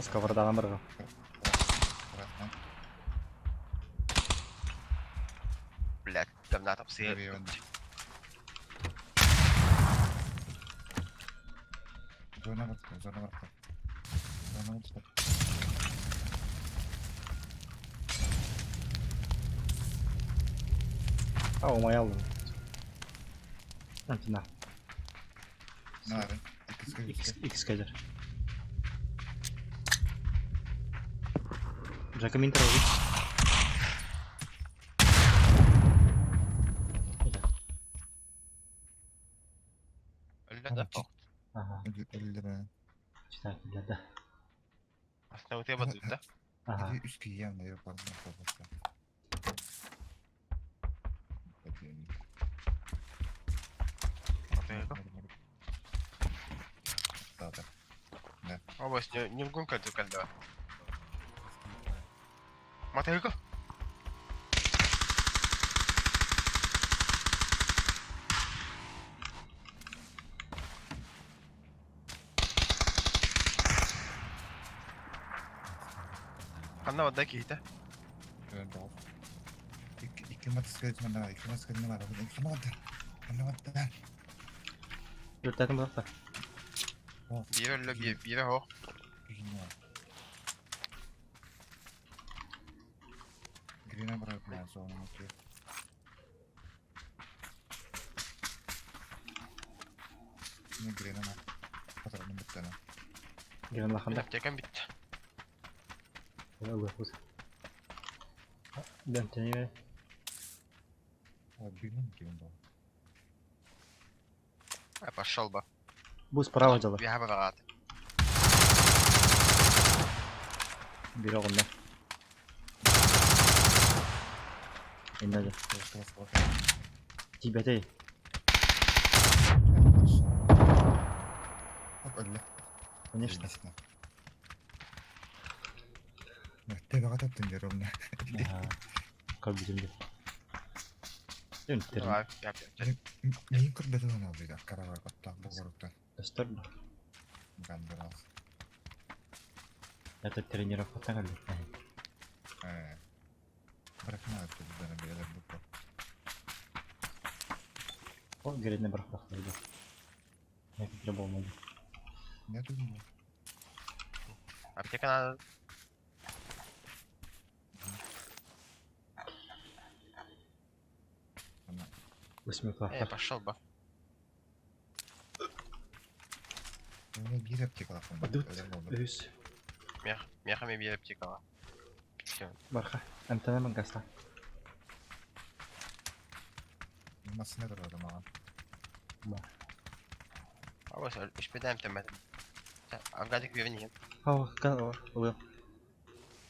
Сковородаҕа барга. Блядь, там надо все. Зона варта, зона варта. Зона варта. А, умайа алдым. Антина. Нары. Иккискэ Иккис кэлэр. Жака мин тарабын. Өллө да? Ага. Өллө да. Читать да. Основные бадыт да? Ага. Үс киһи явно yok var. Да, да. Да. Обас, не не вгон кальцу кальда. Матайка. Ханна бадда киһитэ? Икки мотоциклет манна, икки мотоциклет манна, икки манна. Ханна бадда. Өртәтін бұлақта. Биир өллө, биир биирэ хоох. Грина брат на зону, окей. Не грина на. Патроны бүттәне. Грин лаханда. Аптекам бит. Ылы хуз. Бен тенеме. О, бигнем кем был. А пошел бы. Бу справа дала. Биһа бараат. Бир оғында. Инде. Тибәтей. Оп, өллө. Конечно. Тебе таптын дер ровно. Кабизимде. Давай, я Мин көрбөтөн аны алды, карабай котта, бугуруктан. Өстөр. Гандырас. Это тренировка тагыл. Э. Бракна это бер бу. О, гридне брак бак. Я требовал. Не думаю. Аптека надо. Восьми Э, пошел бы. Мен бир аптека Адут. Үс. Мех, мехами бир аптекала. Барха. Антена мангаста. Масына турады маған. Ба. Абас, үш бедаем темет. Ангадик бирин Ха, ка, ылы.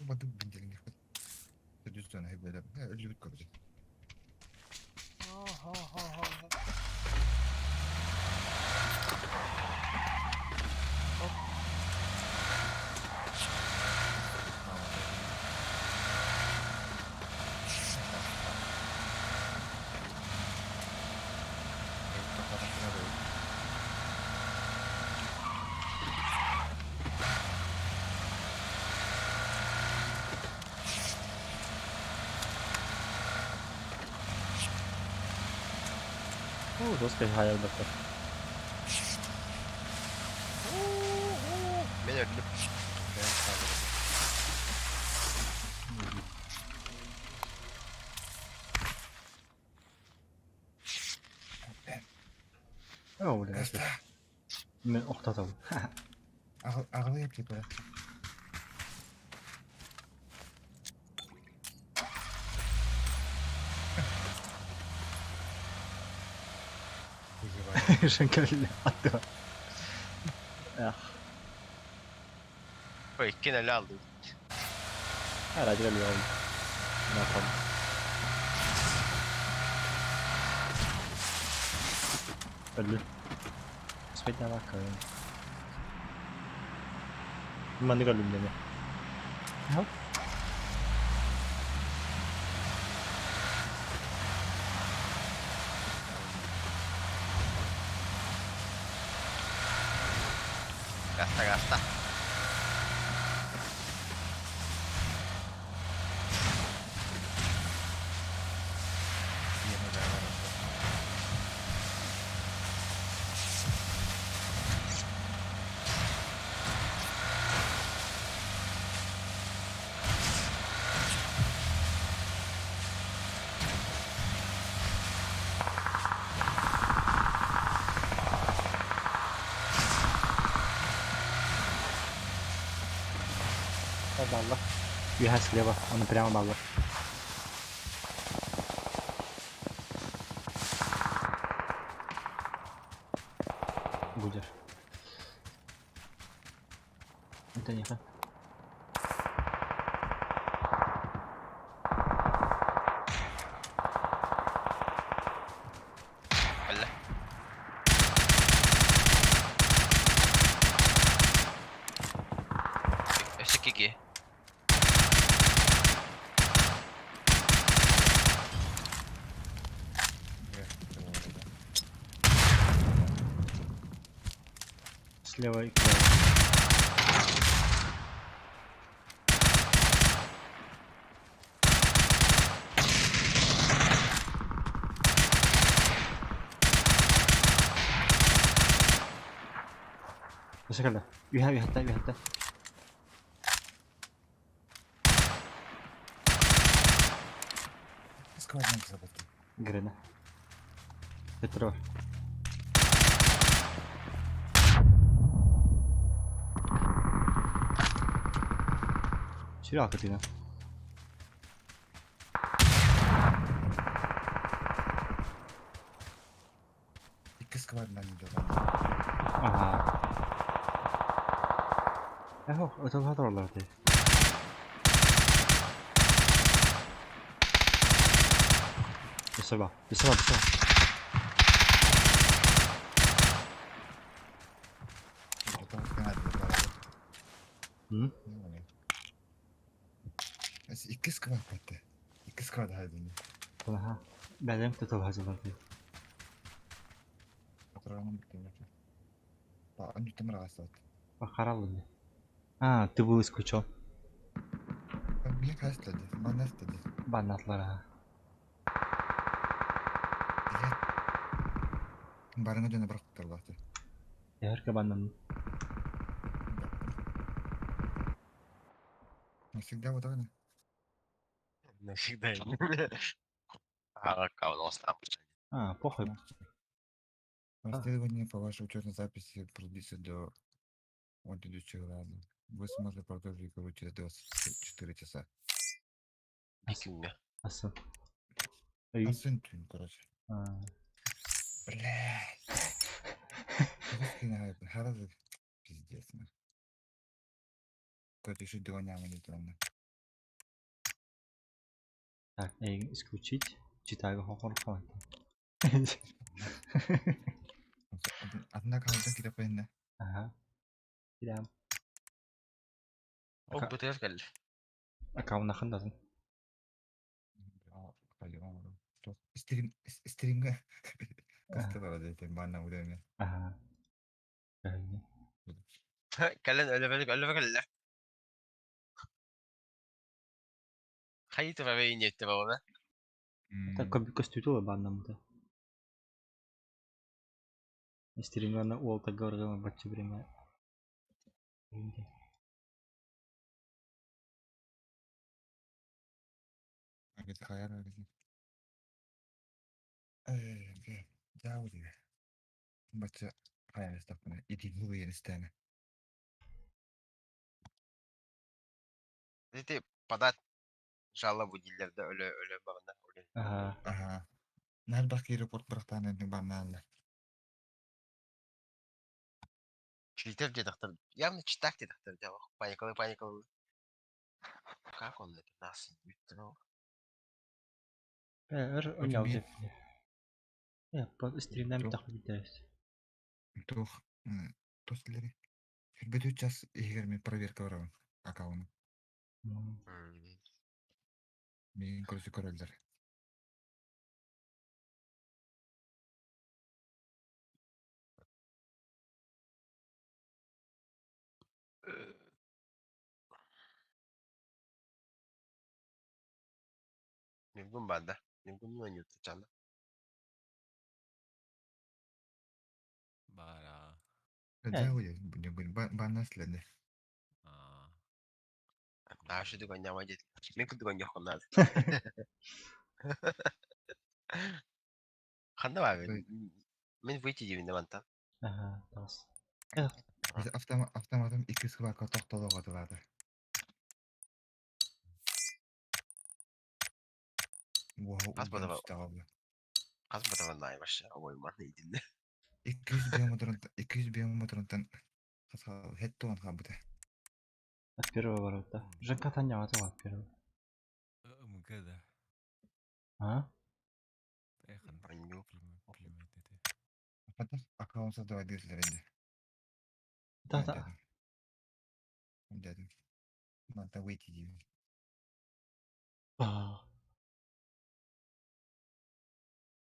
Бады бинделинге. Düz dön hep böyle. Ölü bit көрді. О, жестко хаял доктор. Мен өлдүм. О, бля. Мен оқтатам. Ағылы аптека. Шанкалля атты. Эх, Ой, икки нөлө алды. Ради алды. Нахуй. Өллү. Успеть на лака. Манны өлүм деме. Хоп. Гаста, гаста. Балла. Үөһэ слева, он прямо балла. Будешь. Это не ха. Кэллэ. Өссө кики. Слева и право. Өссө кэллэ. Үһэ үһэттэ үһэттэ. Скважина заботы. Грена. Петро. Сериал катына. Икки скважина не делал. Ага. Эхо, это олар дии. Өссө баар, өссө баар, өссө баар. М? Икки сквад батты. Икки сквад хайдын. Аха. Бэлэм тутулаһа дии. Хараллы. А, ты был исключен. Мне кажется, баннатлар. Баннатлар, ага. Барыңа дьоно бырахтарлааты. Эһэргэ баннан. Навсегда вот так. Навсегда. А, там. А, похуй. Расследование по вашей учетной записи продлится до вот идущего раза. Вы сможете продолжить игру через 24 часа. Бикинга. Асы. Сын түн, короче. А. Блядь. Пиздец, нахуй. Какой-то еще догонял не тронно. Так, исключить. Читаю хохор Однако, он так и Ага. Кирям. Ол бытыгар кэллэ. Аккаунт датын. Стрим, стримга. Кастыбара дейтен банна удеме. Ага. Кэлэн өлөбөлүк өлөбө кэллэ. Хайы тура бэйин баҕана. Так көстүтү баннамыта. Стримгана уол тагоргама бачча время. Агит хаяр агит. Жау диye. Бачча хаяр истаппына. Ити хуйен истэне. Ити подать жалобу дииллэр да өлө өлө баҕана. Ага. Ага. Нар бак аэропорт бырахтаан энтин баннаалла. Читер диэтэхтэр. Явно читак диэтэхтэр дьэ. Паникалы паникалы. Как он это нас бүттү Өр ойнау деп. По стримнен тахы битес. Туох тос лери. Хүрбөтү час иһигэр мен проверка барабын аккаунт. Мин короче көрөллөр. Ньургун баанда. Ньургун ойнуут чана. Бара. Жау баннас леде. Нашы дуган дет. Мен күдүгөн жоккун Ханна бар. Мен выйти дибин мантан. Ага, тас. Автоматым икки сыбака токтолого тылады. Уоһа Хас улдьаан бадава түстэҕэ ол. хас бадава наай вообще обойман иитиннэ. 200 биометрынтан хет туон хаалбыта. От первого ворота. Женька таняҕа от первого. МГ, да. А? Эхан. Аню. Хата аккаунт создавай дииллэр инде. Да, да. Дядя. Надо выйти диибин. А.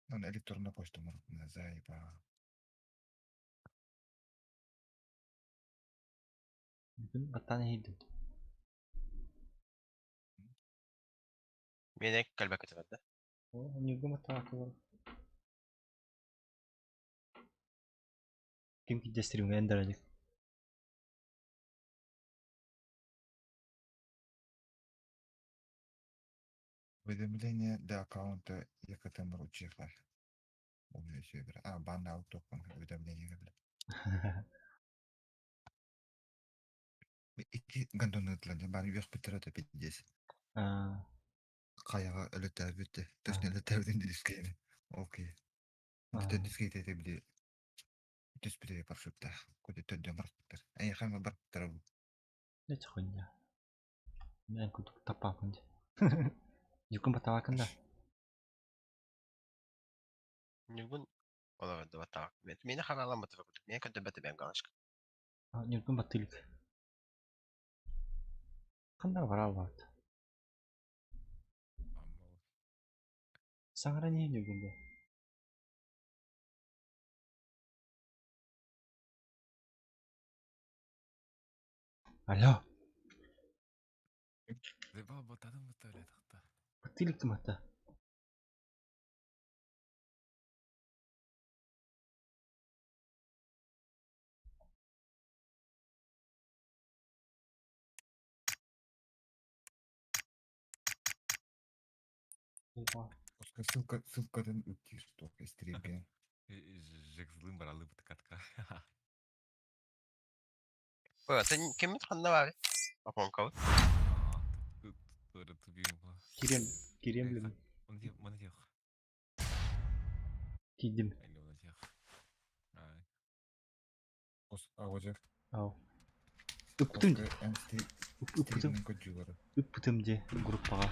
Он электронная почта может заебал. Бүгүн баттаан иһийдим. Миэнэ кэлбэккэ да. О, ньургун баттаан Ким киирдэ стримҥэ эн Уведомление для аккаунта ЕКТМ Ручиха. А, бан аутокон уведомление. Ити гондоны ытлады. Бан үөх бүтэр это пиздец. Хайаҕа өлөтөөбүт точно өлөтөөбүтүн дискейни. Окей. Бүтэ дискейте били түспүтэ паршуттаах. Куди төрдүөн барбыттар. Эйиэхэ барбыттар бу. Это хуйня. Мен кудук таппапын дии. Юкун баттаабакын да? Ньургун олорор да баттаабак. Миэнэ хараламмыт курдук. Миэнэ көрдөрбөт эбээн галочка. Ньургун баттыылык. Ханна барааллаат? Саҥаран иһин Ньургун да. Алло. Заебал ботадым бата тахта. Баттыылык туматта. Ссылка ссылкатын уйти что стримге. Жек злым баралы бутакатка. Ой, киммит ханна баар? Апонкабыт. Кирем, кирем билим. Маны Киирдим. Агожер. Ау. Ыппытым. Ыппытым. Ыппытым дии группаҕа.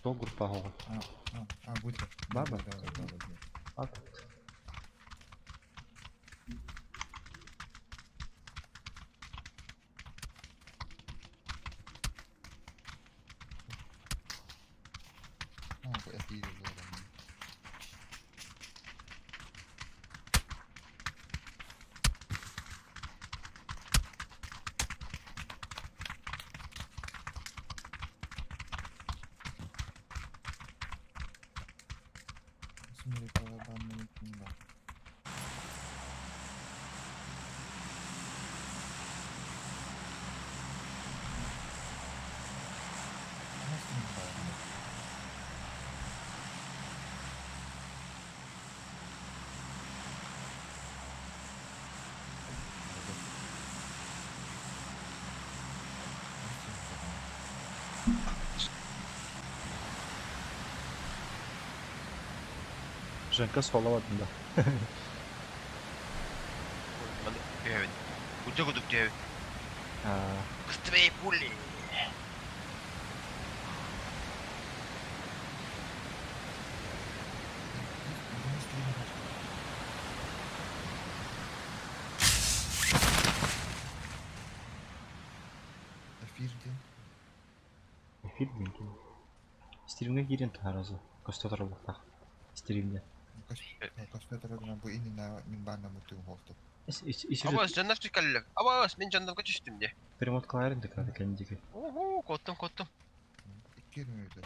То группаҕа оҕо. А, будет. Баба. Баба. А, это Женька суоллабатын да. Маны түһэбин. Удьа кудук түһэбин. Быстрее пули! Эфир диэн. Эфир диэн кини. Стримҥэ киирэн таһаарасың. Көстө турар Стримҥэ. Көстө турар бу иннинэ мин бааннаммыт тугум Абас, дьоннор түскэллэр. Абас, мин дьоннорго түстүм дии. Перемоткаларын да кады кэлин Уху, коттум, коттум. 2 минута.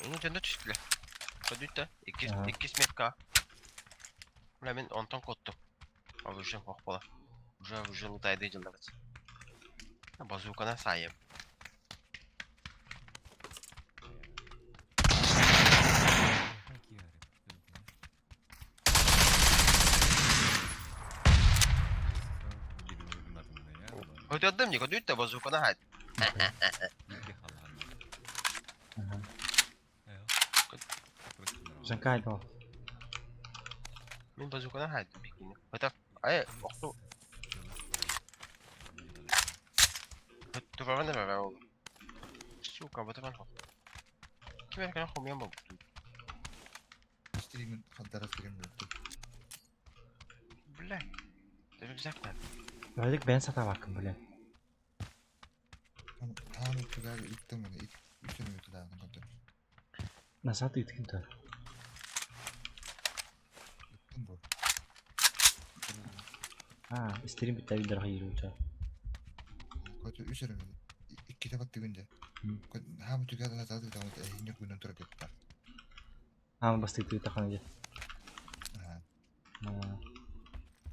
Ну, дьоннор түстүлэр. Көдүттэ. Иккис метка. Бля, мин онтон коттум. Оружие хох буолар. Уже оружие лутайды дьыллабыт. Базукана сайым. Көтөрдүм дии, көдүттэ базукана хайд. Жанкай доо. Мин базуканан хайдым бикини. Хотя, ай, охту. Тураран эрэ ол. Сука, батыран хо. Ким эрэ кэлэн хомуйан буолбут. Стримин хантара стрим буолту. Бля. Рюкзак надо. Вадик бэйэн сатаабаккын блин. Хаан туда иттем оны үтүн туда көрдüm. Назад ыытгын да. Иттем бу. А, стрим бүтэ видер хайырыуча. Көтө үс эрэ икките баттыгын дьэ. Хаан түгэн назад ыытамыт эһинне күнүн тура кетта. Аама бастыгы тахана дьэ. Аа.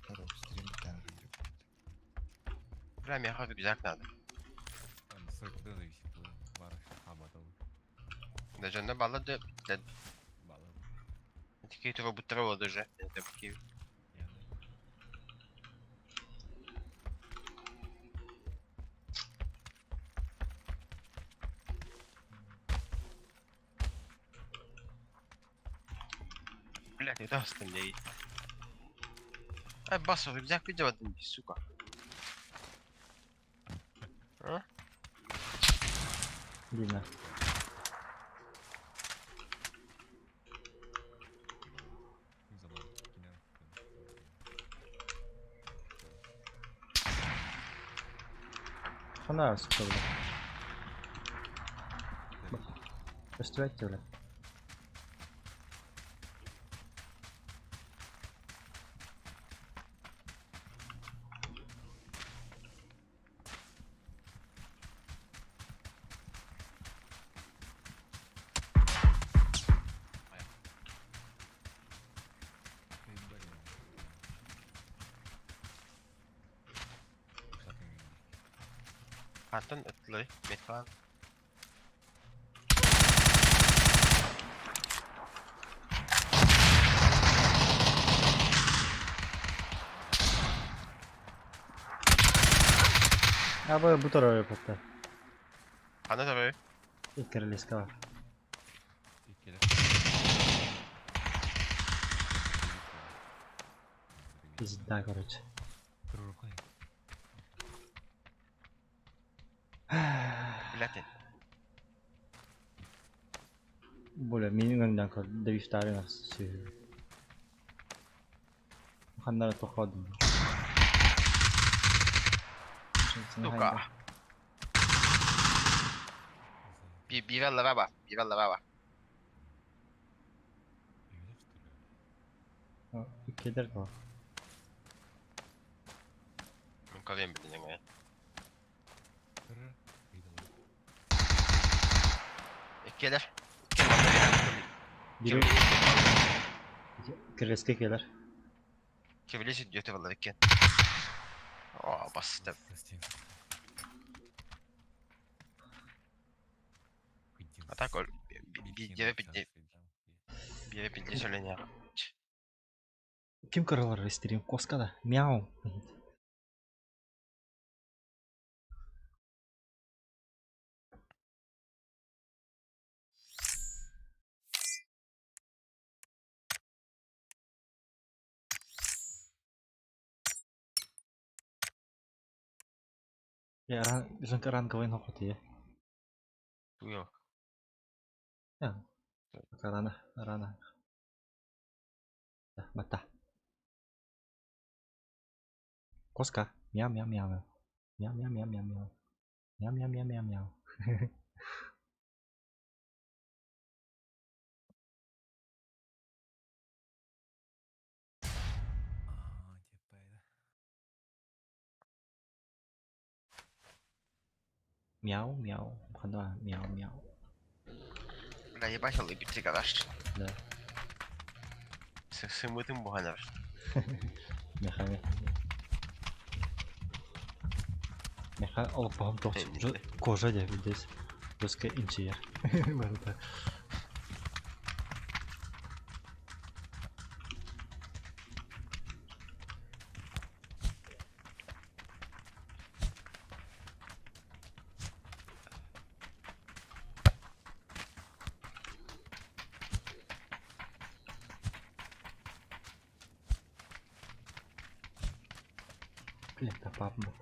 Короче, стрим бүтэн Бля, мне рюкзак надо. Зависит, Даже на баллады, да. Такие бутерброды уже. Это такие. Блядь, это остальные. Ай, басу, рюкзак видел один, сука. А? Видно. Хана, сука, бля. Көстүбэт бля. Антон ытлы, метан. А бу тарабы патта. Ана табы. Иккерелеска бар. Пизда, короче. Блядь. Бля, минимум довифтари нас сүйү. Ханнара тоходум. Сука. Бивелла баба, бивелла баба. Иккедер то. Мен ковем билин Иккелер. Бири Киреске келер. Кебилesi diyor vallahi ikken. Aa bastı. А так бире билде söyleniyor. Ким кырылар стрим коскада? Мяу. Я ранговый нохот я. Туйо. Я. Рано, рано. Мата. Коска. Мяу, мяу, мяу. Мяу, мяу, мяу, мяу, мяу. Мяу, мяу, мяу, мяу, мяу. Мяу, мяу. Хана, мяу, мяу. Бля, ебать, улыбится гараж. Да. Сымытым буганар. Меха, меха. Меха, олпам тоқ кожа деп здесь. Русская инчия. Барда. Блядь, тапапмыт.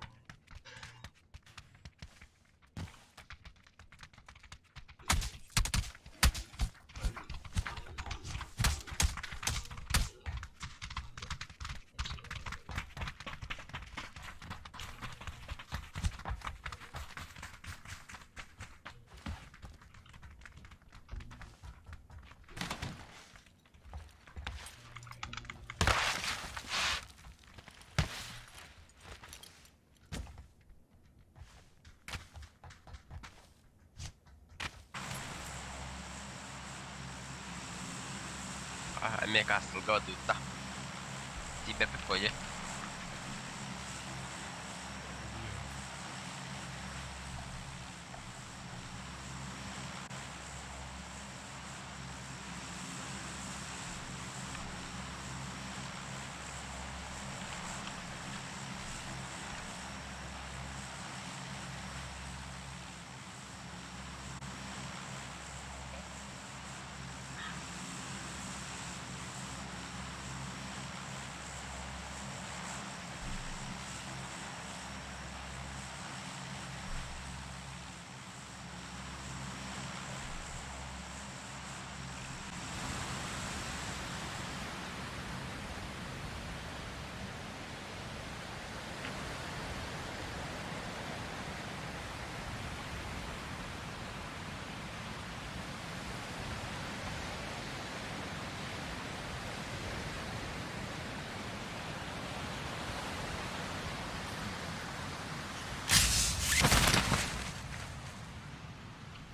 Эмиэ кастылга барбыта. Тиийбэппит буолуо.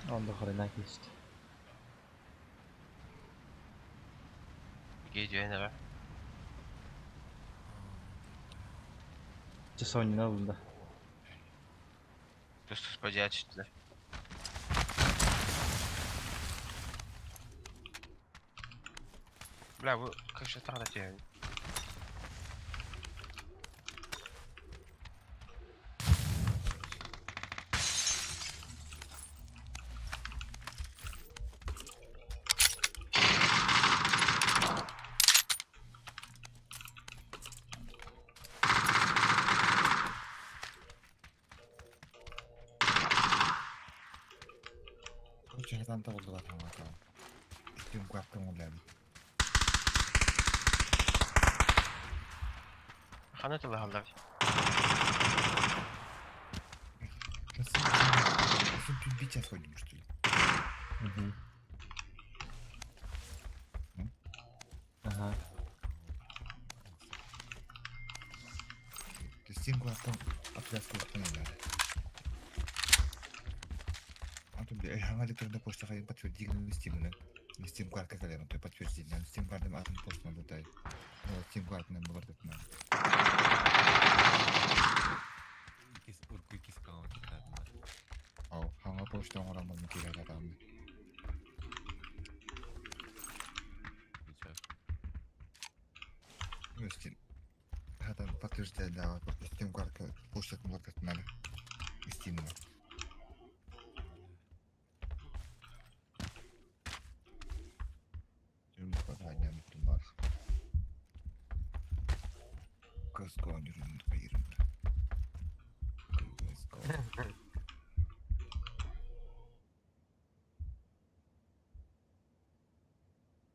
Он до хрена есть. Гейдүөн эрэ. Часовня надо, да. Тус-туспа дьиэ түстүлэр. Бля, бу крышата хата түһэбин. Короче, хатан табылдылар хаҥа Икким куартам улаабыт. Хана тылыһаллар. Сын тут бить ходим, что ли? Угу. Ага. То есть куартам отвязку надо. А то, бля, хаҥа электронная почта хайын подтвердили на Steam, на Steam карта кэлэр, то подтвердили. На Steam карта атын почта надо дай. Ну, Steam карта нам бар деп надо. Икис урку икис канал китабында. Ау, хаҥа почта оҥороммун киирэр атаамы. Ничего. Ну, Steam. Хатан подтверждает, да, Steam карта почта бар деп надо. Steam.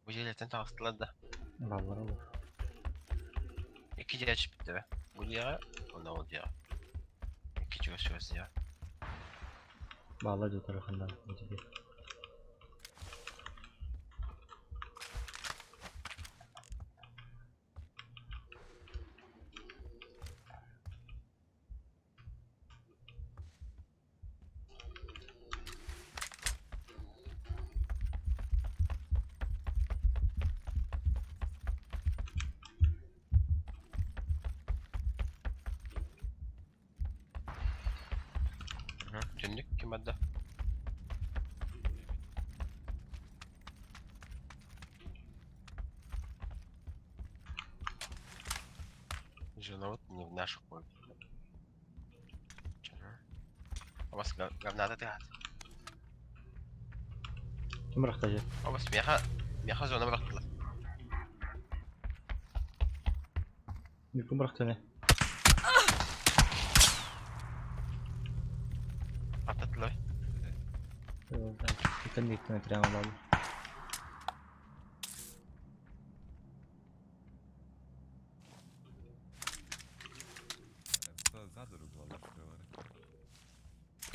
Бу дьиэлэртэн таҕыстылар да. Баллар olur. Икки дьиэ түспүттэрэ. Бу дьиэҕэ, уонна ол дьиэҕэ. Икки чугас-чугас дьиэҕэ. Баллар да tarafından. Тебе. Түннүк ким барда? Жена вот не в нашу пользу. Чё? А вас говната ты Ким рахтажы? А вас меха меха зона бырахтылар. Ким рахтаны? Аттан диэкиттэн прямо бааллар.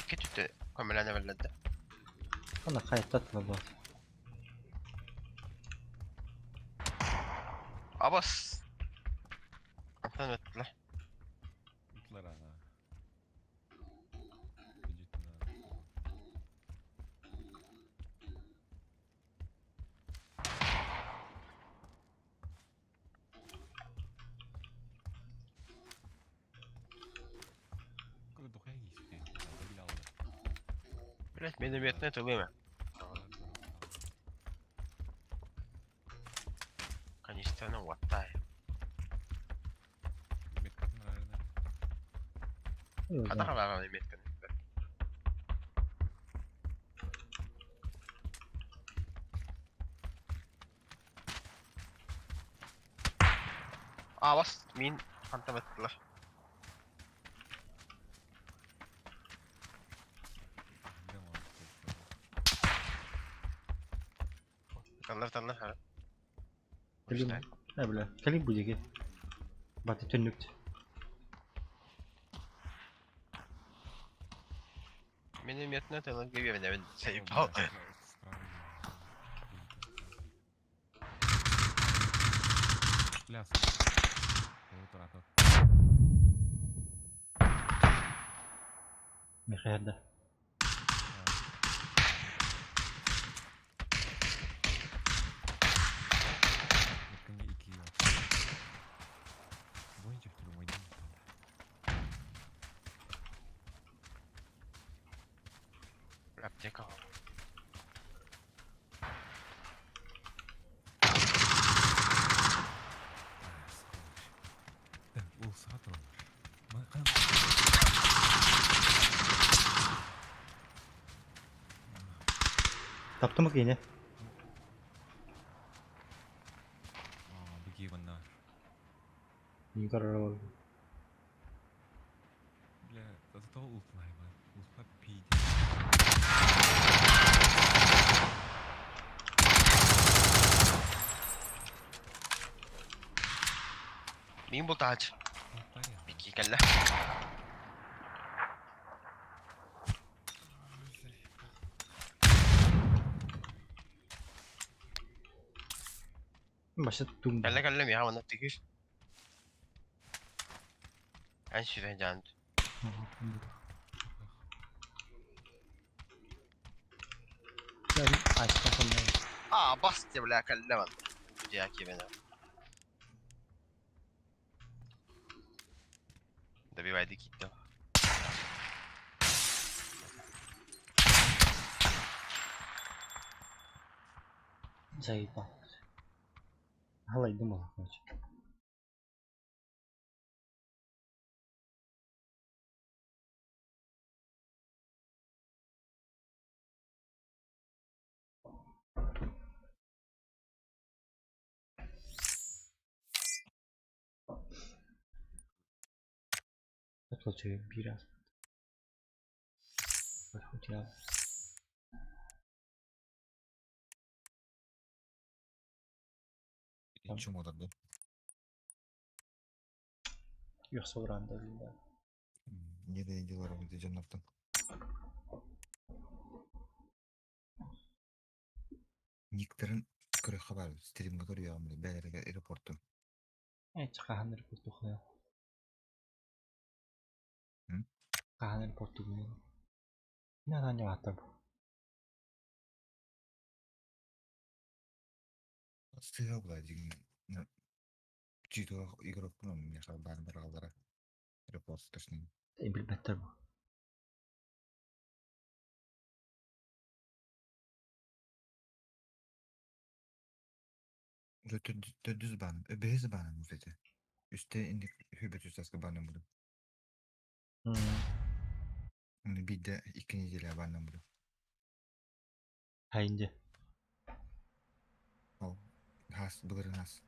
Икки түтэ көмөлөөн эбэллэрдэ. Ана хайаттат буолар. Абас! Антан өттүлэр. Ытлар ана. Блять, минометная тылымя. Канистраны уоттай. Хата хараҕа метканы. Абас мин хантаматтылар. Таллар таллар ха. Кэлин, э бля, кэлин бу диэки. Баты түннүкт. Минометная тылын кебебенебин заебал. Пляс. Михаил. Аптека. Таптым киини. Бля, зато ултнайма. Ултна пиздец. Мин бултаач. Бики кэллэ. Баша тум. Кэллэ кэллэ миэхэ манна тигир. Эн сүрэн дьаант. А, басты, бля, кэллэ манна. Дьэ, кибене. Добивай китте. Заебал. Галай думала, короче. Оплачиваю бира. Хотя. Чему тогда? Юхсуранда да. Не да дела работать дьоннортон. Никтерин көрөхө бар, стримге көрүөҕүм бээлэргэ репортун. Э, хаһан репорт тухуя. Хаһан репорт тухуя. На на не аттар. Сыа була дигин. Чито игрок ну меха бар баралара. Репорт точнее. Билбэттэр бу. Уже төдүз баным, бэһис баным уже. Үстэ инник хүбэт үстаска баным буду. Бидде икки неделя баным буду. Хайынде. Ол хас былырын хас.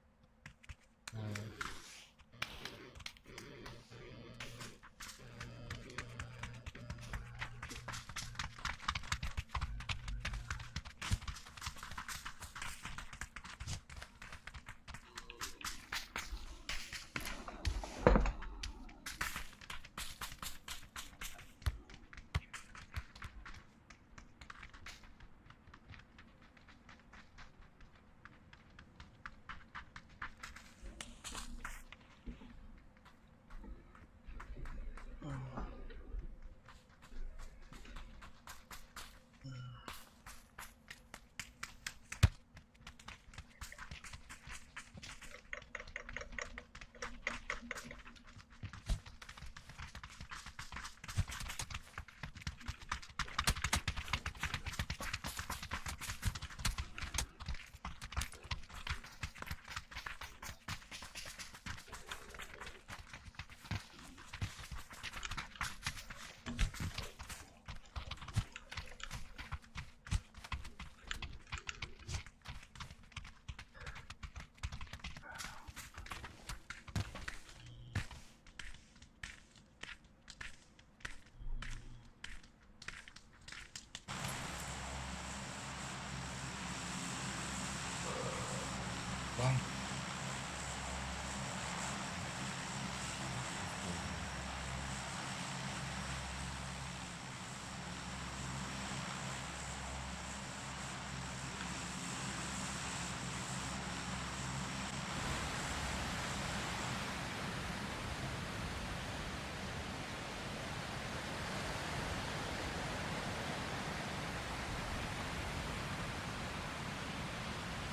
Бам.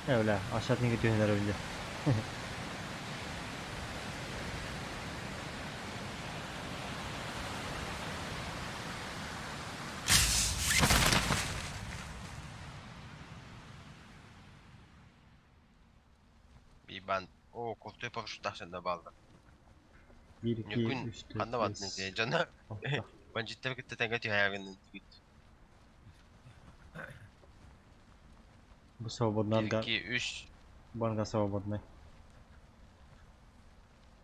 Öyle aşağı ne gidiyor önce. Bir ben o koltuğu парашюттах балда. 1 2 Ньукун 3 4 ханна бардын 5 диye дьоно бандьыттары кытта тэҥҥэ түһээҕин Бу свободный 1 га. 2 3 Банга свободный.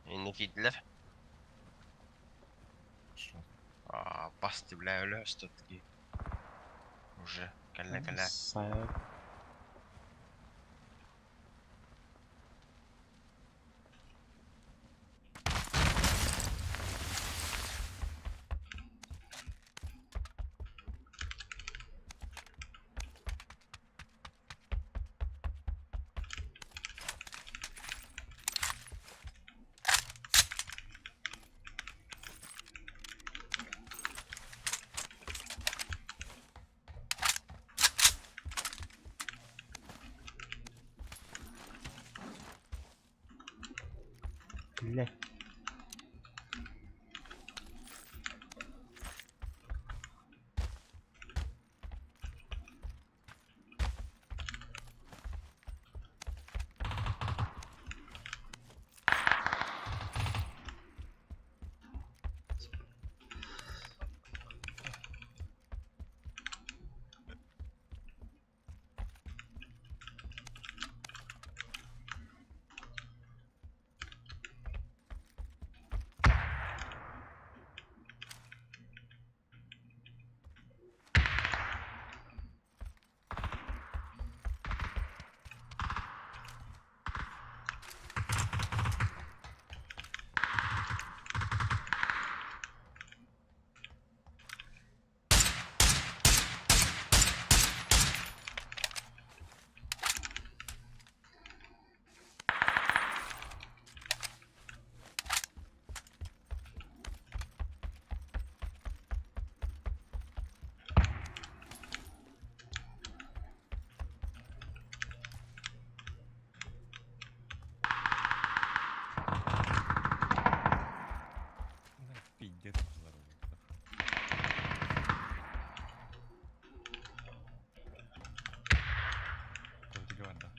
инне киирдилэр. Аа, басты бля өлө таки. Уже кэллэ кэлэ. Сайып. Бля. Пиздец, здорово. Курдуган, да.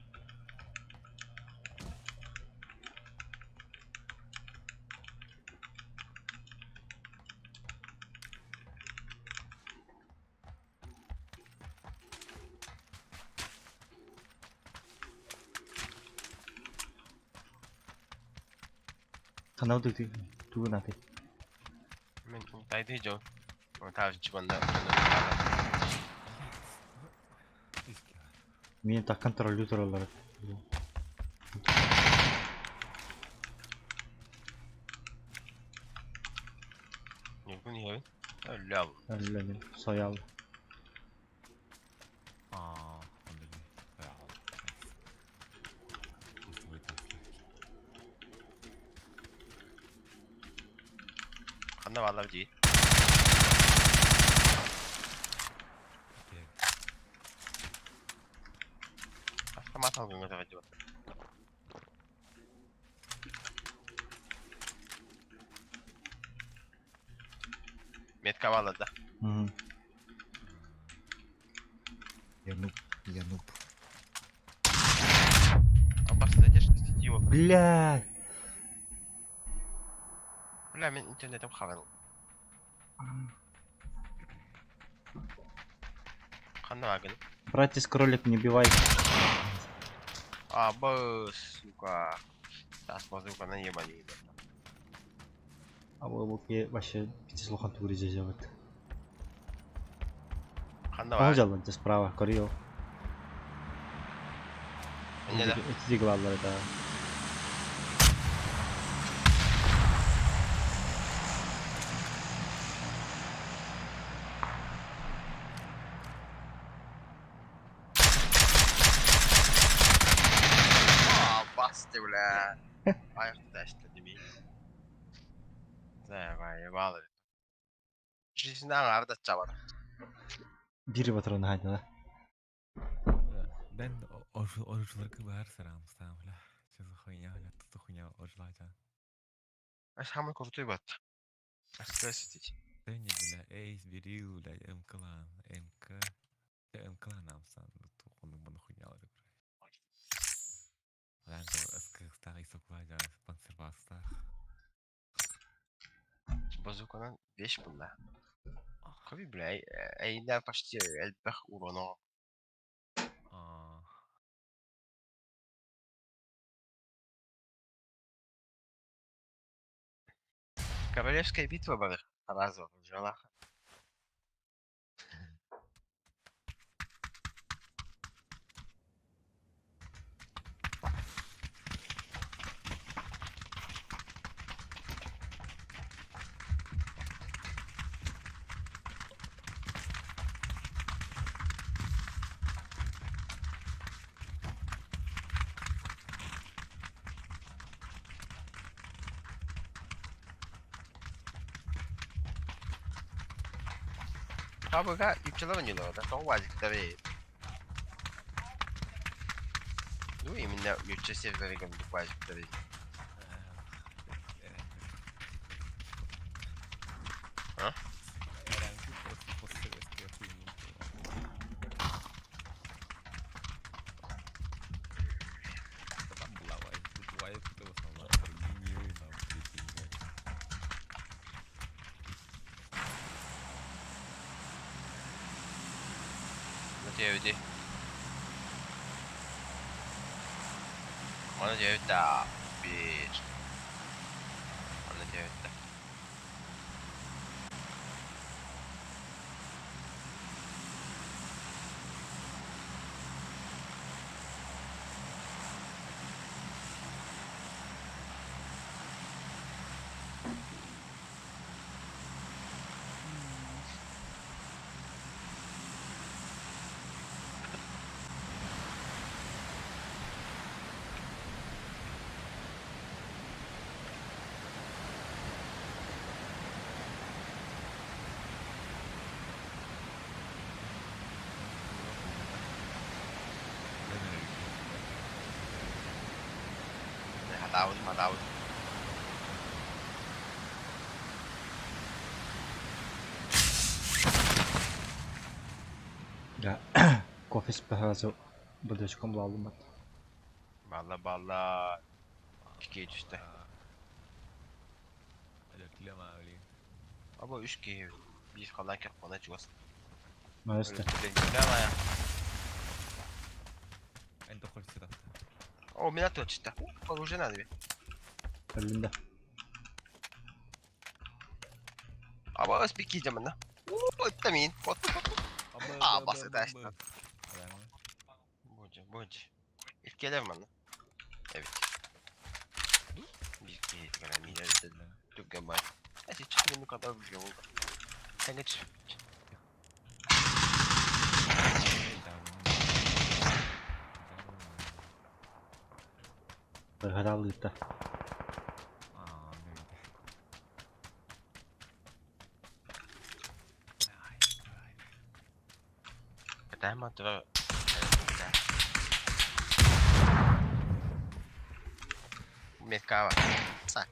Канал ты тугу наты. Мен тайды жо. Тав чыбанда. Мен так контролю туралар. Ньукун иһэбин. Өллө Әллә мен соял. А, он даже. Да. Ханна баалар дии. Автомат алгын көтөҕө дии. Метка баалар да. Я нуб, я нуб. Албас задержка сети его. Бля. Бля, мен интернетим хавал. Ханна багын. Братец кролик не убивай. А, б, сука. Тас базука на ебани. А бу вообще пятислухан тугри делать. Ханна Ол багын. жалын справа, корил. Инньэ да. Ити бааллар да. Аа, басты, бля. Айахта дими. Давай, ебало. Жизнь арда чабар. Биир патрон хаайдала. Бен оружларга бар сарам стам, бля. Что за хуйня, бля, тут хуйня оружлача. А самый крутой бат. Спросите. Да не, бля, эй, берил, бля, М-клан, МК. М-клан нам сан, тут он бана хуйня, бля. Ланто, СК, старый сокладя, панцербастах. Базуканан 5 булла. Коби, бля, эйнен почти элбэх уроно. А. Королевская битва бар. Разу, жалаха. Абыга үпчэлэр да, тоҕо вазиктары. Ну, именно үпчэ серверигем вазиктары. А? Диэбити. Маны диэбит bir. Маны диэбит. Хатаабын, хатаабын. Да. Кофе спахазу. Будочком баллымат. Балла балла. Икки түстэ. Аба үш киһи биир халаан кэппана чугас. Маэстро. О, меня точно. Оружие надо. Элинде. Аба спики жамана. О, это мин. Вот. А, бас это. Боже, боже. İlk манна. Evet. Bir киһи гана мин түгэн бай. Эси чүнү kadar bir oldu. Sen geç. Хатаалыытта. Tämä tuo. Mitkä Sä.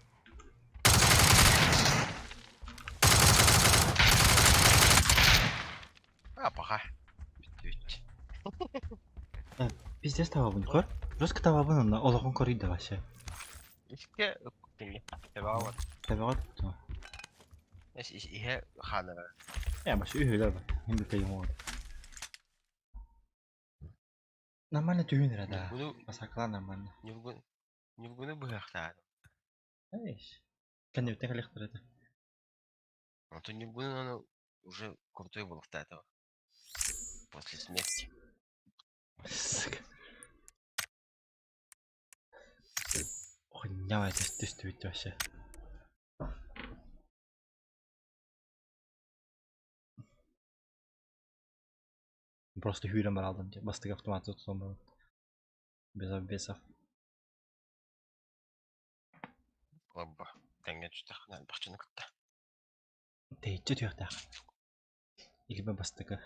А, paha. Бүт. Пиздец табабын көр. Жестко табабын онна олоҕун көрүйдэ вообще. Иске үктүҥҥэ. Тэбаҕа Табаҕат. Эс иһэ хаанара. Я вообще үһүлэр бар. Хим бит юм. Нормально түүнэрэ да. Буну Масакла нормально. Ньургун Ньургуну быһахтаа. Эйш. Кэннибиттэн кэлиэхтэр этэ. Онтон Ньургуну ону уже крутой был этого. После смерти. Сука. Ньаҕай түстүбүт вообще. Просто hűrön baraldım. Bastık автомат tutulmadı. Без обвесов. Лабба. Тэҥҥэ түстэххинэ элбэхчини кытта. Тэйиччи түһүөхтээх. Илбэ бастакы.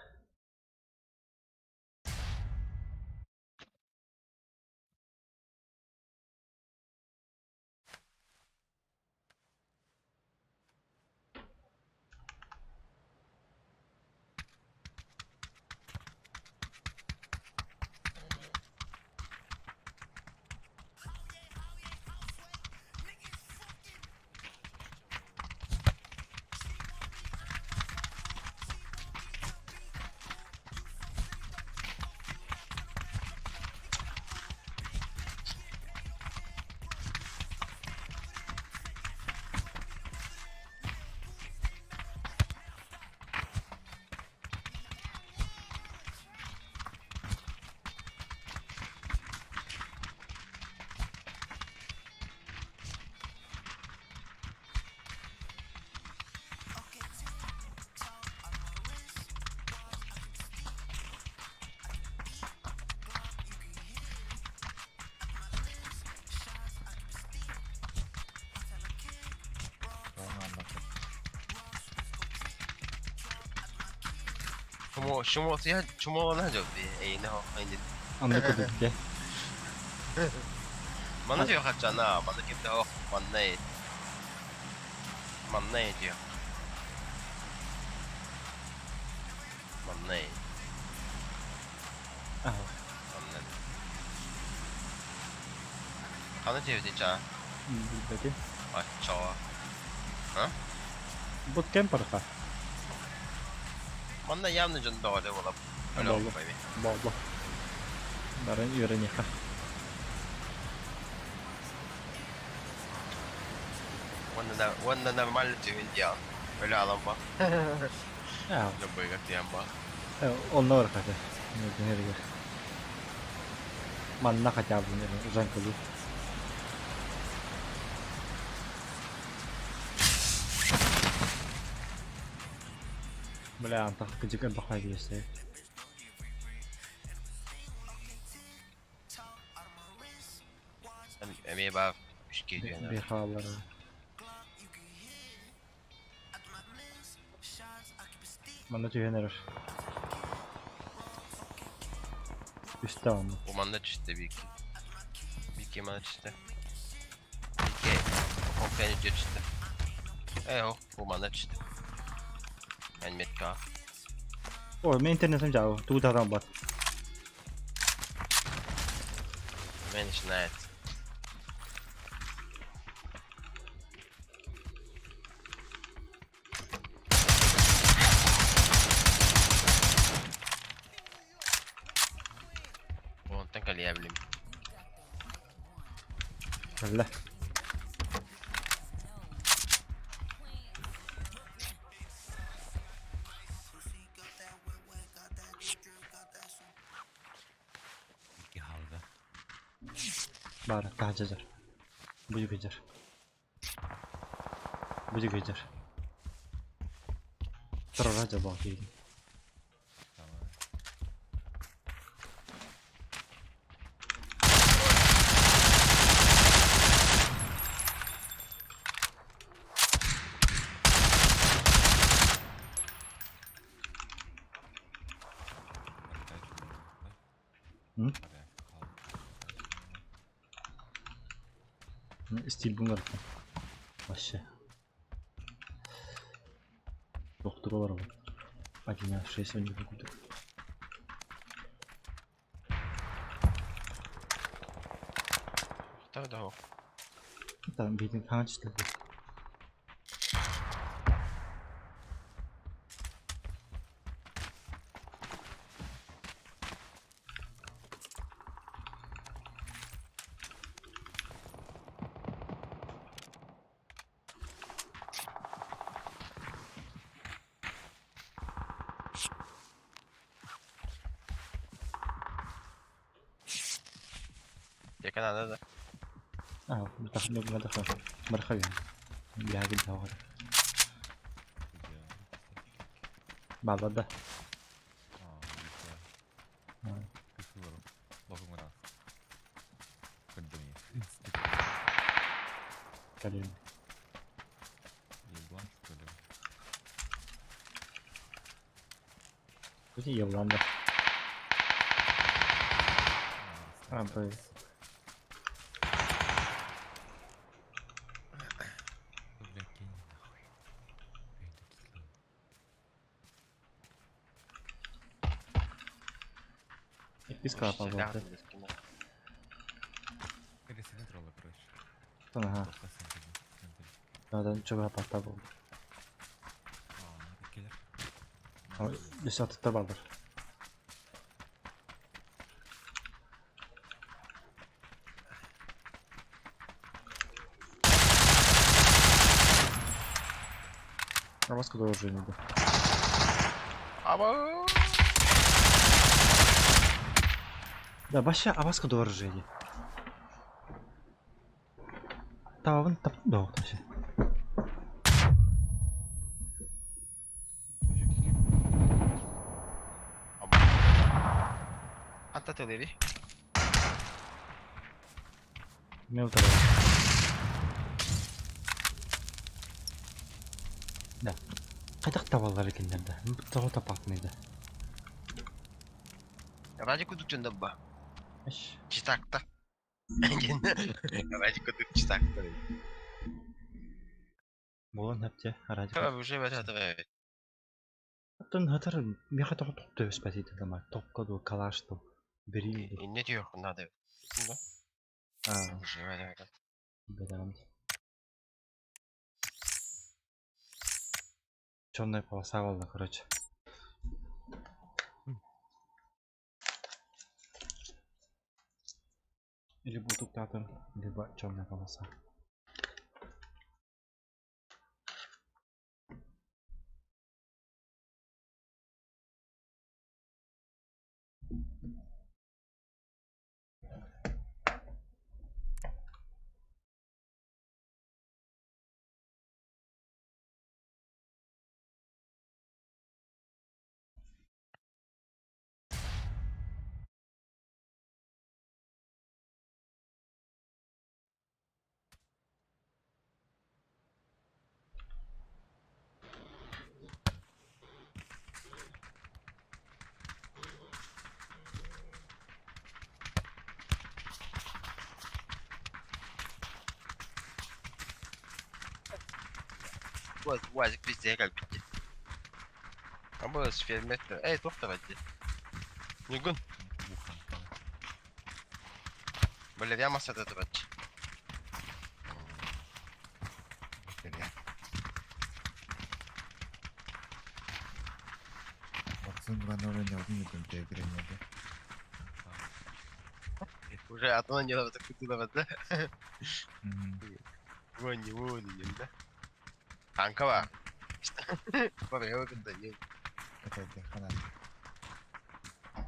Чумуона дьолби эйне хо айнит. Анны курдук дьэ. Манна тио хачана, манна кимте ох, манна ет. Манна етио. Манна ет. Манна. Хана тио чаа? Билбэтим. Аччоо. А? Буткемп парха. Манна явно дьон бөҕөлө буолап. Болло. Болло. Баран үөрэниэхэ. Уонна уонна нормально түһүн диэн. Өлө алан ба. Любойга тиэн ба. Онно бар хата. Манна хотя бы Жанкалу. Бля, антах кыдьык элбэх биэсэ. Эмиэ баар үскей диэн. Бихаллары. Манна түһэн эрэр. Үстэ онно. Бу манна түстэ биики. Биики манна түстэ. Биики. Компьютер түстэ. Ээ, бу манна түстэ. Эн метка. Ой, мен интернетим жабы. Тугу тадан бар. Мен начинает. Онтон кэлиэ билим. Кэллэ. Икки хаалда. Баар, таһа дьар. Бу дьар. Бу дьар. Тұрара жабақ дейін. Стиль буңар. Вообще. Доктор бар. 1.6 у них будет. Да, да. Там видно качество. Дека надо да. А, مرحبا بهذه الجوهرة بعد ده. Калин. Еблан, что ли? Где Еблан, да? А, блин. Бля, кинь нахуй. Эй, тут слон. Писка пожалуйста. Или центрола, короче. Ага. Тоқта центр, центр. Надо чего поставил. А, киллер. Десятый бар. А вас куда уже не Аба! Да, баща, а вас куда вооружение? Тавын таптым да вообще. Anta телеви. Мен утара. Да. Қайтақ табалар екендерді. Тоғы тапатын еді. Ради кудук жөндөбба. Иш. Читакта. Ради кудук читакта. Болон хәпте, ради. Та уже бәтә. Тон хатар меха тоғы тоқ төбіс бәтейді дама. Топка ду, калаш ду. Берил ду. Не диyor надо. Да? А, Уже бәтә. бәдәм. Черная полоса болды, короче. Либо утуктатор, либо черная полоса. Уазик везде как битти. Аба сферметр. Эй, тоқта бәтте. Нүгін. Бля, я масада бәтчі. Вакцин 2.0 не один не гренеды. Уже атына не лабы кутула бәтті. Вон не вон не да. Танка ба. Бабе кытта не. Какая-то хана.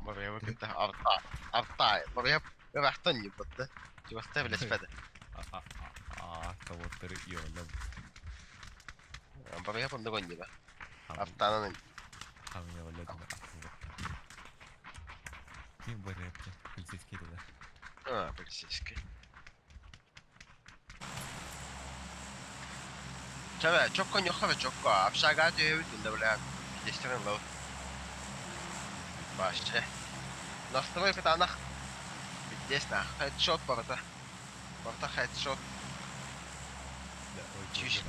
Бабе кытта авта. Авта. Бабе бахтан не бәтті. Чубаста биле спәді. А, того тыры йолым. Бабе онда гонни ба. Автанын. Хам йолым. Ким барепте? Полицейский да. А, полицейский. Чабе, чокко ньохаве чокко. Общага дөйөбүт да бля. Дестерен лов. Вообще. Настройка танах. Здесь на хедшот барта. Барта хедшот. Чиш.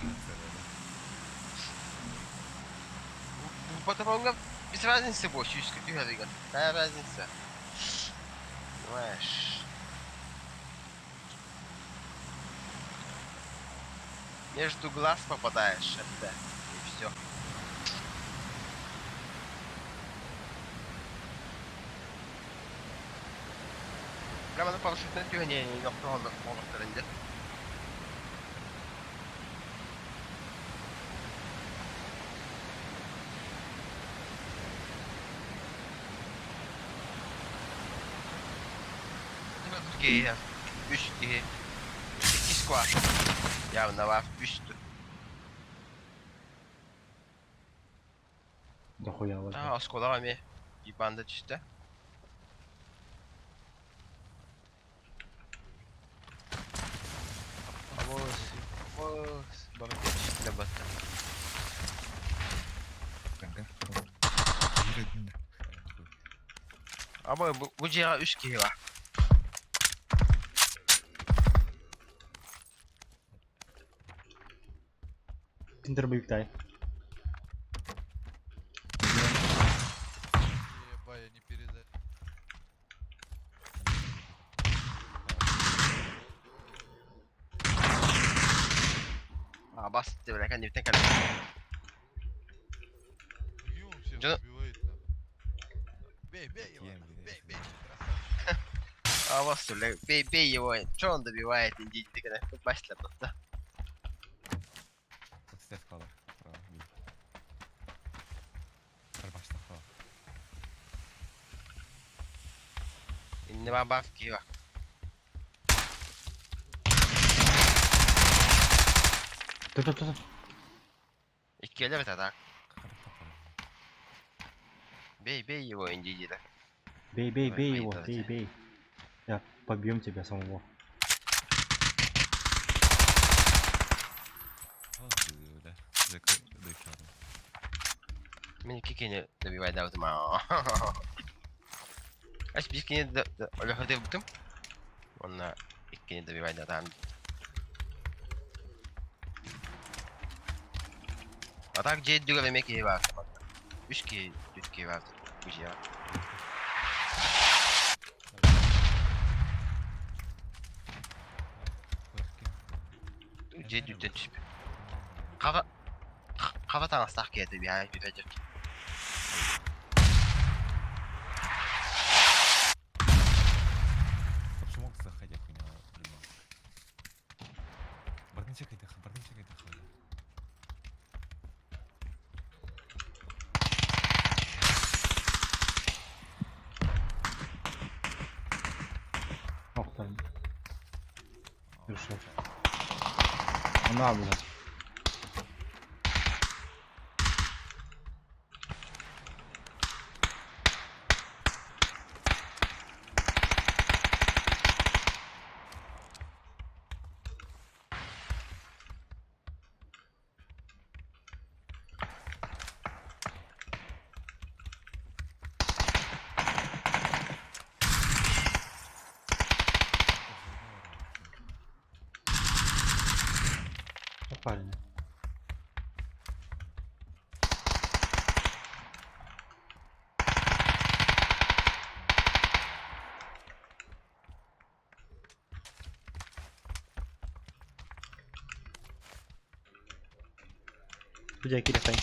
Потому без разницы больше, чишка Какая разница? Понимаешь? Между глаз попадаешь, это, и все. Прямо на парашютной тюгане не могут. Киһи, үс киһи. Икки сквад. Явно var үстü. Дохуя вот. А, осколок эмиэ. Ебанда түстэ. Абос, абос, барыта түстэ батта. Абы бу дьиэҕэ үс киһи бар. Тиндер боевиктай. Ебать, не передать. А, бас бля, кэнниттэн кэлэн. Прикинь, он всех Дьоно- убивает, нахуй. Бей, бей его, нахуй, бей, бей, красавчик. А, бас, бля, бей, бей его. Чё он добивает, индийцы, когда басля просто. Стеф kalır. Барбашта kalır. Инне бар бар киһи бар. Тут, тут, тут. Иккиэлэр этэ так. Бей, бей его, индийцы. Бей, бей, Давай, бей его, поедем, бей, бей. Я побьем тебя самого. Мин икки добивай даутым. Ас биир кини өлөхөтө бутум. Онна иккини добивай датаан. А так дьиэ үрдүгэр эмиэ киһи баар. Үс киһи, үс киһи баар. Бу дьиэҕэ. Дьиэ үрдүттэн түспүт. Хаба хаба таҥастаах киһи биһаа бүпэ. Почему заходя хуйня? Бардын чекай даха, бардын чекай даха. Ох там. Решил. На, блядь. Попали. Где кидай?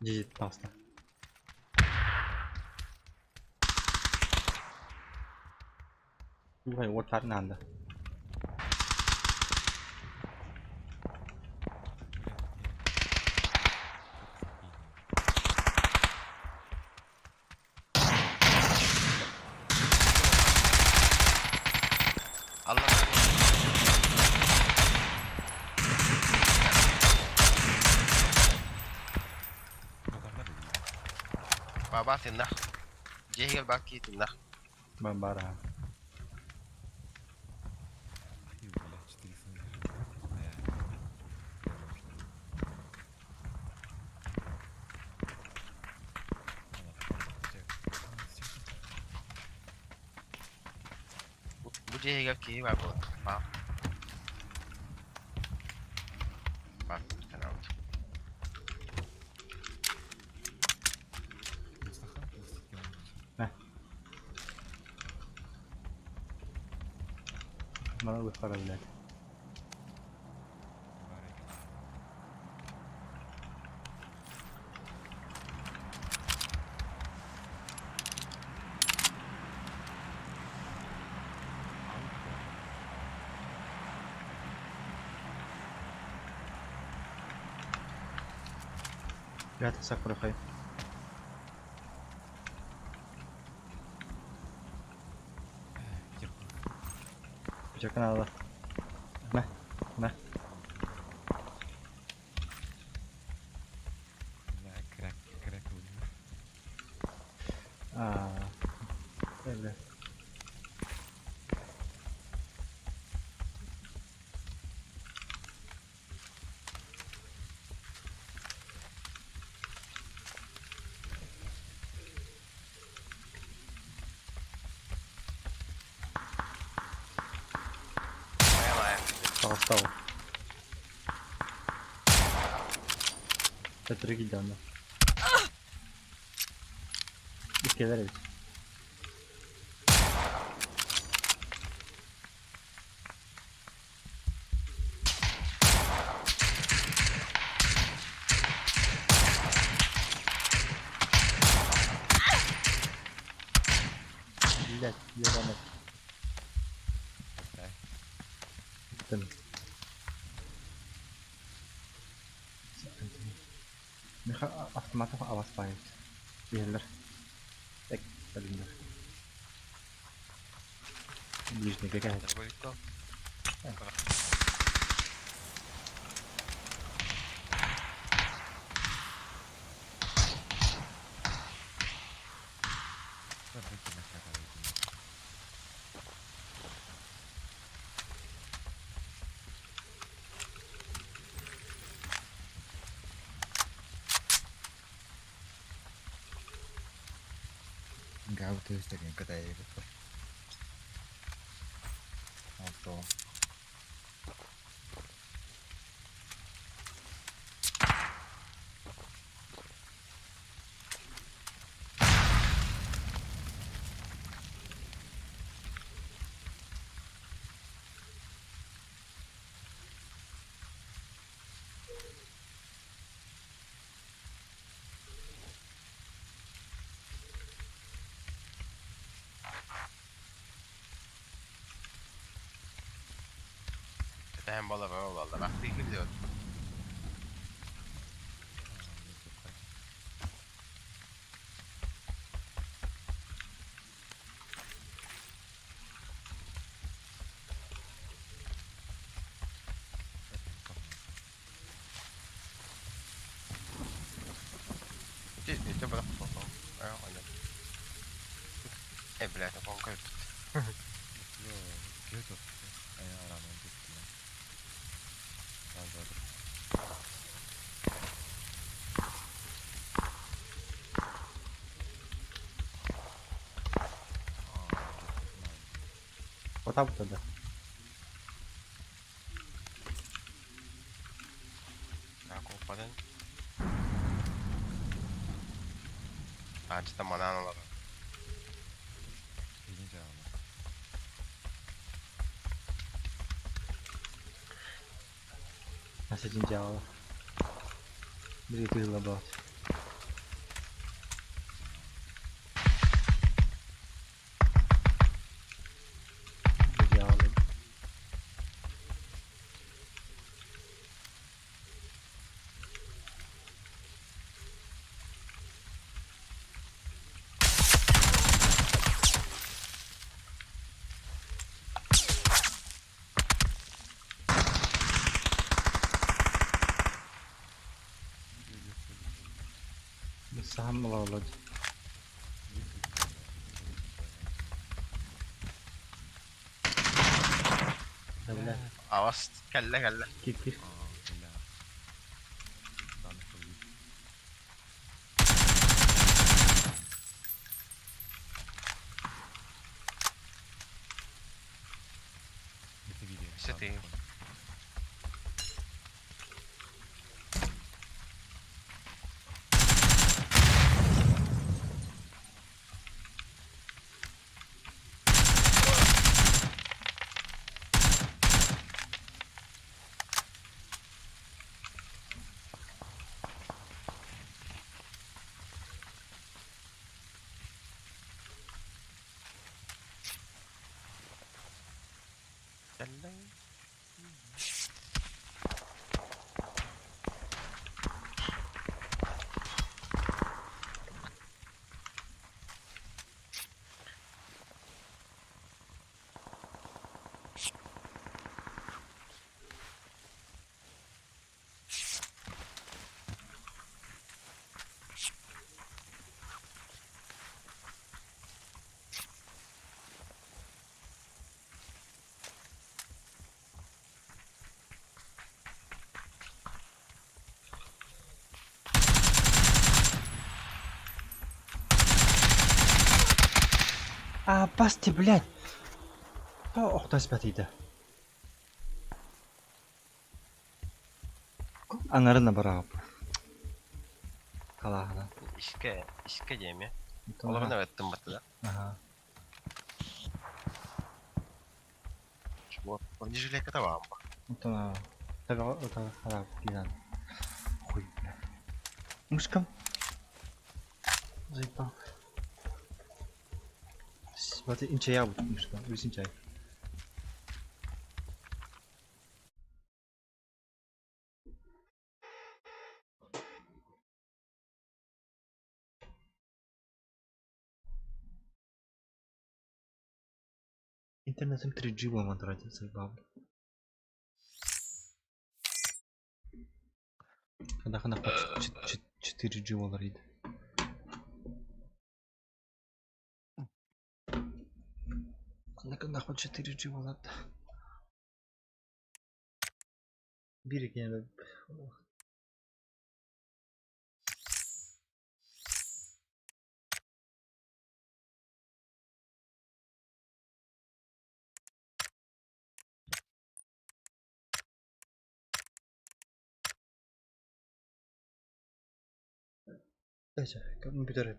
Десять паста. Ой, вот Фернандо. Allah Баба тыннах. Дьиэһигэр бар киһи тыннах. Бамбара. Бу дьиэһигэр киһи бар буолар. Баа. Бар, канал. Надо выхара, блядь. Ребята, сакура хай. Чаканала. На, на. Бля, крак, крак ылла. Аа. Бля. Хайа-хайа. Тоҕустау. Төттөрү киирдэ онно. Иккилэр эбит. Блять, ебаный. Тым. Миха автоматов авас пайт. Биһэллэр. Так, кэлиннэр. Ближнийгэ кэһэт. Дробовикко. Гаутыз деген кытай эбит. Авто. Кэтэһэн буола буола бахтыы кирдиот. Ити бара сотон. Аа, аны. Э, блядь, он как. Йо, киһи тут. Ая араman кетти. Алды. Потап тогда. Так, упаден. А, что манан олар. Билин жагына. Насадим дьявола. Бери ты лобот. Дьявола. Сам лолот. Да бля. Авас, кэллэ кэллэ. Кир кир. Бля. Дан кылый. Это видео. Все ты. Кэллэ. А, басти, блядь! Тоҕо охто испэтийдэ? Аңарына бараҕып. Халааһына. Иске, иске диэми. Олорун эбэттим баттыда. Аха. Вот, бронежилетка табаам ба. Онтон табаҕа отара хараап киирэн. Хуй, блядь. Мышкам. Заебал. Баты инчая бут мышка. Үс инчай. Интернетым 3G буолан турар заебал. Хана 4G буолар иди. Хана 4G буолар. Биир экиэн Дальше, компьютер.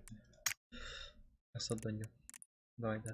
Особо. Давай, да.